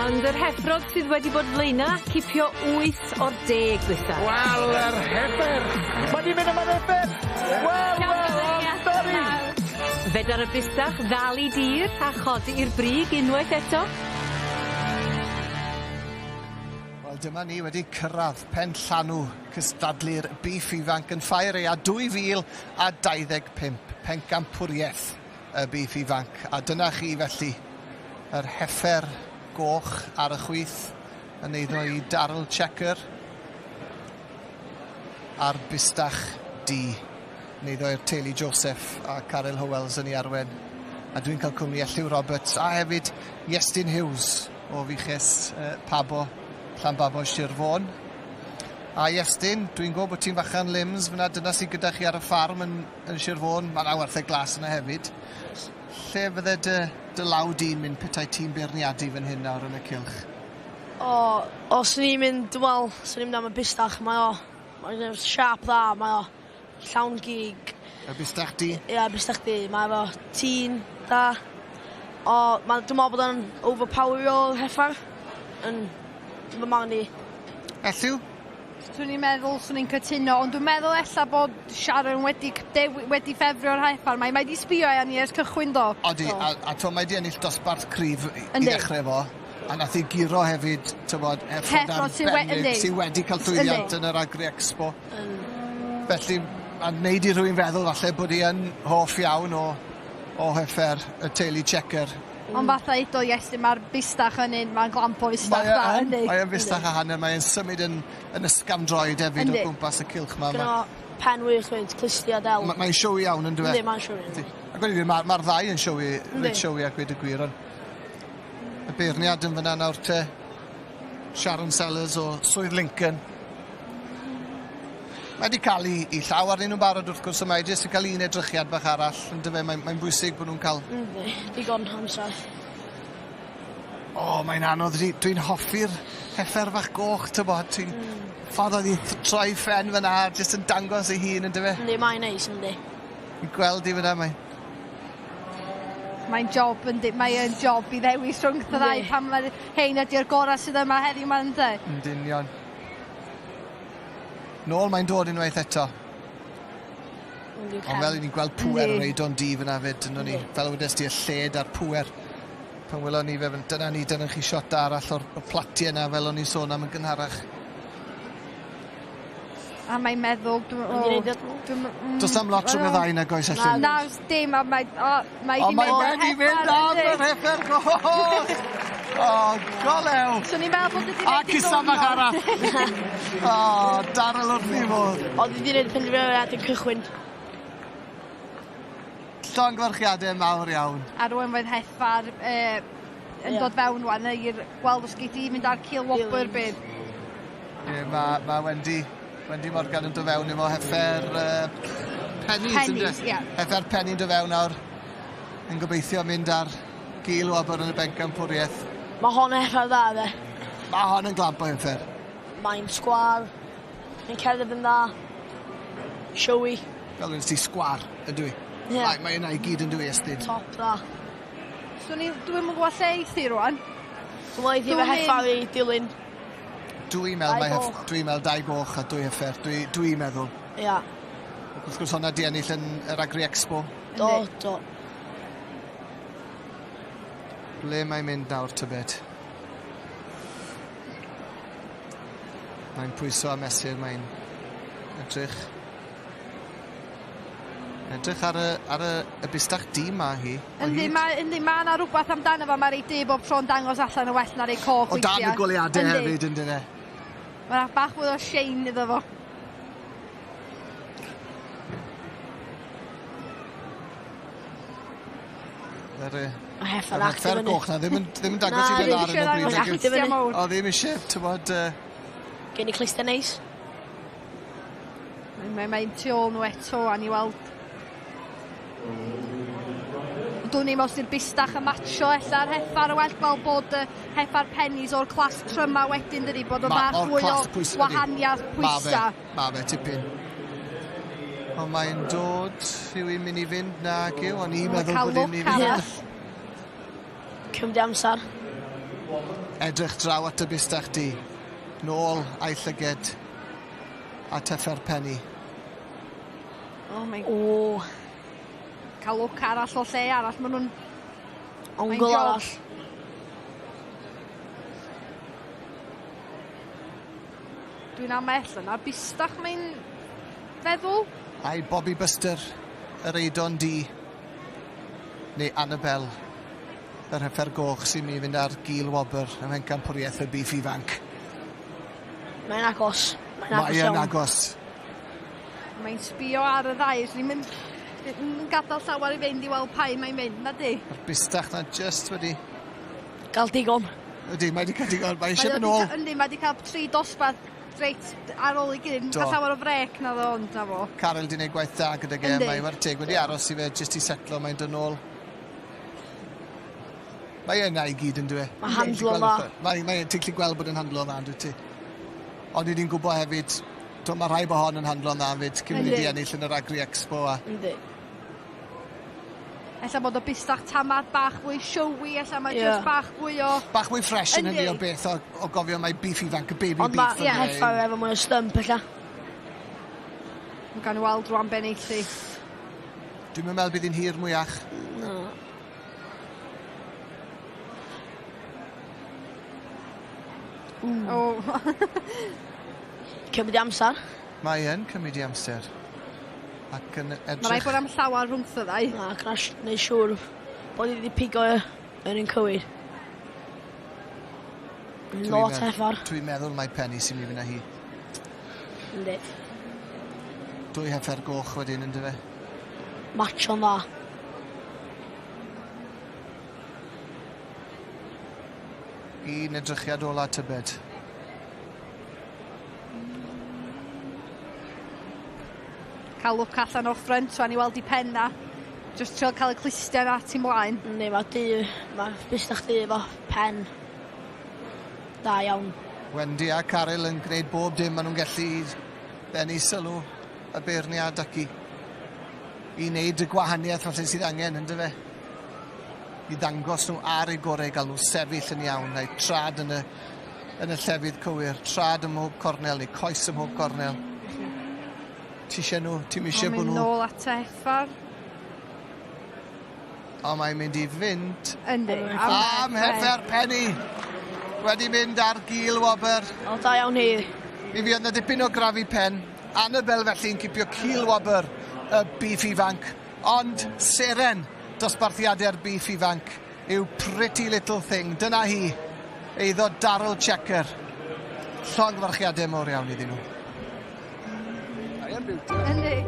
Ond yr heffrod sydd wedi bod flaena, cipio 8 o'r 10 dwytha. Wel, yr heffer. Mae di mynd am yr heffer. Wel, wel, amdani. Fedar y bistach ddal i dir a chodi i'r brig unwaith eto. Wel, dyma ni wedi cyrraedd pen llanw cystadlu'r bîff ifanc yn Ffair Aeaf 2025, pencampwriaeth y bîff ifanc. A dyna chi felly, yr heffer goch ar y chwith yn eiddo i Daryl Checker a'r bistach du yn eiddo i'r teulu Joseph a Caryl Howells yn ei arwen. A dwi'n cael cwmni Elliw Roberts a hefyd Iestyn Hughes o Fuches Pabo, Llanbabo, Sir Fôn. A Iestyn, dwi'n gwybod bod ti'n fachan limbs fyna, dyna sydd gyda chi ar y ffarm yn Sir Fôn. Mae yna wartheg glas yna hefyd. Lle fydde dy law di'n mynd petai ti'n beirniadu fan hyn nawr yn y cylch? O, os ni'n mynd, dwi'n meddwl, swn i'n mynd am y bistach, mae'n siâp dda, mae o llawn gig. Y bistach di? Ie, yeah, bistach di. Mae efo tîn da. O, dwi'n meddwl bod o'n overpowerio'r heffar yn fy marn i. Elliw? Swn i'n meddwl, swn i'n cytuno, ond dwi'n meddwl ella bod Sharon wedi ffefrio'r heffar. Mae wedi sbio arni ers cychwyn do. Odi, a to mae wedi ennill dosbarth cryf i ddechrau fo. A nath i guro hefyd, tybod, heffrod arbennig sydd wedi cael llwyddiant yn yr Agri Expo. Felly, a wneud i rhywun feddwl falle bod hi yn hoff iawn o heffer y teulu Checker. Ond fatha edo, Iestyn, mae'r bistach yn un, mae'n glamp o fistach da, yndi? Mae yn fistach a hanner, mae'n symud yn ysgafndroed hefyd o gwmpas y cylch ma. Gyda pen wych fyd, clustia del. Mae'n showy iawn yn dweud? Yndi, mae'n showy. A gweud i fi, mae'r ddau yn showy, reit showy a gweud y gwir, ond Y beirniad yn fyna nawr te. Sharon Sellers o Swydd Lincoln. Mae wedi cael ei llaw arnyn nhw'n barod wrth gwrs, a mae jyst yn cael un edrychiad bach arall, yndyfe, mae'n bwysig bod nhw'n cael... Yndi, digon amser. O, mae'n anodd, dwi'n hoffi'r heffer fach goch, tybod, ti'n... Ffordd oedd hi'n troi ffen fyna, jyst yn dangos ei hun, yndyfe? Yndi, mae'n neis, yndi. Fi'n gweld i fyna, mae'n... Mae'n job, yndi, mae'n job i ddewis rhwng y ddau pan mae hein ydy'r gorau sydd yma heddiw 'ma, ynde? Yndyn union. Nôl mae'n dod unwaith eto. Ond fel i ni'n gweld pŵer yr Eidon Du fyna fyd, ynddo ni. Fel wedes di, y lled a'r pŵer. Pan welon ni fe, dyna ni, dyna chi siot arall o'r platiau yna, fel o'n i'n sôn am yn gynharach. A mae'n meddwl... Does am lot rhwng y ddau nag oes, Elin? Na, dim, a mae... Mae wedi mynd am yr heffer goch! O, golew! Swn i'n meddwl bod wedi A cusan bach arall! O, Daryl wrth ei fodd. Oedd wedi gwneud penderfyniad yn cychwyn. Llongyfarchiadau mawr iawn. A rwan fydd heffar yn dod fewn wan i'r gweld os gei di mynd ar cil wobr bydd. Ie, mae Wendy Morgan yn dod fewn efo heffer Pennies. Pennies, ie. Heffer Penny yn dod fewn nawr. Yn gobeithio mynd ar gil wobr yn y bencampwriaeth. Mae hon yn heffer dda, de. Mae hon yn glamp o heffer. Mae'n sgwar, mae'n cerdded yn dda, showy. Fel yn ti sgwar, ydw i. Yeah. Mae yna i gyd yn dwi, Estyn. Top dda. So dwi'n yn gwybod lle eith i rwan. Dwi'n meddwl efo heffer i dilyn. Dwi'n meddwl dau goch a dwy heffer. Dwi'n meddwl. Ia. Wrth gwrs honna di ennill yn yr Agri Expo. Do, do. Ble mae'n mynd nawr, tybed? Mae'n pwyso a mesur, mae'n edrych. Edrych ar y bustach du ma hi. Yndi, mae yna rhywbeth amdano fo, mae'r ei du bob tro'n dangos allan yn well na'r ei coch weithiau. O dan y goleuadau hefyd, yndyn e? Mae'n bach fwy o shine iddo fo. Yr heffer goch na, ddim yn dangos i fynd ar yn y bryd. O, ddim eisiau, tybod... Gen i clustau neis. Mae'n tu ôl nhw eto, a ni weld... Dwi'n i'n os yw'r bustach yn matsio ella'r heffer, well gweld bod heffer Pennies o'r clas tryma wedyn, dydi, bod o bach fwy o wahaniaeth pwysa. Ma fe, tipyn. Ond mae'n dod, yw i'n mynd i fynd, nag yw, o'n i'n meddwl bod i'n mynd i fynd. Cymryd amser. Edrych draw at y bustach di. Nôl a'i llyged at heffer Penny. Oh my... O. Cael look arall o lle arall, maen nhw'n... Ongl arall. Dwi'n amell yna, bustach mae'n feddwl. Ai Bobby Buster, yr Eidon Du, neu Annabel, yr heffer goch sy'n mynd i fynd ar gil wobr ym mhencampwriaeth y beef ifanc. Mae'n agos. Mae'n agos iawn. Mae'n agos. Mae'n sbio ar y ddau, ni'n mynd yn gadael llawer i fynd i weld pa un mae'n mynd, na di? Mae'r bustach na just wedi... Gael digon. Ydy, mae wedi cael digon, mae eisiau mynd nôl. Yndi, mae wedi cael 3 dosbarth reit ar ôl ei gilydd. Cael llawer o frec na ddo, ond na fo. Caryl di wneud gwaith da gyda ge, mae war teg wedi aros i fe jyst i setlo, mae'n dod nôl. Mae yna i gyd yn dwi. Mae handlo dda. Ti'n gallu gweld bod yn handlo dda, dwi ti. Ond i ni'n gwybod hefyd, mae rhai bod hon yn handlo'n dda hefyd, cyn mynd i ennill yn yr Agri Expo. Yndi. Ella bod o bustach tamad bach fwy showy, ella mae just bach fwy o... Bach mwy fresh yn hynny o beth o gofio mae beef ifanc, y baby beef. Ond mae heffer efo mwy o stump ella. Mae'n gan i weld rwan ben eithi. Dwi'n meddwl bydd hi'n hir mwyach. No. O. Cymryd i amser. Mae yn cymryd i amser. Ac yn edrych... Mae rhaid bod am llawer rhwngtho ddau. Na, crash, neu siŵr bod i wedi pigo yr un cywir. Lot heffer. Dwi'n meddwl mai Penny sy'n mynd i fynd â hi. Yndi. Dwy heffer goch wedyn, ynddo fe? Matcho'n dda. Un edrychiad ola tybed. Cael look allan o'r ffrynt, wan i weld i pen na. Just trio cael y clustiau na ti mlaen. Yndi, mae du, mae bysach du efo pen. Da iawn. Wendy a Caryl yn gwneud bob dim maen nhw'n gallu i ddenu sylw y beirniad ac i wneud y gwahaniaeth falle sydd angen, ynddo fe? I ddangos nhw ar eu gorau, gael nhw sefyll yn iawn, neu trad yn y llefydd cywir, trad ym mhob cornel, neu coes ym mhob cornel. Ti eisiau nhw, ti'n eisiau bod Mae'n nhw... nôl at y heffar. O, mae'n mynd i fynd. Yndi. Am heffer Penny. Wedi mynd ar gil wobr. O, da iawn hi. Mi fuodd 'na dipyn o grafu pen. Annabel felly'n cipio cil wobr y beef ifanc. Ond seren dosbarthiadau'r beef ifanc yw Pretty Little Thing. Dyna hi. Eiddo Daryl Checker. Llongyfarchiadau mawr iawn iddyn nhw. Yndi.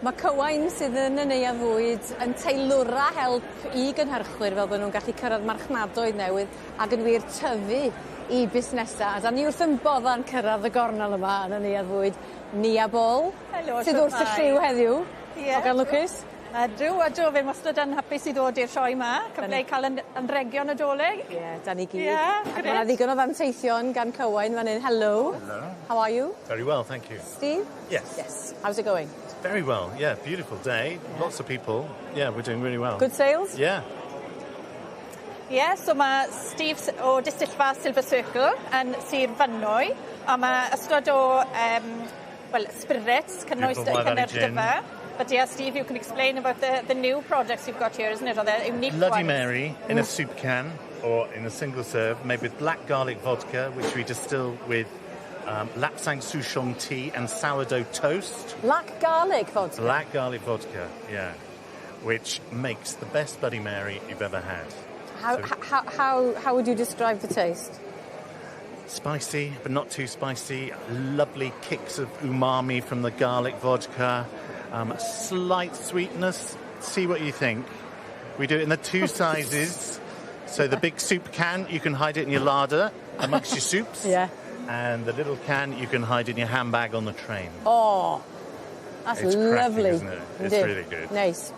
Mae Cywain sydd yn y neuadd fwyd yn teilwra help i gynhyrchwyr fel bod nhw'n gallu cyrraedd marchnadoedd newydd ac yn wir tyfu i busnesa. A da ni wrth yn bodda'n cyrraedd y gornel yma yn y neuadd fwyd. Nia Ball, Helo, sydd wrth y shwmae? llyw heddiw. Ie. Hogan lwcus. Ydw, ydw, fe'n wastad yn hapus i ddod i'r sioe 'ma. Cyfle i cael yn anregion Nadolig. Ie, da ni gyd. Ie, Ac grêt. ma' 'na ddigon o ddanteithion gan Cywain fan hyn. Hello. Hello. How are you? Very well, thank you. Steve? Yes. Yes. How's it going? Very well, yeah, beautiful day. Lots of people. Yeah, we're doing really well. Good sales? Yeah. Ie, so mae Steve o Distyllfa Silver Circle yn Sir Fynwy, a mae ystod o well, spirits cynnwys Beautiful Wye Valley cynnyrch Gin. dyfa. But yeah, Steve, you can explain about the new products you've got here, isn't it? Or the unique Bloody ones. Mary in a soup can or in a single serve, made with black garlic vodka, which we distill with Lapsang Souchong tea and sourdough toast. Black garlic vodka. Black garlic vodka, yeah, which makes the best Bloody Mary you've ever had. How, So- how would you describe the taste? Spicy, but not too spicy. Lovely kicks of umami from the garlic vodka. Slight sweetness. See what you think. We do it in the two sizes. So the big soup can, you can hide it in your larder amongst your soups. Yeah. And the little can, you can hide in your handbag on the train. Oh, that's It's cracking, lovely. isn't it? It's Yndi. really good. Nice.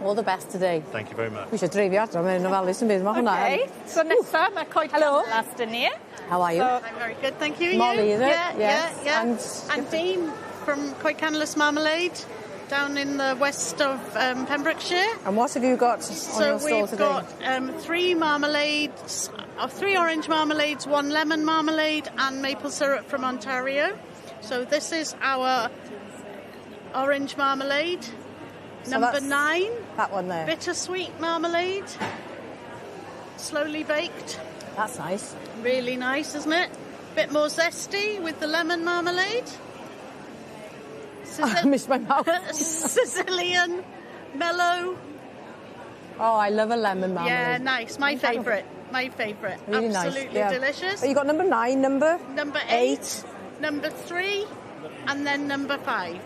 All the best today. Thank you very much. Dwi eisiau dreifio adra, mae'n ofalus yn byd, mae hwnna. Okay, so nesa mae Coed Hello. Canlas dyn ni. How are you? So, I'm very good, thank you. Molly, you? is it? Yeah, Yes. yeah, yeah. And, Dean from Coed Canlas Marmalade down in the west of Pembrokeshire. And what have you got on So your stall we've today? got three marmalades, three orange marmalades, one lemon marmalade, and maple syrup from Ontario. So this is our orange marmalade, So number that's 9. That one there. Bittersweet marmalade, slowly baked. That's nice. Really nice, isn't it? Bit more zesty with the lemon marmalade. I missed my mouth. Sicilian mellow. Oh, I love a lemon marmalade. Yeah, nice. My favourite. My favourite. Really nice. Absolutely yeah. delicious. But you got number 9, number Number 8, number 3, and then number 5.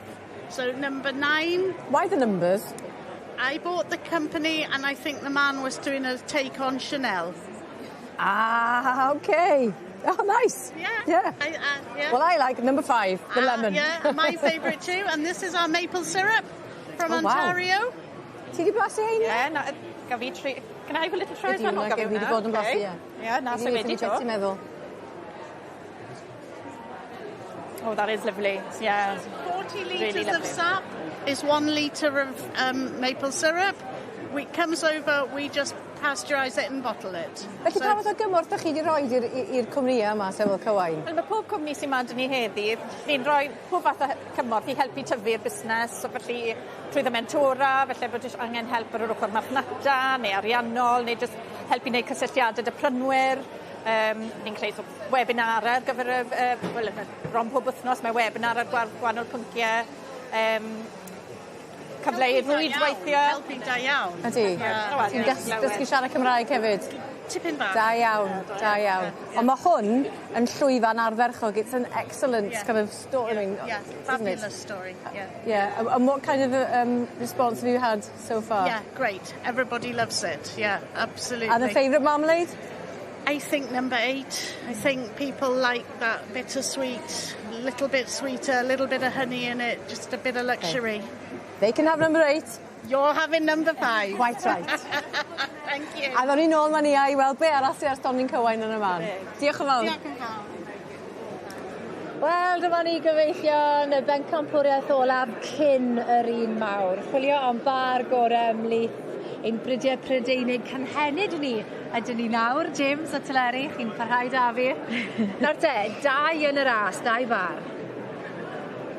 So number 9. Why the numbers? I bought the company, and I think the man was doing a take on Chanel. Ah, okay. Oh, nice. Yeah. Yeah. Yeah. Well, I like number 5, the lemon. Yeah, my favourite too. And this is our maple syrup from Oh, wow. Ontario. Ti di blasu hein? Yeah, na, gaf fi tri... Can I have a little try as Ydi, well? na, Gaf fi wedi bod yn blasu, ie. Yeah, na, so wedi Beth do. ti'n meddwl? Oh, that is lovely. Yeah. 40 Really litres of lovely. sap is 1 litre of maple syrup. We comes over, we just pasteurise it and bottle it. Felly pa fath o gymorth ydych chi wedi rhoi i'r cwmnïau yma, sef fel Cywain? Wel, mae pob cwmni sy'n ma'n ni heddi, ni'n rhoi pob fath o cymorth i helpu tyfu'r busnes, so felly trwy y mentora, felly bod jyst angen help ar yr ochr marchnata, neu ariannol, neu jyst helpu wneud cysylltiadau 'da prynwyr. Ni'n creu sort of webinarau ar gyfer y, wel, bron pob wythnos mae webinar ar gwahanol pynciau. Cyfle i rwydweithio. Helpu da iawn. Ydy. Yeah. Ti'n dysgu siarad Cymraeg hefyd? Tipyn bach. Da iawn, da iawn. Ond mae hwn yn llwyfan ardderchog. It's an excellent kind of story. I mean, Yeah, isn't it? fabulous story. Yeah. Yeah, and what kind of response have you had so far? Yeah, great. Everybody loves it. Yeah, absolutely. And the favourite marmalade? I think number 8. I think people like that bittersweet, little bit sweeter, a little bit of honey in it, just a bit of luxury. They can have number 8. You're having number 5. Quite right. Thank you. A ddown ni nôl ma ni a i weld be arall sydd ar stondin Cywain yn y man. Diolch yn fawr. Diolch yn fawr. Wel, dyma ni gyfeillion, y bencampwriaeth olaf cyn yr un mawr. Chwilio am bar gorau ymhlith ein bridiau Prydeinig cynhenid ni ydyn ni nawr. James a Teleri, chi'n parhau da fi. Nawr te, 2 yn y ras, 2 bar.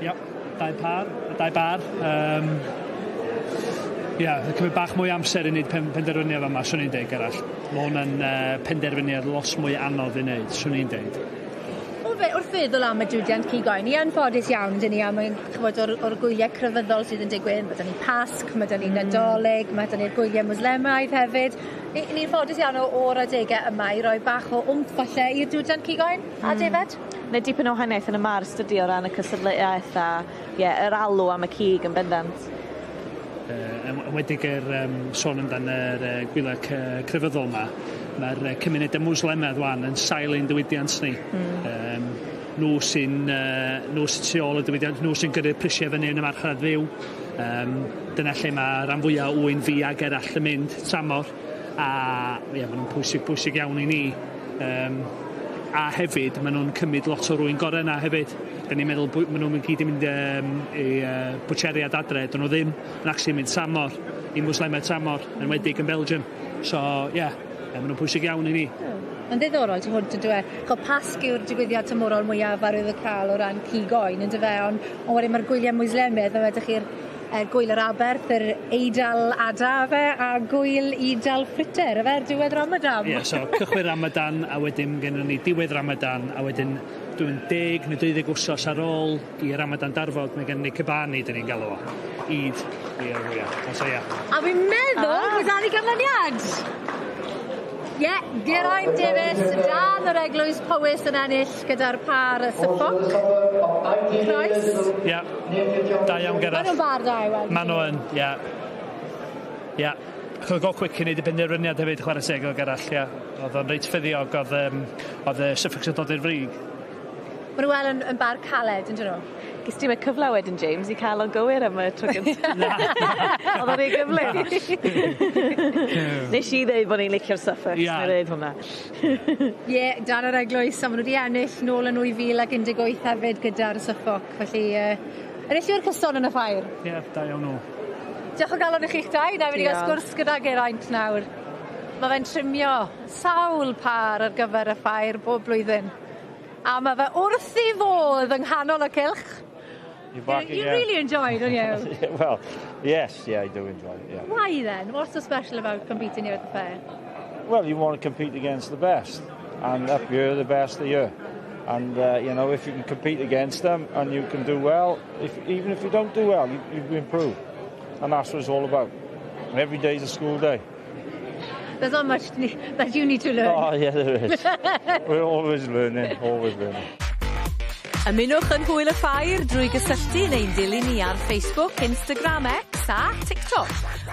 Iep, 2 par, 2 bar. Ia, yeah, cymryd bach mwy amser i wneud penderfyniad yma, swn i'n deud, Gerallt. Mae hwn yn penderfyniad lot mwy anodd i wneud, swn i'n deud. Wrth feddwl am y diwydiant cig oen, ni yn ffodus iawn, dyn ni, am ch'mod, o'r gwyliau crefyddol sydd yn digwydd. Mae 'da ni Pasg, mae 'da ni Nadolig, mae 'da ni'r gwyliau Mwslemaidd hefyd. Ni'n ffodus iawn o'r adegau yma i roi bach o wmff falle i'r diwydiant cig oen a defaid. Neu dipyn o wahaniaeth yn y mars dydi o ran y cystadleuaeth a ie yr alw am y cig yn bendant. Yy enwedig yr yym sôn amdan yr yy gwylia c- crefyddol 'ma ma'r yy cymunede Mwslemaidd 'wan yn sail ein diwydiant ni. Hmm. Yym nw sy'n yy nw sy tu ôl y diwydiant nw sy'n gyrru'r prisie fyny yn y marchnad fyw. Yym dyna lle ma' ran fwya o ŵyn fi ag erall yn mynd tramor a ie ma' nw'n pwysig pwysig iawn i ni. Yym a hefyd ma' nw'n cymyd lot o'r ŵyn gore 'na hefyd. 'Dan ni'n meddwl bw- ma' nw'n gyd yn mynd yym i yy bwtsieriad adre 'dyn nw ddim yn actually mynd tramor i Mwslemau tramor enwedig yn Belgium. So ie ma' nw'n pwysig iawn i ni. Mae'n ddiddorol tu hwnt yndyw e? Ch'o' Pasg yw'r digwyddiad tymhorol mwyaf arwyddocaol o ran cig oen yndyfe on' on' wedyn ma'r gwylie Mwslemedd a wedych chi'r yy gwyl yr aberth yr Eid al Adha yfe a gwyl Eid al Fitr yfe ar diwedd Ramadan. Ie so cychwyn Ramadan a wedyn gennon ni diwedd Ramadan a wedyn dwi'n deg ne' deuddeg wsos ar ôl i Ramadan darfod mae gennon ni Cybani 'dyn ni'n galw fo. Eid ia ia. So ia. A fi'n meddwl ah. bod 'da ni ganlyniad! Ie, Geraint Davies dan yr Eglwys Powys yn ennill gyda'r pâr Suffolk. Croes. Ia. Da iawn Gerallt. Ma' nw'n bâr da i weld. Ma' nw yn, ia. Ia. Achos go quick i neud y penderfyniad hefyd chware teg efo Gerallt ia. O'dd o'n reit ffyddiog o'dd yym o'dd y Suffolks yn dod i'r frig. Ma' nw wel yn yn bar caled on'd 'yn nw? Ges ti'm y cyfle wedyn James i ca'l o'n gywir am y tro gynta. Na. O'dd o'n rhy gyflym. Nesh i ddeud bo' ni'n licio'r Suffolks. Ia. Nai ddeud hwnna. Ie, dan yr eglwys a ma' nw 'di ennill nôl yn 2018 hefyd gyda'r Suffolk felly yy enillwyr cyson yn y ffair. Ie, da iawn nw. Diolch o galon i chi'ch dau 'nai mynd i ga'l sgwrs gyda Geraint nawr. Ma' fe'n trimio sawl pâr ar gyfer y ffair bob blwyddyn. A ma' fe wrth 'i fodd yng nghanol y cylch. You're back You again. really enjoy, don't you? well, yes, yeah, I do enjoy it, yeah. Why then? What's so special about competing here at the fair? Well, you want to compete against the best, and up here, the best are here. And, uh, you know, if you can compete against them and you can do well, if, even if you don't do well, you, you improve. And that's what it's all about. And every day is a school day. There's not much that you need to learn. Oh, yeah, there is. We're always learning, always learning. Ymunwch yn hwyl y ffair drwy gysylltu neu'n dilyn ni ar Facebook, Instagram, X a TikTok.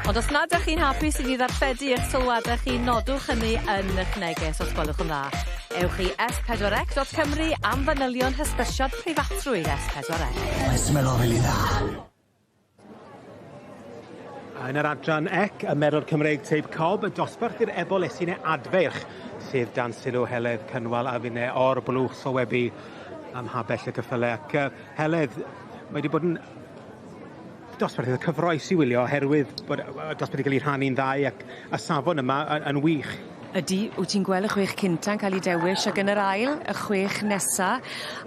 Ond os nad 'dach chi'n hapus i ni ddarlledu eich sylwade chi, nodwch hynny yn 'ych neges os gwelwch yn dda. Ewch i s4c.cymru am fanylion hysbysiad preifatrwydd S4C. Mae'n smelo rili dda. Yn yr adran ec, y Merlod Cymreig Teip Cob, y dosbarth i'r ebolesine adfeirch, sydd dan sylw Heledd Cynwal a finne o'r blwch sylwebu ym mhabell y cyffyle. Ac uh, Heledd, mae wedi bod yn dosbarth eitha cyffroes i wylio oherwydd bod y dosbarth wedi cael ei rhannu'n ddau ac y safon yma yn, yn wych. Ydi, wyt ti'n gweld y chwech cynta'n cael 'u dewis ac yn yr ail y chwech nesa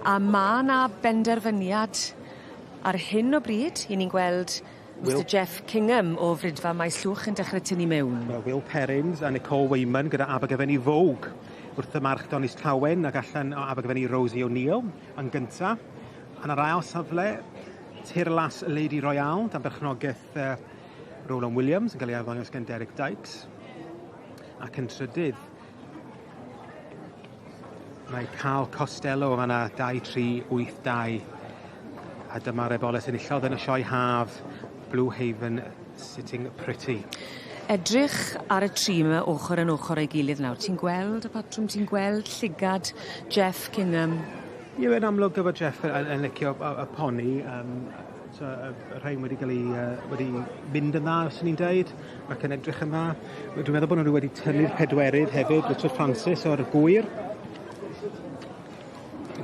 a ma' 'na benderfyniad ar hyn o bryd 'yn ni'n gweld Will... Mr Jeff Kingham o Fridfa Maes Llwch yn dechre tynnu mewn. Wel Will Perrins a Nicole Wayman gyda Abergavenny Vogue wrth y march Donis Llawen ag allan o Abergavenny Rosie O'Neill yn gynta. Yn yr ail safle Tirlas Lady Royale dan berchnogaeth uh, Roland Williams yn cael ei arddangos gan Derek Dykes. Ac yn trydydd mae Carl Costello yn fanna 2 3 8 2 a dyma'r eboles enillodd yn y sioe haf Blue Haven Sitting Pretty. Edrych ar y tri 'ma ochor yn ochor â'i gilydd nawr ti'n gweld y patrwm ti'n gweld llygad Jeff Kingham? Ie mae'n amlwg efo Jeff yn yn yn licio y y poni yym so y y rhain wedi ga'l 'u yy wedi mynd yn dda swn i'n deud ac yn edrych yn dda. Wel dwi'n meddwl bo' nw wedi tynnu'r pedwerydd hefyd Richard Francis o'r Gwyr.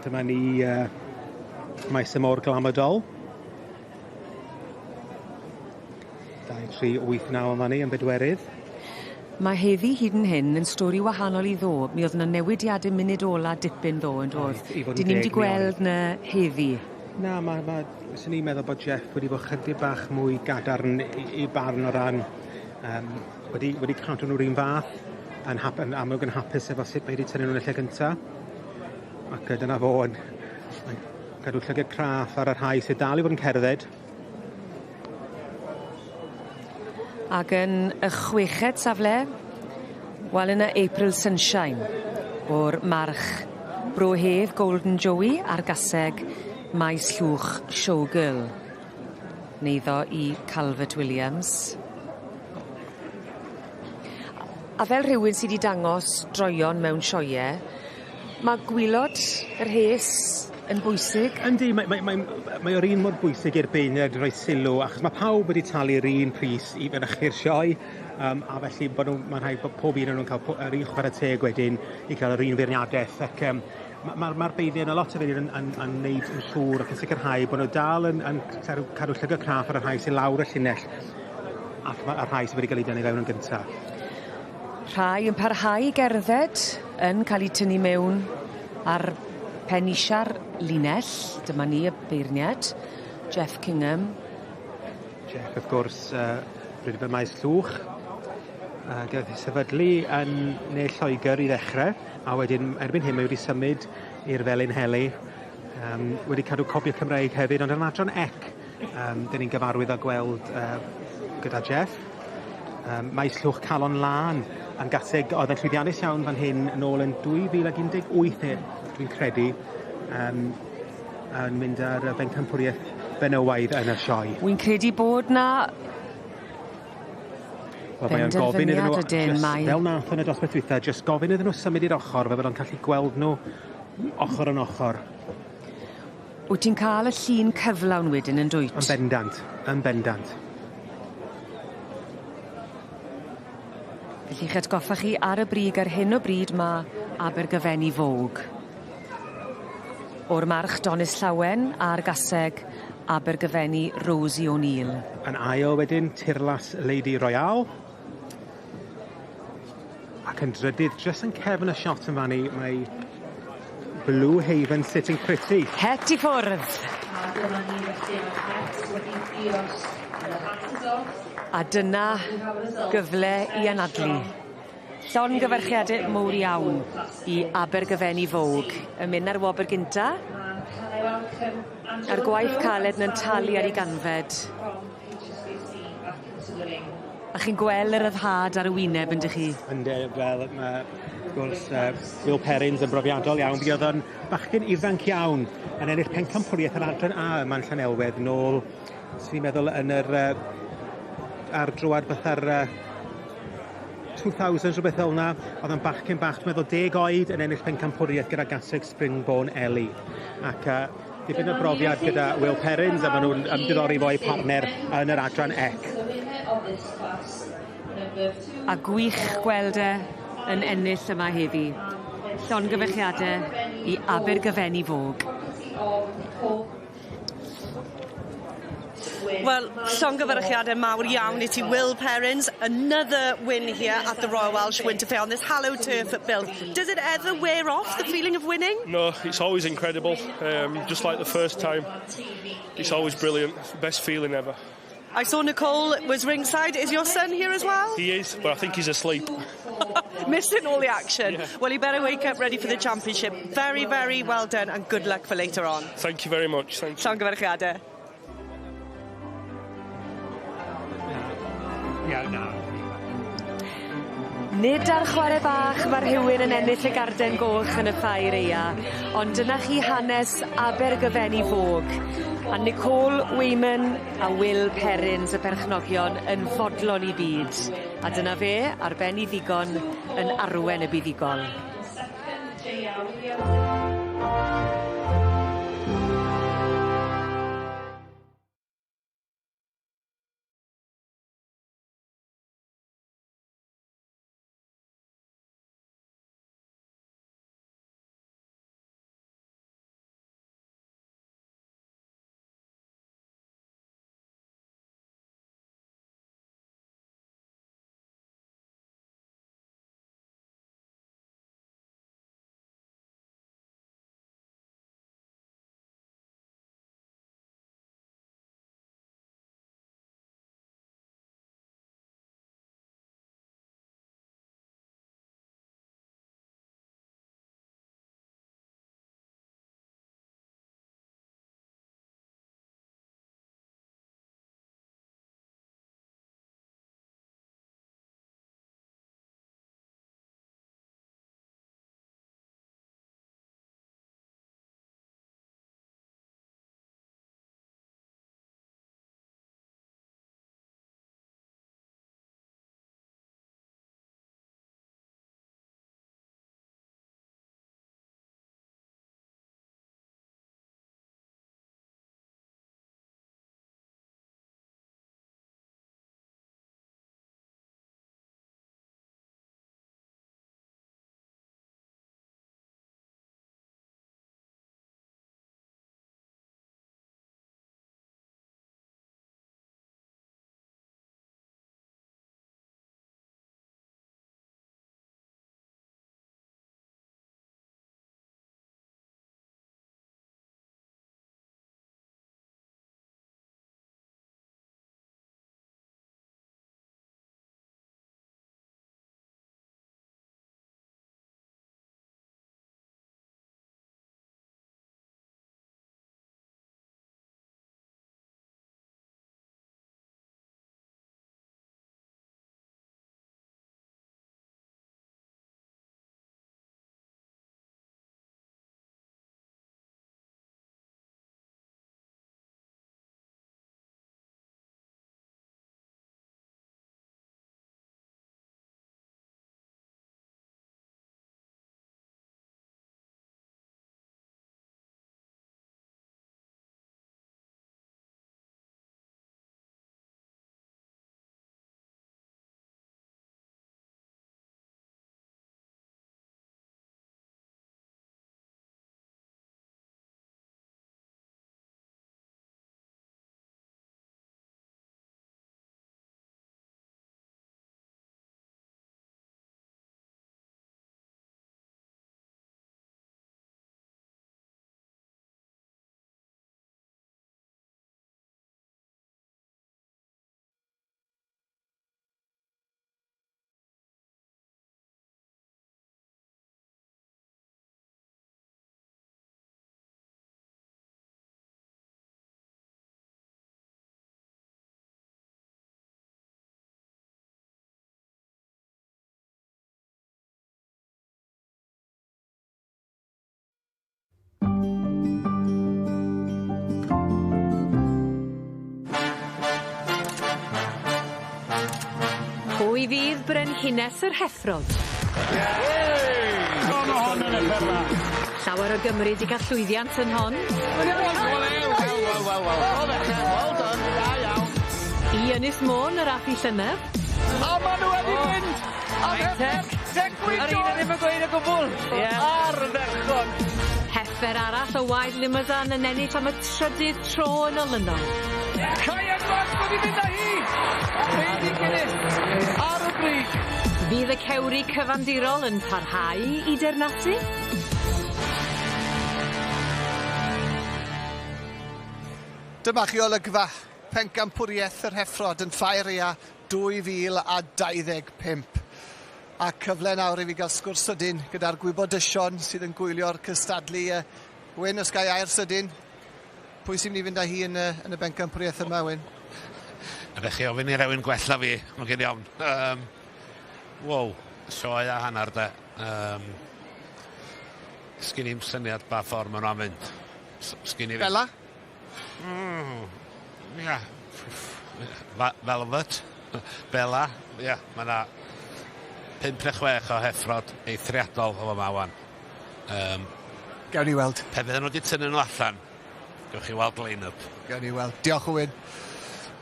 Dyma ni yy maes y môr Glamadol. 2 3 8 9 yn fan 'ny yn bedwerydd. Ma' heddi hyd yn hyn yn stori wahanol i ddo. Mi o'dd 'na newidiade munud ola dipyn ddo yndodd? Oedd i fod yn 'Dyn ni'm deg 'di mi oedd. gweld 'ny heddi. Na ma' ma' swn i'n meddwl bod Jeff wedi bod chydig bach mwy gadarn i i barn o ran yym wedi wedi cadw nw'r un fath yn hap- yn amlwg yn hapus efo sut mae 'di tynnu nw yn y lle gynta. Ac yy dyna fo yn yn cadw llygad craff ar y rhai sydd dal i fod yn cerdded. Ag yn y chweched safle wel yna April Sunshine o'r march Bro Hedd Golden Joey a'r gaseg Maes Llwch Showgirl. Neiddo i Calvert Williams. A fel rhywun sy 'di dangos droeon mewn sioee, ma' gwilod yr rhes yn bwysig. Yndi mae mae mae'n mae o'r un mor bwysig i'r beirniaid roi sylw achos ma' pawb wedi talu'r un pris i fynychu'r sioe yym a felly bo' nw ma'n rhaid bo' pob un o nw'n ca'l po- yr un chware teg wedyn i ca'l yr un feirniadeth ac yym ma' ma'r ma'r beirniaid ma' lot o beirniaid yn yn yn neud yn siŵr ac yn sicirhau bo' nw dal yn yn cadw cadw llygad craff ar y rhai sy lawr y llinell ac ma' y rhai sy wedi ga'l 'u dynnu fewn yn gynta. Rhai yn parhau i gerdded yn ca'l 'u tynnu mewn ar pen isa'r linell. Dyma ni y beirniad, Jeff Kingham. Jeff wrth gwrs yy rydw i maes llwch yy gath ei sefydlu yn ne Lloegyr i ddechre a wedyn erbyn hyn mae wedi symud i'r Felinheli yym wedi cadw cofio Cymreig hefyd ond yn adran ec yym 'dyn ni'n gyfarwydd â gweld yy gyda Jeff. Yym maes llwch Calon Lân yn gaseg o'dd yn llwyddiannus iawn fan hyn nôl yn 2018 ne' dwi'n credu yym yn mynd ar y bencampwriaeth benywaidd yn y sioe. Wi'n credu bod 'na Wel mae o'n gofyn iddyn nhw ydyn, jyst mae... fel nath yn y dosbarth dwytha jyst gofyn iddyn nhw symud i'r ochor fel bod o'n gallu gweld nhw ochor yn ochor. Wyt ti'n ca'l y llun cyflawn wedyn yndwyt? Yn bendant, yn bendant. Felly 'ych atgoffa chi ar y brig ar hyn o bryd ma' Abergyfenni Vogue. O'r march Donis Llawen a'r gaseg Abergyfenni Rosie O'Neill. Yn ail wedyn Tirlas Lady Royale. Ac yn drydydd, jyst yn cefn y shot yn fan 'ny, mae Blue Haven Sitting Pretty. Het i ffwrdd! A dyma ni felly mae'r het wedi diosg. The hat is off. A dyna gyfle i anadlu. Llongyfarchiade mowr iawn i Abergyfenni Vogue yn myn' ar wobr gynta. A'r gwaith caled 'na'n talu ar 'i ganfed. A chi'n gweld y ryddhad ar y wyneb yndych chi? Yndi fel ma' wrth gwrs yy Will Perrins yn brofiadol iawn buodd o'n bachgen ifanc iawn yn ennill pencampwriaeth yr adran A yma'n Llanelwedd nôl swn i'n meddwl yn yr yy ar droad fatha'r yy 2000s rwbeth fel 'na o'dd o'n bachgen bach dwi meddwl deg oed yn ennill pencampwriaeth gyda Gaseg Springborn Ellie ac yy dipyn o brofiad gyda Will Perrins a ma' nw'n ymddiddori fo'u partner yn yr adran ec. A gwych gweld e yn ennill yma heddi. Llongyfarchiade i Abergyfenni Vogue. Wel, llongyfarchiade mawr iawn i ti, Will Perrins. Another win here at the Royal Welsh Winter Fair on this hallowed turf at Builth. Does it ever wear off, the feeling of winning? No, it's always incredible. Just like the first time. It's always brilliant. Best feeling ever. I saw Nicole was ringside. Is your son here as well? He is, but I think he's asleep. Missing all the action. Yeah. Well, you better wake up ready for the championship. Very, very well done and good luck for later on. Thank you very much. Thank you. Llongyfarchiade. Ie, na. Nid ar chware bach ma' rhywun yn ennill y garden goch yn y ffair aea, ond dyna chi hanes Abergyfenni Vogue. A Nicole Wayman a Will Perrins y perchnogion yn fodlon i byd. A dyna fe, ar ben 'i ddigon, yn arwen y buddugol. Pwy fydd brenhines yr heffrod? Llawer o Gymru 'di ca'l llwyddiant yn hon. Wel, wel, wel, wel done, da iawn. I Ynys Môn yr ath i llynedd. A ma' nhw wedi mynd! Am heffer Tecwyn Yr un ddim yn gweud o gwbl. Ie. Ardderchog. Heffer arall o Wild Limousin yn ennill am y trydydd tro yn olynol. Kai Edwards wedi mynd â hi! Heidi Guinness ar y brig. Fydd y cewri cyfandirol yn parhau i dernasu? Dyma chi olygfa pencampwriaeth yr heffrod yn Ffair Aea 2025. A cyfle nawr i fi gael sgwrs sydyn gyda'r gwybodysion sydd yn gwylio'r cystadlu. Wyn, os ga i air sydyn, pwy sy'n mynd i fynd â hi yn y, yn y bencampwriaeth yma, Wyn? A chi ofyn i rewyn gwella fi, mae'n gen iawn. Wow, sioe a hanner de. Sgyn i'm syniad ba ffordd maen nhw'n mynd. Sgyn i ddim. Bella? Ia. Velvet. Bella. Ia, mae yna 5 neu 6 o heffrod eithriadol o fama wan. Gawn ni weld. Pe fydden nhw wedi tynnu nhw allan, gewch chi weld line-up. Gawn ni weld. Diolch, Owen.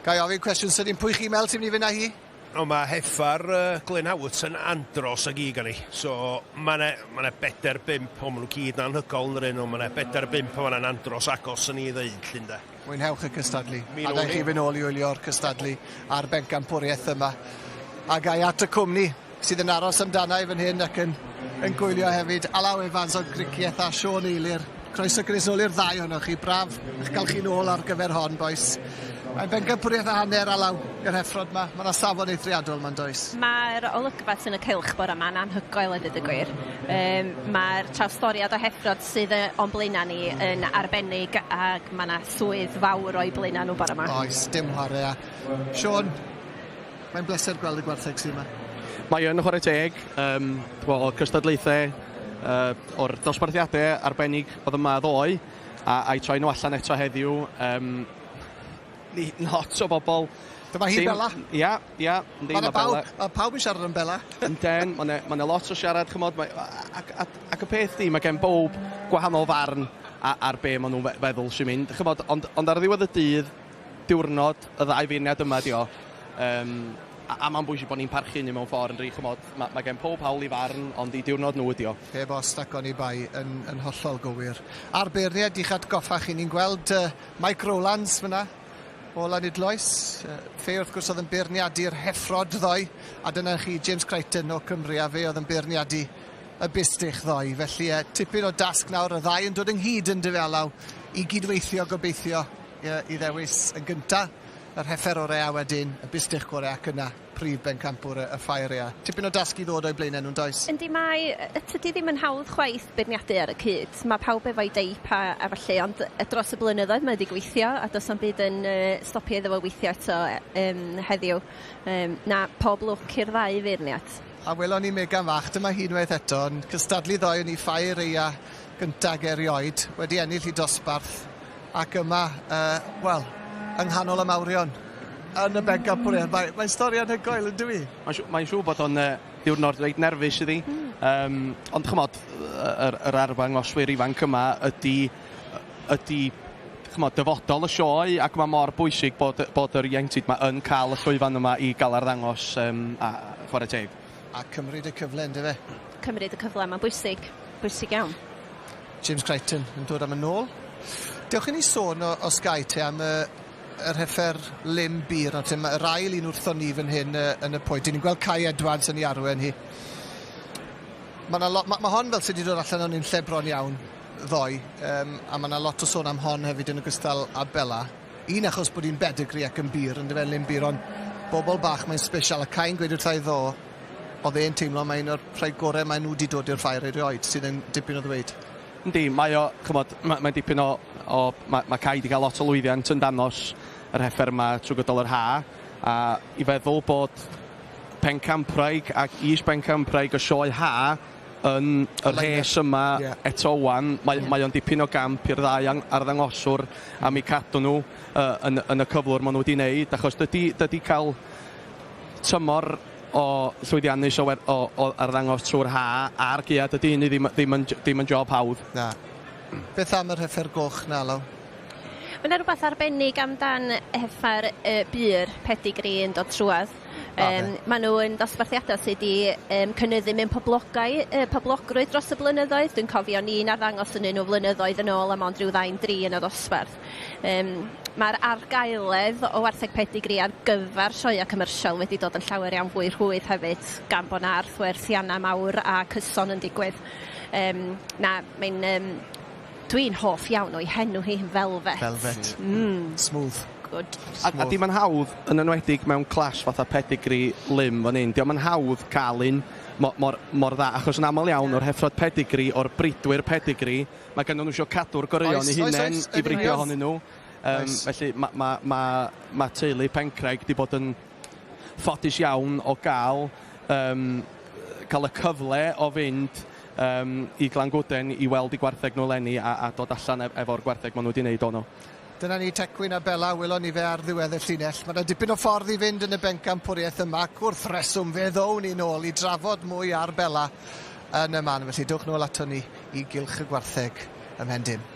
Ga i ofyn cwestiwn sydyn, pwy chi'n meddwl sy'n mynd i fynd â hi? O, mae heffar Glenn Howard yn andros ag i gan i. So, mae yna ma bedair bump, o, maen nhw gyd yn anhygoel yn yr un, ond mae yna bedair bump o fanna'n andros agos yn i ddeud, llyn de. Mwynhewch y cystadlu. Mi A wn da chi i. fynd ôl i wylio'r cystadlu a'r bencampwriaeth yma. A gai at y cwmni sydd yn aros amdana i fan hyn ac yn gwylio hefyd. Alaw Evans o Gricieth a Siôn Eilir. Croeso gynnes nôl i'r ddau ohonoch chi. Braf eich gael chi nôl ar gyfer hon, bois. Mae'n bencampwriaeth a hanner, Alaw, i'r heffrod yma. Mae yna safon eithriadol ma'n does. Mae'r olygfa sy'n y cylch bore yma'n anhygoel a dweud y gwir. Mae'r trawstoriad o heffrod sydd o'n blaenau ni yn arbennig ac mae yna swydd fawr o'i blaenau nhw bore yma. Oes, dim chwarae. A Siôn, mae'n bleser gweld y gwartheg sydd yma. Mae yn chwarae teg, o cystadlaethau, o'r dosbarthiadau arbennig oedd yma ddoe, a'i troi nhw allan eto heddiw. Lot o bobl. Dyma hi, Bella. Ia, ia. Yndi, Mae ma' Bella. ma' pawb yn siarad am Bella. Ynden, mae 'na lot o siarad, ch'mod, ac y peth di, mae gen bob gwahanol farn ar be maen nhw'n feddwl sy'n mynd. Ch'mod, ond ar ddiwedd y dydd, diwrnod y ddau feirniad yma di o. A mae'n bwysig bod ni'n parchu hynny mewn ffordd yn rhy, ch'mod, mae gen pob hawl i farn, ond i diwrnod nhw ydi o. Heb os ac oni bai yn hollol gywir. A'r beirniad, i'ch atgoffa chi, ni'n gweld Mike Rowlands fyna, o Lanidloes. Fe wrth gwrs oedd yn beirniadu'r heffrod ddoe, a dyna chi James Crichton o Cymru, a fe oedd yn beirniadu y bustych ddoe. Felly tipyn o dasg nawr, y ddau yn dod ynghyd yn dyfe, Alaw, i gydweithio gobeithio i ddewis yn gynta yr heffer orau a wedyn y bustych gorau ac yna prif bencampwr y ffair aea. Tipyn o dasg i ddod o'i blaenau nhw'n does? Yndi, mae, tydi ddim yn hawdd chwaith beirniadu ar y cyd. Mae pawb efo'i deip a falle, ond dros y blynyddoedd mae wedi gweithio a does na'm byd yn stopio iddo fo weithio eto heddiw. Na, pob lwc i'r ddau feirniad. A welon ni Megan fach, dyma hi unwaith eto, yn cystadlu ddoe yn ei ffair aea gyntaf erioed, wedi ennill i dosbarth, ac yma, wel, yng nghanol y mawrion, yn y bencampwriaeth. Mae'n stori anhygoel, yn dyw i? Mae'n siŵr bod o'n diwrnod reit nerfus iddi. Ond ch'mod, yr arddangoswyr ifanc yma ydy ch'mod, dyfodol y sioe, ac mae mor bwysig bod yr ieuenctid yma yn cael y llwyfan yma i gael arddangos a chwarae teg. A cymryd y cyfle, yndyfe? Cymryd y cyfle, mae'n bwysig, bwysig iawn. James Crichton yn dod am yn ôl. Dewch i ni sôn o Sky te am yr heffer lim bir. Nawr te, mae'r ail un wrthon ni fan hyn yn y pwynt. Ni'n gweld Kai Edwards yn ei arwen hi. Mae ma hon fel sydd wedi dod allan o'n un lle bron iawn ddoe, a mae yna lot o sôn am hon hefyd yn ogystal â Bella. Un achos bod hi'n bedigri ac yn bir, yn dyfe, lim bir, ond bobl bach mae'n special. A Kai'n gweud wrtha i ddo, oedd e'n teimlo mae un o'r rhai gorau maen nhw wedi dod i'r ffair erioed, sydd yn dipyn o ddweud. Yndi, mae o, ch'mod, mae'n dipyn o mae Kai wedi cael lot o lwyddiant yn danos yr heffer yma trwy gydol yr ha, a i feddwl bod pencampwraig ac is-bencampwraig y sioe ha yn y rhes yma eto wan, mae, mae o'n dipyn o gamp i'r ddau arddangoswr am eu cadw nhw yn y cyflwr maen nhw wedi wneud, achos dydy cael tymor o llwyddiannus o arddangos trwy'r ha a'r gaea, dydy hynny ddim yn job hawdd. Na. Beth am yr heffer goch na, Alaw? Mae yna rhywbeth arbennig amdan heffar bur pedigree yn dod trwadd. Maen nhw yn dosbarthiadau sydd wedi cynyddu mewn poblogrwydd dros y blynyddoedd. Dwi'n cofio ni'n arddangos yn un o flynyddoedd yn ôl am ond rhyw ddau'n dri yn y dosbarth. Mae'r argaeledd o wartheg pedigree ar gyfer sioea commercial wedi dod yn llawer iawn fwy rhwydd hefyd, gan bod 'na arddwerthiannau mawr a cyson yn digwydd. Na, mae'n... Dwi'n hoff iawn o'i henw hi, Velvet. Velvet. Smooth. Good. A dim yn hawdd, yn enwedig mewn class fatha pedigree lym fan hyn, dio'm yn hawdd cael un mor dda, achos yn aml iawn o'r heffrod pedigree, o'r bridwyr pedigree, mae gen nhw eisiau cadw'r goreuon i hunain i bridio ohonyn nhw. Felly mae ma teulu Pencraig di bod yn ffodus iawn o gael y cyfle o fynd i Glangwden i weld i gwartheg nhw leni a dod allan efo'r gwartheg maen nhw wedi wneud ono. Dyna ni Tecwyn a Bela, welon ni fe ar ddiwedd y llinell. Mae yna dipyn o ffordd i fynd yn y bencampwriaeth yma, ac wrth reswm fe ddown ni nôl i drafod mwy ar Bela yn y man. Felly dewch nôl ato ni i gylch y gwartheg ymhen dim.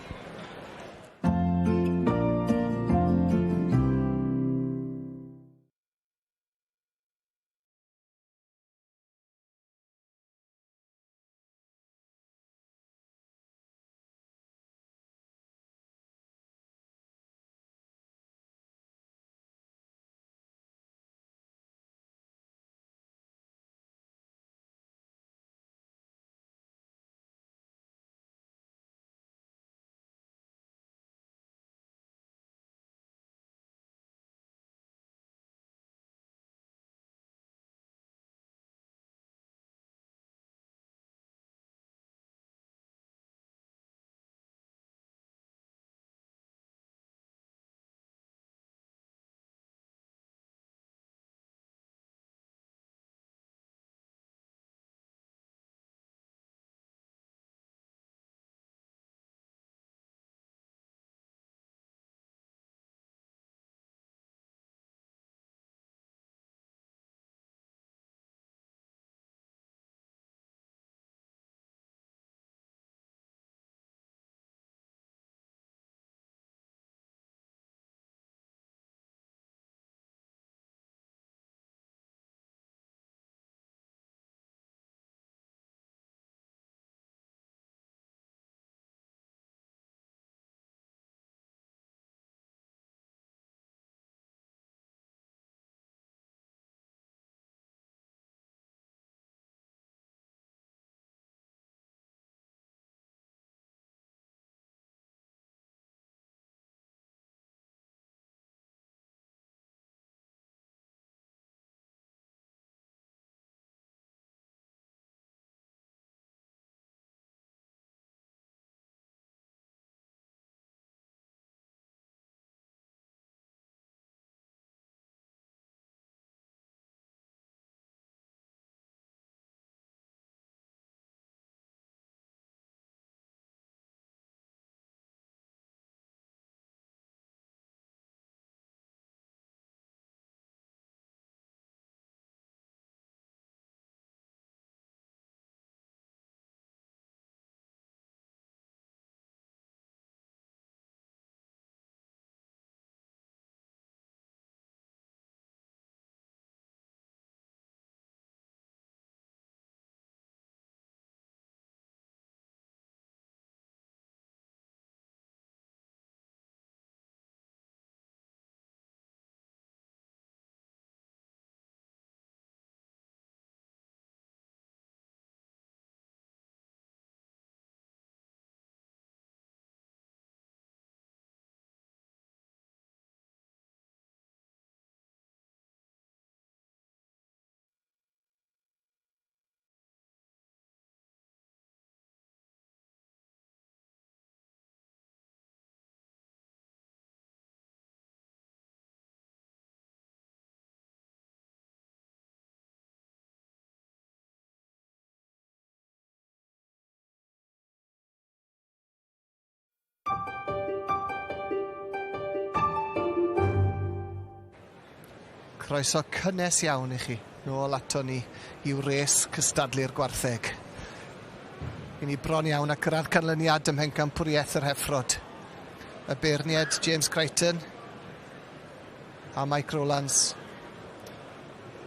Croeso cynnes iawn i chi nôl ato ni i'w res cystadlu'r gwartheg. I ni bron iawn a cyrraedd canlyniad ym Mhencampwriaeth yr Heffrod. Y beirniad James Crichton a Mike Rowlands.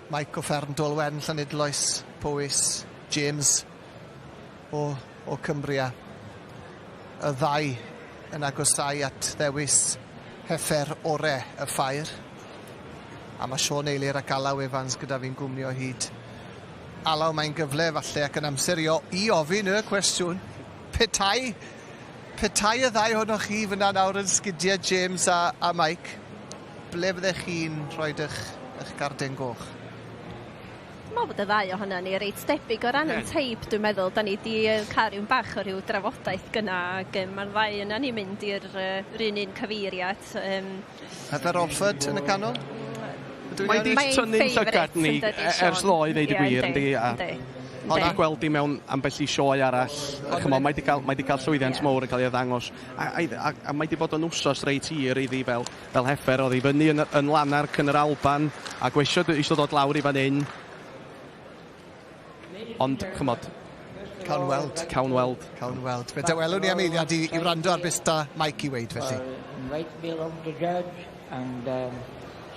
Mike o fferm Dolwen, Llanidloes, Powys, James o, o Cumbria. Y ddau yn agosau at ddewis heffer ore y ffair. A mae Siôn Eilir ac Alaw Evans gyda fi'n gwmni o hyd. Alaw, mae'n gyfle falle ac yn amser i, i ofyn y cwestiwn. Petai, petai y ddau ohonoch chi fyna nawr yn sgidiau James a, a Mike, ble fyddech chi'n rhoi eich, eich garden goch? Dwi'n meddwl bod y ddau ohono ni reit debyg o ran yn teip, dwi'n meddwl. Da ni di cael rhyw bach o rhyw drafodaeth gyna ac mae'r ddau yna ni'n mynd i'r uh, un un cyfeiriad. Heather Orford yn y canol? Mae di tynnu'n llygad ni ers ddoe, ddeud y gwir, yndi? Ond di gweld di mewn ambell i sioe arall, chymod, mae di cael, mae di cael llwyddiant yeah. mowr yn cael ei ddangos. A, a, a, a mae di bod yn wsos reit hir iddi fel, fel heffer, oedd i fyny yn, yn Lanark yn yr Alban, a gweisio eisiau dod lawr i fan hyn. Ond, chymod, Cawn weld. Cawn weld. Cawn weld. Fe dawelwn ni am eiliad i, i wrando ar beth da Mike i weid, felly. Invite me along to judge, and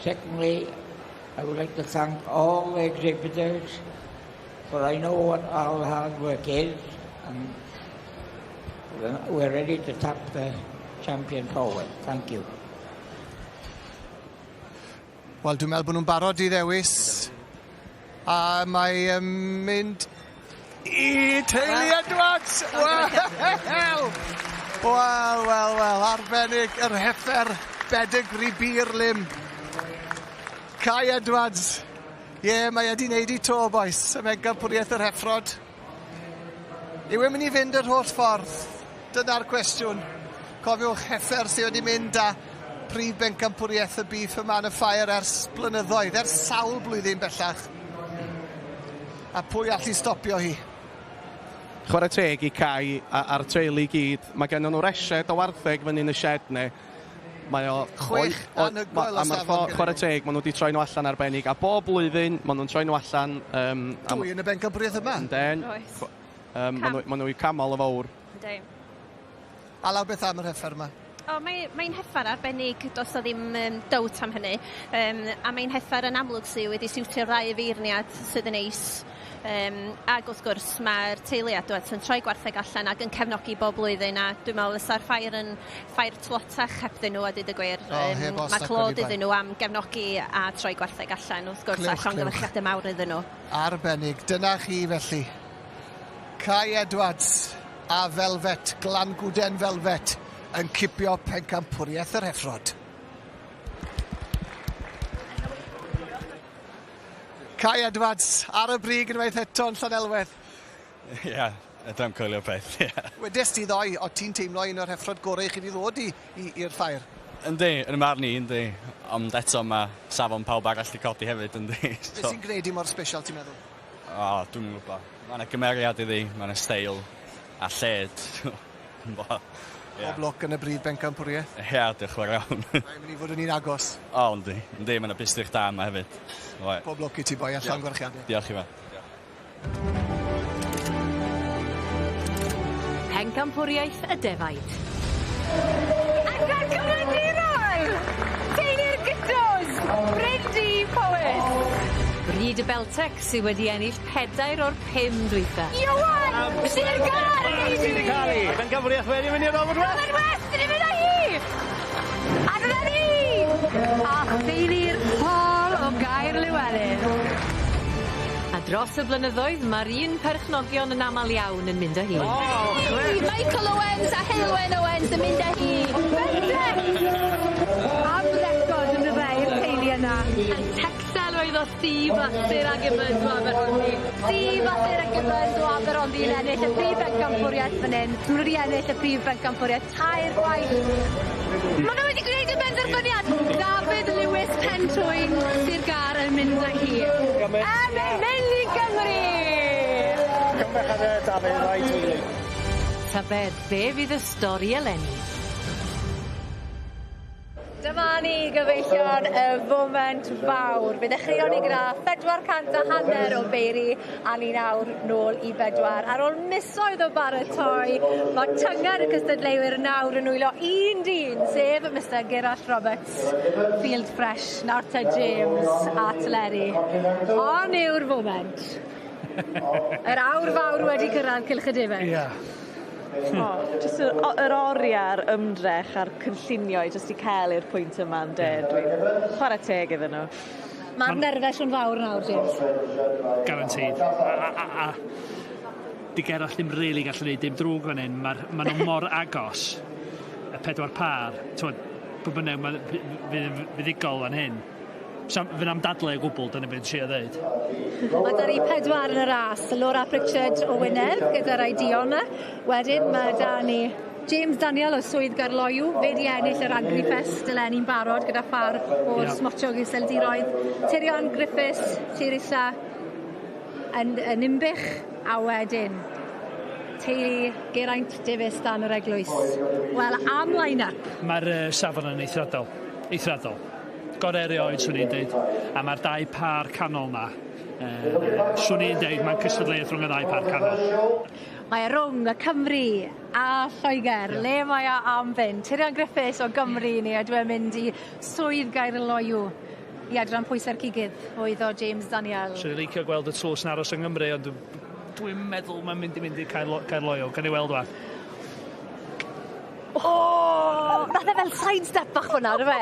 secondly, I would like to thank all the exhibitors, for I know what our hard work is, and we're ready to tap the champion forward. Thank you. Wel, dwi'n meddwl bod nhw'n barod i ddewis. A mae yn mynd i teulu Edwards! Wel! Wel, wel, wel, arbennig yr heffer Bedigri Bir Lim. Kai Edwards. Ie, yeah, mae wedi wneud i to, boys. Y megampwriaeth yr heffrod. Yw e'n mynd i fynd yr holl ffordd? Dyna'r cwestiwn. Cofiwch heffer sydd wedi mynd â prif bencampwriaeth y bîff yma yn y ffair ers blynyddoedd, ers sawl blwyddyn bellach. A pwy all i stopio hi? Chwarae teg i Kai a'r teulu i gyd. Mae gen nhw'r esed o wartheg fyny yn y shed ne. Mae o... Chwech anhygoel o safon. Chwarae teg, maen nhw wedi troi nhw allan arbennig. A bob blwyddyn, maen nhw'n troi nhw allan... Dwy yn y bencampwriaeth yma? Ynden. Oes. Maen nhw i camol y fawr. Ynddi. Alaw, beth am yr heffer yma? O, mae'n mae heffer arbennig, does o ddim doubt am hynny. A mae'n heffer yn amlwg sydd wedi siwtio'r ddau feirniad sydd yn neis. Ac wrth gwrs mae'r teulu Edwards yn troi gwartheg allan ac yn cefnogi bob blwyddyn, a dwi'n meddwl fysa'r ffair yn ffair tlotach hebddyn nhw a dweud y gwir. O, heb os Mae ac clod oni bai. iddyn nhw am gefnogi a troi gwartheg allan wrth gwrs, a Clywch, clywch. llongyfarchiadau mawr iddyn nhw. Arbennig, dyna chi felly. Kai Edwards a Velvet, Glangwden Velvet, yn cipio pencampwriaeth yr heffrod. Kai Edwards ar y brig unwaith eto yn Llanelwedd. Ie, yeah, edra'n coelio peth, ie. Yeah. Wedes ti ddoe, o ti'n teimlo un o'r heffrod gorau i chi wedi ddod i'r ffair? Yndi, yn y marn i, yndi. Ond eto mae safon pawb arall di codi hefyd, yndi. Beth sy'n gwneud i mor special, ti'n meddwl? O, dwi'n gwybod. Mae yna gymeriad iddi, mae yna steil a lled. Ie. Bob lwc yn y brif bencampwriaeth. Ie, yeah, diolch yn fawr iawn. Mae'n mynd i fod yn un agos. O, yndi. Yndi, mae yna bustych da yma hefyd. Oe. Bob lwc i ti, boi, a llongyfarchiadau. Diolch i fe. Pencampwriaeth y defaid. Ac ar cyfrifiadurol! Teulu'r Gytos! Brindy Powys! Bryd y Beltec sydd wedi ennill 4 o'r 5 dwytha. Iowan! Sir Gâr! Sydd wedi cael ei. Bencampwriaeth wedi mynd i'r Robert West. Robert West wedi mynd â hi! A dyna ni! A theulu'r Paul o Gaer Llewelyn. A dros y blynyddoedd, mae'r un perchnogion yn aml iawn yn mynd â hi. Michael Owens a Heulwen Owens yn mynd â hi. Beltec! Am record yn y fe i'r teulu yna. Y Texel oedd o Steve a Sarah Gibbons o Aberhonddu. Steve a Sarah Gibbons o Aberhonddu yn ennill y prif bencampwriaeth fan hyn. Maen nhw wedi ennill y prif bencampwriaeth tair gwaith. Maen nhw wedi gwneud y benderfyniad! David Lewis Pentwyn, Sir Gâr yn mynd â hi. A mae'n mynd i Gymru! Cymerwch Dafydd a'i teulu. Tybed, be fydd y stori eleni? Dyma ni gyfeillion y foment fawr. Fe ddechreuon ni gyda 450 o beiri a ni nawr nôl i 4. Ar ôl misoedd o baratoi, mae tynged y cystadleuwyr nawr yn nwylo un dyn, sef Mr Gerallt Roberts, Field Fresh, nawr te James a Teleri. Hon yw'r foment. Yr awr fawr wedi cyrraedd Cylch y Defaid. Ia. O, jyst yr oriau a'r ymdrech a'r cynllunio i jyst i cael i'r pwynt yma ynde. Dwi'n chwarae teg iddyn nhw. Mae'r nerfau yn fawr nawr, James. Guaranteed. A di Gerallt ddim really gallu neud dim drwg fan hyn. Ma nhw mor agos, y 4 pâr. T'mod, pwy bynnag fydd yn fuddugol fan hyn. Fydd am dadlau o gwbl, dyna beth dwi'n trio ddeud. Mae 'da ni 4 yn y ras. Laura Pritchard o Wynedd gyda'r Idiona. Wedyn mae 'da ni James Daniel o Swydd Gaerloyw. Fe 'di ennill yr Agrifest eleni'n barod gyda phâr o'r Smotiog Iseldiroedd. Tirion Griffiths, Tir Illa yn Ninbych. A wedyn teulu Geraint Davies dan yr Eglwys. Wel, am line-up. Mae'r safon yn eithriadol. Eithriadol. Gorau erioed, swn i'n deud. A mae'r 2 pâr canol na. Swn i'n deud mae'n cystadleuaeth rhwng y 2 pâr canol. Mae e rhwng y Cymru a Lloegr. Le mae o am fynd? Tirion Griffiths o Gymru ni, a dwi'n mynd i Swydd Gaerloyw i adran pwysau'r cigydd o iddo James Daniel. Swn i'n licio gweld y tlws yn aros yng Nghymru, ond dwi'n meddwl mae'n mynd i mynd i Caerloyw. Gawn ni weld wan. O! Nath e fel sidestep bach fyna, do fe?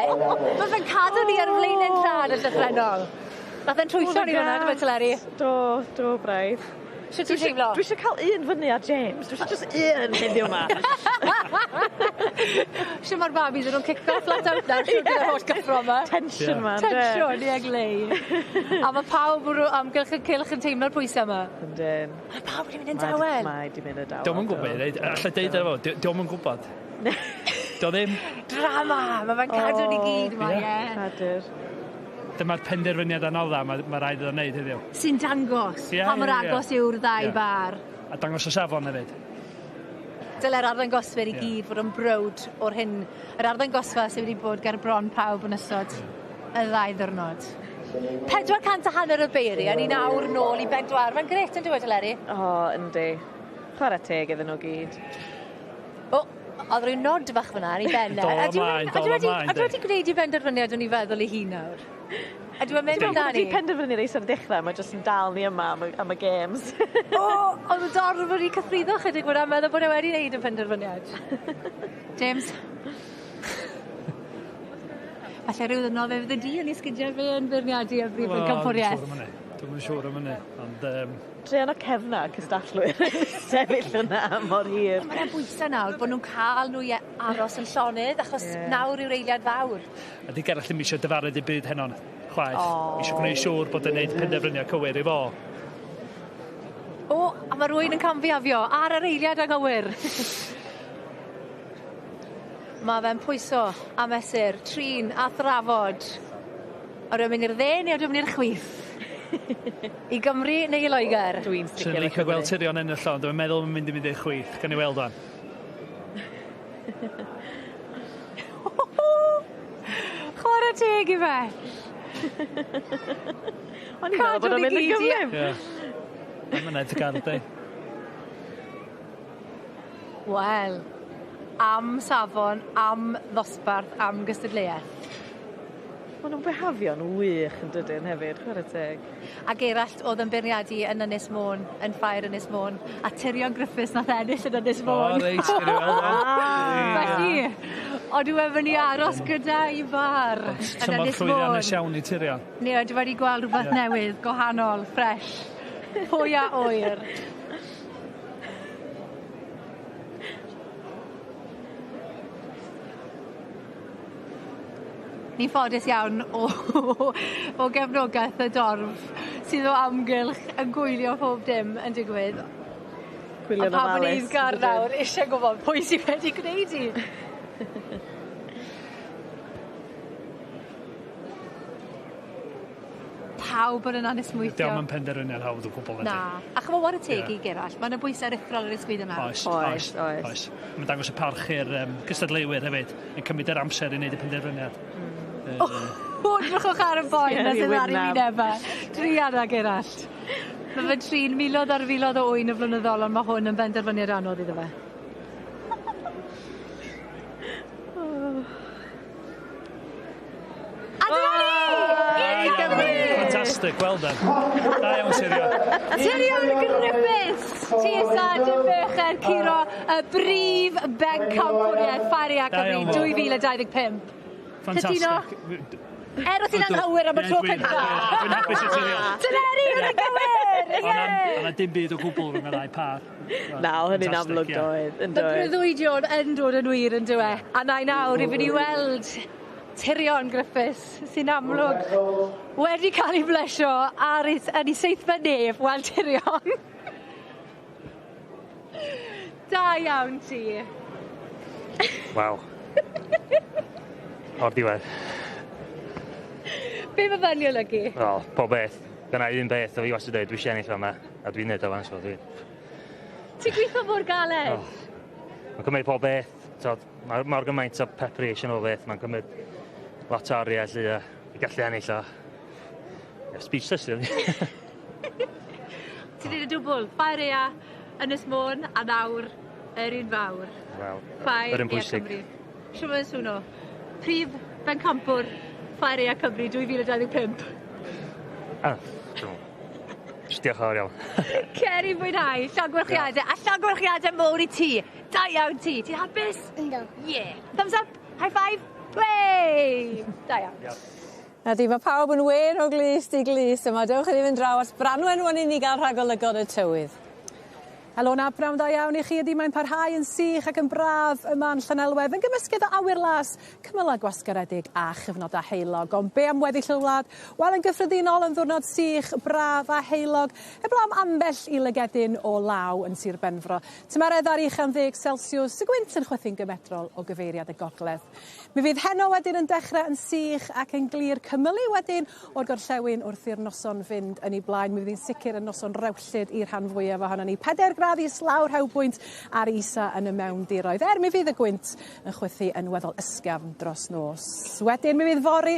Mae fe'n cadw ni ar flaen ein llad yn llythrennol. Nath e'n trwytho ni fyna, do fe, Teleri? Do, do, braidd. Shwt ti'n teimlo? Dwi eisiau cael un fyny ar James. Dwi eisiau just un heddiw yma. Shwt mae'r babis yn nhw'n cico flat out nawr, shwt gyda'r holl gyffro yma. Tension yma, ynde? Tension, ie, glei. A mae pawb o'r amgylch y cylch yn teimlo'r pwysau yma. Yndyn. Mae pawb wedi mynd yn dawel. Mae wedi mynd yn dawel. Dio'm yn gwybod, allai deud efo, dio'm yn gwybod. Dio ddim. Drama, mae fe'n cadw ni gyd yma, ie. Chadur. Dyma'r penderfyniad anodda mae rhaid iddo wneud heddiw. Sy'n dangos pa mor agos yw'r ddau bar. A dangos y safon hefyd. Dyle'r arddangoswyr i gyd fod yn browd o'r hyn, yr arddangosfa sydd wedi bod ger bron pawb yn ystod y ddau ddiwrnod. 450 o beiri, a ni nawr nôl i 4. Mae'n grêt yn dweud, Eleri? O, yndi. Chwarae teg iddyn nhw gyd. O, oedd rhyw nod bach fyna ar ei ben e. Dol ymlaen, dol ymlaen. A dwi wedi gwneud i benderfyniad o'n i feddwl i hun nawr. A dwi'n mynd amdani. Wedi penderfynu reis ar y dechrau, mae jyst yn dal ni yma am y games. O, oedd y dorf wedi cythruddo chydig fyna, meddwl bod e wedi gwneud y penderfyniad. James? Falle rhyw ddynol fe fydd y di yn ei sgidiau fe yn beirniadu y brif bencampwriaeth. Dwi'm yn siŵr am hynny, ond... Druan o cefna cystadlwyr sefyll yna mor hir. Mae'n yna bwysau nawr bod nhw'n cael nhw i aros yn llonydd, achos nawr yw'r eiliad fawr. A di Gerallt ddim eisiau dyfaru dim byd heno, chwaith. Eisiau gwneud siŵr bod yn gwneud penderfyniad cywir i fo. O, a mae rhywun yn camfiafio ar yr eiliad anghywir. Mae fe'n pwyso a mesur, trin a thrafod. A rwy'n mynd i'r dde neu rwy'n mynd i'r chwith? I Gymru neu i Loegr? Dwi'n sticio. Swn i'n licio gweld Tirion ennill o, ond dwi'n meddwl mae'n mynd i mynd i'r chwith. Gawn ni weld wan. Chwarae teg i fe. O'n i'n meddwl bod o'n mynd yn gyflym. Ie. Mae'n edrych ar di. Wel, am safon, am ddosbarth, am gystadleuaeth. Maen nhw'n behafio'n wych yn dydyn hefyd, chwarae teg. A Gerallt oedd yn beirniadu yn Ynys Môn, yn Ffair Ynys Môn, a Tirion Griffiths nath ennill yn Ynys Môn. O, reit, gyda weld. Felly, ond dwi efo ni aros gyda i bar yn Ynys Môn. Tymor llwyddiannus iawn i Tirion. Ni, dwi wedi gweld rhywbeth newydd, gwahanol, ffresh. Pwy a ŵyr. Ni'n ffodus iawn o gefnogaeth y dorf sydd o amgylch yn gwylio pob dim yn digwydd. Gwylio'n A pawb yn ofalus, eiddgar ydyn. nawr eisiau gwybod pwy sydd wedi gwneud hi. pawb bod yn anesmwythio. Diolch yn penderfyniad hawdd o gwbl. Na. A chymod whare teg i Gerallt, mae yna bwysau aruthrol ar ei sgwydda yma. Oes, oes, oes. Oes. Mae'n dangos y parch i'r cystadleuwyr hefyd, yn cymryd yr amser i wneud y penderfyniad. O, drychwch ar y boi 'na sydd ar ei wyneb e. Druan â Gerallt. Ma' fe'n trin milodd ar filodd o ŵyn y flynyddol on' ma' hwn yn benderfyniad anodd iddo fe. A dyna ni! I Gymru! Fantastic, well done. Da iawn, Tirion. Tirion Griffiths! TSA Dinbych er curo y brif bencampwriaeth Ffair Aeaf Cymru 2025. Fantastic. Er o ti'n anghywir am y tro cynta. Dwi'n hapus i Tirion. Dyna ni, yn y gywir! Ie! O'na dim byd o gwbl rhwng y ddau par. Na, oedd hynny'n amlwg doedd. Y breuddwydion yn dod yn wir yn dyw e. A na i nawr i fynd i weld Tirion Griffiths, sy'n amlwg wedi cael ei blesio ar ei, yn ei seithfed nef, wel Tirion. Da iawn ti. Waw. O'r diwedd. Be mae fe'n ei olygu? Wel, pob beth. Dyna un beth o fi wastad dweud, dwi eisiau ennill yma, a dwi'n neud o fan, so dwi... Ti'n gweithio mor galed? Oh. Mae'n cymryd pob beth. Tod, mae mor gymaint o preparation o beth, mae'n cymryd lot o oriau lly, a i gallu ennill o. Yeah, speechless, really. Ti'n neud y dwbl, Ffair Aeaf, Ynys Môn, a nawr, yr un fawr. Wel, Ffair yr un pwysig. Cymru. Shwt mae'n swno? Prif bencampwr Ffair Aeaf Cymru 2025. Ah, Jyst diolch yn fawr iawn. Cer i fwynhau, llongyfarchiadau, a llongyfarchiadau mowr i ti. Da iawn ti. Ti'n hapus? Yndw. Yeah. Thumbs up, high five, way! Da iawn. Na di, mae pawb yn wên o glust i glust yma. Dewch i ni fynd draw at Branwen wan i ni gael rhagolygon y tywydd. Helo na, pnawn da iawn i chi. Ydy mae'n parhau yn sych ac yn braf yma yn Llanelwedd yn gymysgedd o awyr las, cymylau gwasgaredig a chyfnodau heulog. Ond be am weddill y wlad? Wel, yn gyffredinol yn ddiwrnod sych, braf a heulog, heblaw am ambell i lygedyn o law yn Sir Benfro. Tymheredd ar uchel 10 Celsius, y gwynt yn chwythu'n gymedrol o gyfeiriad y gogledd. Mi fydd heno wedyn yn dechrau yn sych ac yn glir cymylu wedyn o'r gorllewin wrth i'r noson fynd yn ei blaen. Mi fydd hi'n sicr yn noson rewllyd i'r rhan fwyaf ohonon ni. 4 gradd islaw rhewbwynt ar isa yn y mewndiroedd. Er mi fydd y gwynt yn chwythu yn weddol ysgafn dros nos. Wedyn mi fydd fory,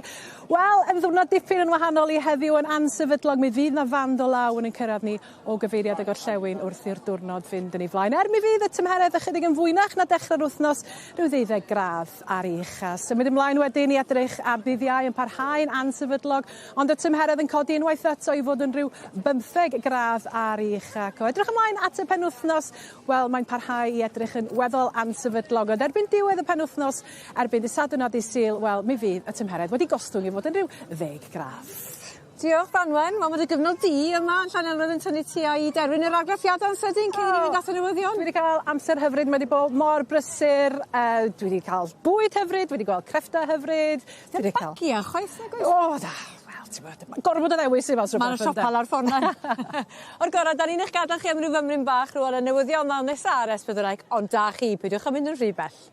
wel, yn ddiwrnod dipyn yn wahanol i heddiw yn ansefydlog. Mi fydd na fand o law yn ein cyrraedd ni o gyfeiriad y gorllewin wrth i'r diwrnod fynd yn ei flaen. Er mi fydd y tymheredd ychydig yn fwynach na dechrau'r wythnos, rhyw 12 gradd ar ucha. Symud ymlaen wedyn i edrych ar ddydd Iau yn parhau'n ansefydlog, ond y tymheredd yn codi unwaith eto i fod yn rhyw 15 gradd ar ucha. O edrych ymlaen at y penwythnos, wel, mae'n parhau i edrych yn weddol ansefydlog, ond erbyn diwedd y penwythnos, erbyn dydd Sadwrn a dydd Sul, wel, mi fydd y tymheredd wedi gostwng i fod yn rhyw 10 gradd. Diolch Branwen, wel ma' dy gyfnod di yma yn Llanelwedd yn tynnu ti i derfyn yr argraffiadau'n sydyn cyn i ni fynd at y newyddion. Dwi wedi cael amser hyfryd, mae wedi bod mor brysur, dwi wedi cael bwyd hyfryd, dwi wedi gweld crefftau hyfryd. Dwi wedi cael... Bagia chwaith nag oes? O, da. Wel, ti'n gwbod, ma' gormod o ddewis i fel Ma' 'na siopa lawr ffor 'na. O'r gora' 'dan ni'n eich gadal chi am ryw fymryn bach rŵan y newyddion ddaw nesa ar S4C ond da chi, peidiwch â mynd yn rhy bell.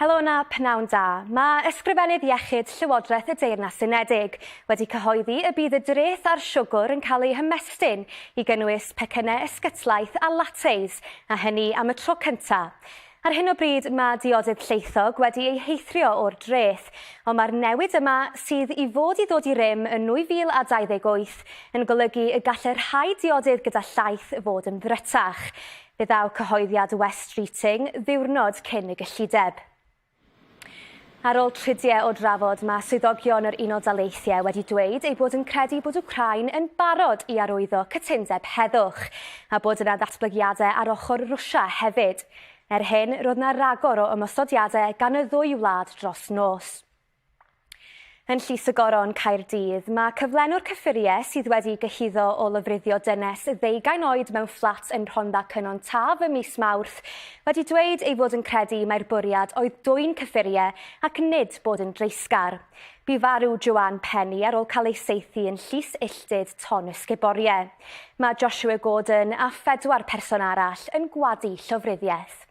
Helo na pnawn da. Mae Ysgrifennydd Iechyd Llywodraeth y Deyrnas Unedig wedi cyhoeddi y bydd y dreth ar siwgr yn cael ei hymestyn i gynnwys pecynnau ysgytlaeth a lattes, a hynny am y tro cyntaf. Ar hyn o bryd mae diodydd llaethog wedi ei heithrio o'r dreth, ond mae'r newid yma sydd i fod i ddod i rym yn 2028 yn golygu y gallai rhai diodydd gyda llaeth fod yn ddrytach. Fe ddaw cyhoeddiad Wes Streeting ddiwrnod cyn y gyllideb. Ar ôl tridiau o drafod, mae swyddogion yr Unol Daleithiau wedi dweud eu bod yn credu bod Wcráin yn barod i arwyddo cytundeb heddwch, a bod yna ddatblygiadau ar ochr Rwsia hefyd. Er hyn, roedd yna ragor o ymosodiadau gan y ddwy wlad dros nos. Yn Llys y Goron, Caerdydd, mae cyflenwr cyffuriau sydd wedi gyhuddo o lofruddio dynes ddeugain oed mewn fflat yn Rhondda Cynon Taf ym mis Mawrth wedi dweud ei fod yn credu mai'r bwriad oedd dwyn cyffuriau ac nid bod yn dreisgar. Bu farw Joanne Penny ar ôl cael ei saethu yn Llys Illtyd Ton Ysguboriau. Mae Joshua Gordon a phedwar person arall yn gwadu llofruddiaeth.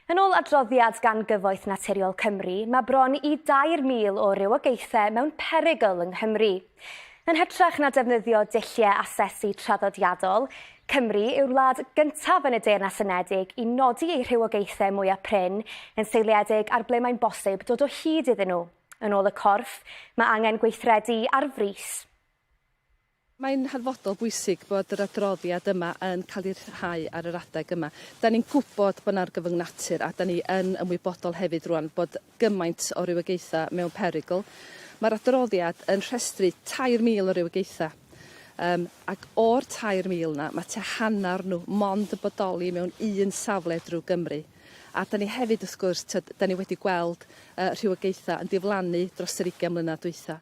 Yn ôl adroddiad gan Gyfoeth Naturiol Cymru, mae bron i 3,000 o rywogaethau mewn perygl yng Nghymru. Yn hytrach na defnyddio dulliau asesu traddodiadol, Cymru yw'r wlad gyntaf yn y Deyrnas Unedig i nodi ei rhywogaethau mwyaf prin yn seiliedig ar ble mae'n bosib dod o hyd iddyn nhw. Yn ôl y corff, mae angen gweithredu ar frys. Mae'n hanfodol bwysig bod yr adroddiad yma yn cael ei rhyddhau ar yr adeg yma. Da ni'n gwybod bod 'na argyfwng natur a da ni yn ymwybodol hefyd rwan bod gymaint o rywogaethau mewn perygl. Mae'r adroddiad yn rhestru 3,000 o rywogaethau um, ac o'r 3,000 'na mae tua hanner nhw mond yn bodoli mewn un safle drwy Gymru. A da ni hefyd wrth gwrs, tyd, da ni wedi gweld rhywogaethau yn diflannu dros yr 20 mlynedd dwytha.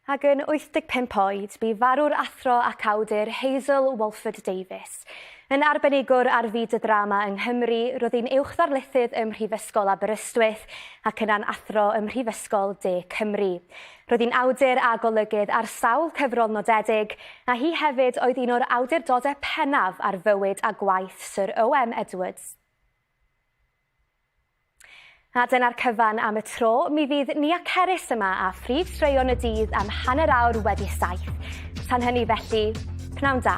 Ac yn 85 oed, bu farw'r athro ac awdur Hazel Walford Davies. Yn arbenigwr ar fyd y ddrama yng Nghymru, roedd hi'n uwch ddarlithydd ym Mhrifysgol Aberystwyth ac yna'n athro ym Mhrifysgol De Cymru. Roedd hi'n awdur a golygydd ar sawl cyfrol nodedig, a hi hefyd oedd un o'r awdurdodau pennaf ar fywyd a gwaith Syr O.M. Edwards. A dyna'r cyfan am y tro. Mi fydd Nia Ceris yma a phrif straeon y dydd am 7:30. Tan hynny felly, pnawn da.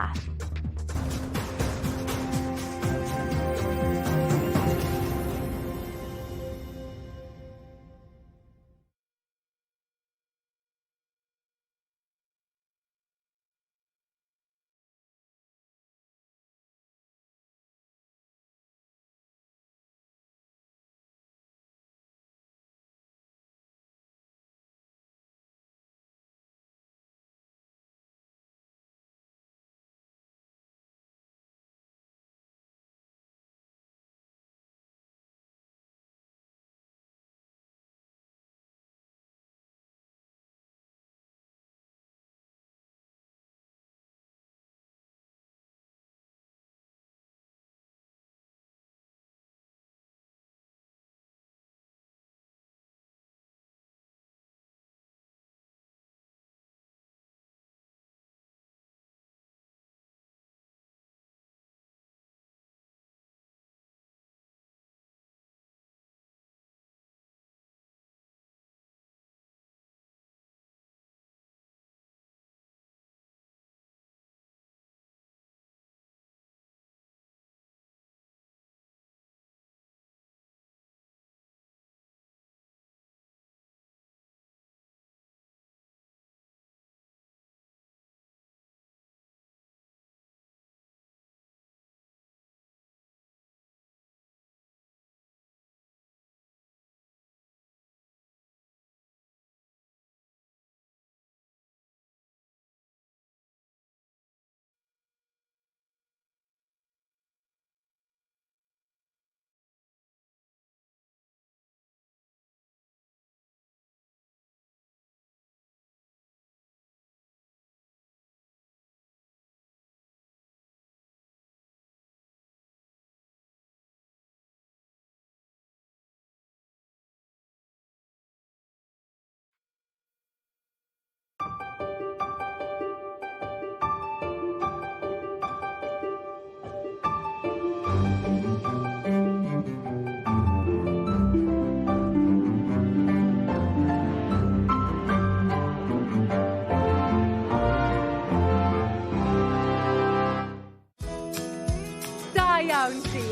iawn ti.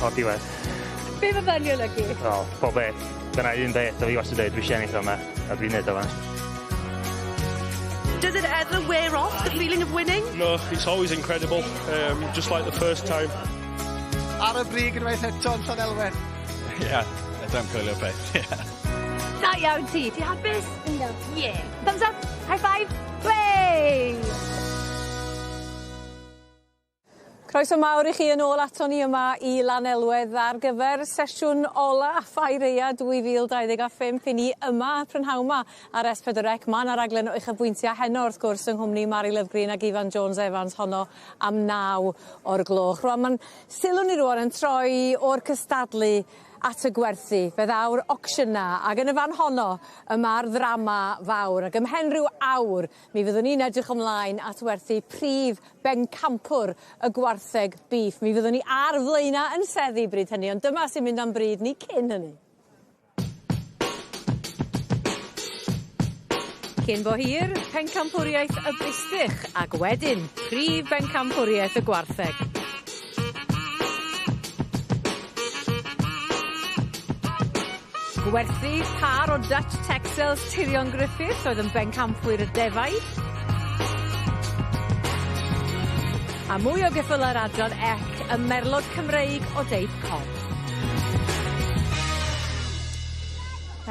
O'r diwedd. Be ma' fe'n 'i olygu? Wel, pob beth. Dyna un beth o fi wastad dweud, dwi eisiau ennill yma, a dwi'n neud o fan. Does it ever wear off, the feeling of winning? No, it's always incredible, just like the first time. Ar y brig unwaith eto yn Llanelwedd. Ie, yeah, fedrai'm coelio peth, ie. Da iawn ti. Ti hapus? Yndw. Yeah. Thumbs up, high five, play! Croeso mawr i chi yn ôl aton ni yma i Lanelwedd ar gyfer sesiwn ola Ffair Aea 2025 i ni yma prynhawn 'ma ar S4C. Ma' 'na raglen o uchafbwyntia heno wrth gwrs yng nghwmni Mari Lovgreen ag Ifan Jones Evans honno am 9 o'r gloch. Rwan ma'n sylw ni rwan yn troi o'r cystadlu at y gwerthu. Fe ddaw'r ocsiwn 'na ag yn y fan honno y ma'r ddrama fawr ag ymhen rhyw awr mi fyddwn ni'n edrych ymlaen at werthu prif bencampwr y gwartheg bîff. Mi fyddwn ni ar flaena' yn seddi bryd hynny ond dyma sy'n mynd am bryd ni cyn hynny. Cyn bo hir, pencampwriaeth y bustych ac wedyn prif bencampwriaeth y gwartheg. Gwerthu pâr o Dutch Texels Tirion Griffiths oedd yn bencampwyr y defaid. A mwy o geffyla'r adran ec y merlod Cymreig o deip cob.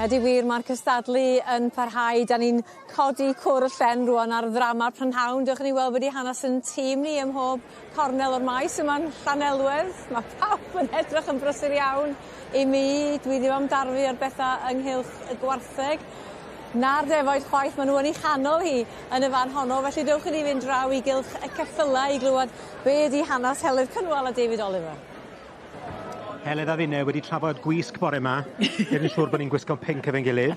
Ydy wir, mae'r cystadlu yn parhau. Da ni'n codi cwr y llen rwan ar ddrama'r prynhawn. Dewch i ni weld be' 'di hanes 'yn tîm ni ym mhob cornel o'r maes yma'n Llanelwedd. Mae pawb yn edrych yn brysur iawn i mi. Dwi ddim am darfu ar betha ynghylch y gwartheg. Na'r defaid chwaith, ma' nhw yn ei chanol hi yn y fan honno, felly dewch i ni fynd draw i gylch y ceffylau i glywed be' ydi hanes Heledd Cynwal a David Oliver. Heledd a finne wedi trafod gwisg bore 'ma. Neud yn siŵr bo' ni'n gwisgo pinc efo'n gilydd.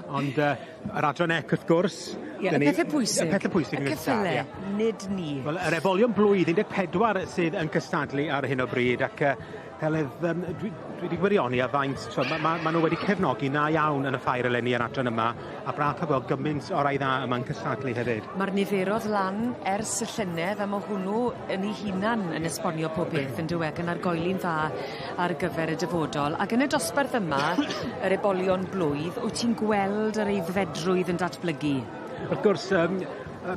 Ond yy yr adran ec wrth gwrs. Ie, y pethe pwysig. Y pethe pwysig Y yn gynta, ceffyle, ie. nid ni. Wel yr ebolion blwydd 14 sydd yn cystadlu ar hyn o bryd ac yy Heledd yym dwi dwi 'di gwirioni a faint t'wod ma' ma' ma' nw wedi cefnogi na iawn yn y ffair eleni yr adran yma a braf ca'l gweld gyment o rai dda yma'n cystadlu hefyd. Ma'r niferodd lan ers y llynedd a ma' hwnnw yn 'i hunan yn esbonio pob peth yndyw e ac yn argoeli'n dda ar gyfer y dyfodol ac yn y dosbarth yma yr ebolion blwydd wyt ti'n gweld yr aeddfedrwydd yn datblygu? Wrth gwrs yym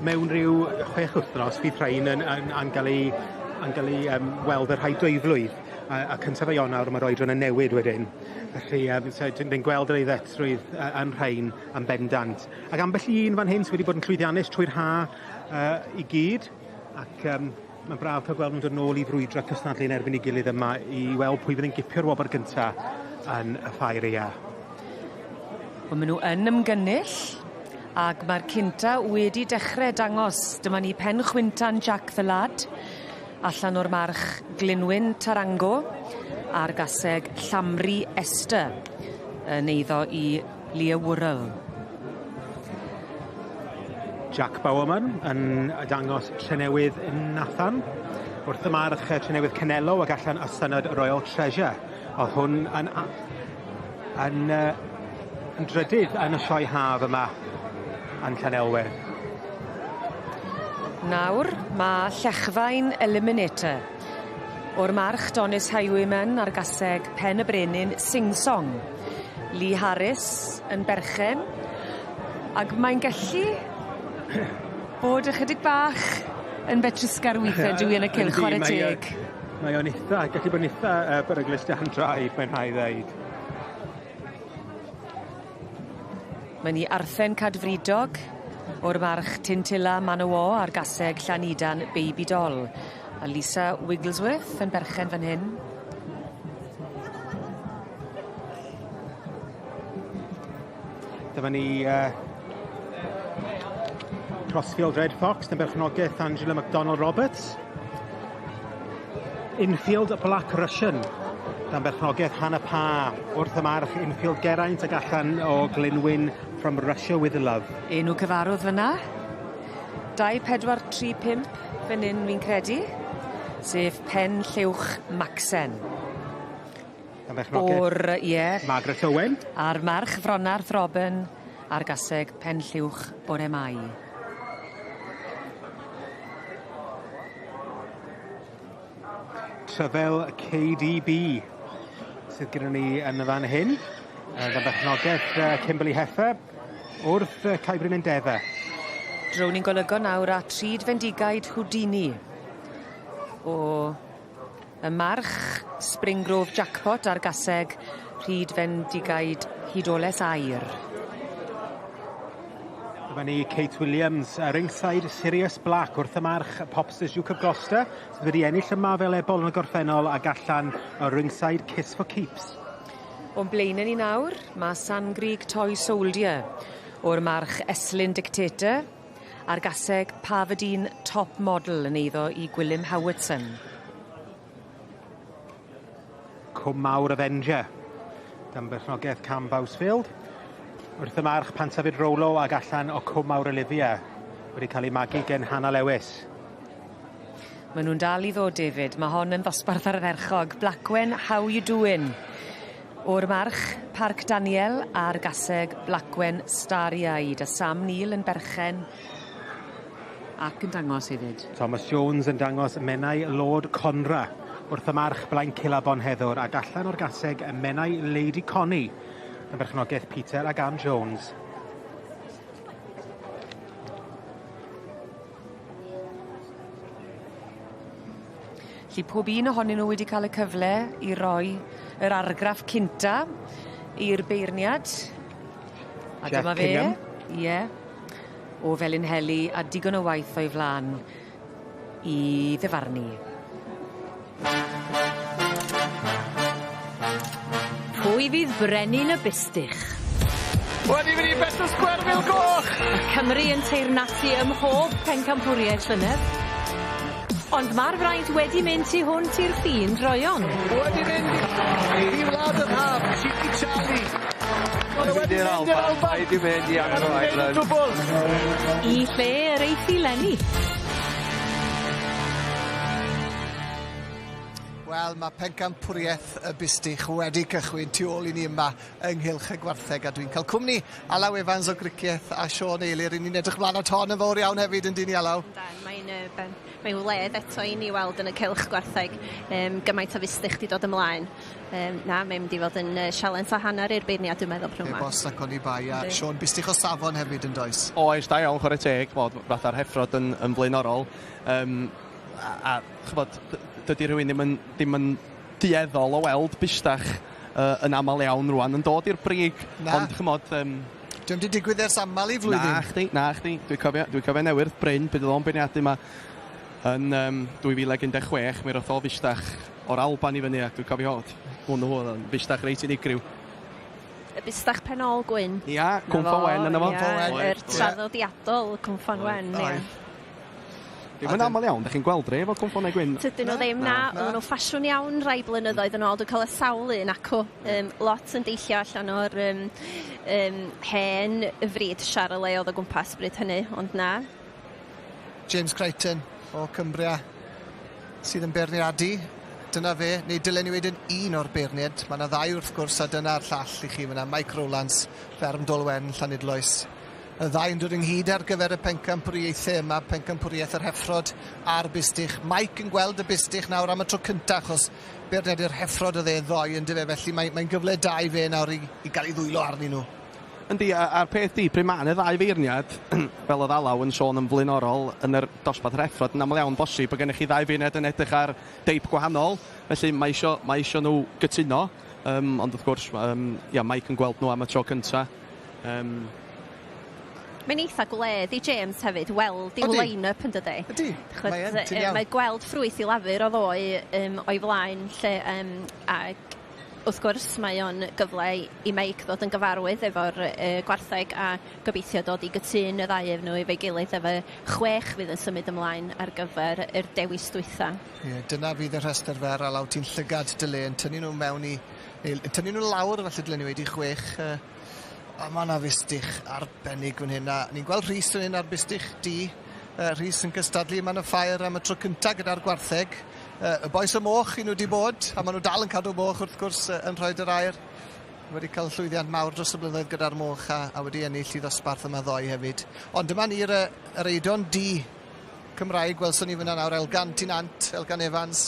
mewn ryw chwech wythnos fydd rhain yn yn yn ga'l eu yn ga'l eu yym weld y rhai dwyflwydd a a cyntaf o Ionawr ma'r oedran yn newid wedyn. Felly yym so dwi'n dwi'n gweld yr aeddfetrwydd yy yn rhain yn bendant. Ac ambell i un fan hyn sy wedi bod yn llwyddiannus trwy'r ha yy i gyd ac yym ma'n braf ca'l gweld nw'n dod nôl i frwydro cystadlu yn erbyn 'i gilydd yma i weld pwy fydd yn gipio'r wobr gynta yn y ffair aea. Wel ma' nw yn ymgynnull ag ma'r cynta wedi dechre dangos dyma ni pen chwintan Jack the Lad allan o'r march Glynwyn Tarango a'r gaseg Llamri Esther yn eiddo i Leah Worrell. Jack Bowerman yn dangos Trenewydd Nathan. Wrth y march Trenewydd Canelo ag allan o synod Royal Treasure. O'dd hwn yn a- yn yy yn drydydd yn y sioe haf yma yn Llanelwedd. Nawr ma' Llechfaen Eliminator o'r march Donis Highwayman a'r gaseg Pen y Brenin Sing Song. Lee Harris yn berchen ag mae'n gellu bod ychydig bach yn betrusgar withe dyw 'i yn y cylch chware teg. Mae o'n itha gallu bod yn itha yy beryglus dan draed mae'n rhai' ddeud. Mae'n i Arthen Cadfridog o'r march Tintilla Manaw a'r gaseg Llanidan Baby Doll. A Lisa Wigglesworth yn berchen fan hyn. Dyma ni yy Crossfield Red Fox yn berchnogaeth Angela McDonald Roberts. Infield Black Russian dan berchnogaeth Hannah Parr wrth y march Infield Geraint ag allan o Glynwyn from Russia with Love. Enw cyfarwdd fynna. 2 4 3 5 fan 'yn fi'n credu. Sef Pen Llewch Macsen. Dan berchnogaeth. O'r ie. Margaret Owen. A'r march Fronarth Robin a'r gaseg Pen Llewch Bore Mai. Tryfel KDB sydd gyda ni yn y fan hyn. Gan berchnogaeth Kimberley Heffer wrth Caebryn Endeavour. Drown ni'n golygo nawr at Rhyd Fendigaid Houdini o y march Spring Grove Jackpot a'r gaseg Rhyd Fendigaid Hudoles Aur. Dyma ni Kate Williams, ringside Sirius Black wrth y march Popsters Duke of Gloucester, sydd wedi ennill yma fel ebol yn y gorffennol ag allan o ringside Kiss for Keeps. O'n blaenau ni nawr, ma' Sangreig Toy Soldier o'r march Eslyn Dictator a'r gaseg Parvadine Top Model yn eiddo i Gwilym Howardson. Cwm Mawr Avenger, dan berchnogaeth Cam Bowsfield. Wrth y march Pantafyd Rolo ag allan o Cwm Mawr Olivia, wedi cael ei magu gen Hannah Lewis. Maen nhw'n dal i ddod, David. Mae hon yn ddosbarth ardderchog. Blacwen, how you doing? O'r march Parc Daniel a'r gaseg Blacwen Starry Eyed a Sam Neill yn berchen ac yn dangos hefyd. Thomas Jones yn dangos Menai Lord Conra wrth y march Blaencil a Bonheddwr ac allan o'r gaseg Menai Lady Connie yn berchnogaeth Peter ac Ann Jones. Felly pob un ohonyn nhw wedi cael y cyfle i roi yr argraff cynta i'r beirniad. A Jack dyma fe. Kingham. Ie. O Felinheli a digon o waith o'i flan i ddyfarnu. Pwy fydd brenin y bustych? Wedi mynd i Betws Square Goch! Y Cymru yn teyrnasu ym mhob pencampwriaeth llynedd. Ond ma'r fraint wedi mynd tu hwnt i'r ffin droeon. Wedi mynd i wlad yr haf, Cheeky Charlie. Wedi mynd i'r Alban. Wedi mynd i Anglo Ireland. Dwbl. I lle yr eiff i Lenny. Wel, mae pencampwriaeth y bustych wedi cychwyn tu ôl i ni yma ynghylch y gwartheg a dwi'n cael cwmni Alaw Evans o Gricieth a Siôn Eilir. Ni'n edrych mlaen at hon yn fawr iawn hefyd yn dyn ni Alaw. Mae'n mae'n wledd eto i ni weld yn y cylch gwartheg gymaint o fustych di dod ymlaen. Na, mae'n mynd i fod yn sialens a hanner i'r beirniad dwi'n meddwl pryd Heb yma. os ac oni bai a Yndi. Siôn bustych o safon hefyd yn does? Oes, da iawn, chwarae teg, bod fatha'r heffrod yn, yn flaenorol. A ch'bod, dydy rhywun ddim yn dueddol o weld bustach yn aml iawn rwan yn dod i'r brig. Na. Ond ch'mod... Dio'm 'di digwydd ers aml i flwyddyn. Na chdi. Dwi'n cofio newydd Bryn, pryd oedd o'n beirniadu yma yn 2016, mi roth o fustach o'r Alban i fyny, ac dwi'n cofio hwnnw oedd yn fustach reit unigryw. Y bustach penol gwyn. Ia, Cwmffon Wen yna fo. Yr traddodiadol Cwmffon Wen, ia. Dim yn aml iawn, da chi'n gweld rei efo cwmffonau gwyn. Tydyn nhw ddim, na. Oedden nhw ffasiwn iawn rai blynyddoedd yn ôl. Dwi'n cael y sawl un acw. Lot yn deillio allan o'r hen fryd Charolais oedd o gwmpas bryd hynny, ond na. James Crichton o Cumbria sydd yn beirniadu. Dyna fe, neu dylen ni wedyn un o'r beirniad. Mae yna ddau wrth gwrs a dyna'r llall i chi fyna. Mike Rowlands, Fferm Dolwen, Llanidloes. Y ddau yn dod ynghyd ar gyfer y pencampwriaethau yma, pencampwriaeth yr heffrod a'r bustych. Mike yn gweld y bustych nawr am y tro cyntaf, achos beirniadu'r heffrod oedd e ddoe yn dyfe, felly mae'n gyfle da i fe nawr i gael ei ddwylo arnyn nhw. Yndi, a'r peth di, pryd ma' 'na ddau feirniad, fel oedd Alaw yn sôn yn flaenorol, yn yr dosbarth yr heffrod, yn aml iawn bosib bod gennych chi ddau feirniad yn edrych ar deip gwahanol, felly mae isio nhw gytuno, ond wrth gwrs, ia, Mike yn gweld nhw am y tro cynta. Mae'n eitha gwledd i James hefyd weld i'w line-up yn dydi? Ydy, mae yn, ti'n iawn. Mae gweld ffrwyth i lafur o ddoe o'i flaen lle, ac wrth gwrs mae o'n gyfle i Mike ddod yn gyfarwydd efo'r gwartheg a gobeithio dod i gytun y ddau efo nhw efo'i gilydd efo 6 fydd yn symud ymlaen ar gyfer yr dewis dwytha. Ie, dyna fydd y rhestr fer, Alaw, ti'n llygad dy le yn tynnu nhw mewn i, neu yn tynnu nhw lawr falle dylen ni wedi 6. A mae yna fustych arbennig fan hyn. A ni'n gweld Rhys fan hyn ar bustych du. Rhys yn cystadlu yma yn y ffair am y tro cynta gyda'r gwartheg. Y bois y moch i nhw wedi bod, a maen nhw dal yn cadw moch wrth gwrs yn rhoi yr air. Wedi cael llwyddiant mawr dros y blynyddoedd gyda'r moch a wedi ennill i ddosbarth yma ddoe hefyd. Ond dyma ni'r yr eidon du Cymraeg, gwelson ni fyna nawr, Elgan Tinant, Elgan Evans.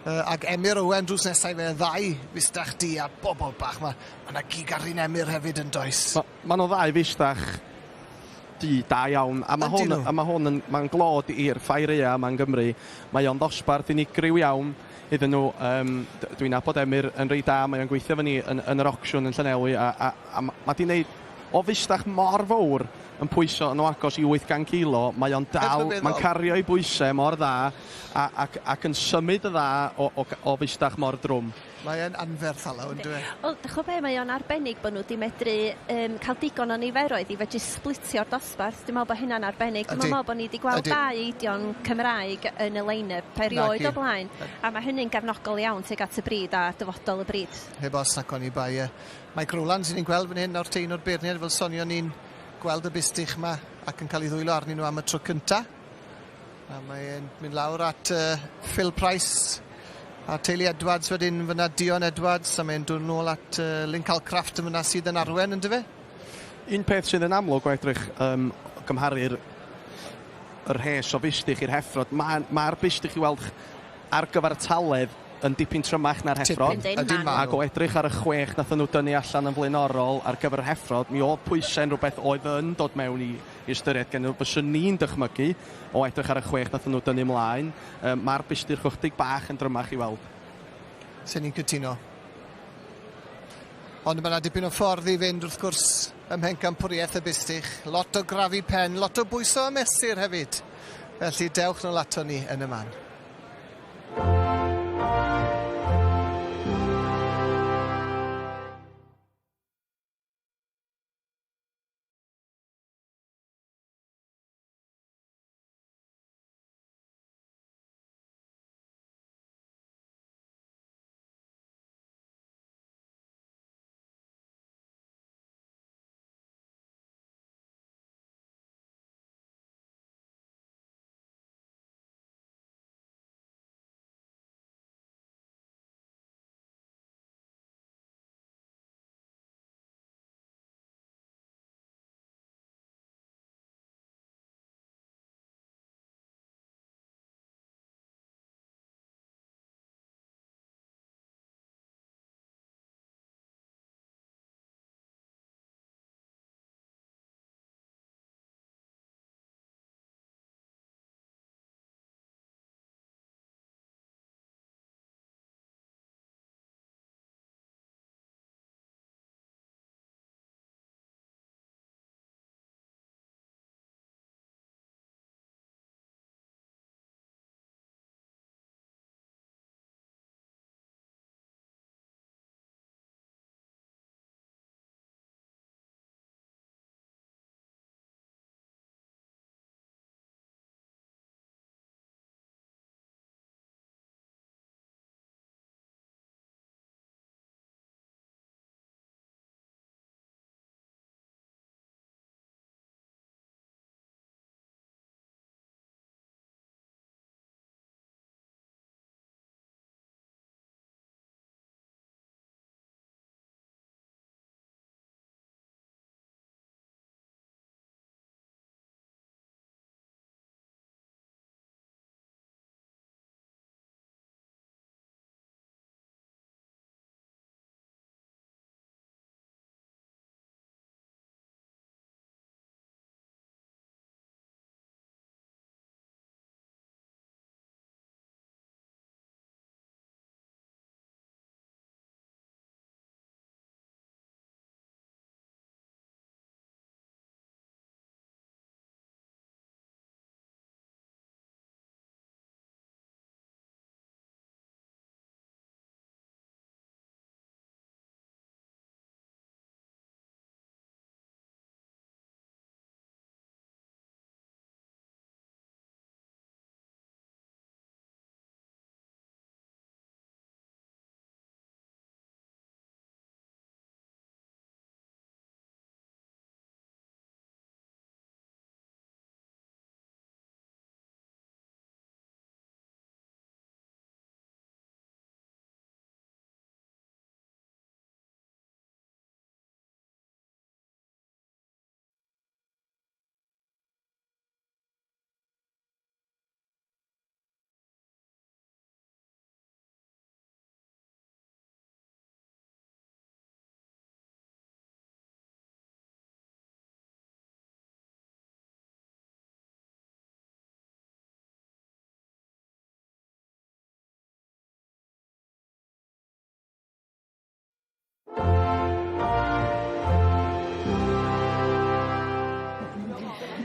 Ac Emyr Owen drws nesaf fe ddau fustach du a bobl bach. Mae yna gig ar un Emyr hefyd yn does. Ma nhw ddau fustach du da iawn. A mae hwn, a ma hwn yn, mae'n glod i'r ffair aeaf yma yng Nghymru. Mae o'n ddosbarth unigryw iawn iddyn nhw. Dwi'n nabod Emyr yn reit da, mae o'n gweithio efo ni yn yr ocsiwn yn Llanelwy a mae 'di wneud o fustach mor fawr yn pwyso yn o agos i 800 kilo, mae o'n dal, mae'n cario ei bwysau mor dda ac yn symud y dda o fustach mor drwm. Mae e'n anferth Alaw, yn dwi? Wel, dych be, mae o'n arbennig bod nhw wedi medru cael digon o niferoedd i fedru splitio'r dosbarth. Dwi'n meddwl bod hynna'n arbennig. Dwi'n meddwl bod ni wedi gweld dau eidion Cymraeg yn y line-up erioed o blaen. A mae hynny'n gefnogol iawn tuag at y brid a dyfodol y brid. Heb os nac oni bai. Mike Rowlands ni'n gweld fan hyn nawr te, un o'r beirniaid, fel sonio ni'n gweld y bustych yma ac yn cael ei ddwylo arnyn nhw am y tro cynta. A mae'n mynd lawr at Phil Price a teulu Edwards wedyn fyna, Dion Edwards, a mae'n dod nôl at Lynn Calcraft yn fyna sydd yn arwen, yn dyfe? Un peth sydd yn amlwg o edrych gymharu'r yr rhes o fustych i'r heffrod, mae'r ma bustych i weld ar gyfartaledd yn dipyn trymach na'r heffrod. Ac o edrych ar y 6 nath nhw dynnu allan yn flaenorol ar gyfer yr heffrod, mi oedd pwysau'n rhywbeth oedd yn dod mewn i ystyried gen nhw. Fyswn ni'n dychmygu o edrych ar y 6 nath nhw dynnu ymlaen. Mae'r bustych ychydig bach yn drymach i weld. Sen ni'n cytuno. Ond mae yna dipyn o ffordd i fynd wrth gwrs ym mhencampwriaeth y bustych. Lot o grafu pen, lot o bwyso a mesur hefyd. Felly dewch nôl ato ni yn y man.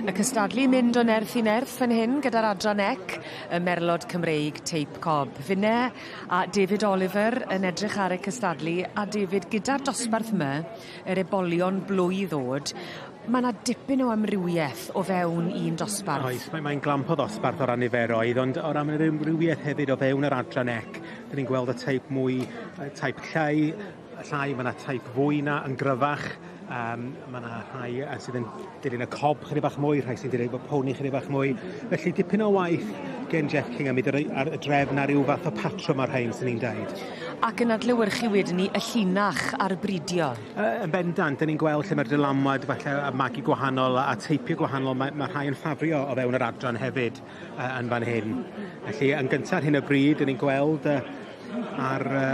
Y cystadlu mynd o nerth i nerth fan hyn gyda'r adran ec, y Merlod Cymreig Teip Cob. Finne a David Oliver yn edrych ar y cystadlu, a David, gyda'r dosbarth 'my, yr ebolion blwydd o'd, ma' 'na dipyn o amrywieth o fewn un dosbarth. Oes, mae mae'n glamp o ddosbarth o ran niferoedd, ond o ran yr amrywieth hefyd o fewn yr adran ec, 'dyn ni'n gweld y teip mwy, teip llai, llai, ma' 'na teip fwy 'na yn gryfach, yym ma' 'na rhai yy sydd yn dilyn y cob chydig bach mwy, rhai sy'n dilyn y pony chydig bach mwy. Felly dipyn o waith gen Jeff King am i ar y drefn ar ryw fath o patrwm ar rhein, swn i'n deud. Ac yn adlewyrchu wedyn 'ny y llinach a'r bridio. Yy yn bendant, 'dyn ni'n gweld lle ma'r dylanwad falle y magu gwahanol a teipio gwahanol, mae ma' rhai yn ffafrio o fewn yr adran hefyd yy yn fan hyn. Felly yn gynta ar hyn o bryd, 'dyn ni'n gweld yy ar yy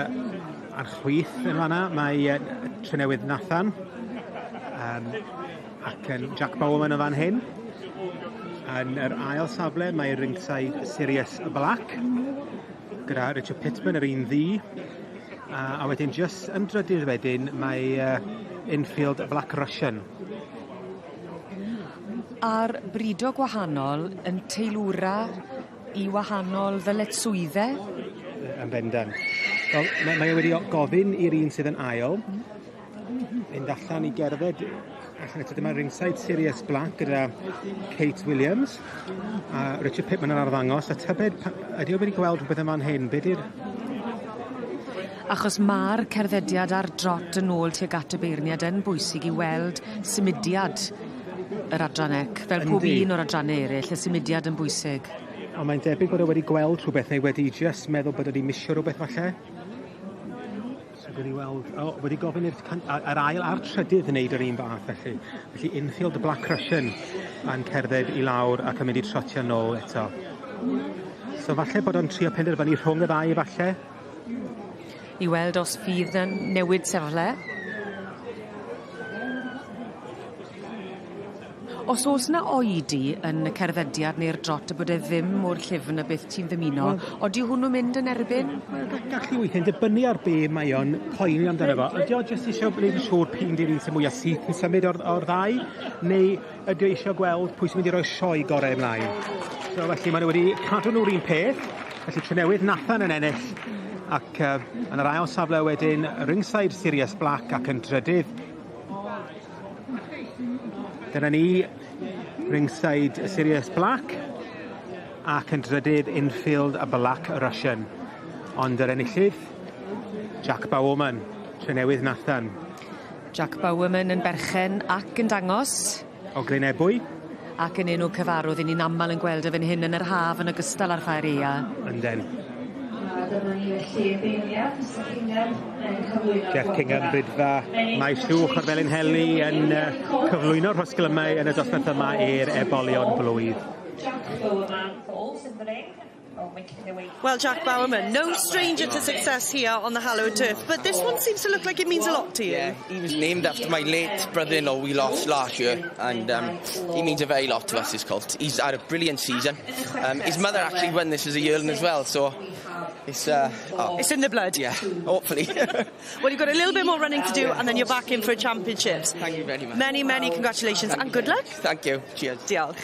ar chwith yn fan'na mae yy Trenewydd Nathan yym ac yn Jack Bowerman yn fan hyn. Yn yr ail safle mae Ringside Sirius Black gyda Richard Pitman yr un ddu. A wedyn jyst yn drydydd wedyn mae yy Infield Black Russian. A'r brido gwahanol yn teilwra i wahanol ddyletswydde? Yn bendant. Wel mae mae e wedi o- gofyn i'r un sydd yn ail fynd allan i gerdded allan eto dyma Ringside Sirius Black gyda Kate Williams a Richard Pitman yn arddangos a tybed pa- ydi o wedi gweld rhywbeth yn fan hyn be' 'di'r Achos ma'r cerddediad a'r drot yn ôl tuag at y beirniad yn bwysig i weld symudiad yr adran ec, fel pob un o'r adranne eryll, y symudiad yn bwysig. On' mae'n debyg bod o wedi gweld rhwbeth neu wedi jyst meddwl bod o 'di misio rwbeth falle. So gewn ni weld o wedi gofyn i'r can- a- yr ail a'r trydydd wneud yr un fath felly. Felly infield the Black Russian yn cerdded i lawr ac yn mynd i trotio nôl eto. So falle bod o'n trio penderfynu rhwng y ddau falle. I weld os fydd 'na newid safle. Os o's 'na oedi yn y cerddediad neu'r drot a bod e ddim mor llyfn a beth ti'n ddymuno, odi hwnnw'n mynd yn erbyn? Wel gallu weithie'n dibynnu ar be' mae o'n poeni amdano fo. Ydi o jyst isio gwneud yn siŵr p'un 'di'r un sy mwya syth yn symud o'r o'r ddau neu ydi o isio gweld pwy sy'n mynd i roi sioe gore ymlaen. So felly ma' nw wedi cadw nw'r un peth, felly Trenewydd Nathan yn ennill ac yy yn yr ail safle wedyn Ringside Sirius Black ac yn drydydd Dyna ni, ringside Sirius Black ac yn drydydd Infield a Black Russian. Ond yr enillydd, Jack Bowerman, Trenewydd Nathan. Jack Bowerman yn berchen ac yn dangos. O Glynebwy. Ac yn enw cyfarwydd 'yn ni'n amal yn gweld e fyn hyn yn yr haf yn ogystal â'r ffair aea. Ynden. A dyma ni felly beirniad Mister Kingham yn cyflwyno'r Jeff Kingham Bridfa Maes Uwch o'r Felinheli yn yy cyflwyno'r rhosglymau yn y dosbarth yma i'r ebolion blwydd. Jack Bowerman falls in the ring. Well, Jack Bowerman, no stranger to success here on the hallowed turf, but this one seems to look like it means a lot to you. Yeah, he was named after my late brother-in-law we lost last year, and he means a very lot to us, this colt. He's had a brilliant season. His mother actually won this as a yearling as well, so it's... oh. It's in the blood. Yeah, hopefully. Well, you've got a little bit more running to do, and then you're back in for a championships. Thank you very much. Many, many congratulations, Thank and good luck. Thank you. Cheers. Diolch.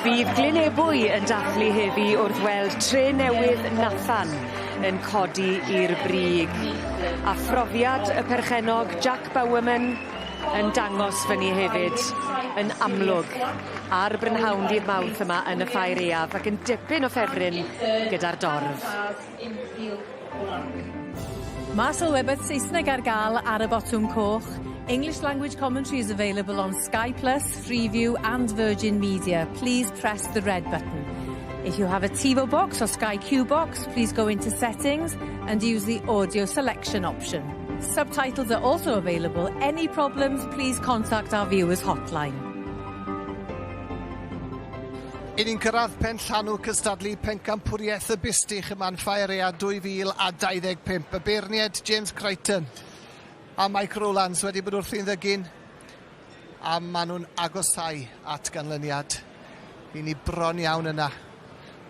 Bydd Glyn Ebwy yn dathlu heddi wrth weld tre newydd Nathan yn codi i'r brig. A phrofiad y perchennog Jack Bowerman yn dangos fyny hefyd yn amlwg ar brynhawn dydd Mawrth yma yn y Ffair Aeaf ac yn dipyn o ffefryn gyda'r dorf. Ma' sylwebeth Saesneg ar ga'l ar y botwm coch. English language commentary is available on Sky Plus, Freeview and Virgin Media. Please press the red button. If you have a TiVo box or Sky Q box, please go into settings and use the audio selection option. Subtitles are also available. Any problems, please contact our viewers hotline. I ni'n cyrraedd pen llanw cystadlu pencampwriaeth y bustych yma'n Ffair Aeaf 2025. Y beirniad James Crichton a Mike Rowlands wedi bod wrthi'n ddygyn a maen nhw'n agosau at ganlyniad. I ni bron iawn yna.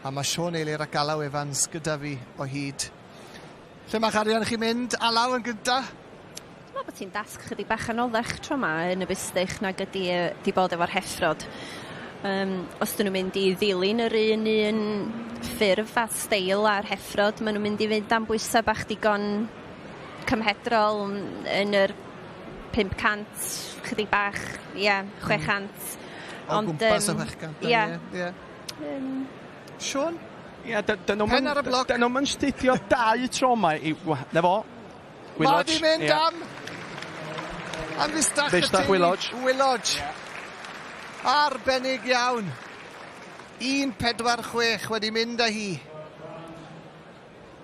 A mae Siôn Eilir ac Alaw Evans gyda fi o hyd. Lle mae'ch arian chi'n mynd? Alaw yn gynta? Dwi'n meddwl bod ti'n dasg chydig bach anoddach tro 'ma yn y bustych nag ydi 'di bod efo'r heffrod. Os 'dyn nhw'n mynd i ddilyn yr un un ffurf a steil a'r heffrod, maen nhw'n mynd i fynd am bwysau bach digon cymhedrol yn yr 500, chydig bach, ie, 600. O gwmpas y 600. Ie. Ie. Siôn? Ie, dyn nhw'n Pen ar y bloc. Dyn nhw'n mynd studio dau tro 'ma i... Na fo. Mae di mynd am fustach y Fustach teulu. Willodge. Willodge. Arbennig iawn. 1.46 wedi mynd â hi.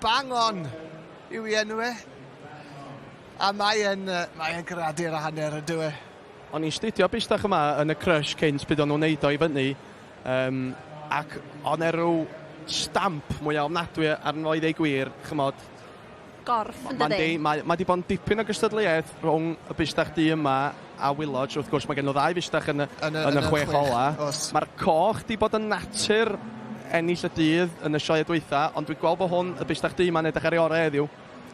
Bang On yw ei enw e. A mae e'n gradur a hanner, ydyw e. O'n i'n studio bustach yma yn y crush cynt pryd o'n nhw'n neud o i fyny. Ac o'n e rhyw stamp mwy ofnadwy arno i ddeu gwir, chymod. Gorff yn Mae'n dydi? Mae di bod yn dipyn o gystadleuaeth rhwng y bustach du yma a Willodge. Wrth gwrs, mae gen nhw ddau fustach yn y, Yn y- yn y yn y chwech chwech, ola. oes. Mae'r coch di bod yn natur ennill y dydd yn y sioe dwytha, ond dwi'n gweld bod hwn, y bustach du yma'n edrych ar ei orau heddiw.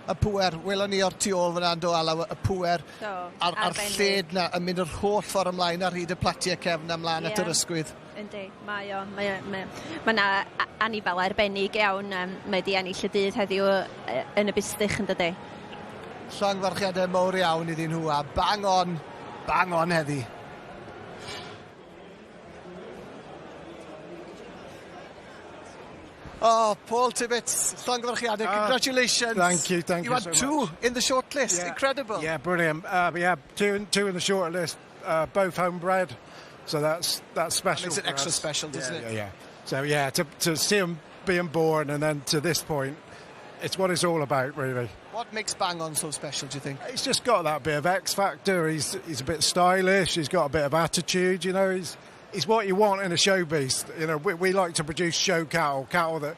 Y pwer, welon ni o'r tu ôl fyna yn do Alaw, y pwer Do, a'r arbennig. lled na yn mynd yr holl ffordd ymlaen ar hyd y platiau cefn ymlaen at yr ysgwydd. Yndi, mae o. Mae yna anifal arbennig iawn. Mae di ennill y dydd heddiw yn y bustych, yn dydi? Llongyfarchiadau mawr iawn iddyn nhw a Bang On, Bang On heddi. Oh, Paul Tibbets, llongyfarchiadau, congratulations. Thank You you had so two much. in the shortlist, incredible. Yeah, brilliant. Yeah, two in the short list, both homebred, so that's special. Makes it for extra us. special, doesn't it? Yeah. So yeah, to see them being born and then to this point, it's what it's all about, really. What makes Bang On so special, do you think? He's just got that bit of X factor. He's a bit stylish. He's got a bit of attitude. He's what you want in a show beast. We like to produce show cattle, cattle that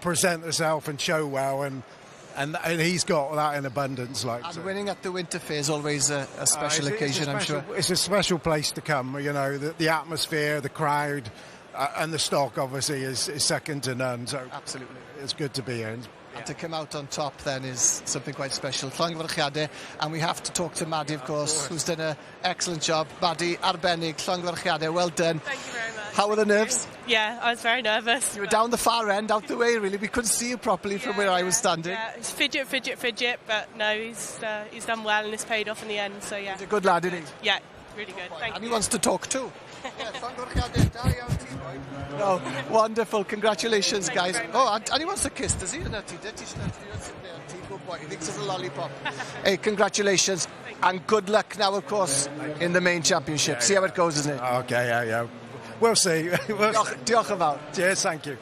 present themselves and show well, and he's got that in abundance. Like, And so. winning at the Winter Fair is always a special It's occasion, a I'm sure. It's a special place to come. The atmosphere, the crowd, and the stock obviously is second to none. So absolutely, it's good to be here. And to come out on top then is something quite special. Llongyfarchiadau, and we have to talk to Maddie, of course, who's done an excellent job. Maddie, arbennig, llongyfarchiadau, well done. Thank you very much. How were the nerves? Yeah, I was very nervous. You were down the far end, out the way, really. We couldn't see you properly from where I was standing. Yeah, it's fidget, fidget, fidget, but no, he's done well and it's paid off in the end. So yeah. He's a good lad, isn't he? Yeah, really good. Thank And you. he wants to talk too. No, wonderful. Congratulations, Thank you guys. very much. Oh, and he wants a kiss, does he? Good boy. He thinks it's a lollipop. Hey, congratulations. And good luck now, of course, in the main championship. See how it goes, isn't it? Okay, yeah. We'll see. We'll Diolch, diolch yn fawr. Cheers, thank you.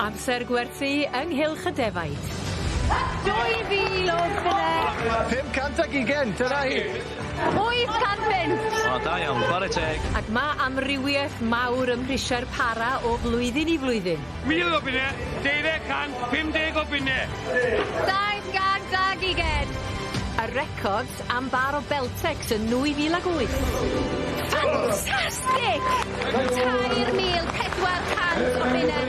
Amser gwerthu ynghylch y defaid. 2,000 o bunne. 520, dyna hi. 805. O, da iawn, chwarae teg. Ac ma' amrywieth mawr ym mhrisiau'r para o flwyddyn i flwyddyn. 1,000 o bunne, 250 o bunne. 720. Y record am bar o Beltex yn 2008. Fantastic! 3,400 o bunne.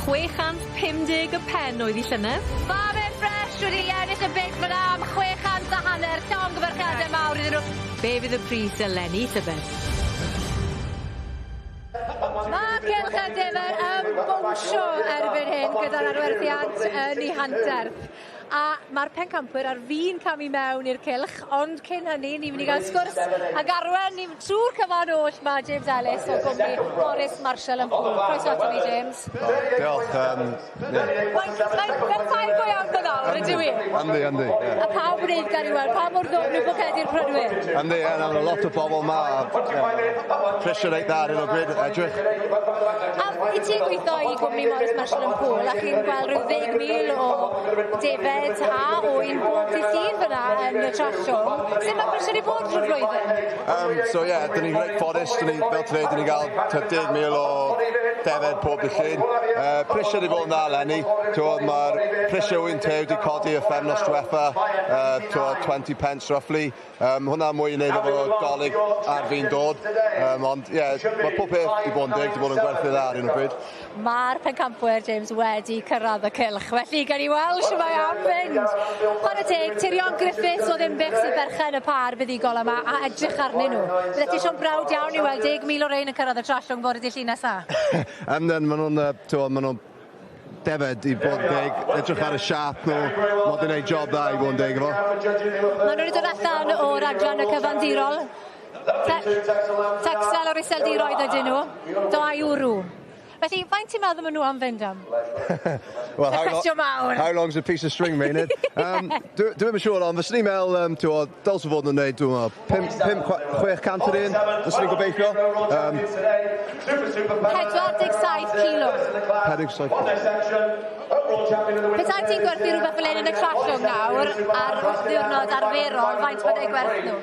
650 y pen oedd hi llynedd. Farm Fresh wedi ennill y bid fyna am 650, llongyfarchiade mawr iddyn nhw. Be fydd y pris eleni, tybed? Mae Cylch y Defaid yn bownsio erbyn hyn gyda'r arwerthiant yn ei hanterth. A mae'r pencampwyr ar fin camu mewn i'r cylch, ond cyn hynny, ni'n mynd i gael sgwrs ag arwen ni trwy'r cyfan oll mae James Ellis o gwmni Morris Marshall and Poole. Croeso ato ni, James. Diolch. Yeah. Mae'n fel ffair go iawn dod nawr, ydw i? Yndi, yndi. Yeah. A pawb yn eiddgar i weld, pa mor ddwfn yw pocedi'r prynwyr. Yndi, ie, yeah, lot o bobl ma. Pressure reit dda ar hyn o bryd, edrych. A i ti'n gweithio i gwmni Morris Marshall and Poole, a chi'n gweld rhyw 10,000 o defed a oen bob dydd Llun fyna yn y Trallwng. Sut mae prisiau wedi bod drwy'r flwyddyn? So ie, yeah, dyn ni'n reit ffodus, dyn ni, fel ti'n dweud, dyn ni'n gael 10,000 o defed pob dydd Llun. Prisiau wedi bod yn dda eleni. Mae'r prisiau ŵyn tew wedi codi y pythefnos diwetha, 20 pence roughly. Hwnna mwy i wneud efo Dolig ar fin dod. Ond ie, yeah, mae pob peth i bod yn deg, wedi bod yn gwerthu dda ar hyn o bryd. Mae'r pencampwyr, James, wedi cyrraedd y cylch, felly gawn ni weld shwt mae am fynd. Chwarae teg, Tirion Griffiths o Ddinbych sy'n berchen y par buddugol yma, a edrych arnyn nhw. Bydde ti siom browd iawn i weld 10,000 o rein yn cyrraedd y Trallwng bore dydd Llun nesa. Ymden, maen nhw'n ma nhw defed i bod yn deg, edrych ar y siap nhw, mod yn gwneud job dda i bod yn deg efo. Maen nhw wedi dod allan o'r adran y cyfandirol. Texel o'r Iseldiroedd ydyn nhw. Dau wrw. Felly, faint ti'n meddwl maen nhw am fynd am? Well, Y cwestiwn mawr. How long's a piece of string, Maynard? Dwi ddim yn siŵr, ond fyswn i'n meddwl, ti'n dylse fod nhw'n neud, dwi'n meddwl, 5, 600 yr un, fyswn i'n gobeithio. 47 kilo. 47. Petai ti'n gwerthu rhywbeth fel hyn yn y Trallwng nawr, ar ddiwrnod arferol, faint byddai gwerth nhw?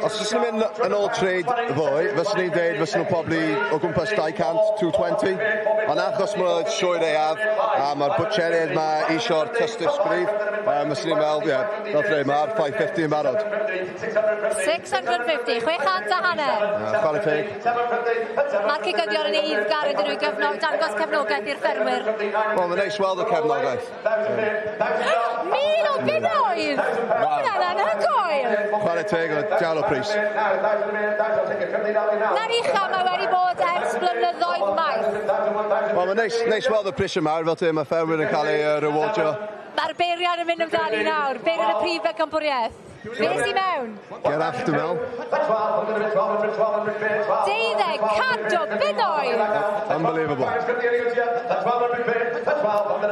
Os fyswn i'n mynd yn ôl trade ddoe, fyswn i'n deud fyswn nhw probably o gwmpas 200, 220. Ond achos mae'n sioe aeaf, a mae'r bwtcheriaid ma isio'r tystis gryf, fyswn i'n meddwl, ie, fel dweud, mae'r 550 yn barod. 650, 650. Chwarae teg. Mae'r cigyddion yn eiddgar ydyn nhw i dangos cefnogaeth i'r ffermwyr. Wel, mae'n neis weld y cefnogaeth. 1,000 o bunnoedd! Mae hwnna'n anhygoel! Chwarae teg o diawl o pris. Na'r ucha mae wedi bod ers blynyddoedd maith. Wel, mae'n neis weld y prisiau mawr, fel ti, mae ffermwyr yn cael ei rewardio. Mae'r beirian yn mynd amdani nawr, beirian y prif bencampwriaeth. Be sy mewn? Gerallt, dwi'n meddwl. 200 o bunnoedd! Unbelievable.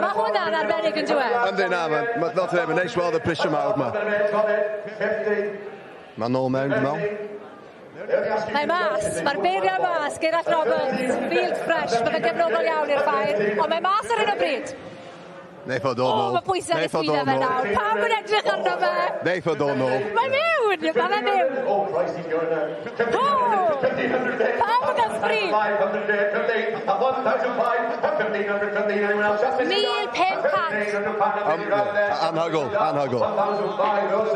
Mae hwnna'n arbennig yn dweud. Yndi, na, fel ti'n dweud, mae'n neis weld y prisiau mawr ma. Mae'n nôl mewn, dwi'n meddwl. Mae mas, mae'r beirian mas, Gerallt Roberts, Field Fresh, mae fe'n gefnogol iawn i'r ffair, ond mae mas ar hyn o bryd. Neith o dod O, nôl. mae pwysau ar y Neith o sgwydda dod fe nôl. nawr. Pawb yn edrych arno fe. Neith o dod nôl. Mae mewn, mae fe mewn. O! Pawb yn cael sbri. 1,500. Anhygoel, anhygoel.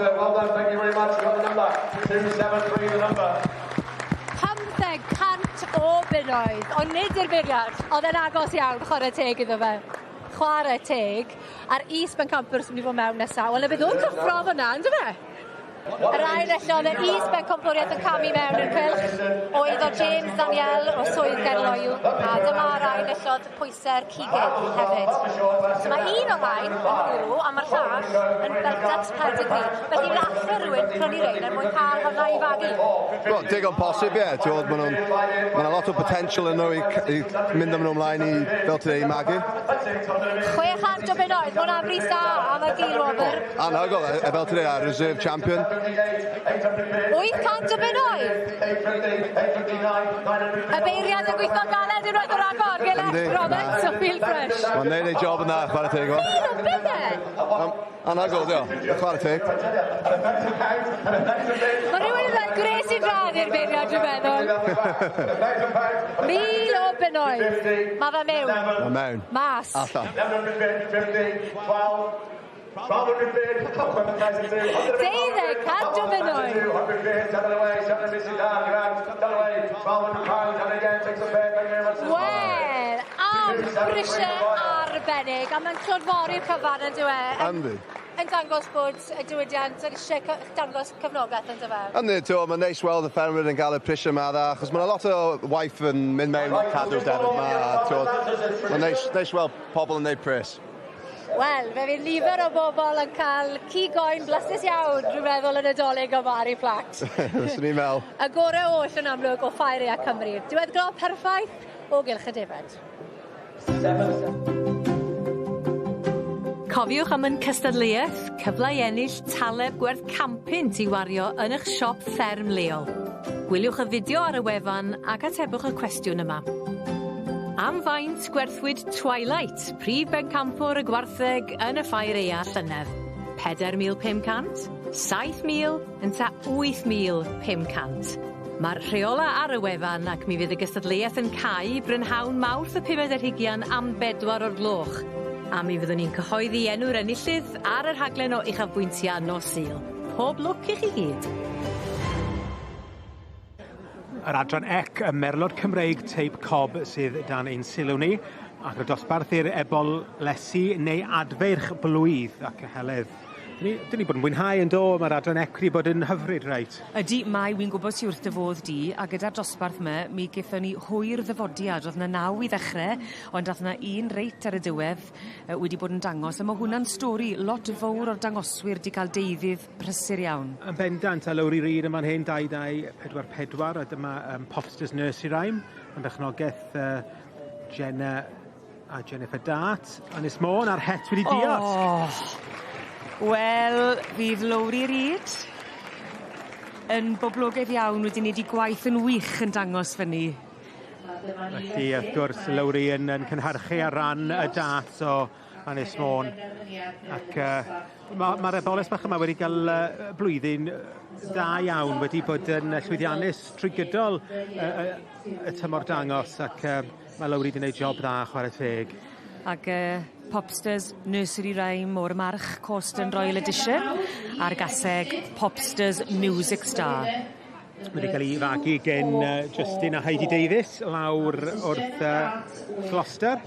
1,500 o bunnoedd, ond nid i'r beiriant, oedd e'n agos iawn, chwarae teg iddo fe. Chwarae teg, a'r is bencampwr sy'n mynd i fod mewn nesaf. Wel, y bydd o'n cyffro fyna, ynddo fe? Yr ail enillodd yr is bencampwriaeth yn camu mewn i'r cylch oedd o James Daniel o Swydd Gaerloyw, a dyma'r ail enillodd pwysau'r cigydd hefyd. So mae un o'r rhain yn wrw, a mae'r llall yn Beltex pedigree. Felly fe alle rhywun prynu rein er mwyn cael hwnna i fagu. Wel, digon posib, ie. Ti'n gwybod, ma' nhw'n lot o potential yn nhw i mynd am nhw ymlaen i, fel ti'n dweud, i magu. 600 o bunnoedd, mae hwnna'n bris da am y gil wobr. Anhygoel, e, fel ti'n dweud, a reserve champion. 800 o bunnoedd! Y beiriad yn gweithio'n galed unwaith yn rhagor, Gilles Roberts o Field Fresh. Mae'n neud ei job yn dda, chwarae teg o. 1,000 o bunnau! Anhygoel, dio. Chwarae teg. Mae rhywun yn dweud gwres i draed i'r beiriad, dwi'n meddwl. 1,000 o bunnoedd. Mae fe mewn. Mae mewn. Mas. Allan. 200 o bunnoedd. Wel, am brisiau arbennig, a mae'n clodfori'r cyfan yn dyw e. Yndi. Yn dangos bod y diwydiant yn eisiau dangos cefnogaeth yn dyfe. Yndi, ti'n mae'n neis weld y ffermwyr yn cael y prisiau yma dda, achos mae'n lot o waith yn mynd mewn i cadw'r defaid yma, a ti'n mae'n neis, neis weld pobl yn neud pres. Wel, fe fydd nifer o bobl yn cael cig oen blasus iawn, dwi'n meddwl, yn y Dolig yma ar ei plat. Fyswn i'n meddwl. Y gorau oll yn amlwg o Ffair Aeaf Cymru. Diweddglo perffaith o Gylch y Defaid. Cofiwch am yn cystadleuaeth, cyfle i ennill taleb gwerth 100 punt i wario yn eich siop fferm leol. Gwyliwch y fideo ar y wefan ac atebwch y cwestiwn yma. Am faint gwerthwyd Twilight, prif bencampwr y gwartheg yn y ffair aeaf llynedd? 4,500, 7,000, ynta 8,500. Mae'r rheola ar y wefan ac mi fydd y gystadleuaeth yn cau brynhawn Mawrth y 25 am 4 o'r gloch. A mi fyddwn ni'n cyhoeddi enw'r enillydd ar y rhaglen o uchafbwyntiau nos Sul. Pob lwc i chi gyd. Yr adran C, y Merlod Cymreig teip Cob sydd dan ein sylw ni, ac y dosbarth i'r ebolesi neu adfeirch blwydd ac y Heledd. Dyn ni bod yn mwynhau yn do, mae'r adran C wedi bod yn hyfryd, reit. Ydy, mae, wy'n gwybod sy wrth dy fodd di, a gyda'r dosbarth 'ma, mi gethon ni hwyr ddyfodiad, o'dd 'na naw i ddechre, ond ath 'na un reit ar y diwedd wedi bod yn dangos, a ma' hwnna'n stori lot fowr o'r dangoswyr 'di cael deuddydd prysur iawn. Yn bendant, a Lowri Reid yn fan hyn, 2244, a dyma Popsters Nursery Rhyme, yn berchnogaeth Jenna a Jennifer Dart. Ynys Môn a'r het wedi diosg. Oh. Wel, fydd Lowri Reid yn boblogaidd iawn wedi wneud 'i gwaith yn wych yn dangos fyny. Felly, wrth gwrs, Lowri yn cynhyrchu ar ran y Dart o Ynys Môn. Ac mae'r ma eboles bach yma wedi cael blwyddyn da iawn, wedi bod yn llwyddiannus trwy gydol y tymor dangos, ac mae Lowri wedi gwneud job dda, chwarae teg. Ac Popsters Nursery Rhyme o'r March Cawston Royal Edition a'r gaseg Popsters Music Star. Wedi cael ei fagu gen Justin a Heidi Davies lawr wrth Gloucester.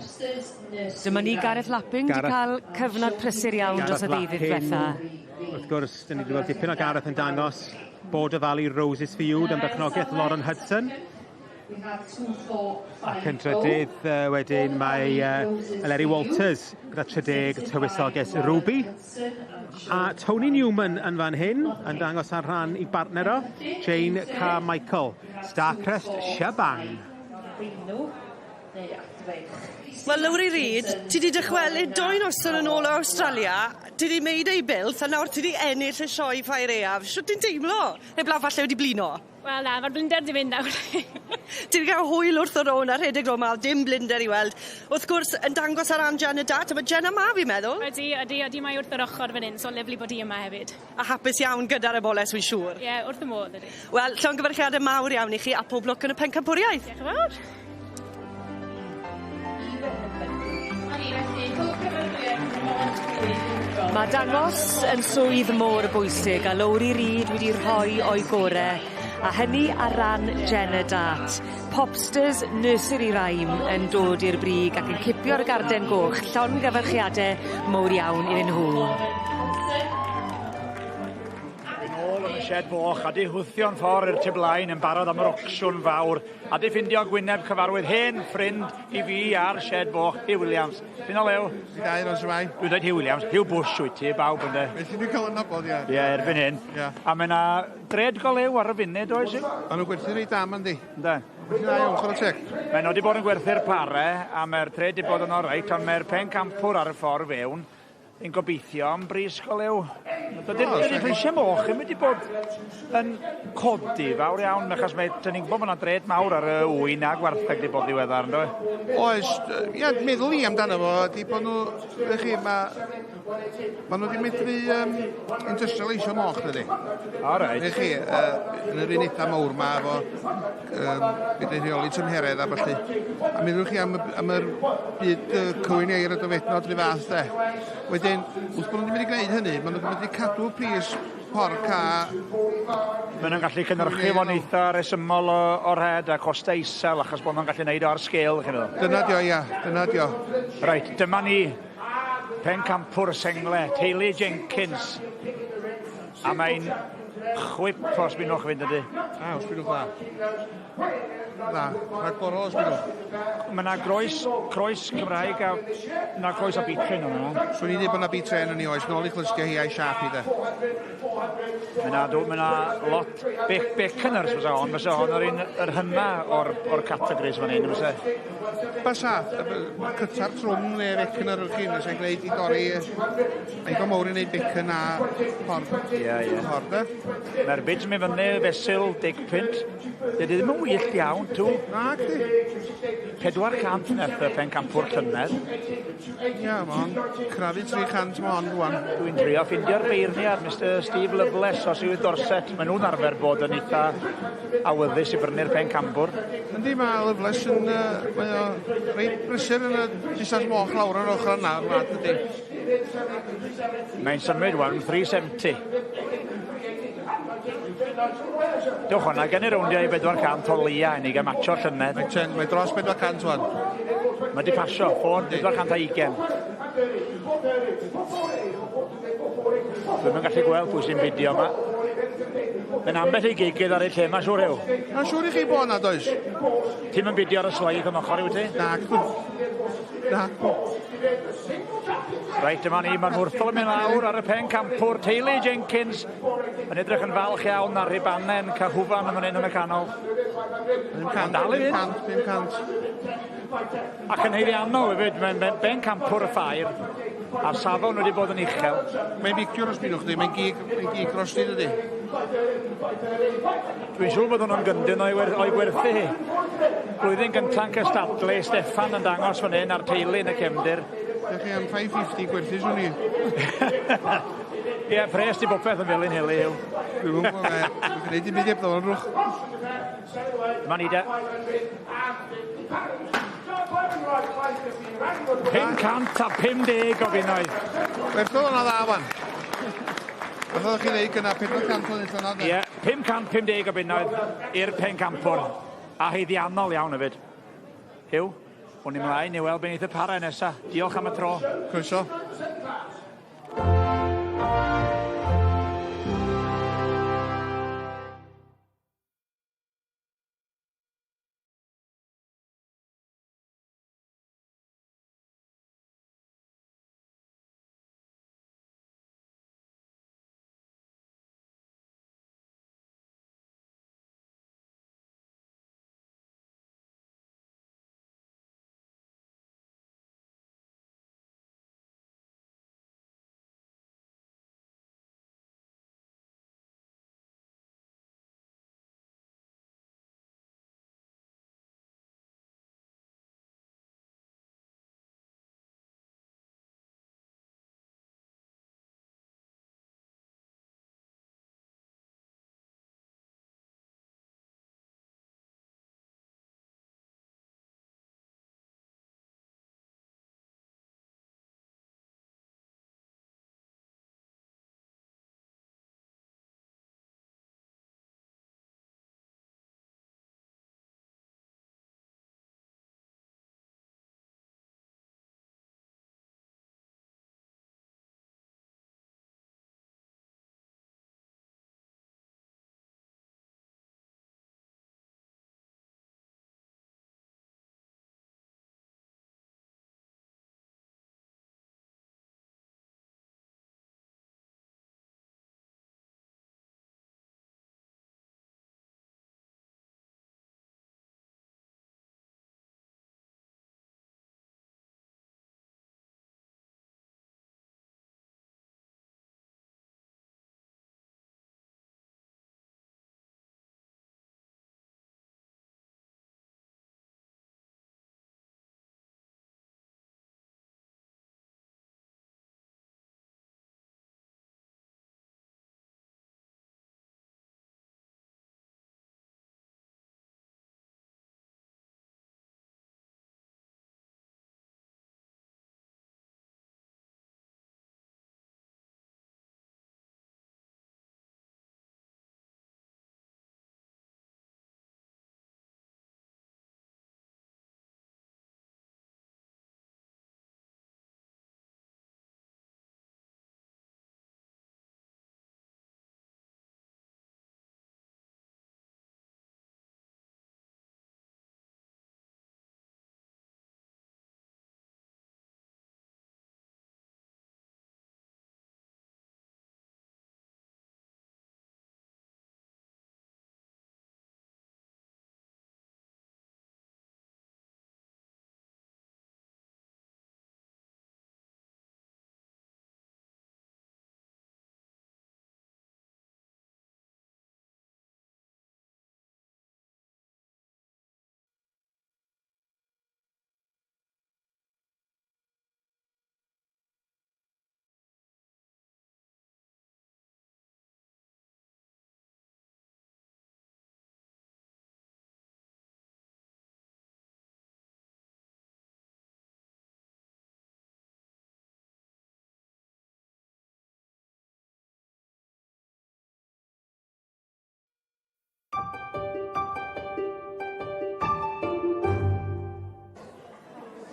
Dyma ni Gareth Lapping wedi cael cyfnod prysur iawn dros y ddeuddydd diwetha. Wrth gwrs, dyn ni wedi gweld dipyn o Gareth yn dangos Border Valley Roses for You, dan berchnogaeth Lauren Hudson. Ac yn drydydd wedyn mae Eleri Walters gyda 30 Tywysoges Ruby. A Tony Newman yn fan hyn yn dangos ar rhan i bartner o, Jane Carmichael, Starcrest Shabang. Wel, Lowri Reid, ti 'di dychwelyd 2 noson yn ôl o Awstralia, ti 'di made ei Builth, a nawr ti 'di ennill y sioe Ffair Aeaf. Shwt ti'n teimlo? Heblaw falle wedi blino? Wel na, ma'r blinder 'di mynd nawr. Ti 'di cael hwyl wrth y rôn a rhedeg rownd 'ma, dim blinder i weld. Wrth gwrs, yn dangos ar ran Jenna Dart, a ma' Jenna 'ma fi'n meddwl. Ydi, ydi, ydi, mae wrth yr ochr fan 'yn, so lyfli bod hi yma hefyd. A hapus iawn gyda'r eboles, wy'n siŵr. Ie, yeah, wrth y modd ydi. Wel, llongyfarchiade mawr iawn i chi a pob lwc yn y pencampwriaeth. Diolch yn fawr. Mae dangos yn swydd mor bwysig a Lowri Reid wedi rhoi o'i gore a hynny ar ran Jenna Dart. Popsters Nursery Rhyme yn dod i'r brig ac yn cipio'r garden goch, llongyfarchiade mowr iawn iddyn nhw. Nôl yn y sied foch a di hwthio'n ffordd i'r tu blaen yn barod am yr ocsiwn fawr a di ffindio gwyneb cyfarwydd hen ffrind i fi ar sied foch, Hugh Williams. Fi'n o lew? Fi da iawn, shwmae? Dwi'n dweud Hugh Williams, Hugh Bush wyt ti, bawb ynddo. Felly dwi'n cael yn nabod, ie. Ie, erbyn hyn. Ie. A mae yna dred go lew ar y funud, oes i? Maen nhw'n gwerthu reit am, yndi? Ynde. Gwerthu dda iawn, chwarae teg. Mae nhw wedi bod yn gwerthu'r pare, a mae'r trade wedi bod yn oreit, ond mae'r pencampwr ar y ffordd fewn. Yn gobeithio am bris go lew. Dydy'r prisiau moch ddim wedi bod yn codi fawr iawn, achos mae, dyn ni'n gwybod bod yna dred mawr ar y ŵyn a gwartheg wedi bod ddiweddar, ynddo? Oes, ia, meddwl i amdano fo, ydy bod nhw, ydych chi, mae nhw wedi medru industrialisio moch, dydy. O, reit. Ydych chi, yn yr unedau mawr ma, efo, medru rheoli tymheredd a ballu. A meddwl chi am yr byd cywyn eir a dofednod rhyw fath, de. Wedyn, wrth bod nhw wedi mynd i gwneud hynny, maen nhw wedi mynd i cadw y pris porc a... Maen nhw'n gallu cynhyrchu fo'n eitha resymol o'r head a costau isel achos bod nhw'n gallu neud o ar sgêl, chi'n meddwl? Dyna dio, ia, dyna dio. Reit, dyma ni pencampwr sengle, teulu Jenkins. A mae'n chwip o sbinwch fynd ydy. A, o sbinwch dda. Dda, rhagorol o sbinwch. Mae yna croes Cymraeg a na croes a bitren o'na. Swn i'n dweud bod yna bitren yn ei oes, nôl i chlysgio hi a'i siap i de. Mae yna, mae yna lot Beckoners fysa hon, fysa hon yr un yr hynna o'r categories fan hyn, fysa. Bysa, cyta'r trwm neu Beckoner yw'ch chi, fysa'n gwneud i dorri, mae'n go mawr i wneud bacon a porc. Ie, ie. Porc, de. Mae'r bids yn mynd fyny fesul 10 punt. Dydy ddim yn wyllt iawn, tw. Na, cdi. 400 nath y pencampwr llynedd. Ia, mae hon crafu 300 mae hon rwan. Dwi'n trio ffindio'r beirniad, Mr Steve Loveless o Swydd Dorset. Maen nhw'n arfer bod yn eitha awyddus i brynu'r pencampwr. Yndi, mae Loveless yn, mae o reit brysur yn y busnes moch lawr yn ochr yna, wlad ydy. Mae'n symud wan, 370. Diolch hwnna, gen i rowndiau i 400 o leia i ni gael matcho llynedd. Mae dros 400 wan. Mae di pasio, ffôn 420. Dwi'm yn gallu gweld pwy sy'n bidio yma. Mae'n ambell i gigydd ar ei lle, mae'n siŵr yw. Mae'n siŵr i chi bod yna, does? Ti'm yn bidio ar y sleif yn ochr i wyt ti? Nacdw. Nacdw. Reit, dyma ni, mae'r mwrthol yn mynd lawr ar y pen campwr, teulu Jenkins yn edrych yn falch iawn ar rhubanen cyhwfan yn fan hyn yn y canol. 500, Dal i fynd. 500, 500. Ac yn haeddiannol hefyd, mae'n ben campwr y ffair, a'r safon wedi bod yn uchel. Mae'n biciwr os byddwch chi, mae'n gig drosti dydy. Dwi'n siŵr bod hwnnw'n gyndyn o'i gwerthu hi. Blwyddyn gynta'n cystadlu, Steffan yn dangos fan hyn a'r teulu yn y cefndir. Dych chi am 550 gwerthu swn i. Ie, pres di bopeth yn felyn heli yw. Dwi'n gwybod, dwi'n gwneud dim byd heb ddod rwch. Dyma ni de. 550 o bunnoedd. Werthodd hwnna dda, wan. Beth oeddech chi'n neud gyna 400 o'n allan yna? Ie, 550 o bunnoedd i'r pencampwr. A haeddiannol iawn hefyd. Huw, hwn i mlaen i weld be wneith y para nesa. Diolch am y tro. Croeso.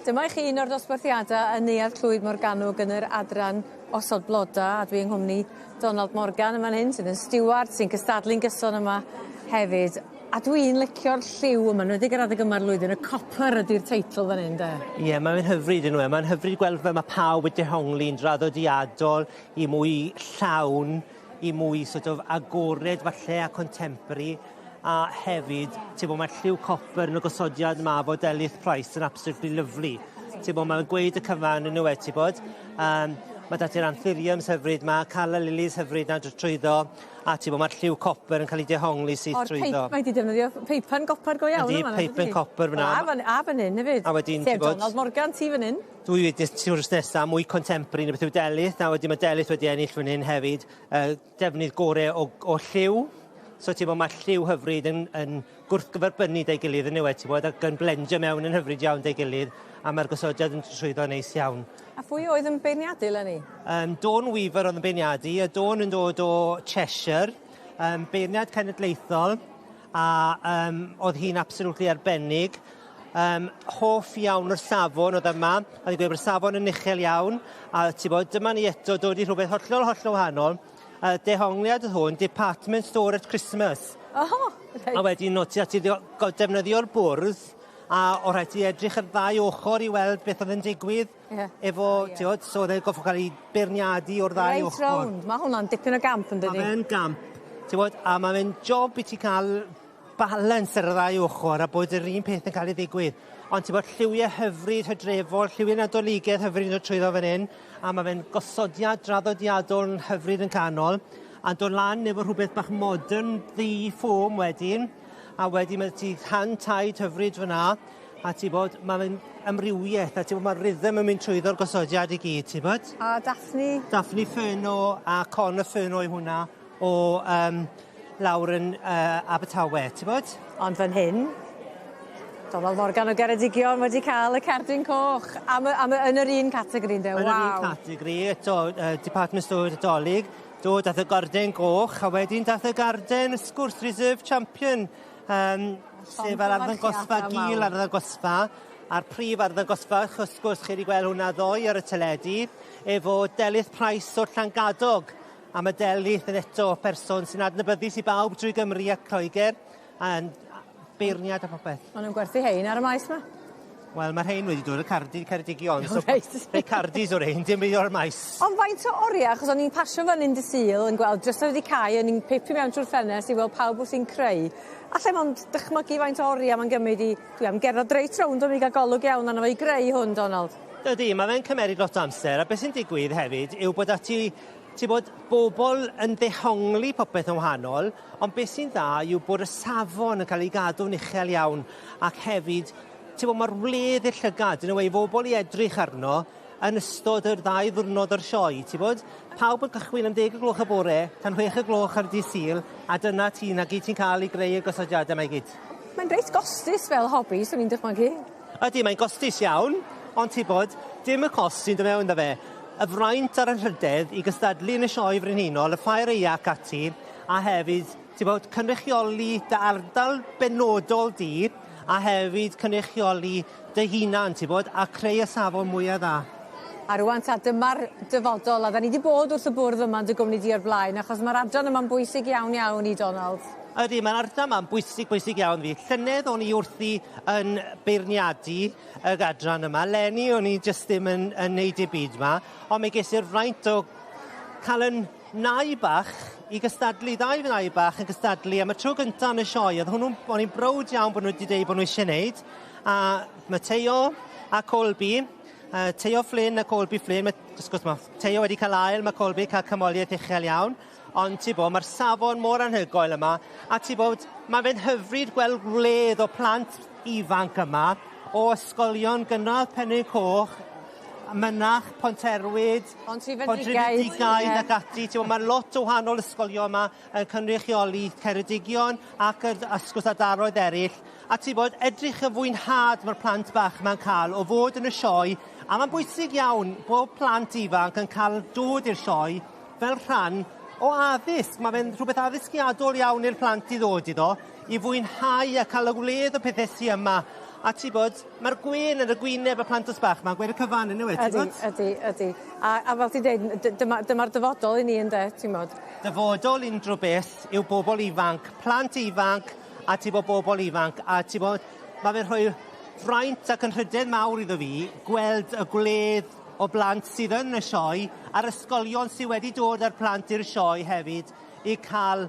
Dyma i chi un o'r dosbarthiadau yn Neuadd Clwyd Morgannwg yn yr adran osod bloda a dwi yng nghwmni Donald Morgan yn fan hyn sydd yn stiward sy'n cystadlu'n gyson yma hefyd. A dwi'n licio'r lliw yma, 'nwedig yr adeg yma'r flwyddyn, y copper ydi'r teitl fan 'yn 'de? Ie ma' fe'n hyfryd on'd yw e? Ma'n hyfryd gweld fel ma' pawb wedi dehongli'n draddodiadol i mwy llawn i mwy sort of agored falle a contemporary a hefyd t'bo' ma'r lliw copper yn y gosodiad 'ma fo Delyth Price yn absolutely lovely. T'bo' ma'n gweud y cyfan on'd yw e t'bod? Yym ma' 'da ti'r anthuriums hyfryd 'ma, calla lilies hyfryd 'na dr- trwyddo a t'bo' ma'r lliw copper yn ca'l 'i dehongli syth O'r trwyddo. peip mae 'di defnyddio peipen gopar go iawn Ydi yn fan 'na peipen copper fan 'na. A fan a fan 'yn hefyd. A wedyn Sef t'bod... Donald Morgan ti fan 'yn. Dwi wedi wrth nesa mwy contemporary na beth yw Delyth a wedyn ma' Delyth wedi ennill fan hyn hefyd yy defnydd gore o o lliw. So ti'n bod ma' lliw hyfryd yn yn gwrthgyferbynnu 'da'i gilydd on'd yw e t'bod ac yn blendio mewn yn hyfryd iawn 'da'i gilydd a ma'r gosodiad yn trwyddo neis iawn. A phwy oedd yn beirniadu leni? Yym Dawn Weaver o'dd yn beirniadu a Dawn yn dod o Cheshire yym beirniad cenedlaethol a yym o'dd hi'n absolutely arbennig. Yym hoff iawn o'r safon o'dd yma a fi'n gweud bod y safon yn uchel iawn a t'bod dyma ni eto dod i rhwbeth hollol hollol wahanol. Yy dehongliad o'dd hwn department store at Christmas. Oho reit. A wedyn o' ti ati defnyddio'r bwrdd a o' rhaid ti edrych ar ddau ochor i weld beth o'dd yn digwydd. Ie. Efo t'wod so o'dd e goffo ca'l 'i beirniadu o'r ddau Reit ochor. rownd. Ma' hwnna'n dipyn o gamp yndydi? Ma' fe'n gamp t'wod a ma' fe'n job i ti ca'l balans ar y ddau ochor a bod yr un peth yn ca'l ei ddigwydd. Ond t'bod lliwie hyfryd hydrefol, lliwie Nadoligedd hyfryd yn dod trwyddo fan 'yn a ma' fe'n gosodiad draddodiadol yn hyfryd yn canol a'n dod lan efo rhwbeth bach modern ddu foam wedyn a wedyn ma' 'da ti hand tied hyfryd fan 'na a ti 'bod ma' fe'n amrywieth a t'bo' ma'r rhythm yn mynd trwyddo'r gosodiad i gyd ti 'bod? A Daphne? Daphne Furno a Connor Furno yw hwnna o yym lawr yn yy Abertawe t'bod? Ond fan hyn Donald Morgan o Geredigion wedi ca'l y cerdyn coch am y am y yn yr un categori ynde? Waw. Yn yr un categori eto yy department store Dolig do dath y garden goch a wedyn dath y garden sgwrs reserve champion yym sef yr arddangosfa gul arddangosfa a'r prif arddangosfa wrth gwrs chi 'di gweld hwnna ddoe ar y teledu efo Delyth Price o'r Llangadog a ma' Delyth yn eto person sy'n adnabyddus i bawb drwy Gymru ac Lloeger a'n beirniad a popeth. Ma' nw'n gwerthu hein ar y maes 'ma. Wel ma' rhein wedi dod o Cardi Ceredigion so... Reit. Rhei Cardis o rein dim byd o'r maes. Ond faint o orie achos o'n i'n pasio fan 'yn dy' Sul yn gweld jyst wedi cau o'n i'n pipio mewn trw'r ffenest i weld pawb wrthi'n creu. Allai mond dychmygu faint o orie ma'n gymryd i dwi am gerdded reit rownd o'n i ga'l golwg iawn arno fo i greu hwn Donald. Dydi ma' fe'n cymeryd lot o amser a beth sy'n digwydd hefyd yw bod ati ti bod bobol yn ddehongli popeth yn wahanol ond beth sy'n dda yw bod y safon yn cael ei gadw'n uchel iawn ac hefyd t'bo' ma'r wledd i'r llygad yn y we i bobol i edrych arno yn ystod yr ddau ddiwrnod o'r sioe t'bod? Pawb yn cychwyn am 10 y bore tan 6 y gloch ar dydd Sul a dyna ti 'na gyd ti'n ca'l i greu y gosodiade 'ma i gyd. Mae'n reit gostus fel hobi swn i'n dychmygu. Ydi mae'n gostus iawn ond ti bod dim y cost sy'n do' mewn 'da fe. Y fraint a'r anrhydedd i gystadlu yn y sioe frenhinol, y ffair aea ac ati, a hefyd t'bod cynrychioli dy ardal benodol di a hefyd cynrychioli dy hunan t'bod a creu y safon mwya dda. A rŵan ta dyma'r dyfodol a 'dan ni 'di bod wrth y bwrdd yma yn dy gwmni di o'r blaen achos ma'r adran yma'n bwysig iawn iawn i Donald. Ydi ma'r ardal 'ma'n bwysig bwysig iawn fi. Llynedd o'n i wrthi yn beirniadu y adran yma. Leni o'n i jyst ddim yn yn neud dim byd 'ma on' mi ges i'r fraint o ca'l 'yn nai bach i gystadlu ddau fy nai bach yn gystadlu am y tro gynta yn y sioe o'dd hwnnw'n o'n i'n browd iawn bo' n'w wedi deud bo' n'w isie neud a Mateo a Colby Teo Flynn a Colby Flynn ma' wrth gwrs ma' Teo wedi ca'l ail ma' Colby ca'l canmoliaeth uchel iawn ond ti bo' ma'r safon mor anhygoel yma a ti bod ma' fe'n hyfryd gweld gwledd o plant ifanc yma o ysgolion gynradd Penrhyn Coch Mynach, Ponterwyd, Pontrhydfendigaid ac ati. T'mo' ma' lot o wahanol ysgolion 'ma yn cynrychioli Ceredigion ac yr ysgwrs ardaloedd eryll a ti bod edrych y fwynhad ma'r plant bach 'ma'n ca'l o fod yn y sioe a ma'n bwysig iawn bod plant ifanc yn ca'l dod i'r sioe fel rhan o addysg. Ma' fe'n rhwbeth addysgiadol iawn i'r plant i ddod iddo i fwynhau a ca'l y wledd o pethe sy yma. A ti bod, mae'r gwên yn y gwyneb y plantos bach 'ma'n gweud y cyfan yndyw e ti Ydi bod? ydi ydi. A fel ti'n deud dyma'r dyfodol i ni ynde ti'n 'mod? Dyfodol unrhyw beth yw bobol ifanc, plant ifanc a ti bod bobol ifanc a ti bod ma' fe'n rhoi fraint ac anrhydedd mawr iddo fi gweld y gwledd o blant sydd yn y sioe a'r ysgolion sy wedi dod â'r plant i'r sioe hefyd i ca'l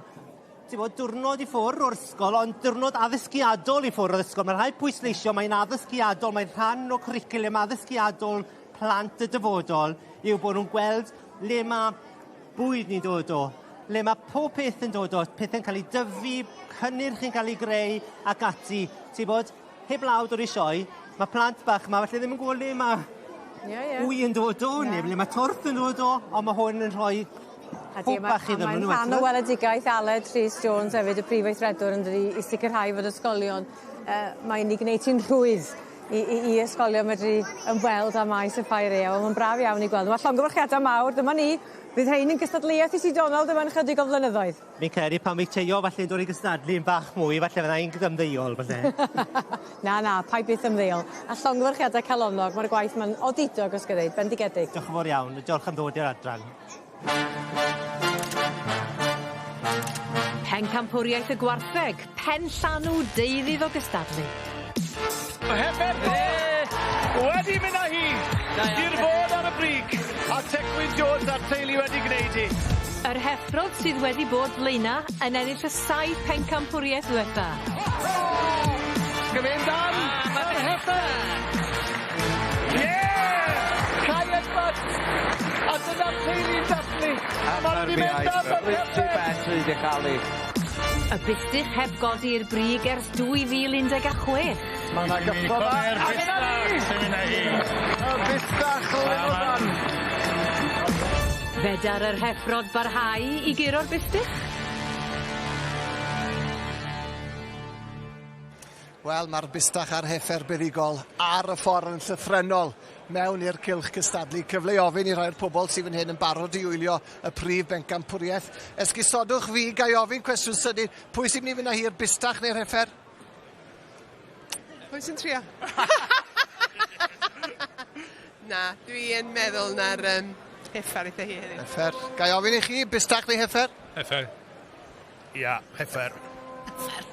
Ti'n diwrnod i ffwrdd o'r ysgol, ond diwrnod addysgiadol i ffwrdd o'r ysgol. Mae'n rhaid pwysleisio, mae'n addysgiadol, mae'n rhan o cwricwlwm addysgiadol plant y dyfodol yw bod nhw'n gweld le mae bwyd ni'n dod o, le mae pob peth yn dod o, pethau'n cael ei dyfu, cynnyrch yn cael ei greu ac ati. Ti'n bod, heb law dod i sioe, mae plant bach yma falle ddim yn gwybod le mae wy yn dod o, neu ble mae torth yn dod o, ond mae hwn yn rhoi hwb bach iddyn nhw. Mae'n rhan o weledigaeth Aled Rhys Jones hefyd, y prif weithredwr yn dydi, i sicrhau fod ysgolion, mae'n ei gwneud hi'n rhwydd i ysgolion medru ymweld â maes y ffair aeaf. Mae'n braf iawn i gweld. Mae llongyfarchiadau mawr, dyma ni. Fydd rhein yn gystadleuaeth i Si Donald yma yn ychydig o flynyddoedd. Fi'n credu pan fydd Teio falle'n dod i gystadlu yn bach mwy, falle fydda i'n ymddeol, falle. Na, na, paid byth ymddeol. A llongyfarchiadau calonog, mae'r gwaith ma'n odidog os ga i ddeud, bendigedig. Diolch yn fawr iawn, diolch am ddod i'r adran. Pencampwriaeth y gwartheg, pen llanw deuddydd o gystadlu. Heffer wedi mynd â hi i'r fod ar y brig, a Tecwyn Jones a'r teulu wedi gwneud hi. Yr heffrod sydd wedi bod blaena yn ennill y 7 pencampwriaeth ddiwetha. Gyfe'n dan, yr heffer! Ie! Cai Edwards! A dyna'r teulu'n dathlu. Maen nhw wedi mynd am yr heffer! Y bustych heb godi i'r brig ers 2016. Mae yna gyffro dda. A dyna ni! Y bustach Lenodan. Fedar yr heffrod barhau i guro'r bustych? Wel, mae'r bustach a'r heffer buddugol ar y ffordd yn llythrennol mewn i'r cylch cystadlu. Cyfle i ofyn i rhai'r pobl sydd fan hyn yn barod i wylio y prif bencampwriaeth. Esgusodwch fi, ga i ofyn cwestiwn sydyn. Pwy sy'n mynd i fynd â hi'r bustach neu'r heffer? Pwy sy'n trio? Na, dwi yn meddwl na'r heffer eitha hi heddiw. Heffer. Ga i ofyn i chi, bustach neu heffer? Heffer. Ia, heffer. Heffer.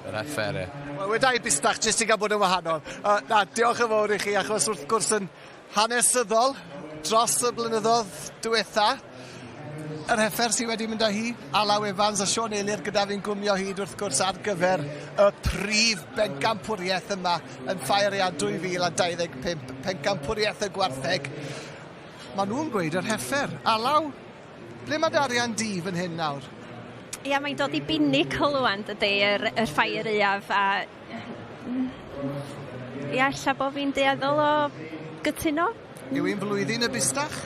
Yr heffer, ie. Wel, weda i bustach jyst i gael bod yn wahanol. Na, diolch yn fawr i chi, achos wrth gwrs yn hanesyddol dros y blynyddoedd diwetha, yr heffer sydd wedi mynd â hi, Alaw Evans a Siôn Eilir gyda fi'n gwmio hyd wrth gwrs ar gyfer y prif bencampwriaeth yma yn Ffair Aeaf 2025, pencampwriaeth y gwartheg. Maen nhw'n gweud yr heffer. Alaw, ble mae dy arian di fan hyn nawr? Ia, mae'n dod i binicl ŵan, dydy, yr ffair aeaf, a ia, ella bo fi'n dueddol o gytuno. Yw hi'n flwyddyn y bustach?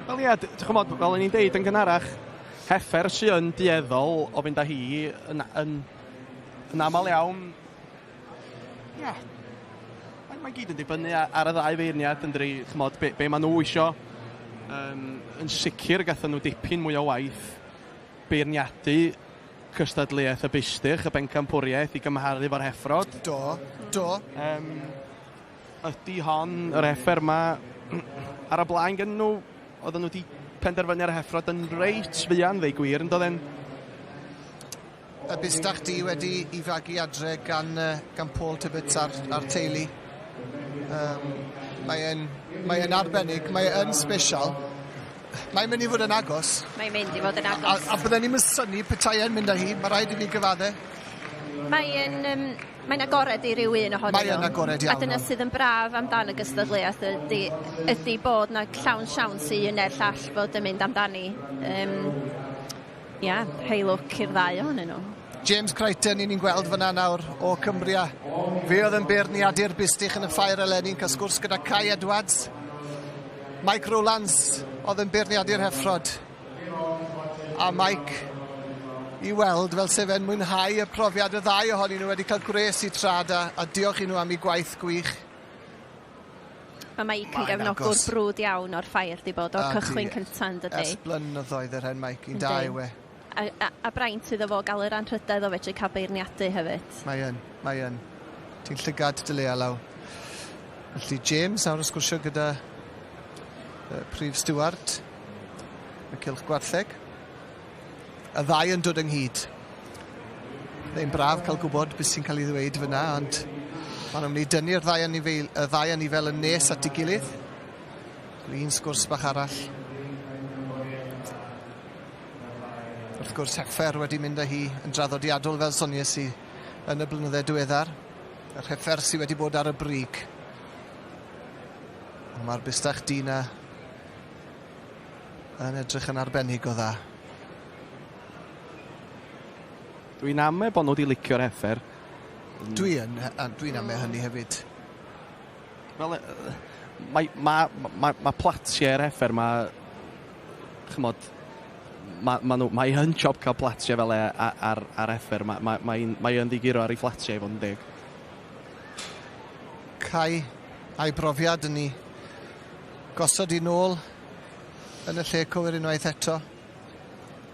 Wel ia, ch'mod, fel o'n i'n deud yn gynharach, heffer sy yn dueddol o fynd â hi yn, yn, yn aml iawn. Ia, mae gyd yn dibynnu ar y ddau feirniad yn dri, ch'mod, be maen nhw isio. Yn sicr gathen nhw dipyn mwy o waith beirniadu cystadleuaeth y bustych, y bencampwriaeth i gymharu efo'r heffrod. Do, do. Ydy hon, yr heffer ma, ar y blaen gen nhw, oedden nhw wedi penderfynu ar y heffrod yn reit fuan, ddeu gwir, yn doedden? Y bustach di wedi i fagu adre gan Paul Tibbets a'r teulu. Mae e'n arbennig, mae e'n special. Mae'n mynd i fod yn agos. Mae'n mynd i fod yn agos. A bydden ni'n synnu petai e'n mynd â hi, mae rhaid i fi gyfadde. Mae'n agored i ryw un ohonyn nhw. Mae'n agored iawn. A dyna sydd yn braf amdan y gystadleuaeth ydy bod na llawn siawns i un neu'r llall fod yn mynd amdani. Ia, rhei lwc i'r ddau ohonyn nhw. James Crichton, ni'n gweld fyna nawr o Cumbria. Fe oedd yn beirniadu'r bustych yn y ffair eleni, yn cael sgwrs gyda Kai Edwards. Mike Rowlands oedd yn beirniadu'r heffrod. A Mike i weld fel sef e'n mwynhau y profiad, y ddau ohonyn nhw wedi cael gwres i trad a diolch i nhw am eu gwaith gwych. Mae Mike yn gefnogwr brwd iawn o'r ffair di bod o'r cychwyn cyntaf yn dydi. Ers blynyddoedd yr hen Mike, un da yw e. A braint iddo fo gael yr anrhydedd o fedru cael beirniadu hefyd. Mae yn, mae yn. Ti'n llygad dy le, Alaw. Felly James nawr yn sgwrsio gyda prif stiward y cylch gwartheg. Y ddau yn dod ynghyd. Mae'n braf cael gwybod beth sy'n cael ei ddweud fyna, ond maen nhw'n mynd i dynnu'r ddau anifeil, y ddau anifel yn nes at ei gilydd. Un sgwrs bach arall. Wrth gwrs, heffer wedi mynd â hi yn draddodiadol fel sonies i yn y blynydde diweddar. Yr heffer sydd wedi bod ar y brig. Ond mae'r bustach du 'na yn edrych yn arbennig o dda. Dwi'n ame bod nhw wedi licio'r heffer. Dwi yn, a dwi'n ame hynny hefyd. Wel, mae ma, ma, ma platiau'r heffer, mae, chymod, ma nhw, mae yn job cael platiau fel e ar heffer. Mae ma, mae yn ddiguro ar ei phlatiau i fod yn deg. Cai a'i brofiad yn ei gosod i nôl yn y lle cywir unwaith eto.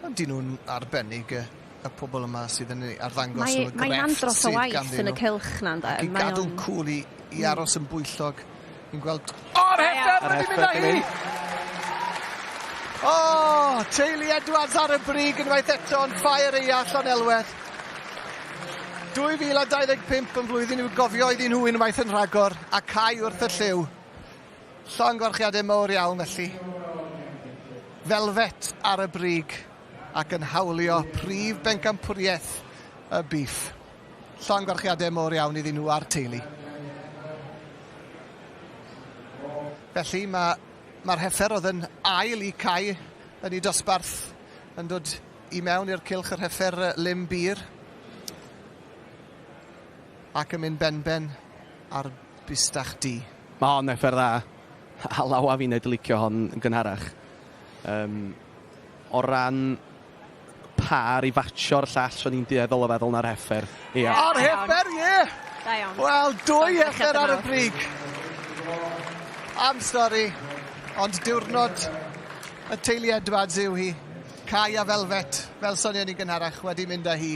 Ond dyn nhw'n arbennig y pobl yma sydd yn ei arddangos nhw, y Mae'n grefft andros o sydd waith ganddyn yn y nhw. cylch na, ynde? Ac i Mae gadw'n o'n- cwl i aros yn bwyllog. Ni'n gweld... O'r heffer wedi mynd â hi! O, teulu Edwards ar y brig unwaith eto yn ffair eia Llanelwedd. 2025 yn flwyddyn i'w gofio iddyn nhw unwaith yn rhagor, a Cai wrth y llyw. Llongyfarchiadau mawr iawn felly. Velvet ar y brig ac yn hawlio prif bencampwriaeth y biff. Llongyfarchiadau mawr iawn iddyn nhw a'r teulu. Felly mae'r heffer oedd yn ail i Cai yn ei dosbarth yn dod i mewn i'r cylch, yr heffer lim bir, ac yn mynd benben ar bustach du. Mae hon heffer dda. Alaw a fi'n licio hon yn gynharach. O ran par i fatsio'r llall, o'n i'n dueddol o feddwl na'r heffer. Ia. O'r heffer, ie! Da iawn. Wel, dwy heffer ar y mawr. brig. Am stori, ond diwrnod y teulu Edwards yw hi. Cai a Velvet, fel sonion ni gynharach, wedi mynd â hi.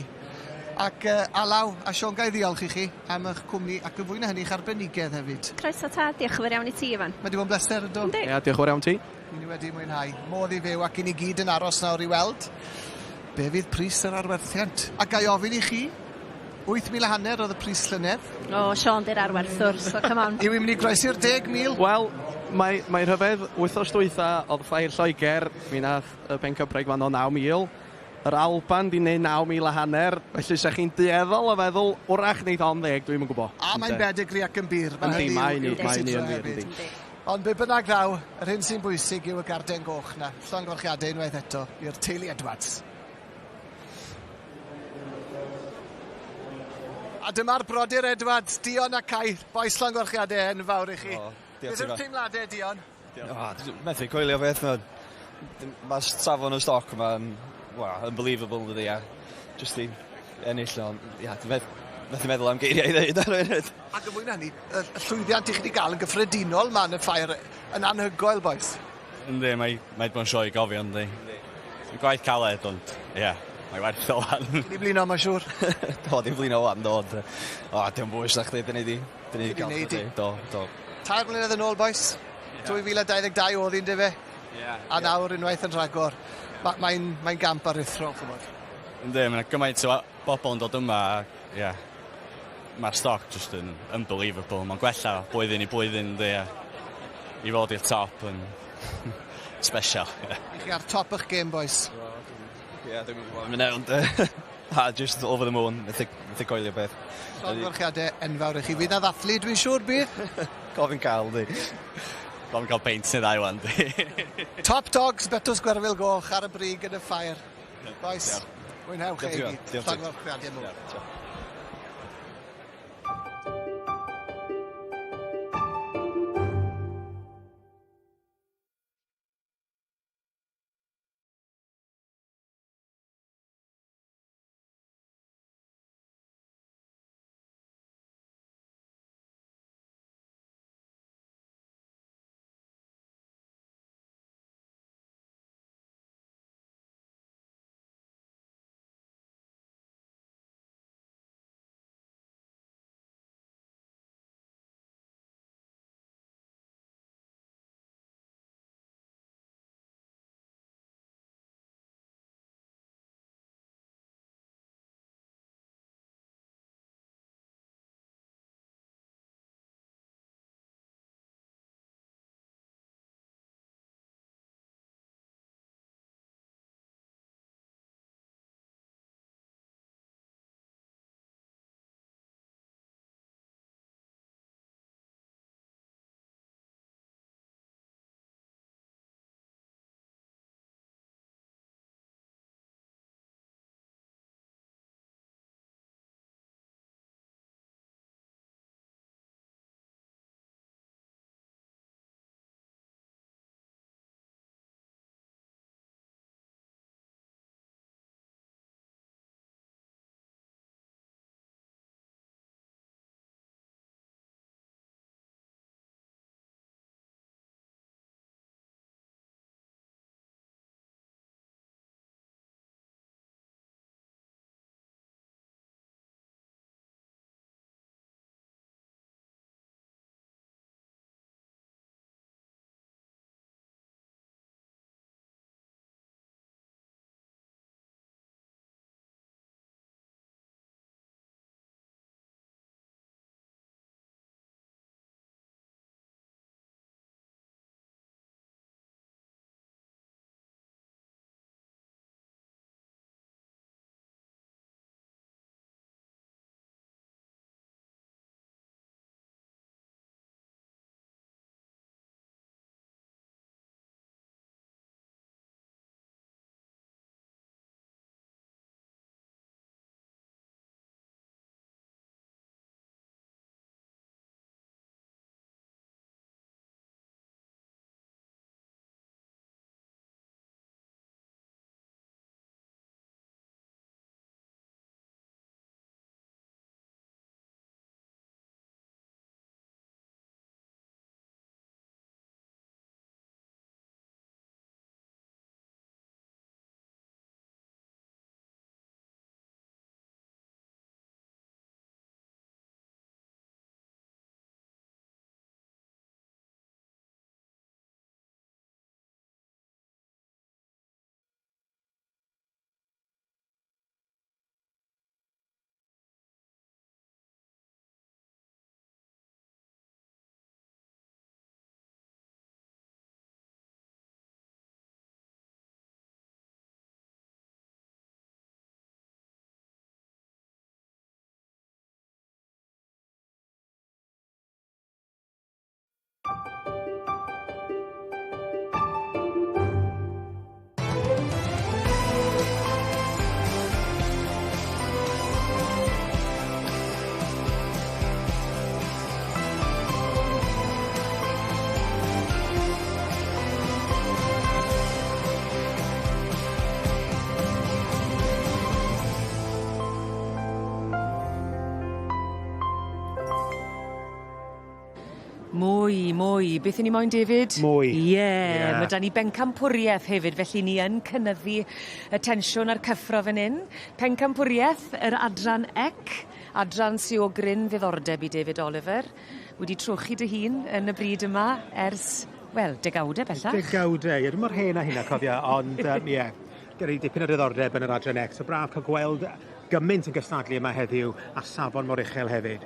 Ac Alaw a Siôn, ga i ddiolch i chi am eich cwmni ac yn fwy na hynny eich arbenigedd hefyd. Croeso tad, diolch yn fawr iawn i ti, Ifan. Mae wedi bod yn bleser, ynddo? Yndi. Ia, diolch yn fawr iawn ti. Ni wedi mwynhau. Modd i fyw ac i ni gyd yn aros nawr i weld be fydd pris yr arwerthiant. A ga i ofyn i chi, 8,500 oedd y pris llynedd. O, Siôn di'r arwerthwr, so come on. Yw i'n mynd i groesi'r 10,000? Wel, mae rhyfedd, wythnos dwytha oedd ffair Lloegr, mi nath y bencampwraig fan o 9,000. Yr Alban di wneud 9,500, felly sa chi'n dueddol o feddwl, wrach wneith hon 10, dwi'm yn gwybod. A mae'n bedigri ac yn bur. Ma' Yndi, hynny mae'n i'w mae'n gysidro yn wir, hefyd. yndi. Ond be bynnag ddaw, yr hyn sy'n bwysig yw y garden goch na. Llongyfarchiadau unwaith eto i'r teulu Edwards. A dyma'r brodyr Edwards, Dion a Cai. Bois, llongyfarchiadau enfawr i chi. O, diolch Beth yw'r ti, fa. teimladau, Dion? O, dwi methu coelio beth ma. Mae safon y stoc yma'n, well, unbelievable dydi, a just i ennill o'n, ia, dwi'n methu meddwl am geiriau i ddeud ar y funud. Ac yn fwy na hynny, y llwyddiant i chi wedi gael yn gyffredinol ma yn y ffair yn anhygoel, bois. Yndi, mae bod yn sioe i gofio, yndi. Gwaith caled, ond, ie, yeah, mae werth o wan. Chi 'di blino, mae'n siŵr. Do, dim blino wan, do. Ond, o, dim bwys na chdi, dyn ni di Chi 'di gael. neud hi. Do, do. 3 mlynedd yn ôl, bois. 2022 oedd hi'n dyfe. A nawr unwaith yn rhagor. Mae'n mae gamp aruthrol, ch'mod. Yndi, mae'n gymaint o bobl yn dod yma, a, ie. Mae'r stoc just yn unbelievable. Mae'n gwella blwyddyn i blwyddyn, yndi, a i fod i'r top yn special. Ie. I chi ar top eich game, bois. Ie, dwi'n gwybod mynd ond, ha, just over the moon, methu coelio beth. Llongyfarchiadau enfawr i chi. Fydd na ddathlu, dwi'n siŵr bydd. Gofyn cael, di. Gofyn cael peint neu ddau wan, di. Top dogs, Betws Gwerfyl Goch ar y brig yn y ffair. Bois, mwynhewch Diolch chi ti, i Iwan. gyd. Diolch ti. Llongyfarchiadau mawr. Diolch. Mwy, mwy. Beth 'yn ni moyn David? Mwy. Ie. Ie. Ma' 'da ni bencampwrieth hefyd felly ni yn cynyddu y tensiwn a'r cyffro fyn 'yn. Pencampwrieth yr adran ec, adran sy o gryn ddiddordeb i David Oliver. Wedi trochi dy hun yn y bryd yma ers, wel, degawde bellach. Degawde, ie, dwi mor hen â hynna cofia, ond yym ie. Gen i dipyn o diddordeb yn yr adran ec, so braf ca'l gweld gymaint yn gystadlu yma heddiw a safon mor uchel hefyd.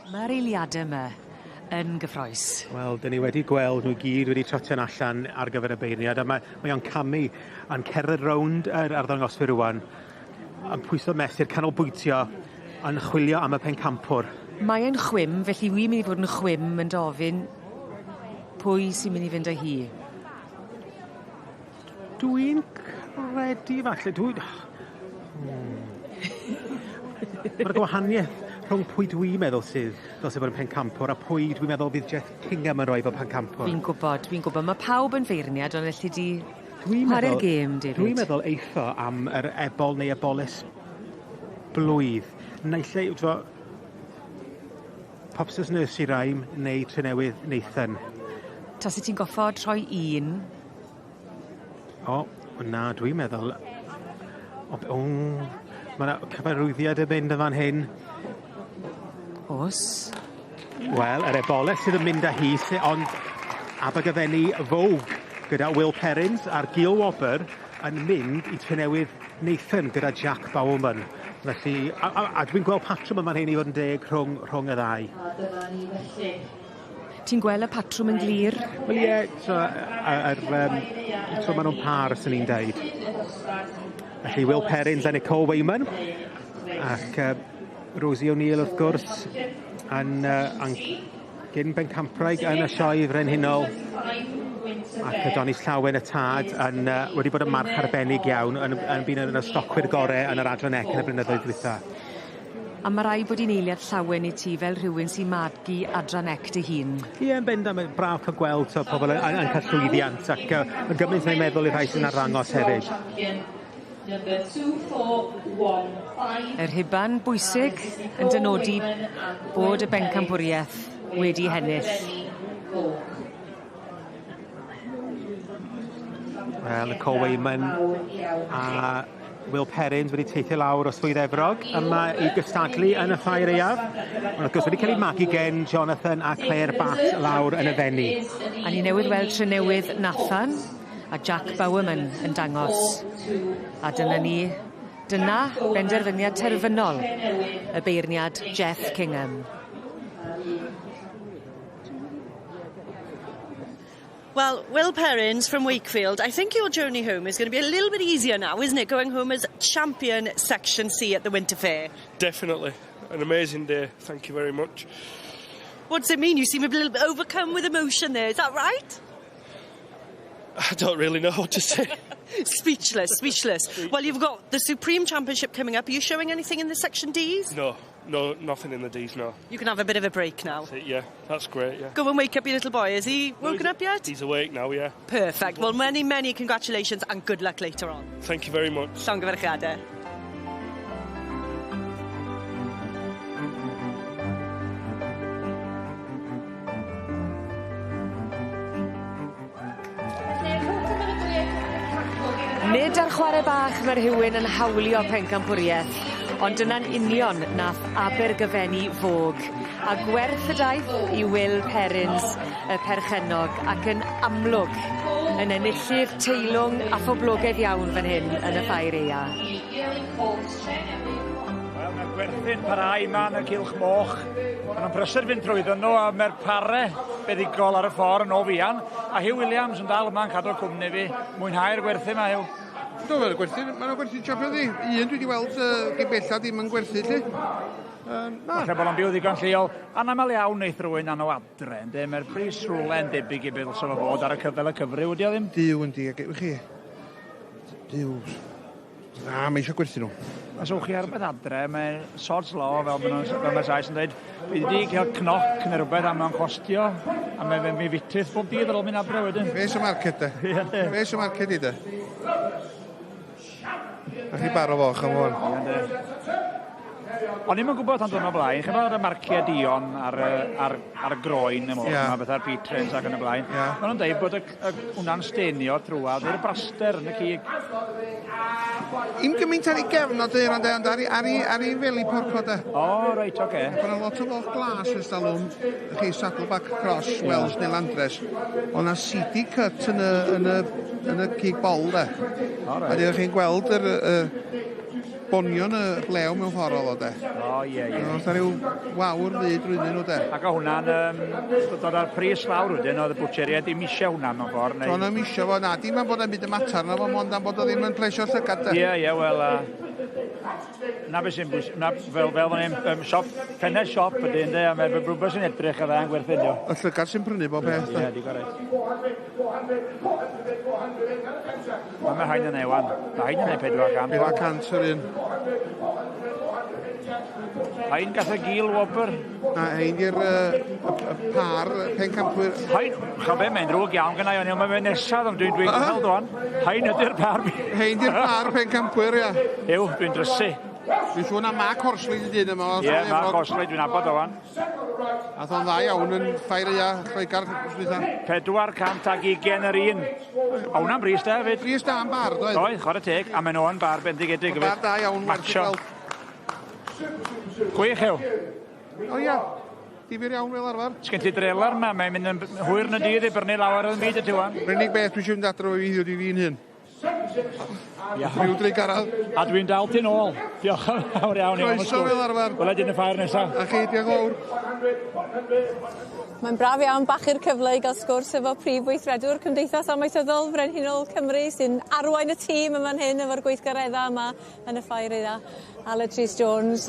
Ma'r eiliade 'my yn gyffrous. Wel, 'dyn ni wedi gweld nhw i gyd wedi trotian allan ar gyfer y beirniad a ma' mae o'n camu a'n cerdded rownd yr arddangoswyr rŵan yn pwyso mesur canolbwyntio yn chwilio am y pencampwr. Mae e'n chwim felly wi myn' i fod yn chwim yn d'ofyn pwy sy'n myn' i fynd â hi? Dwi'n credu falle dwi hmm. Ma'r gwahanieth rhwng pwy dwi'n meddwl sydd ddylse fod yn pencampwr a pwy dwi'n meddwl fydd Jeff Kingham yn roi fel pencampwr. Fi'n gwbod fi'n gwbod ma' pawb yn feirniad ond elli di Dwi'n chware'r meddwl gêm David. Dwi'n meddwl eitho am yr ebol neu eboles blwydd. Naill ai t'mo' Popsys Nursery Rhyme neu Drenewydd Nathan. Tase ti'n goffod rhoi un O, na, dwi'n meddwl o b- o ma' 'na cyfarwyddiad yn mynd yn fan hyn. O's. Wel, yr ebole sydd yn mynd â hi sy ond Abergavenny Vogue gyda Will Perrins a'r Gil Wobr yn mynd i Drenewydd Nathan gyda Jack Bowerman. Felly, a a a dwi'n gweld patrwm yn fan hyn i fod yn deg rhwng rhwng y ddau. A dyma ni felly. Ti'n gweld y patrwm yn glir? Wel ie, so yr yym so ma' nw'n pâr swn i'n deud. Felly Will Perrins a Nicole Wayman ac yy Rosie O'Neill wrth gwrs yn yy yn gyn bencampwraig yn y Sioe Frenhinol ac Adonis Llawen y tad yn yy wedi bod yn march arbennig iawn yn yn bu'n un o'r stocwyr gore yn yr Adran Ec yn y blynyddoedd dwitha. A ma' raid bod 'i'n eiliad llawen i ti fel rhywun sy'n magu adran ec dy hun. Ie yn bendant mae'n braf ca'l gweld t'o' pobol yn yn yn ca'l llwyddiant ac yy yn gymaint mae'n meddwl i'r rhai sy'n arddangos hefyd. Yr rhuban bwysig yn dynodi bod y bencampwrieth wedi hennill. Wel Nicole Wayman a Will Perrins wedi teithio lawr o Swydd Efrog yma i gystadlu yn y Ffair Aeaf. Ond wrth gwrs wedi cael ei magu gen Jonathan a Claire Batt lawr yn y Fenni. A ni newydd weld Trenewydd Nathan a Jack Bowerman yn dangos. A dyna ni, dyna benderfyniad terfynol y beirniad Jeff Kingham. Well, Will Perrins from Wakefield, I think your journey home is going to be a little bit easier now, isn't it? Going home as champion Section C at the Winter Fair. Definitely. An amazing day. Thank you very much. What does it mean? You seem a little bit overcome with emotion there. Is that right? I don't really know what to say. speechless, speechless. Well, you've got the Supreme Championship coming up. Are you showing anything in the Section Ds? No, no, nothing in the Ds, no. You can have a bit of a break now. That's it, yeah, that's great, yeah. Go and wake up your little boy. Is he woken up yet? He's awake now, yeah. Perfect. Well, many, many congratulations and good luck later on. Thank you very much. Llongyfarchiadau. Nid ar chware bach ma' rhywun yn hawlio pencampwrieth, ond dyna'n union nath Abergyfenni fog. A gwerth y daith i Will Perrins, y perchennog, ac yn amlwg yn enillydd teilwng a phoblogaidd iawn fan hyn yn y Ffair Aea. Wel, mae'r gwerthu'n parhau 'ma yn y cylch moch. Ma' nw'n prysur fynd trwyddyn nhw a mae'r pare buddugol ar y ffordd yn o fuan. A Huw Williams yn dal yma yn cadw'r cwmni fi. Mwynhau'r gwerthu 'ma, Huw. Yndw, mae'r gwerthu, ma' nhw'n gwerthu champion di. Un dwi wedi weld uh, gyn bellad ddim yn gwerthu, lly. Um, na. Falle bod o'n byw ddigon lleol. Anamal iawn neith rhywun anno adre, ynddi? Mae'r pris rhywle yn debyg i beth ddylse fo fod ar y cyfel y cyfryw, ydi o ddim? Duw yndi, ag chi. Duw. Na, mae eisiau gwerthu nhw. Os ewch chi ar rhywbeth adre, mae sod's law, fel maen nhw'n fel mae Sais yn dweud, bydd wedi cael cnoc neu rhywbeth a mae'n costio, a mae fe mi fitith bob dydd ar ôl mynd adre wedyn. Face y market de. Face y market i de. A chi baro foch am hwn. O'n i'm yn gwybod tan diwrnod blaen, chi'n gwybod y marciau duon ar, ar, ar groen y moch, yeah. Fatha'r beatrins ac yn y blaen. Yeah. Maen nhw'n dweud bod y, y, hwnna'n stenio trwad i'r braster yn y cig. Im gymaint ar ei gefn o dyr, ond ar ei, ar ei, ar ei feli porco de. O, oh, reit, oce. Okay. Mae yna lot o foch glas ers talwm, chi Saddleback Cross, yeah. Welsh neu Landres. O na CD cut yn y, yn y, yn y cig bol de. O, reit. A dych chi'n gweld yr, y, bonion y blew mewn ffordd oedd o de. O, ie, ie. Oedd rhyw wawr ddu drwyddyn nhw de. Ac o hwnna'n dod â'r pris lawr wedyn, oedd y bwtsheriaid ddim eisiau hwnna mewn ffordd. Neu... Do'n i'm eisiau fo, na, dim am bod e'n byd y mater na fo, mond am bod o ddim yn plesio'r llygad de. Ie, ie, wel, na beth sy'n bwysig, na, fel, fel fan hyn, siop, pennau siop ydy, ynddo, a mae rhywbeth sy'n edrych ar dda'n gwerthu, ynddo. Y llygad sy'n prynu bob peth. Ie, di gorau. Mae hain yn ewan. Mae hain yn ei 400. 400 yr un. Hain gath y gil wobr. Na, hein di'r y par pencampwyr. Hain, chao be, mae'n ddrwg iawn gynnau, ond mae'n mynd nesaf, ond dwi'n dwi gweld o'n. Hain ydy'r par. Hein di'r par pencampwyr, ia. Yw, dwi'n drysu. Dwi'n siŵr na Mark Horsley di dyn yma. Ie, Mark Horsley, dwi'n nabod o wan. Ath o'n dda iawn yn ffair ia, Lloegr, dwytha. 420 yr un. A hwnna'n bris da hefyd. Bris da am bar, doedd? Doedd, chwarae teg, a maen nhw'n bar bendigedig hefyd. Bar da iawn, werth i gweld. Gwych yw. O ia, difyr iawn fel arfer. Sgen ti drelar yma, mae'n mynd yn hwyr yn y dydd i brynu lawer yn byd y ti wan. Yr unig beth dwi eisiau mynd adre efo fi heddiw 'di fi'n hun. Ia. Rhyw drugaredd. A dwi'n dal ti'n ôl. Diolch yn fawr iawn. Croeso fel arfer. Wela i di yn y ffair nesa. A chi, diolch yn fawr. Mae'n braf iawn bachu'r cyfle i gael sgwrs efo prif weithredwr Cymdeithas Amaethyddol Frenhinol Cymru sy'n arwain y tîm yn fan hyn efo'r gweithgareddau yma yn y ffair eira. Aled Rhys Jones,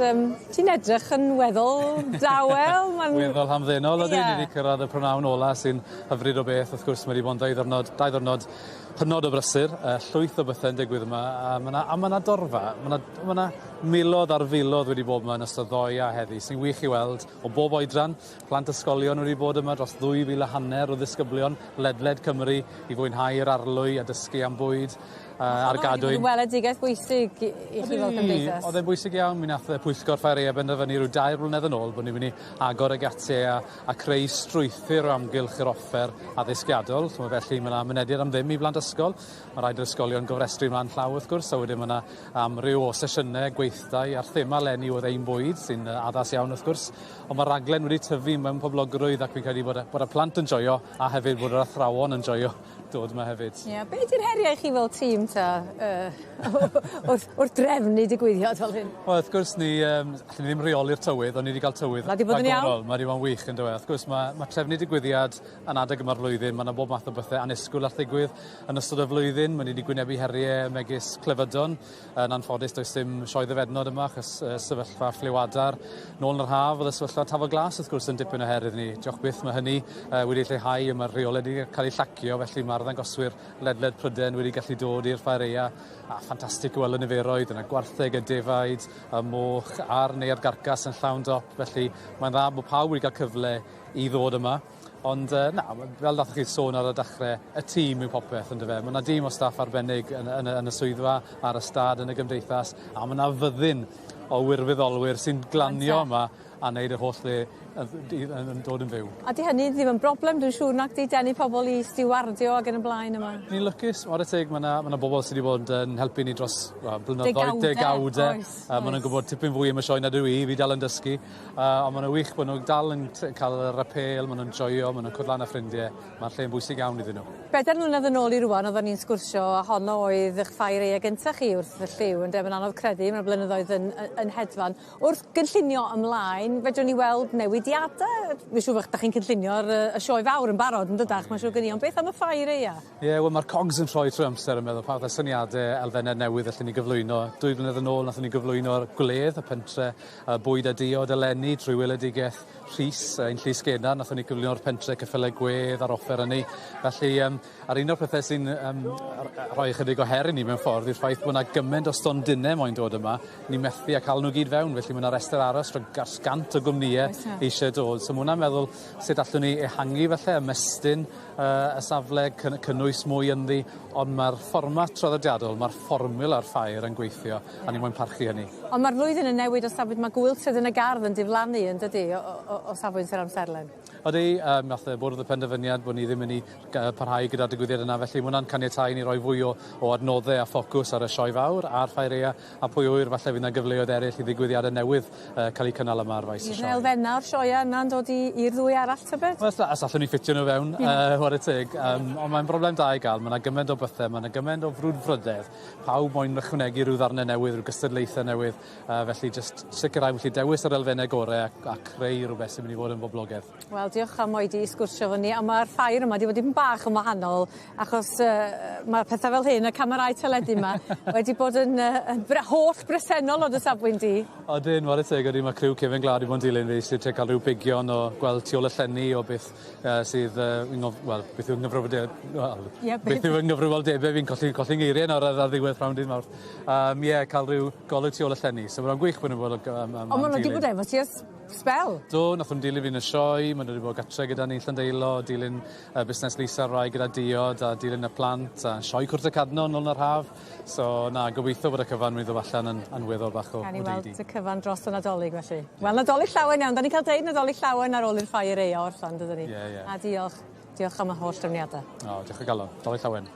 ti'n edrych yn weddol dawel. Ma'n... Weddol hamddenol ydyn, yeah. ni wedi cyrraedd y prynawn ola sy'n hyfryd o beth. Wrth gwrs, mae wedi bod yn dau ddiwrnod hynod o brysur, llwyth o bethau'n digwydd yma, a mae yna ma 'na dorfa, mae yna ma 'na miloedd ar filoedd wedi bod yma yn ystod ddoe a heddi, sy'n wych i weld o bob oedran, plant ysgolion wedi bod yma dros 2,500 o ddisgyblion ledled Cymru i fwynhau'r arlwy a dysgu am bwyd ar gadwyn. Oedd weledigaeth bwysig i chi fel cymdeithas. Oedd e'n bwysig iawn, mi nath y pwyllgor Ffair Aeaf benderfynu rhyw 3 blynedd yn ôl bod ni'n mynd i agor y gatiau a creu strwythur o amgylch yr offer addysgiadol. So, felly mae yna mynediad am ddim i blant ysgol. Mae rhaid i'r ysgolion gofrestru ymlaen llaw wrth gwrs, a wedyn mae yna amryw o sesiynau, gweithdai a'r thema eleni oedd ein bwyd, sy'n addas iawn wrth gwrs. Ond mae'r raglen wedi tyfu mewn poblogrwydd ac fi'n credu bod y, bod y plant yn joio a hefyd bod yr athrawon yn joio dod yma hefyd. Ie, be ydy'r heriau i chi fel tîm ta wrth, wrth drefnu digwyddiad fel hyn? Wel, wrth gwrs, ni, allwn ni ddim rheoli'r tywydd, ond ni wedi cael tywydd Mae 'di bod yn iawn. rhagorol. Mae wedi bod yn wych yn dywe. Wrth gwrs, mae, mae trefnu digwyddiad yn adeg yma'r flwyddyn, mae yna bob math o bethau annisgwyl all ddigwydd yn ystod y flwyddyn. Mae ni wedi gwynebu heriau megis clefydon. Yn anffodus, does dim sioe ddofednod yma achos sefyllfa ffliw-adar. Nôl yn yr haf, oedd y sefyllfa tafod glas, wrth gwrs, yn dipyn o her iddyn ni. Diolch byth, mae hynny wedi lleihau, a mae'r rheolau wedi cael eu llacio, felly mae'r arddangoswyr ledled Prydain wedi gallu dod i'r ffair aea. A ffantastig i weld y niferoedd, yna gwartheg, y defaid, y moch, a'r neuadd garcas yn llawn dop. Felly mae'n dda bod pawb wedi cael cyfle i ddod yma. Ond na, fel nathoch chi sôn ar y dechrau, y tîm yw popeth yndyfe. Mae yna dîm o staff arbennig yn, yn, yn y swyddfa, ar y stad, yn y gymdeithas, a mae yna fyddin o wirfoddolwyr sy'n glanio yma a wneud yr holl le yn dod yn fyw. A 'di hynny ddim yn broblem dwi'n siŵr nac 'di denu pobl i stiwardio ag yn y blaen yma? Ni'n lwcus, whare teg, ma' 'na ma' 'na bobl sy 'di bod yn helpu ni dros wel blynyddoedd, degawde. Oes, oes. A ma' nw'n gwbod tipyn fwy am y sioe na dw i, fi dal yn dysgu. Ond ma' nw'n wych bo' nw dal yn ca'l yr apêl, ma' nw'n joio, ma' nw'n cwrdd lan â ffrindie. Ma'r lle'n bwysig iawn iddyn nhw. Bedair mlynedd yn ôl i rŵan oedden ni'n sgwrsio a honno oedd 'ych ffair aeaf gynta chi wrth y llyw ynde ma'n anodd credu ma'r blynyddoedd yn yn hedfan. Wrth gynllunio ymlaen fedrwn ni weld newidiade? Fi'n siŵr bo' 'dach chi'n cynllunio'r y sioe fawr yn barod yn dydach ma'n siŵr gen i ond beth am y ffair aea? Ie wel ma'r cogs yn troi trwy amser yn meddwl pa fath o syniade elfenne newydd allen ni gyflwyno. 2 flynedd yn ôl nathon ni gyflwyno'r gwledd y pentre bwyd a diod eleni trwy weledigeth Rhys ein llys genan nathon ni gyflwyno'r pentre ceffyle gwedd a'r offer ynny. Felly a'r un o'r pethe sy'n rhoi ychydig o her i ni mewn ffordd yw'r ffaith bo' 'na gyment o stondinne moyn dod yma, ni methu a ca'l nhw gyd fewn, felly ma' 'na rester aros dros 100 o gwmnïe eisie dod. So ma' wnna'n meddwl sut allwn ni ehangu falle, ymestyn y safle, cynnwys mwy ynddi, ond mae'r fformat traddodiadol, mae'r fformiwla'r ffair yn gweithio, a ni moyn parchu hynny. Ond mae'r flwyddyn yn newid o safbwynt, mae gwyltedd yn y gardd yn diflannu yn dydi, o safbwynt yr amserlen? Odi, nath y bwrdd y penderfyniad bod ni ddim yn mynd i parhau gyda'r digwyddiad yna, felly mae hwnna'n caniatáu i ni roi fwy o adnoddau a ffocws ar y sioe fawr a'r ffair aea, a pwy ŵyr, falle fydd yna gyfleoedd eraill i ddigwyddiadau newydd cael eu cynnal yma ar faes y Fydd sioe. 'na elfennau o'r sioeau yna'n dod i'r ddwy arall tybed? Wel, os allwn ni ffitio nhw fewn, chwarae teg, ond mae'n broblem da i gael, mae yna gymaint o bethau, mae yna gymaint o frwdfrydedd, pawb moyn ychwanegu rhyw ddarnau newydd, rhyw gystadlaethau newydd, felly jyst sicrhau bod chi dewis yr elfennau gorau a creu rhywbeth sy'n mynd i fod yn boblogaidd. Wel, diolch am oedi i sgwrsio efo ni, a mae'r ffair yma wedi bod dipyn bach yn wahanol, achos mae pethau fel hyn, y camerâu teledu yma, wedi bod yn holl bresennol o dy safbwynt di. Odyn, whare teg, odi, mae criw Cefen Gwlad wedi bod yn dilyn fi, sydd wedi cael rhyw bigion o gweld tu ôl y llenni o beth sydd, wel, beth yw nghyfrifoldeb, wel, Ie, beth yw nghyfrifoldebau fi'n colli ngeiriau nawr ar ddiwedd rhawn dydd Mawrth. Ie, cael rhyw golwg tu ôl y llenni. So mae'n gwych bod nhw'n bod Ond maen nhw wedi bod efo ti ers sbel. Do, nath nhw'n dilyn fi yn y sioe, maen nhw wedi bod gatre gyda ni yn Llandeilo, dilyn busnes Lisa Rai gyda diod a dilyn y plant a sioe Cwrt y Cadno nôl yn yr haf. So na, gobeithio bod y cyfan mynd i ddod allan yn weddol bach Gawn ni o weld deidi. y cyfan dros y Nadolig felly. Wel, Nadolig llawen iawn. Da ni'n cael deud Nadolig llawen ar ôl i'r ffair aea orffan, dydyn ni? Ie, ie. A diolch. Diolch am y holl drefniadau. O, diolch o galon. Nadolig llawen.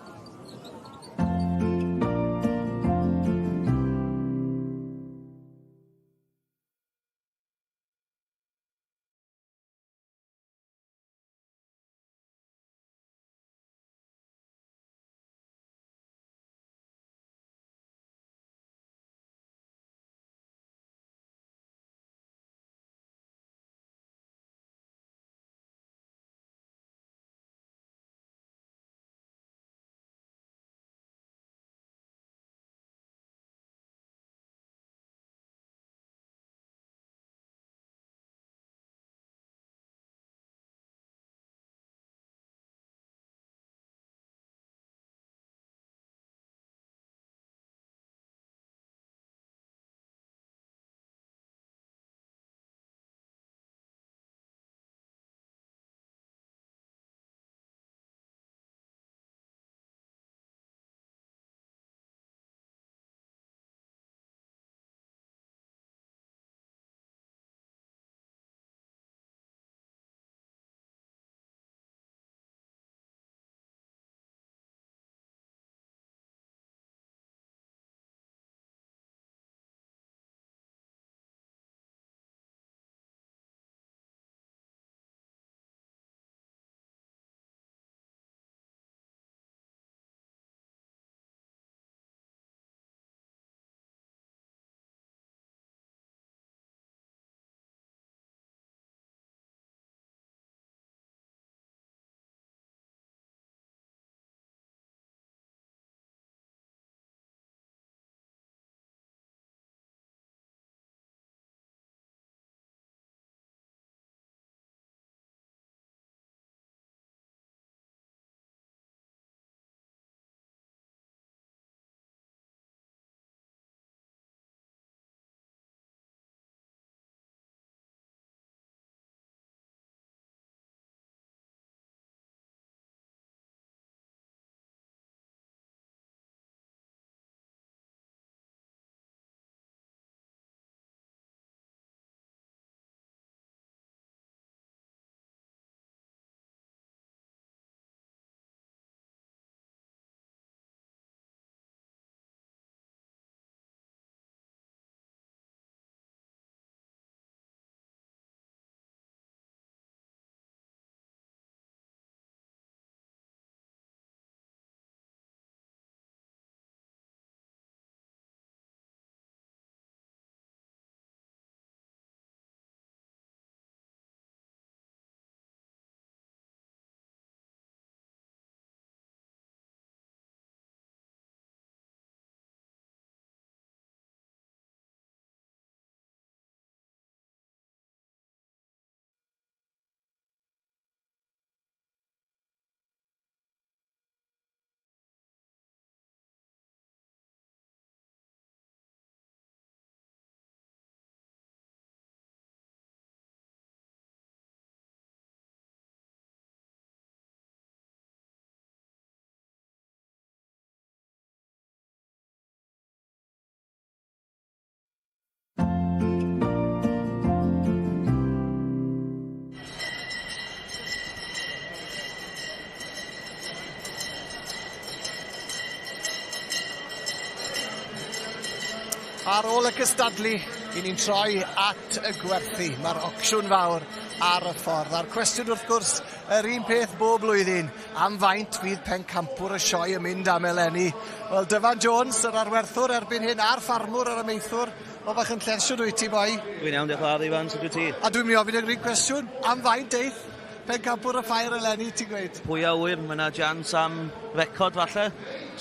Ar ôl y cystadlu, i ni'n troi at y gwerthu. Mae'r ocsiwn fawr ar y ffordd. A'r cwestiwn wrth gwrs, yr un peth bob blwyddyn, am faint fydd pencampwr y sioe yn mynd am eleni? Wel, Dyfan Jones, yr arwerthwr erbyn hyn, a'r ffarmwr, yr amaethwr, o Fachynlleth, shwd wyt ti boi? Dwi'n iawn, diolch yn fawr, Ifan, sut wyt ti? A dwi'n mynd i ofyn yr un cwestiwn, am faint eith pencampwr y ffair eleni, ti'n gweud? Pwy a ŵyr, mae yna jans am record falle.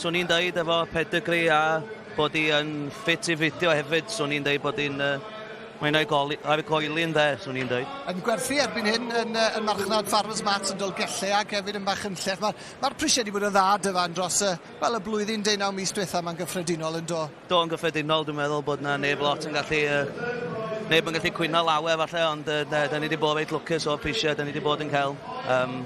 Swn i'n deud efo pedigree a bod hi yn ffit i fideo hefyd, swn i'n deud bod hi'n... Uh, mae'n ei goli, ar y coelyn dde, swn i'n deud. Yn gwerthu erbyn hyn yn, yn marchnad Farmers Mart yn Dolgellau ac hefyd yn Machynlleth. Mae'r ma prisiau wedi bod yn dda dyfan dros y, wel, y blwyddyn 19 mis diwetha mae'n gyffredinol yn do. Do, yn gyffredinol, dwi'n meddwl bod na neb lot yn gallu... Uh, neb yn gallu cwyno lawer falle, ond uh, da, da ni wedi bod reit lwcus o'r prisiau da ni wedi bod yn cael. Um,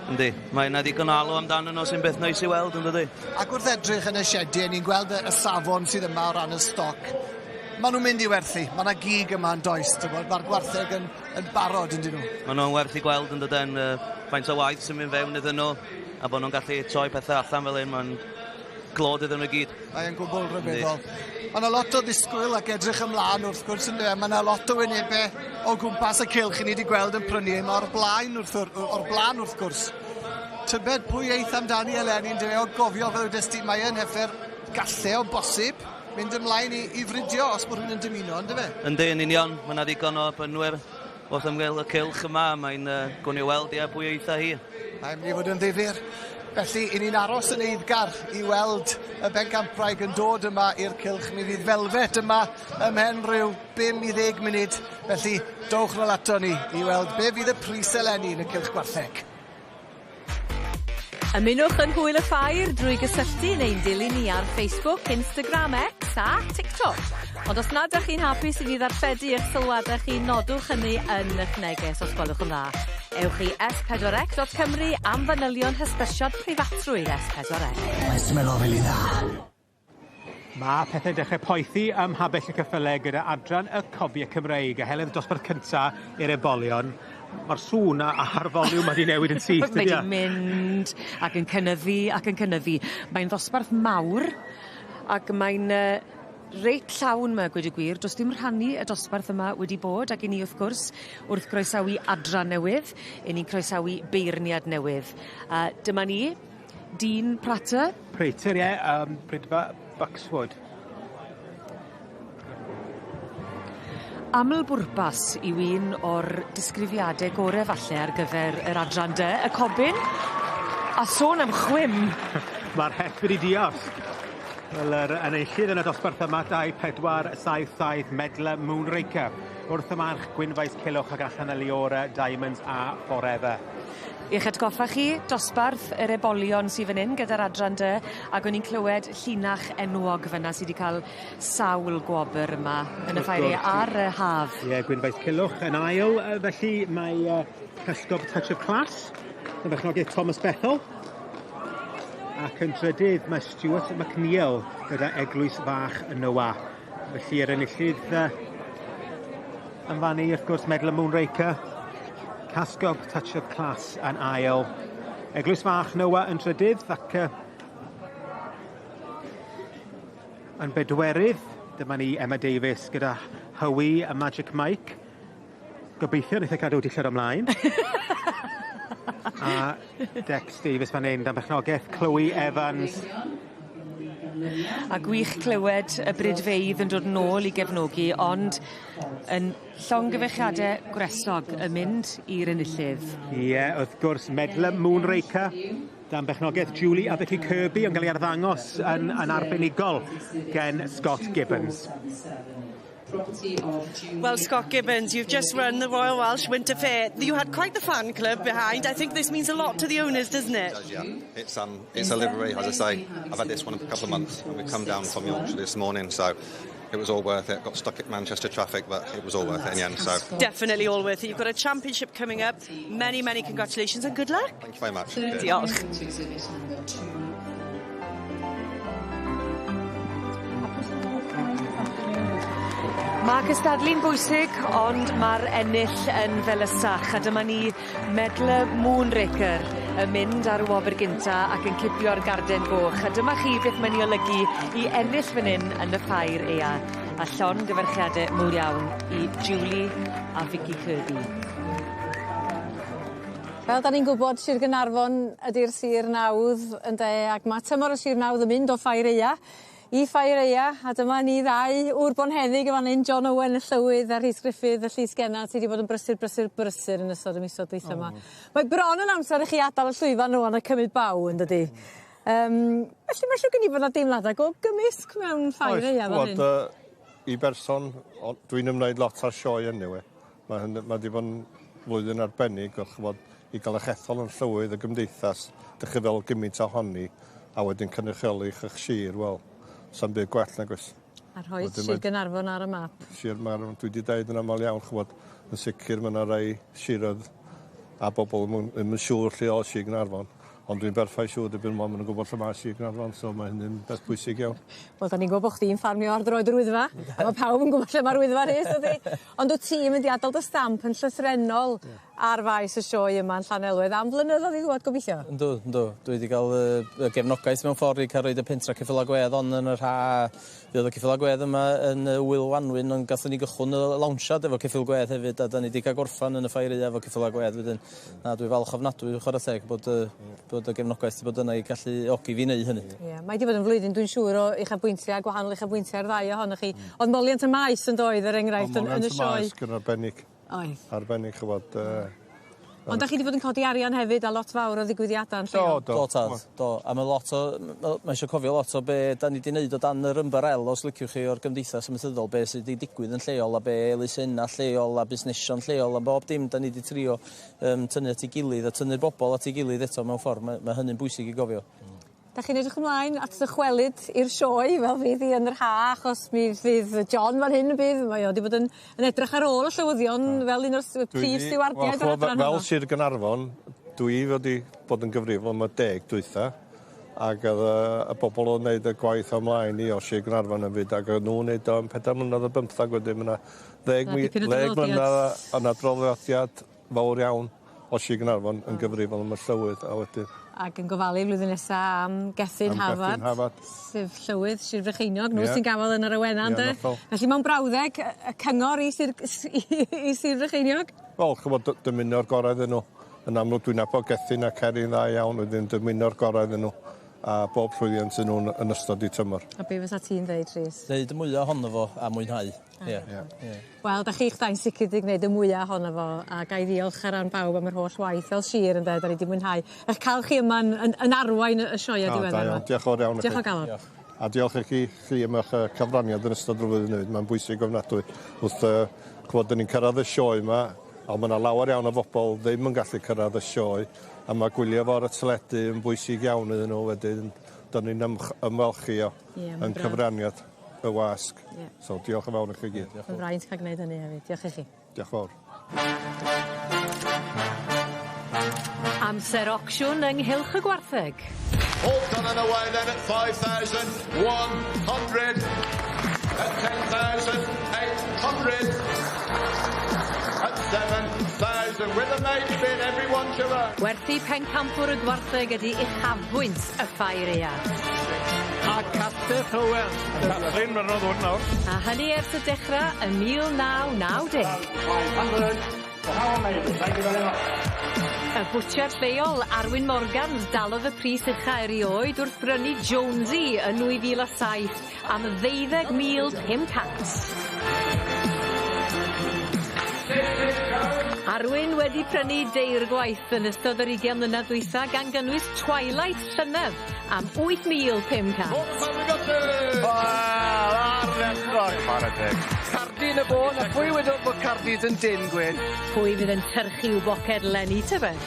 yndi, mae yna ddigon o alw amdano nhw sy'n beth neis i weld, yn dydi? Ac wrth edrych yn y siediau, ni'n gweld y, y safon sydd yma o ran y stoc. Maen nhw'n mynd i werthu. Mae yna gig yma yn does, Mae'r gwartheg yn, yn barod, yn dyn nhw. Maen nhw'n werth i gweld yn dydyn, uh, faint o waith sy'n mynd fewn iddyn nhw, a bod nhw'n gallu troi pethau allan fel un, mae'n glod iddyn nhw i gyd. Mae'n gwbl rhyfeddol. Mae yna lot o ddisgwyl ac edrych ymlaen wrth gwrs yn Mae yna lot o wynebau o gwmpas y cylch i ni wedi gweld yn prynu yma o'r blaen wrth, o'r blaen wrth gwrs. Tybed pwy eith amdani eleni yn o gofio fel wedest ti, mae yn heffer galle o bosib mynd ymlaen i, i fridio os bod rhywun yn dymuno, ynddo fe? Yndi, yn union. Mae yna ddigon o brynwyr wrth ymgel y cylch yma, mae'n uh, gwn i weld ia pwy eitha hi. Mae'n mynd i fod yn ddifyr. Felly, i ni'n aros yn eiddgar i weld y bencampwraig yn dod yma i'r cylch. Mi fydd Velvet yma ymhen rhyw 5 i 10 munud. Felly, dowch nôl ato ni i weld be fydd y pris eleni yn y cylch gwartheg. Ymunwch yn hwyl y ffair drwy gysylltu neu'n dilyn ni ar Facebook, Instagram, X a TikTok. Ond os nad ydych chi'n hapus i ni ddarlledu eich sylwadau chi, nodwch hynny yn eich neges os gwelwch yn dda. Ewch i s4c.cymru am fanylion hysbysiad preifatrwydd S4C. Mae'n smelo rili dda. Mae pethau'n dechrau poethi ym Mhabell y Ceffylau gyda adran y Cobiau Cymreig a heledd dosbarth cynta i'r ebolion. Mae'r sŵn a'r foliwm wedi newid yn syth, dydy? Mae wedi mynd ac yn cynyddu ac yn cynyddu. Mae'n ddosbarth mawr ac mae'n uh, reit llawn 'ma gweud y gwir. Do's dim rhannu y dosbarth yma wedi bod ac 'yn ni wrth gwrs wrth groesawu adran newydd 'yn ni'n croesawu beirniad newydd. A dyma ni, Dean Prater. Prater ie yym Brydfa Buckswood. Aml bwrpas yw un o'r disgrifiade gore falle ar gyfer yr adran dy, y cobyn. A sôn am chwim! Ma'r het wedi diosg. Wel yr enillydd yn y dosbarth yma 2 4 7 7 Medler Moonraker. Wrth y march Gwynfaes Culhwch ac allan y Leora Diamonds a Forever. I'ch atgoffa chi, dosbarth yr ebolion sy fyn 'yn gyda'r adran dy ag o'n i'n clywed llinach enwog fyn 'na sy 'di ca'l sawl gwobyr yma yn y ffair ar y haf. Ie, Gwynfaes Culhwch yn ail, felly mae uh, Cysgob Touch of Class yn berchnogaeth Thomas Bethel. Ac yn drydydd mae Stuart McNeil gyda Eglwys Fach Noah. Felly yr enillydd uh, yn fan wrth gwrs Medler Moonraker. Casgob Touch of Class yn ail. Eglwys Fach Noah yn trydydd ac uh, yn bedwerydd dyma ni Emma Davies gyda Howie a Magic Mike. Gobeithio neith e cadw dillad ymlaen. a Dex Davies fan 'yn dan berchnogaeth Chloe Evans. A gwych clywed y bridfeydd yn dod nôl i gefnogi ond yn llongyfarchiade gwresog yn mynd i'r enillydd. Ie wrth gwrs Medler Moonraker dan berchnogaeth Julie a Vicky Kirby yn ga'l ei arddangos yn yn arbenigol gen Scott Gibbons. Well, Scott Gibbons, you've just run the Royal Welsh Winter Fair. You had quite the fan club behind. I think this means a lot to the owners, doesn't it? It does, yeah. It's, um, it's a livery, as I say. I've had this one a couple of months and we've come down from Yorkshire this morning, so it was all worth it. Got stuck at Manchester traffic, but it was all worth it in the end. So definitely all worth it. You've got a championship coming up. Many, many congratulations and good luck. Thank you very much. Diolch. Mae cystadlu'n bwysig, ond mae'r ennill yn felysach, a dyma ni Medler Moonraker yn mynd ar y wobr gynta ac yn cipio'r garden goch. A dyma chi beth mae'n 'i olygu i ennill fan 'yn yn y ffair Ea. A llongyfarchiade mowr iawn i Julie a Vicky Kirby. Fel 'dan ni'n gwbod Sir Gynarfon ydi'r sir nawdd ynde ac ma' tymor y sir nawdd yn mynd o Ffair Aea i Ffair Aea a dyma ni ddau ŵr bonheddig yn fan 'yn John Owen y llywydd a Rhys Griffith y llys gennad sy 'di bod yn brysur brysur brysur yn ystod y misodd dwytha 'ma. Mae bron yn amser i chi adal y llwyfan rŵan a cymryd baw yndydi? Yym felly ma' siwr gen i bo' 'na deimlada go gymysg mewn Ffair Aea fan 'yn. Oes ch'mod i berson o- dwi'n ymwneud lot â'r sioe eniwe Ma' hyn ma' 'di bod yn flwyddyn arbennig o ch'mod i ga'l 'ych ethol yn llywydd y gymdeithas 'dych chi fel gymint ohoni a wedyn cynrychioli 'ych 'ych sir wel sa'm byd gwell nag oes? A rhoi Sir Gaernarfon ar y map. Sir Gaernarfon dwi 'di deud yn amal iawn ch'mod yn sicir ma' 'na rei siroedd a bobol 'im yn ddim yn siŵr lle o'dd Sir Gaernarfon. Ond dwi'n berffaith siŵr erbyn ŵan ma' nw'n gwbod lle ma' Sir Gaernarfon so ma' hynny'n beth pwysig iawn. Wel 'dan ni'n gwbo bo' chdi'n ffarmio ar droed yr Wyddfa. A ma' pawb yn gwbo lle ma'r Wyddfa Rhys dydi? Ond wt ti mynd i adal dy stamp yn llythrennol ar faes y sioe yma yn Llanelwedd am flynyddodd i ddŵad gobeithio. Yndw yndw dwi 'di ga'l yy y gefnogaeth mewn ffor i ca'l roid y pentra ceffyla gwedd on yn yr ha Fuodd y ceffyla gwedd yma yn y Ŵyl Wanwyn ond gathon ni gychwyn y lawnsiad efo ceffyl gwedd hefyd a 'dan ni 'di ca'l gorffan yn y ffair aeaf efo ceffyla gwedd wedyn. Na dwi falch ofnadwy chwara teg bod y bod y gefnogaeth 'di bod yna i galluogi fi neu' hynny. Ie mae 'di bod yn flwyddyn dwi'n siŵr o uchafbwyntia' gwahanol uchafbwyntia' i'r ddau ohonoch chi. O'dd moliant y maes yndoedd er enghraifft yn yn y sioe. O'dd moliant y maes yn arbennig. Oedd. Arbennig ch'mod yy Ond 'dach chi 'di bod yn codi arian hefyd a lot fawr o ddigwyddiada yn lleol. Do do. Do tad, do. A ma' lot o m- ma' isio cofio lot o be' 'dan ni 'di neud o dan yr ymbarel os liciwch chi o'r gymdeithas amaethyddol be' sy 'di digwydd yn lleol a be' elusenna lleol a busnesion lleol a bob dim 'dan ni 'di trio yym tynnu at 'i gilydd a tynnu'r bobol at 'i gilydd eto mewn ffor ma' ma' hynny'n bwysig i gofio. Dach chi'n edrych ymlaen at ddychwelyd i'r sioe fel fydd 'i yn yr ha achos mi fydd John fan hyn yn bydd mae o 'di bod yn yn edrych ar ôl y llywyddion fel un o'r s- prif stiwardiaid yr adran Fel Sir Gaernarfon dwi fod i bod yn gyfrifol am y deg dwytha ag o'dd y y bobol o'dd neud y gwaith o mlaen i o Sir Gaernarfon hefyd ag o'dd nw'n neud o am pedair mlynedd ar bymthag wedyn ma' 'na ddeg mi- ddeg mlynadd a o' 'na draddodiad fawr iawn o Sir Gaernarfon yn gyfrifol am y llywydd a wedyn... Ac yn gofalu flwyddyn nesa am Gethin Am Hafod. Gethin Hafod. Sef llywydd Sir Frycheiniog, nhw Ie. sy'n gafel yn yr awena ynde? Ie yn hollol. Felly mewn brawddeg y y cyngor i Sir i i Sir Frycheiniog? Wel ch'mod dymuno'r gorau iddyn nhw. Yn amlwg dwi'n nabod Gethin a Ceri'n dda iawn wedyn dymuno'r gorau iddyn nhw a bob llwyddiant i nhw'n yn ystod 'u tymor. A be' fysa ti'n ddeud Rhys? Neud y mwya ohono fo a mwynhau. Ie. Ie. Ie. Wel 'dach chi'ch dau'n sicir 'di gneud y mwya ohono fo a gai ddiolch ar ran pawb am yr holl waith fel sir ynde 'dan ni 'di mwynhau 'ych ca'l chi yma'n yn yn arwain y y sioea diweddar 'ma. O da iawn diolch fawr iawn i chi. Diolch o galon. Diolch. A diolch i chi chi am 'ych yy cyfraniad yn ystod y flwyddyn hefyd mae'n bwysig ofnadwy wrth yy ch'mod 'dyn ni'n cyrradd y sioe 'ma on' ma' 'na lawer iawn o bobol ddim yn gallu cyrradd y sioe a ma' gwylio fo ar y teledu yn bwysig iawn iddyn nhw wedyn 'dyn ni'n ymch- ymfalchio Ie ma'n yn braf. cyfraniad. y wasg. Ie. So diolch yn fawr i chi gyd. Mae'n fraint ca'l gneud hynny hefyd. Diolch i chi. Diolch fawr. Amser ocsiwn yng nghylch y gwartheg. All done and away then at 5,100. At 10,800. At 7,000 with a mate bid, everyone to run. Gwerthu pencampwr y gwartheg ydi uchafbwynt y ffair aeaf. A Castell Howell. Catrin, ma'n nhw'n ddod nawr. A hynny ers y dechrau yn 1990. Y bwtsiar lleol Arwyn Morgans dalodd y pris ucha erioed wrth brynu Jonesy yn 2007 am 12,500. Arwyn wedi prynu deirgwaith yn ystod yr ugian mlynedd dwytha gan gynnwys Twilight llynedd am 8,500. Wel, ardderchog. Chwarae teg. Cardi yn y bôn, a pwy wedodd bod Cardis yn dyn, Gwyn? Pwy fydd yn tyrchu i'w boced leni tybed?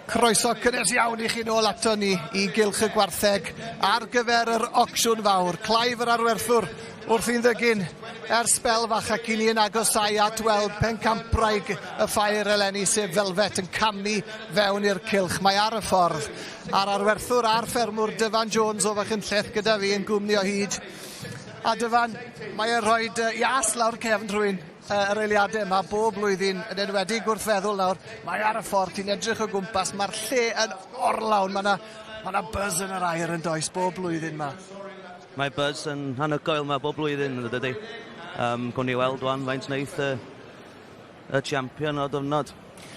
Croeso cynnes iawn i chi nôl ato ni i Gylch y Gwartheg ar gyfer yr ocsiwn fawr. Clive yr arwerthwr wrth i'n ddygyn ers sbel fach ac i ni yn agosau at weld pencampwraig y ffair eleni sef Velvet yn camu fewn i'r cylch. Mae ar y ffordd a'r arwerthwr a'r ffermwr Dyfan Jones o Fachynlleth gyda fi yn gwmni o hyd. A Dyfan, mae e'n rhoi ias lawr cefn rhywun yr eiliadau yma bob blwyddyn, yn enwedig wrth feddwl nawr, mae ar y ffordd, ti'n edrych o gwmpas, mae'r lle yn orlawn, mae yna Mae yna buzz yn yr air yn does bob blwyddyn ma. Mae buzz yn anhygoel ma bob blwyddyn, yn dydy. Gwn ni weld wan faint wneith y champion o diwrnod.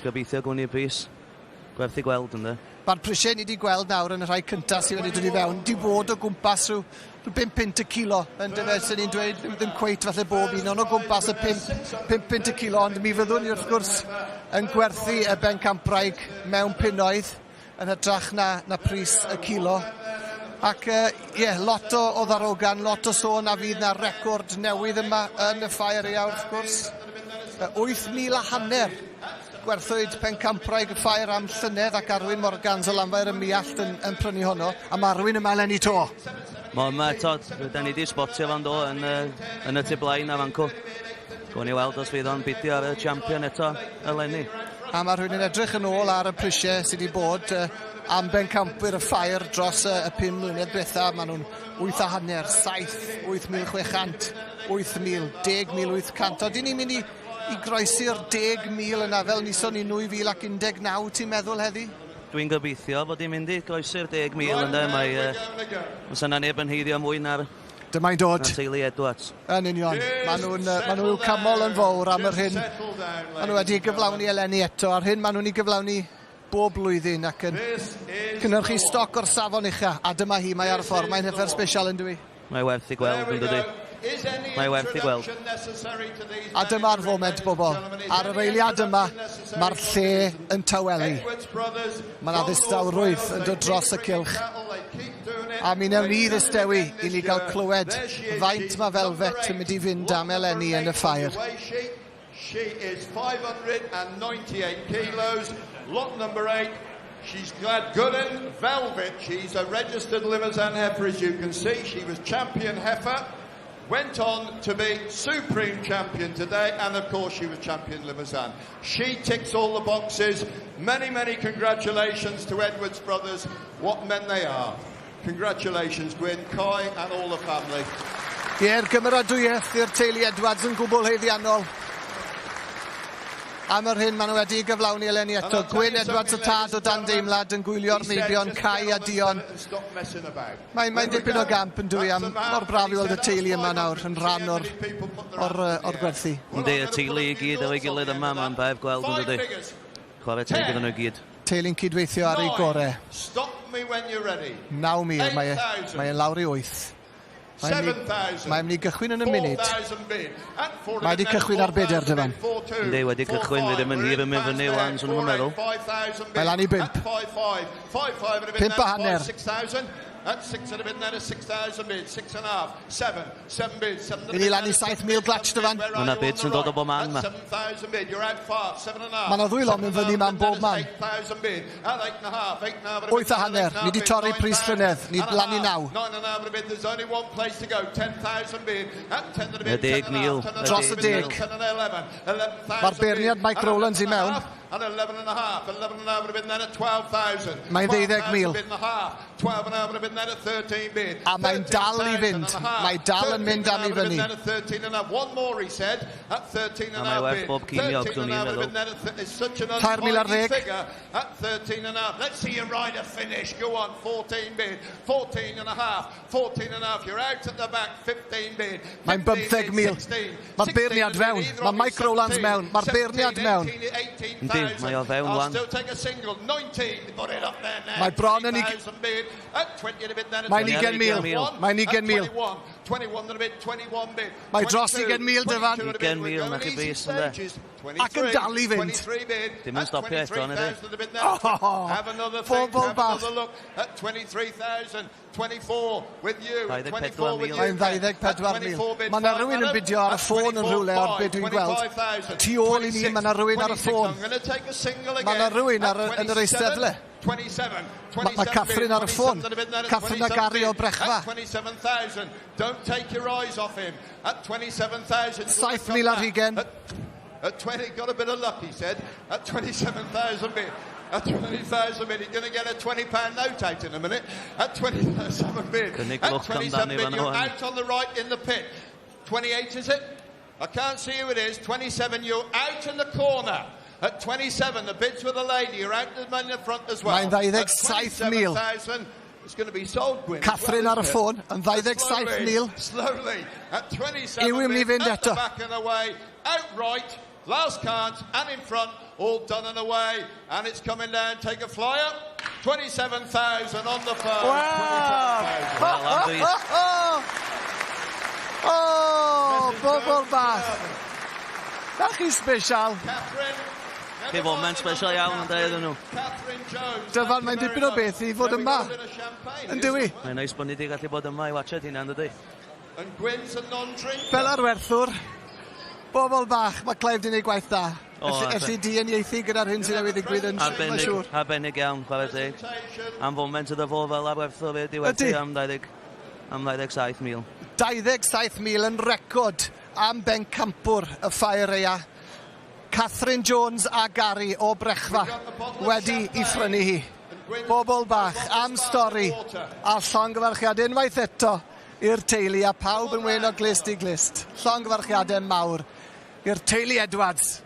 Gobeithio gwn ni'r pris. Gwerth i gweld, ynddo. Mae'r prisiau ni wedi gweld nawr yn y rhai cyntaf sydd wedi dod i fewn, di bod o gwmpas rhyw 5 punt y kilo, yn dyfe, sy'n ni'n dweud, ddim cweit falle bob un, ond o gwmpas y 5 punt y kilo, ond mi fyddwn ni wrth gwrs yn gwerthu y bencampwraig mewn punnoedd yn hytrach na pris y kilo. Ac ie, yeah, lot o ddarogan, lot o sôn a fydd na record newydd yma yn y ffair aeaf wrth gwrs. 8,500 gwerthwyd pencampwraig y ffair am llynedd ac Arwyn Morgans o Lanfair ym Muallt yn prynu honno, a mae Arwyn yma eleni to. Mae yma eto, da ni wedi spotio fan do yn y tu blaen a fan cw. Gwn i weld os fydd o'n bidio ar y champion eto eleni. A mae rhywun yn edrych yn ôl ar y prisiau sydd wedi bod am bencampwyr y ffair dros y 5 mlynedd diwetha. Maen nhw'n 8.5, 7, 8,600, 8,000, 10,800. Odyn ni'n mynd i groesi'r 10,000 yna fel nison ni 2019, ti'n meddwl heddi? Dwi'n gobeithio bod hi'n mynd i groesi'r 10,000 ynddo. Mae, fysa na neb yn haeddu mwy na'r Dyma'n dod. Na teulu Edwards. Yn union. Maen nhw'n ma nhw i'w canmol yn fawr am yr hyn maen nhw wedi gyflawni eleni eto, a'r hyn maen nhw'n ei gyflawni bob blwyddyn ac yn cynhyrchu stoc o'r safon ucha. A dyma hi, mae ar y ffordd. Mae'n heffer special yn dwi. Mae werth i gweld yn dydy. Mae werth i gweld. A dyma'r foment, bobl. Ar yr eiliad yma, mae'r lle yn tawelu. Mae yna ddistawrwydd yn dod dros y cylch. A mi newn ni ddistewi i ni gael clywed faint mae Velvet yn mynd i fynd am eleni yn y ffair. She is 598 kilos, lot number 8. She's Gladgooden Velvet. She's a registered Limousin heifer, as you can see. She was champion heifer, went on to be supreme champion today, and of course she was champion Limousin. She ticks all the boxes. Many, many congratulations to Edwards Brothers. What men they are. Congratulations, Gwyn, Kai and all the family. Ie'r gymeradwyaeth i'r teulu Edwards yn gwbl haeddiannol am yr hyn maen nhw wedi gyflawni eleni eto. Gwyn Edwards y tad o dan deimlad yn gwylio'r meibion Kai a Dion. Mae'n dipyn o gamp yn dwi am mor braf i weld y teulu yma nawr yn rhan o'r gwerthu. Yndi, y teulu i gyd efo'i gilydd yma, mae'n braf gweld yn dydy. Chwarae teg iddyn nhw i gyd. Teulu'n cydweithio ar ei gorau. Stop me when you're ready. 9,000, mae e lawr i 8. Mae'n mynd i gychwyn yn y munud. Mae wedi cychwyn ar bedair, Dyfan. Yndi, wedi cychwyn, fi ddim yn hir yn mynd fyny wan, swn i'n meddwl. Mae lan i 5. 5.5. Fydd hi lan i 7,000 glatch, Dyfan. Mae yna bids yn dod o bob man ma. Mae yna ddwy lon yn fyny ma'n bob man. 8.5. Ni wedi torri pris llynedd. Ni lan i 9. Y 10,000. Dros y 10. Mae'r beirniad Mike Rowlands i mewn. And 11 and a half, 11 and a half would have been then at 12,000. Mae'n 12,000. Bid and a half, 12 and a half would have been then at 13 bid. A mae'n dal i fynd. Mae dal yn mynd am i fyny. 13 and a half. One more, he said, at 13 and a A mae half werth bid. bob ceiniog, 13 swn and a i'n half would have meddwl. been then at it's such an 3,000 ar untidy ddeg. figure at 13 and a half. Let's see you ride a finish. Go on, 14 bid. 14 and a half. 14 and a half. You're out at the back, 15 bid. Mae'n 15,000. Mae'r beirniad fewn. Mae Mike Rowlands mewn. Mae'r beirniad mewn. Yndi, mae o fewn wan. Still take a single. 19. Put it up there now. Mae bron yn 20,000 bid. At 20 and a bit then at Mae'n 21, 20,000. Mae'n 20,000. 21 and a bit, 21 bid. Mae dros 20,000, Dyfan. 20,000, na chi bris, ynde. Ac yn dal i fynd. Dim yn stopio eto, nid Oh, Have another think, pobl have bach. another look at 23,000, 24 with you, 24 with you. Mae'n 24,000. Mae yna rhywun yn bidio ar y ffôn yn rhywle o'r beth dwi'n gweld. Tu ôl i ni, mae yna rhywun ar y ffôn. I'm going to take a single Mae yna again. rhywun At yn yr eisteddle. 27, Mae Catherine ar y ffôn. Catherine a Gary o Brechfa. At 27,000. Don't take your eyes off him. At 27,000. 7,000 ar hugain. At 20, got a bit of luck, he said. At 27,000 bid. At 20,000 bid. He's going to get a £20 note out in a minute. At 27 bid. Cynnig At lwc 27 amdani bid, fan you're hwn. out on the right in the pit. 28, is it? I can't see who it is. 27, you're out in the corner. At 27, the bids with the lady are out the money in the front as well. Mae'n 27,000. 27,000. It's going to be sold, Gwyn. Catherine ar y ffôn, yn 27,000. Slowly, at 27 Yw i'n mynd i fynd at the eto. back and away, outright, last cards and in front, all done and away, and it's coming down, take a flyer, 27,000 on the phone. Wow! 27,000. Oh, bobl bach. Na chi special. Chi foment special iawn yn dweud nhw. Dyfan, mae'n dipyn o beth i fod yma. Yn dywi? Mae'n neis bod ni wedi gallu bod yma i watchad hynna, yn dydi? And Gwyn's a non-drinker. Fel arwerthwr, bobl bach, mae Clive di wneud gwaith da. O, Elli di yn ieithu gyda'r hyn sydd newydd ddigwydd yn siŵr. Arbennig, arbennig iawn, chwarae teg. Am foment iddo fo fel arwerthwr fe di werthu Ydi. am 20, am 27,000. 27,000 yn record am bencampwr y ffair aea. Catherine Jones a Gary o Brechfa wedi i phrynu hi. Bobl bach am stori a llongyfarchiad unwaith eto i'r teulu a pawb yn wên o glust i glust. Llongyfarchiadau mawr i'r teulu Edwards.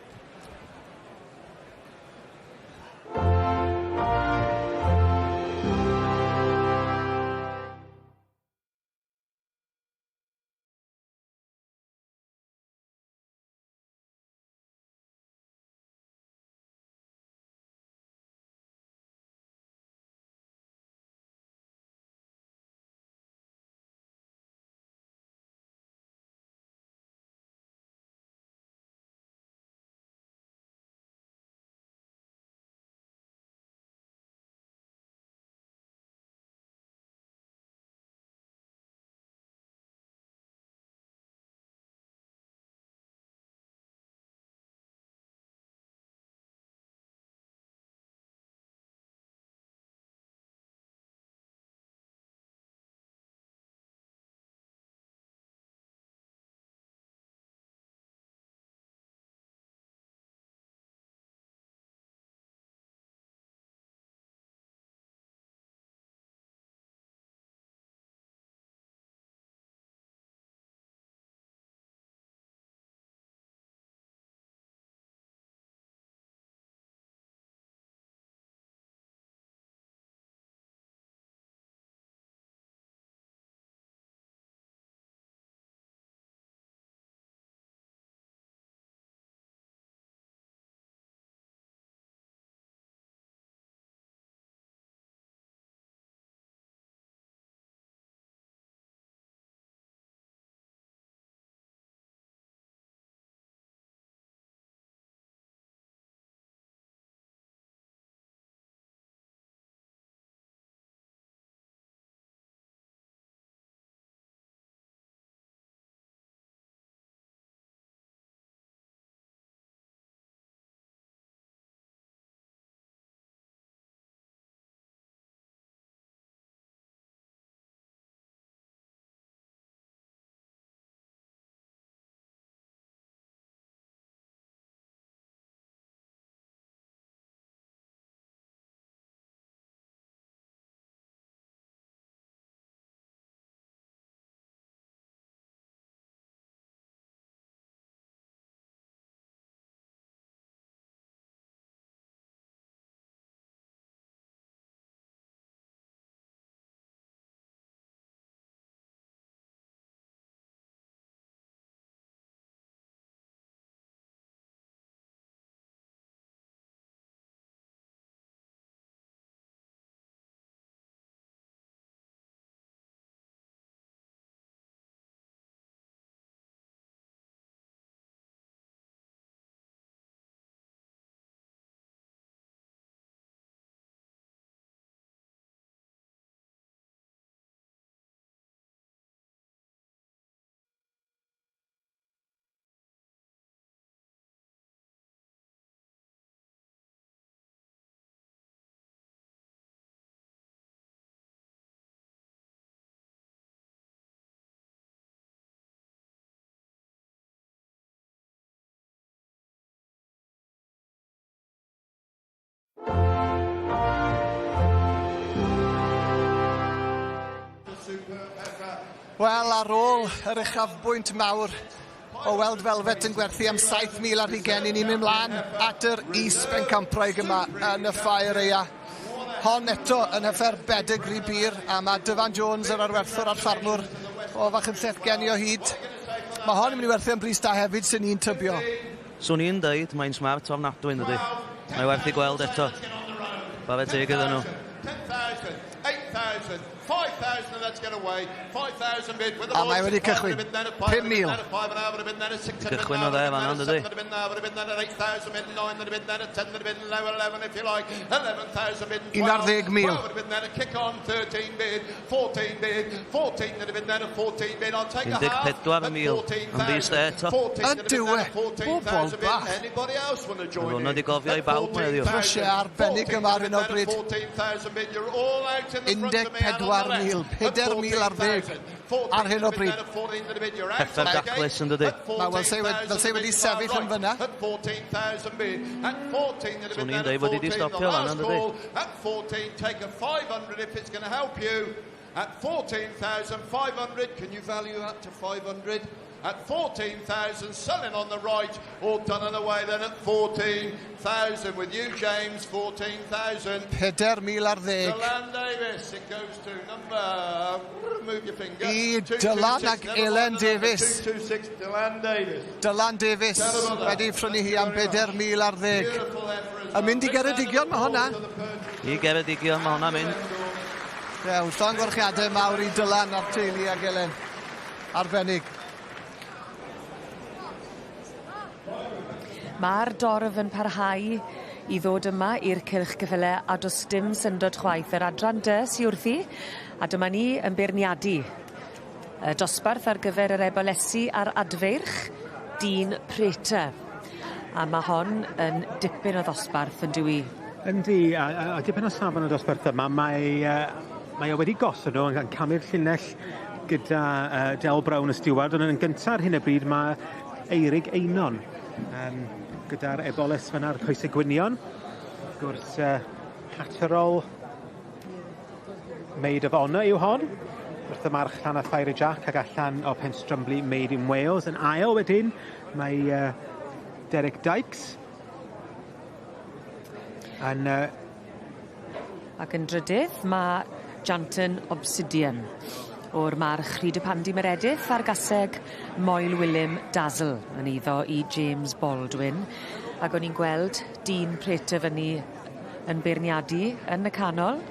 Wel, ar ôl yr uchafbwynt mawr o weld Velvet yn gwerthu am 7,000 ar hugain i ni'n mynd mlaen at yr is-bencampwraig yma yn y ffair aea. Hon eto yn heffer bedigri bur a mae Dyfan Jones yr arwerthwr a'r ffarmwr o Fachynlleth gen i o hyd. Mae hon yn mynd i werthu am bris da hefyd sy'n ni'n tybio. Swn i'n deud mae'n smart ofnadwy yn dydi. Mae werth i gweld eto. Chwarae teg iddyn nhw. 10,000, 8,000, 5,000 and let's get away. 5,000 bid with the A mae wedi cychwyn. 5,000. Cychwyn o dde fan hyn, dydi? 11,000. 14,000 yn bris de eto. Ydyw e. Bobol bach. Mae hwnna wedi gofio i bawb mae heddiw. Prisiau arbennig yma ar hyn o bryd. 14,000, 4,000 ar ddeg ar hyn o bryd. Heffer daclus yn dydi? Mae fel se fel se wedi sefyll yn fyna. Swn i'n deud bod hi 'di stopio fan yn dydi? At 14, take a 500 if it's going to help you. At 14,500, can you value that to 500? At 14,000, selling on the right, all done and away then at 14,000 with you, James, 14,000. 4,000 ar ddeg. Dylan Davis, it goes to number, move your finger. I 226, Dylan ac never Elen mind the number, Davies. 226, Dylan Davies. Dylan Davies wedi phrynu hi am 4,000 ar ddeg. Yn mynd i Geredigion mae hwnna. I Geredigion mae hwnna'n mynd. Ie, llongyfarchiadau mawr i Dylan a'r teulu ag Elen. Arbennig. Ma'r dorf yn parhau i ddod yma i'r cylch cyffyle a do's dim syndod chwaith yr adran dy sy wrthi a dyma ni yn beirniadu. Y dosbarth ar gyfer yr ebolesi a'r adfeirch, dyn Prater. A ma' hon yn dipyn o ddosbarth yndyw 'i? Yndi, a dipyn o safon y dosbarth yma, mae o wedi gosod nhw yn camu'r llinell gyda Del Brown y stiward, ond yn gynta ar hyn o bryd mae Eirig Einon gyda'r eboles fyna'r coesau gwynion. Wrth gwrs, Hatterall Maid of Honour yw hon. Wrth y march Llanarth Fiery Jack ac allan o Penstrumbley Made in Wales. Yn ail wedyn, mae Derek Dykes. Yn, Ac yn drydydd, ma' Janton Obsidian o'r march Rhyd y Pandy Meredith a'r gaseg Moel Willym Dazzle yn eiddo i James Baldwin. Ac o'n i'n gweld dyn Prater fyny yn beirniadu yn y canol,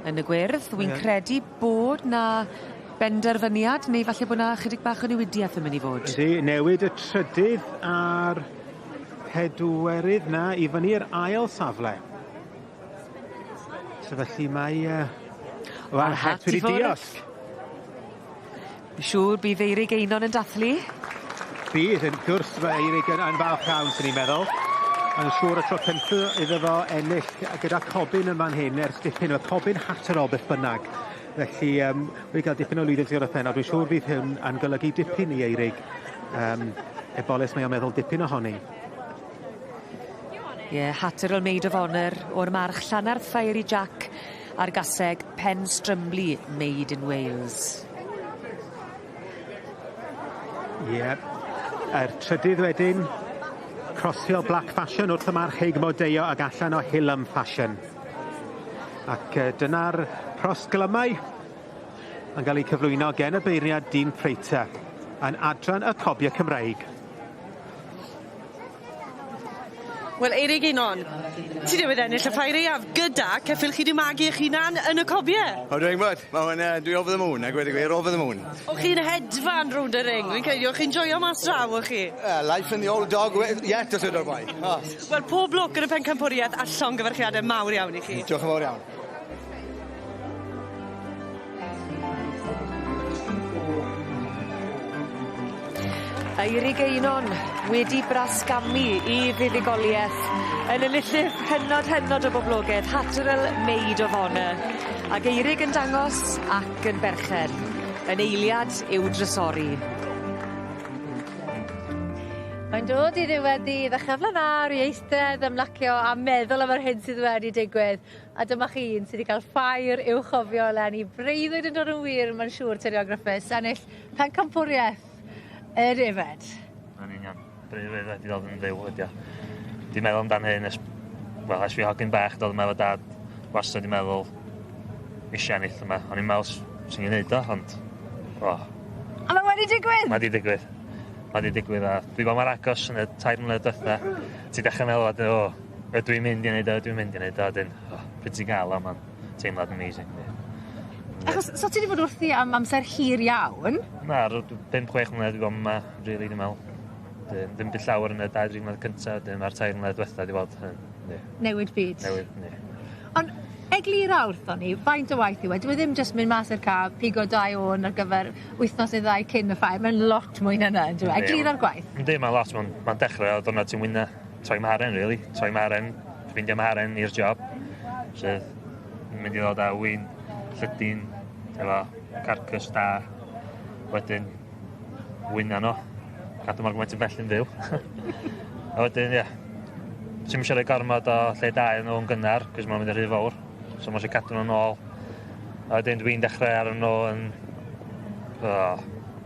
yn y gwyrdd. Wi'n credu bod 'na benderfyniad, neu falle bo' 'na chydig bach o newidieth yn mynd i fod. Ydy, newid y trydydd a'r pedwerydd na i fyny i'r ail safle. So felly mae wel, Ma'r het hat wedi i ffwrdd. diosg. Fi'n siŵr bydd Eirig Einon yn dathlu. Bydd, wrth gwrs, mae Eirig yn falch iawn, swn i'n meddwl. Yn siŵr y tro cynta iddo fo ennill gyda cobyn yn fan hyn ers dipyn, y cobyn Hatterall beth bynnag. Felly, wedi cael dipyn o lwyddiant i'r orffennol. Dwi'n siŵr fydd hyn yn golygu dipyn i Eirig. Eboles mae o'n meddwl dipyn ohoni. Ie, yeah, Hatterall Maid of Honour o'r march Llanarth Fiery Jack a'r gaseg Penstrumbley Made in Wales. Ie. Yeah. Yr trydydd wedyn, Crossfield Black Fashion wrth y march Heig Modeo ag allan o Hillam Fashion. Ac dyna'r prosglymau yn cael eu cyflwyno gen y beirniad Dean Prater yn adran y Cobiau Cymreig. Wel, Eirig Einon, ti newydd ennill y ffair aeaf gyda ceffyl chi 'di magu eich hunan yn y cobie. O, dwi'n gwybod. Ma' hwn dwi over the moon, a gweud y gwir, over the moon. O'ch chi'n hedfan rownd y ring, fi'n credu, o'ch chi'n joio mas draw, o'ch chi? Life in the old dog, yet, os ydw'r boi. Oh. Wel, pob lwc yn y pencampwriaeth a llongyfarchiadau mawr iawn i chi. Diolch yn fawr iawn. Eirig Einon wedi brasgamu i fuddugoliaeth yn enillydd hynod hynod o boblogedd Hatterall Maid of Honour. Ag Eirig yn dangos ac yn berchen. Yn eiliad i'w drysori. Mae'n dod i ddiwedd ddydd a chyfle mawr i eistedd, ymlacio a meddwl am yr hyn sydd wedi digwydd. A dyma chi un sydd wedi cael ffair i'w chofio eleni. Breuddwyd yn dod yn wir, mae'n siŵr, Terry Griffiths, ennill pencampwriaeth y defaid. Breuddwyd wedi dod yn fyw ydi o. Dwi'n meddwl amdan hyn ers, wel, ers fi hogyn bach dod yma efo dad, wastad 'di meddwl eisiau ennill yma. O'n i'n meddwl swn i'n neud o, ond o. A mae wedi digwydd! Mae 'di digwydd. Mae 'di digwydd a dwi 'di bod mor agos yn y 3 mlynedd dwetha. Ti'n dechrau meddwl wedyn, o, ydw i'n mynd i neud o, ydw i'n mynd i neud o, wedyn, o, pryd ti'n gael o, mae'n teimlad amazing. Achos, so ti wedi bod wrthi am amser hir iawn? Na, 5-6 mlynedd dwi 'di bod yma, really, dwi'n meddwl. Ddim byd llawer yn y 2-3 mlynedd cyntaf, wedyn mae'r 3 mlynedd diwetha wedi bod yn, yndi. Newid byd. Newid, yndi. Ond eglura wrthon ni, faint o waith yw e? Dyw e ddim jyst mynd mas i'r ca, pigo dau ôn ar gyfer wythnos neu ddau cyn y ffair, mae'n lot mwy na 'na on'd yw e? Eglura'r gwaith. Yndi, mae'n lot, mae'n ma dechrau o diwrnod ti'n wyna. Troi maharen, really. Troi maharen, ffeindio maharen i'r job. Sydd yn mynd i ddod â wyn, llydyn, efo carcas da. Wedyn, wyna nhw. Cadw mor gymaint yn bell yn fyw. A wedyn, ie. Ti'm isio rhoi gormod o lle da iddyn nhw yn gynnar, cos ma'n mynd yn rhy fawr. So ma' eisiau cadw nhw'n ôl. A wedyn dwi'n dechrau ar nhw yn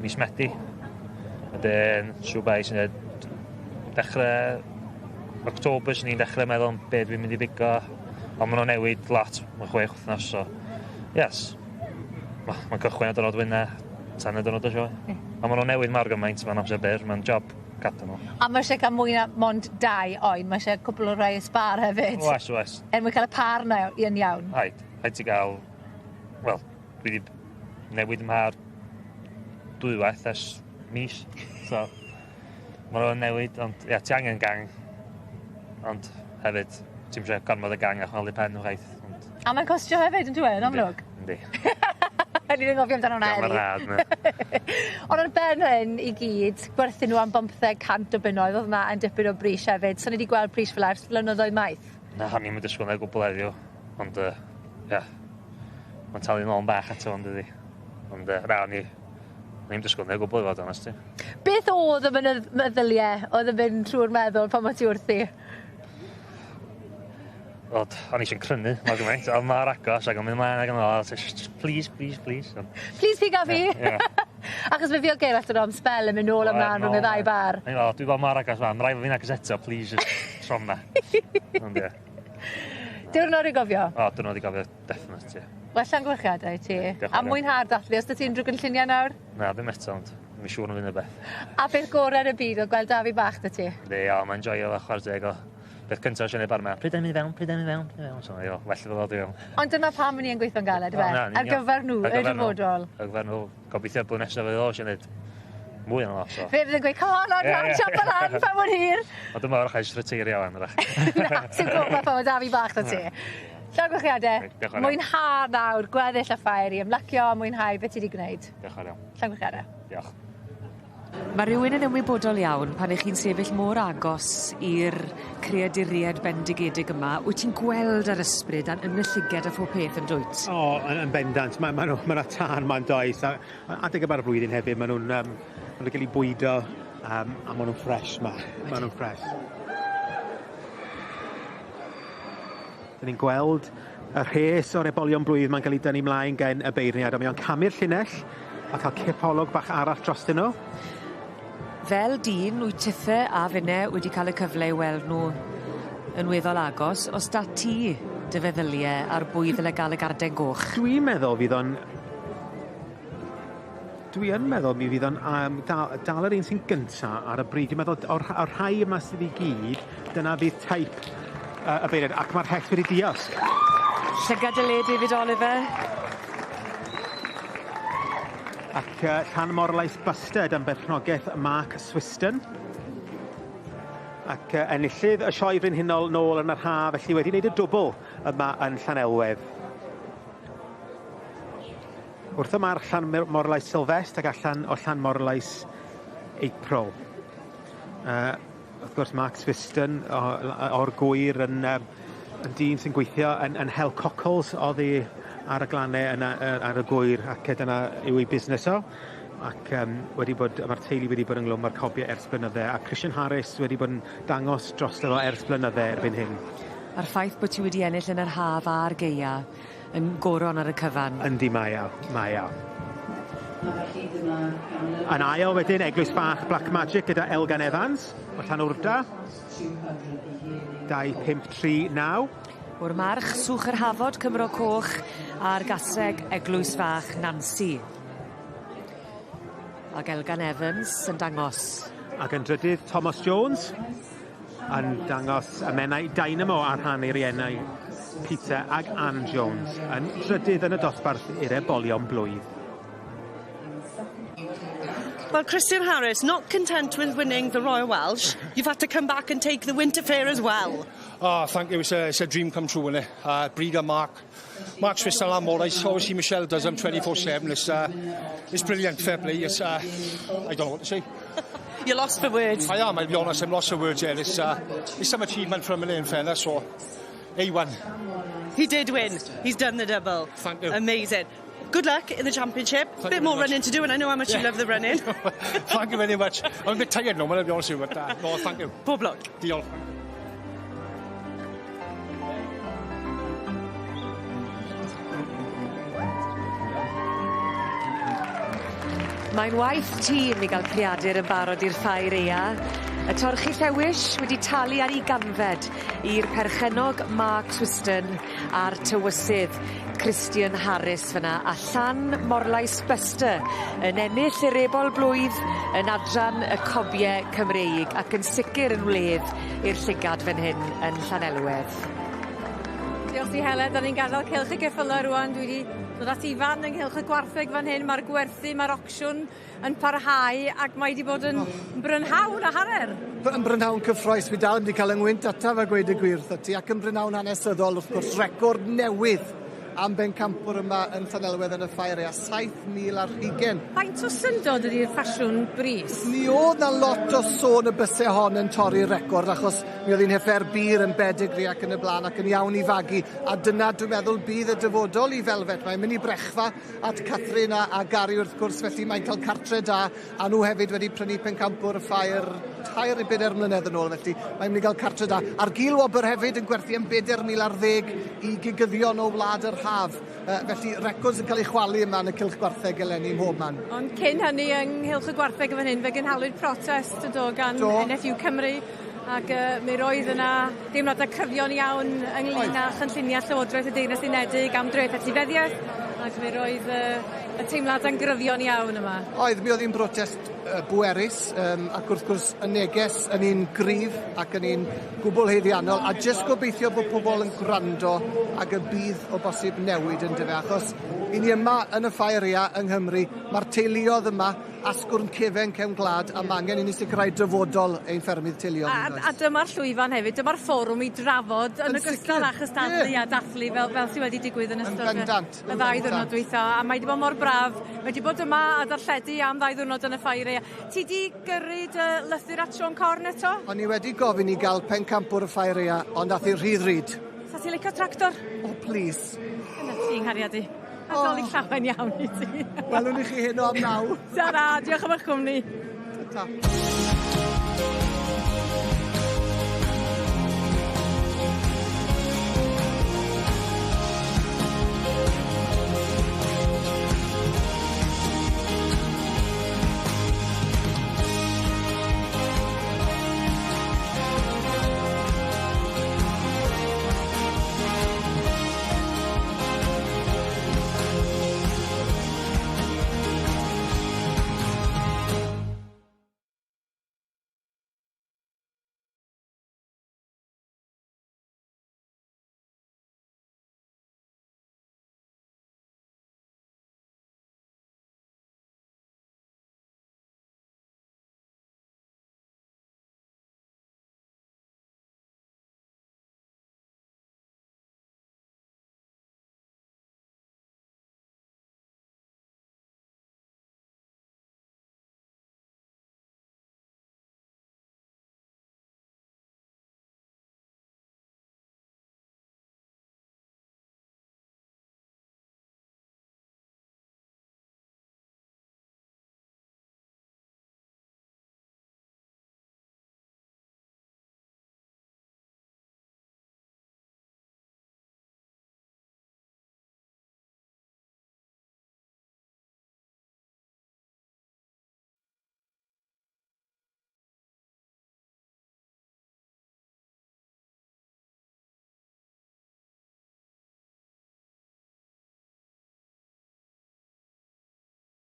mis Medi. Wedyn, siw bai sy'n dweud, dechrau October sy'n ni'n dechrau meddwl am be dwi'n mynd i bigo. Ond maen nhw'n newid lot, mae'n 6 wythnos, so yes. Mae'n cychwyn ar diwrnod wyna, tan y diwrnod y sioe. Ond maen nhw'n newid mor gymaint, mae'n amser byr, mae'n job cadw nhw. A mae eisiau cael mwy na mond dau oen, mae eisiau cwpl o rai sbar hefyd. Oes, oes. Er mwyn cael y par na yn iawn. Rhaid, rhaid ti gael, wel, dwi wedi newid 'y mhâr dwywaith ers mis. So, maen nhw'n newid, ond ia, ti angen gang. Ond hefyd, ti'n eisiau gormod o gang a chwalu pen nhw chwaith. Ond, A mae'n costio hefyd, yn dweud, yn amlwg. yndi. Ni ddim gofio amdano hwnna Diolch yn heddi. rhad, na. Ond ar ben hyn i gyd, gwerthu nhw am 1,500 o bunnoedd, oedd hwnna yn dipyn o bris hefyd. So ni wedi gweld pris fel ers blynyddoedd maith. Na, o'n i'n disgwyl na gwbl heddiw. Ond, ia, mae'n talu nôl yn bach ato ond ydi. Ond, na, o'n i'n disgwyl na gwbl i fod onest ti. Beth oedd y meddyliau oedd yn mynd trwy'r meddwl pan mae ti wrthi? Od, o'n i eisiau crynu, mor gymaint, ond mor agos ac o'n mynd mlaen ac yn ôl, just, please, please, please. Ond, Please piga fi. Ie. Achos fe fi o Gerallt yn am sbel yn mynd nôl ymlaen rhwng y ddau bar. O'n i'n meddwl, dwi bod mor agos fan, rhaid fi'n agos eto, please, just tro 'ma. Ond ie. Diwrnod i gofio. O, diwrnod i gofio, definite, ie. Wel, llongyfarchiadau i ti. Diolch yn A fawr. mwynhau'r dathlu, os 'da ti unrhyw gynlluniau nawr? Na, ddim eto, ond mi'n siŵr yn fynd y beth. A beth gorau yn y byd oedd gweld Dafi bach 'da ti? Yndi, o, mae'n joio fo, chwarae teg o. Beth cyntaf eisiau gwneud bar yma, pryd yn mynd i fewn, pryd yn mynd i fewn, pryd yn mynd i fewn. So, o, well iddo ddod i fewn. Ond dyna pam ni yn gweithio'n galed, O, fe? na, yn Ar union. gyfer nhw, Ar y gyfer nhw. dyfodol. Ar gyfer nhw, gobeithio blwyddyn nesaf fydd o eisiau gwneud mwy yn lot. So. Fe fydd yn gweud, come on, on, Ie, on, ie. jump lan, pa mor hir. Ond dyma wrach eisiau reteirio wan, wrach. Na, sy'n gwybod pan mae Dafi bach 'da ti. Llongyfarchiadau. Diolch yn fawr. Mwynha nawr, gweddill y ffair i ymlacio a mwynhau beth ti wedi gwneud. Diolch yn fawr iawn. Llongyfarchiadau. Diolch. Mae rhywun yn ymwybodol iawn pan 'ych chi'n sefyll mor agos i'r creaduried bendigedig yma, wyt ti'n gweld yr ysbryd yn y llyged a phob peth yn dwyt? O, yn bendant. Mae ma nhw, ma tân ma'n does. A adeg yma'r flwyddyn hefyd, maen nhw'n ma nhw'n cael eu bwydo a maen nhw'n ffres ma. Maen nhw'n ffres. Dyn ni'n gweld y rhes o'r ebolion blwydd mae'n cael ei dynnu mlaen gen y beirniad, a mae o'n camu'r llinell a cael cipolwg bach arall drostyn nhw. Fel dyn, wyt tithe a finne wedi cael y cyfle i weld nhw yn weddol agos, os da ti dy feddylie ar bwy ddyle gael y garden goch? Dwi'n meddwl fydd o'n... Dwi yn meddwl mi fydd o'n dal yr un sy'n gynta ar y brig. Dwi'n meddwl o'r rhai yma sydd i gyd, dyna fydd teip y beirniad, ac mae'r het wedi diosg. Llygad y le, David Oliver. Ac Llanmorlais Bustard yn berchnogaeth Mark Swiston. Ac enillydd y sioe frenhinol nôl yn yr ha, felly wedi wneud y dwbl yma yn Llanelwedd. Wrth y march Llanmorlais Sylvest ac allan o Llanmorlais April. Wrth gwrs, Mark Swiston o'r Gwyr yn dyn sy'n gweithio yn hel cockles oddi ar y glannau yna ar y Gwyr, ac dyna yw ei busnes o. Ac mae'r teulu wedi bod ynghlwm â'r cobiau ers blynydde, a Christian Harris wedi bod yn dangos drosto fo ers blynydde erbyn hyn. A'r ffaith bod ti wedi ennill yn yr haf a'r gaea yn goron ar y cyfan. Yndi, mae o, mae o. Yn ail wedyn, Eglwys Fach Black Magic gyda Elgan Evans o Llanwrda. 2-5-3-9. O'r march Swch yr Hafod Cymro Coch a'r gaseg Eglwys Fach Nancy. Ag Elgan Evans yn dangos. Ac yn drydydd, Thomas Jones yn dangos y Menai Dynamo ar rhan ei riennau Peter ag Ann Jones yn drydydd yn y dosbarth i'r ebolion blwydd. Well, Christian Harris, not content with winning the Royal Welsh, you've had to come back and take the Winter Fair as well. Oh, thank you. It's a dream come true, isn't it? Breeder Mark, Mark Switzerland, Morris, obviously Michelle does them 24/7. It's brilliant, fair play. I don't know what to say. You're lost for words. I am, I'll be honest, I'm lost for words, yeah. It's some achievement from him, in fairness, so A1. He did win. He's done the double. Thank you. Amazing. Good luck in the championship. Thank Bit you more very much. running to do, and I know how much you love the running. Thank you very much. I'm a bit tired now, I'll be honest with you, but no, thank you. Pob lwc. Diolch. Mae'n waith tîm i gael creadur yn barod i'r ffair aea. Y torchi llewis wedi talu ar ei ganfed i'r perchennog Mark Twiston a'r tywysydd Christian Harris fyna a Llan Morlais Buster yn ennill yr ebol blwydd yn adran y cobie Cymreig ac yn sicr yn wledd i'r llygad fan hyn yn Llanelwedd. Diolch i Heledd, da ni'n gadael cylch y geffylau rwan. Dwi wedi dod at Ifan ynghylch y gwartheg fan hyn. Mae'r gwerthu, mae'r ocsiwn yn parhau ac mae wedi bod yn brynhawn a hanner. Yn brynhawn cyffrous, fi dal wedi cael yngwynt ataf a gweud y gwir wrtho ti, ac yn brynhawn hanesyddol, wrth gwrs, record newydd am bencampwr yma yn Llanelwedd yn y ffair aea, 7,020. Faint o syndod ydy'r ffasiwn bris? Mi oedd na lot o sôn y bysau hon yn torri'r record, achos mi oedd hi'n heffer bir yn bedigri ac yn y blaen ac yn iawn i fagu. A dyna, dwi'n meddwl, bydd y dyfodol i Felfet. Mae'n mynd i Brechfa at Catherine a Gary wrth gwrs, felly mae'n cael cartre da, a nhw hefyd wedi prynu pencampwr y ffair 3 neu 4 mlynedd yn ôl, felly mae'n mynd i gael cartre da. A'r gil wobr hefyd yn gwerthu am 4,010 i gigyddion o wlad yr haf. Felly records yn cael ei chwalu yma yn y cylch gwartheg eleni ym mhob man. Ond cyn hynny yng nghylch y gwartheg fan hyn, fe gynhalwyd protest yn do gan Do. NFU Cymru ac mi roedd yna deimladau cryfion iawn ynglyn â chynlluniau Llywodraeth y Deyrnas Unedig am dreth etifeddiaeth ac mi roedd y teimladau'n gryfion iawn yma. Oedd, mi oedd hi'n brotest bwerus, ac wrth gwrs y neges yn un gryf ac yn un gwbl haeddiannol, a jyst gobeithio bod pobl yn gwrando ac y bydd o bosib newid yn dyfe, achos i ni yma yn y ffair aea yng Nghymru, mae'r teuluodd yma, asgwrn cefen cefn gwlad, a mae angen i ni sicrhau dyfodol ein ffermydd teuluodd. A dyma'r llwyfan hefyd, dyma'r fforwm i drafod yn Yn ogystal sicr, â chystadlu a dathlu fel sydd wedi digwydd yn ystod bendant, y yn ddau ddiwrnod bendant. dwytha. A mae wedi bod mor braf. Mae wedi bod yma a darlledu am ddau ddiwrnod yn y ffair aea. Ti di gyrru dy lythyr at Siôn Corn eto? O'n i wedi gofyn i gael pencampwr y ffair aea, ond ath hi'n rhy ddrud. Sa ti'n licio tractor? Oh, please. Yna ti'n nghariad i. A Dolig llawen iawn i ti. Welwn i chi heno am 9. Ta-ra, diolch am eich cwmni. Ta.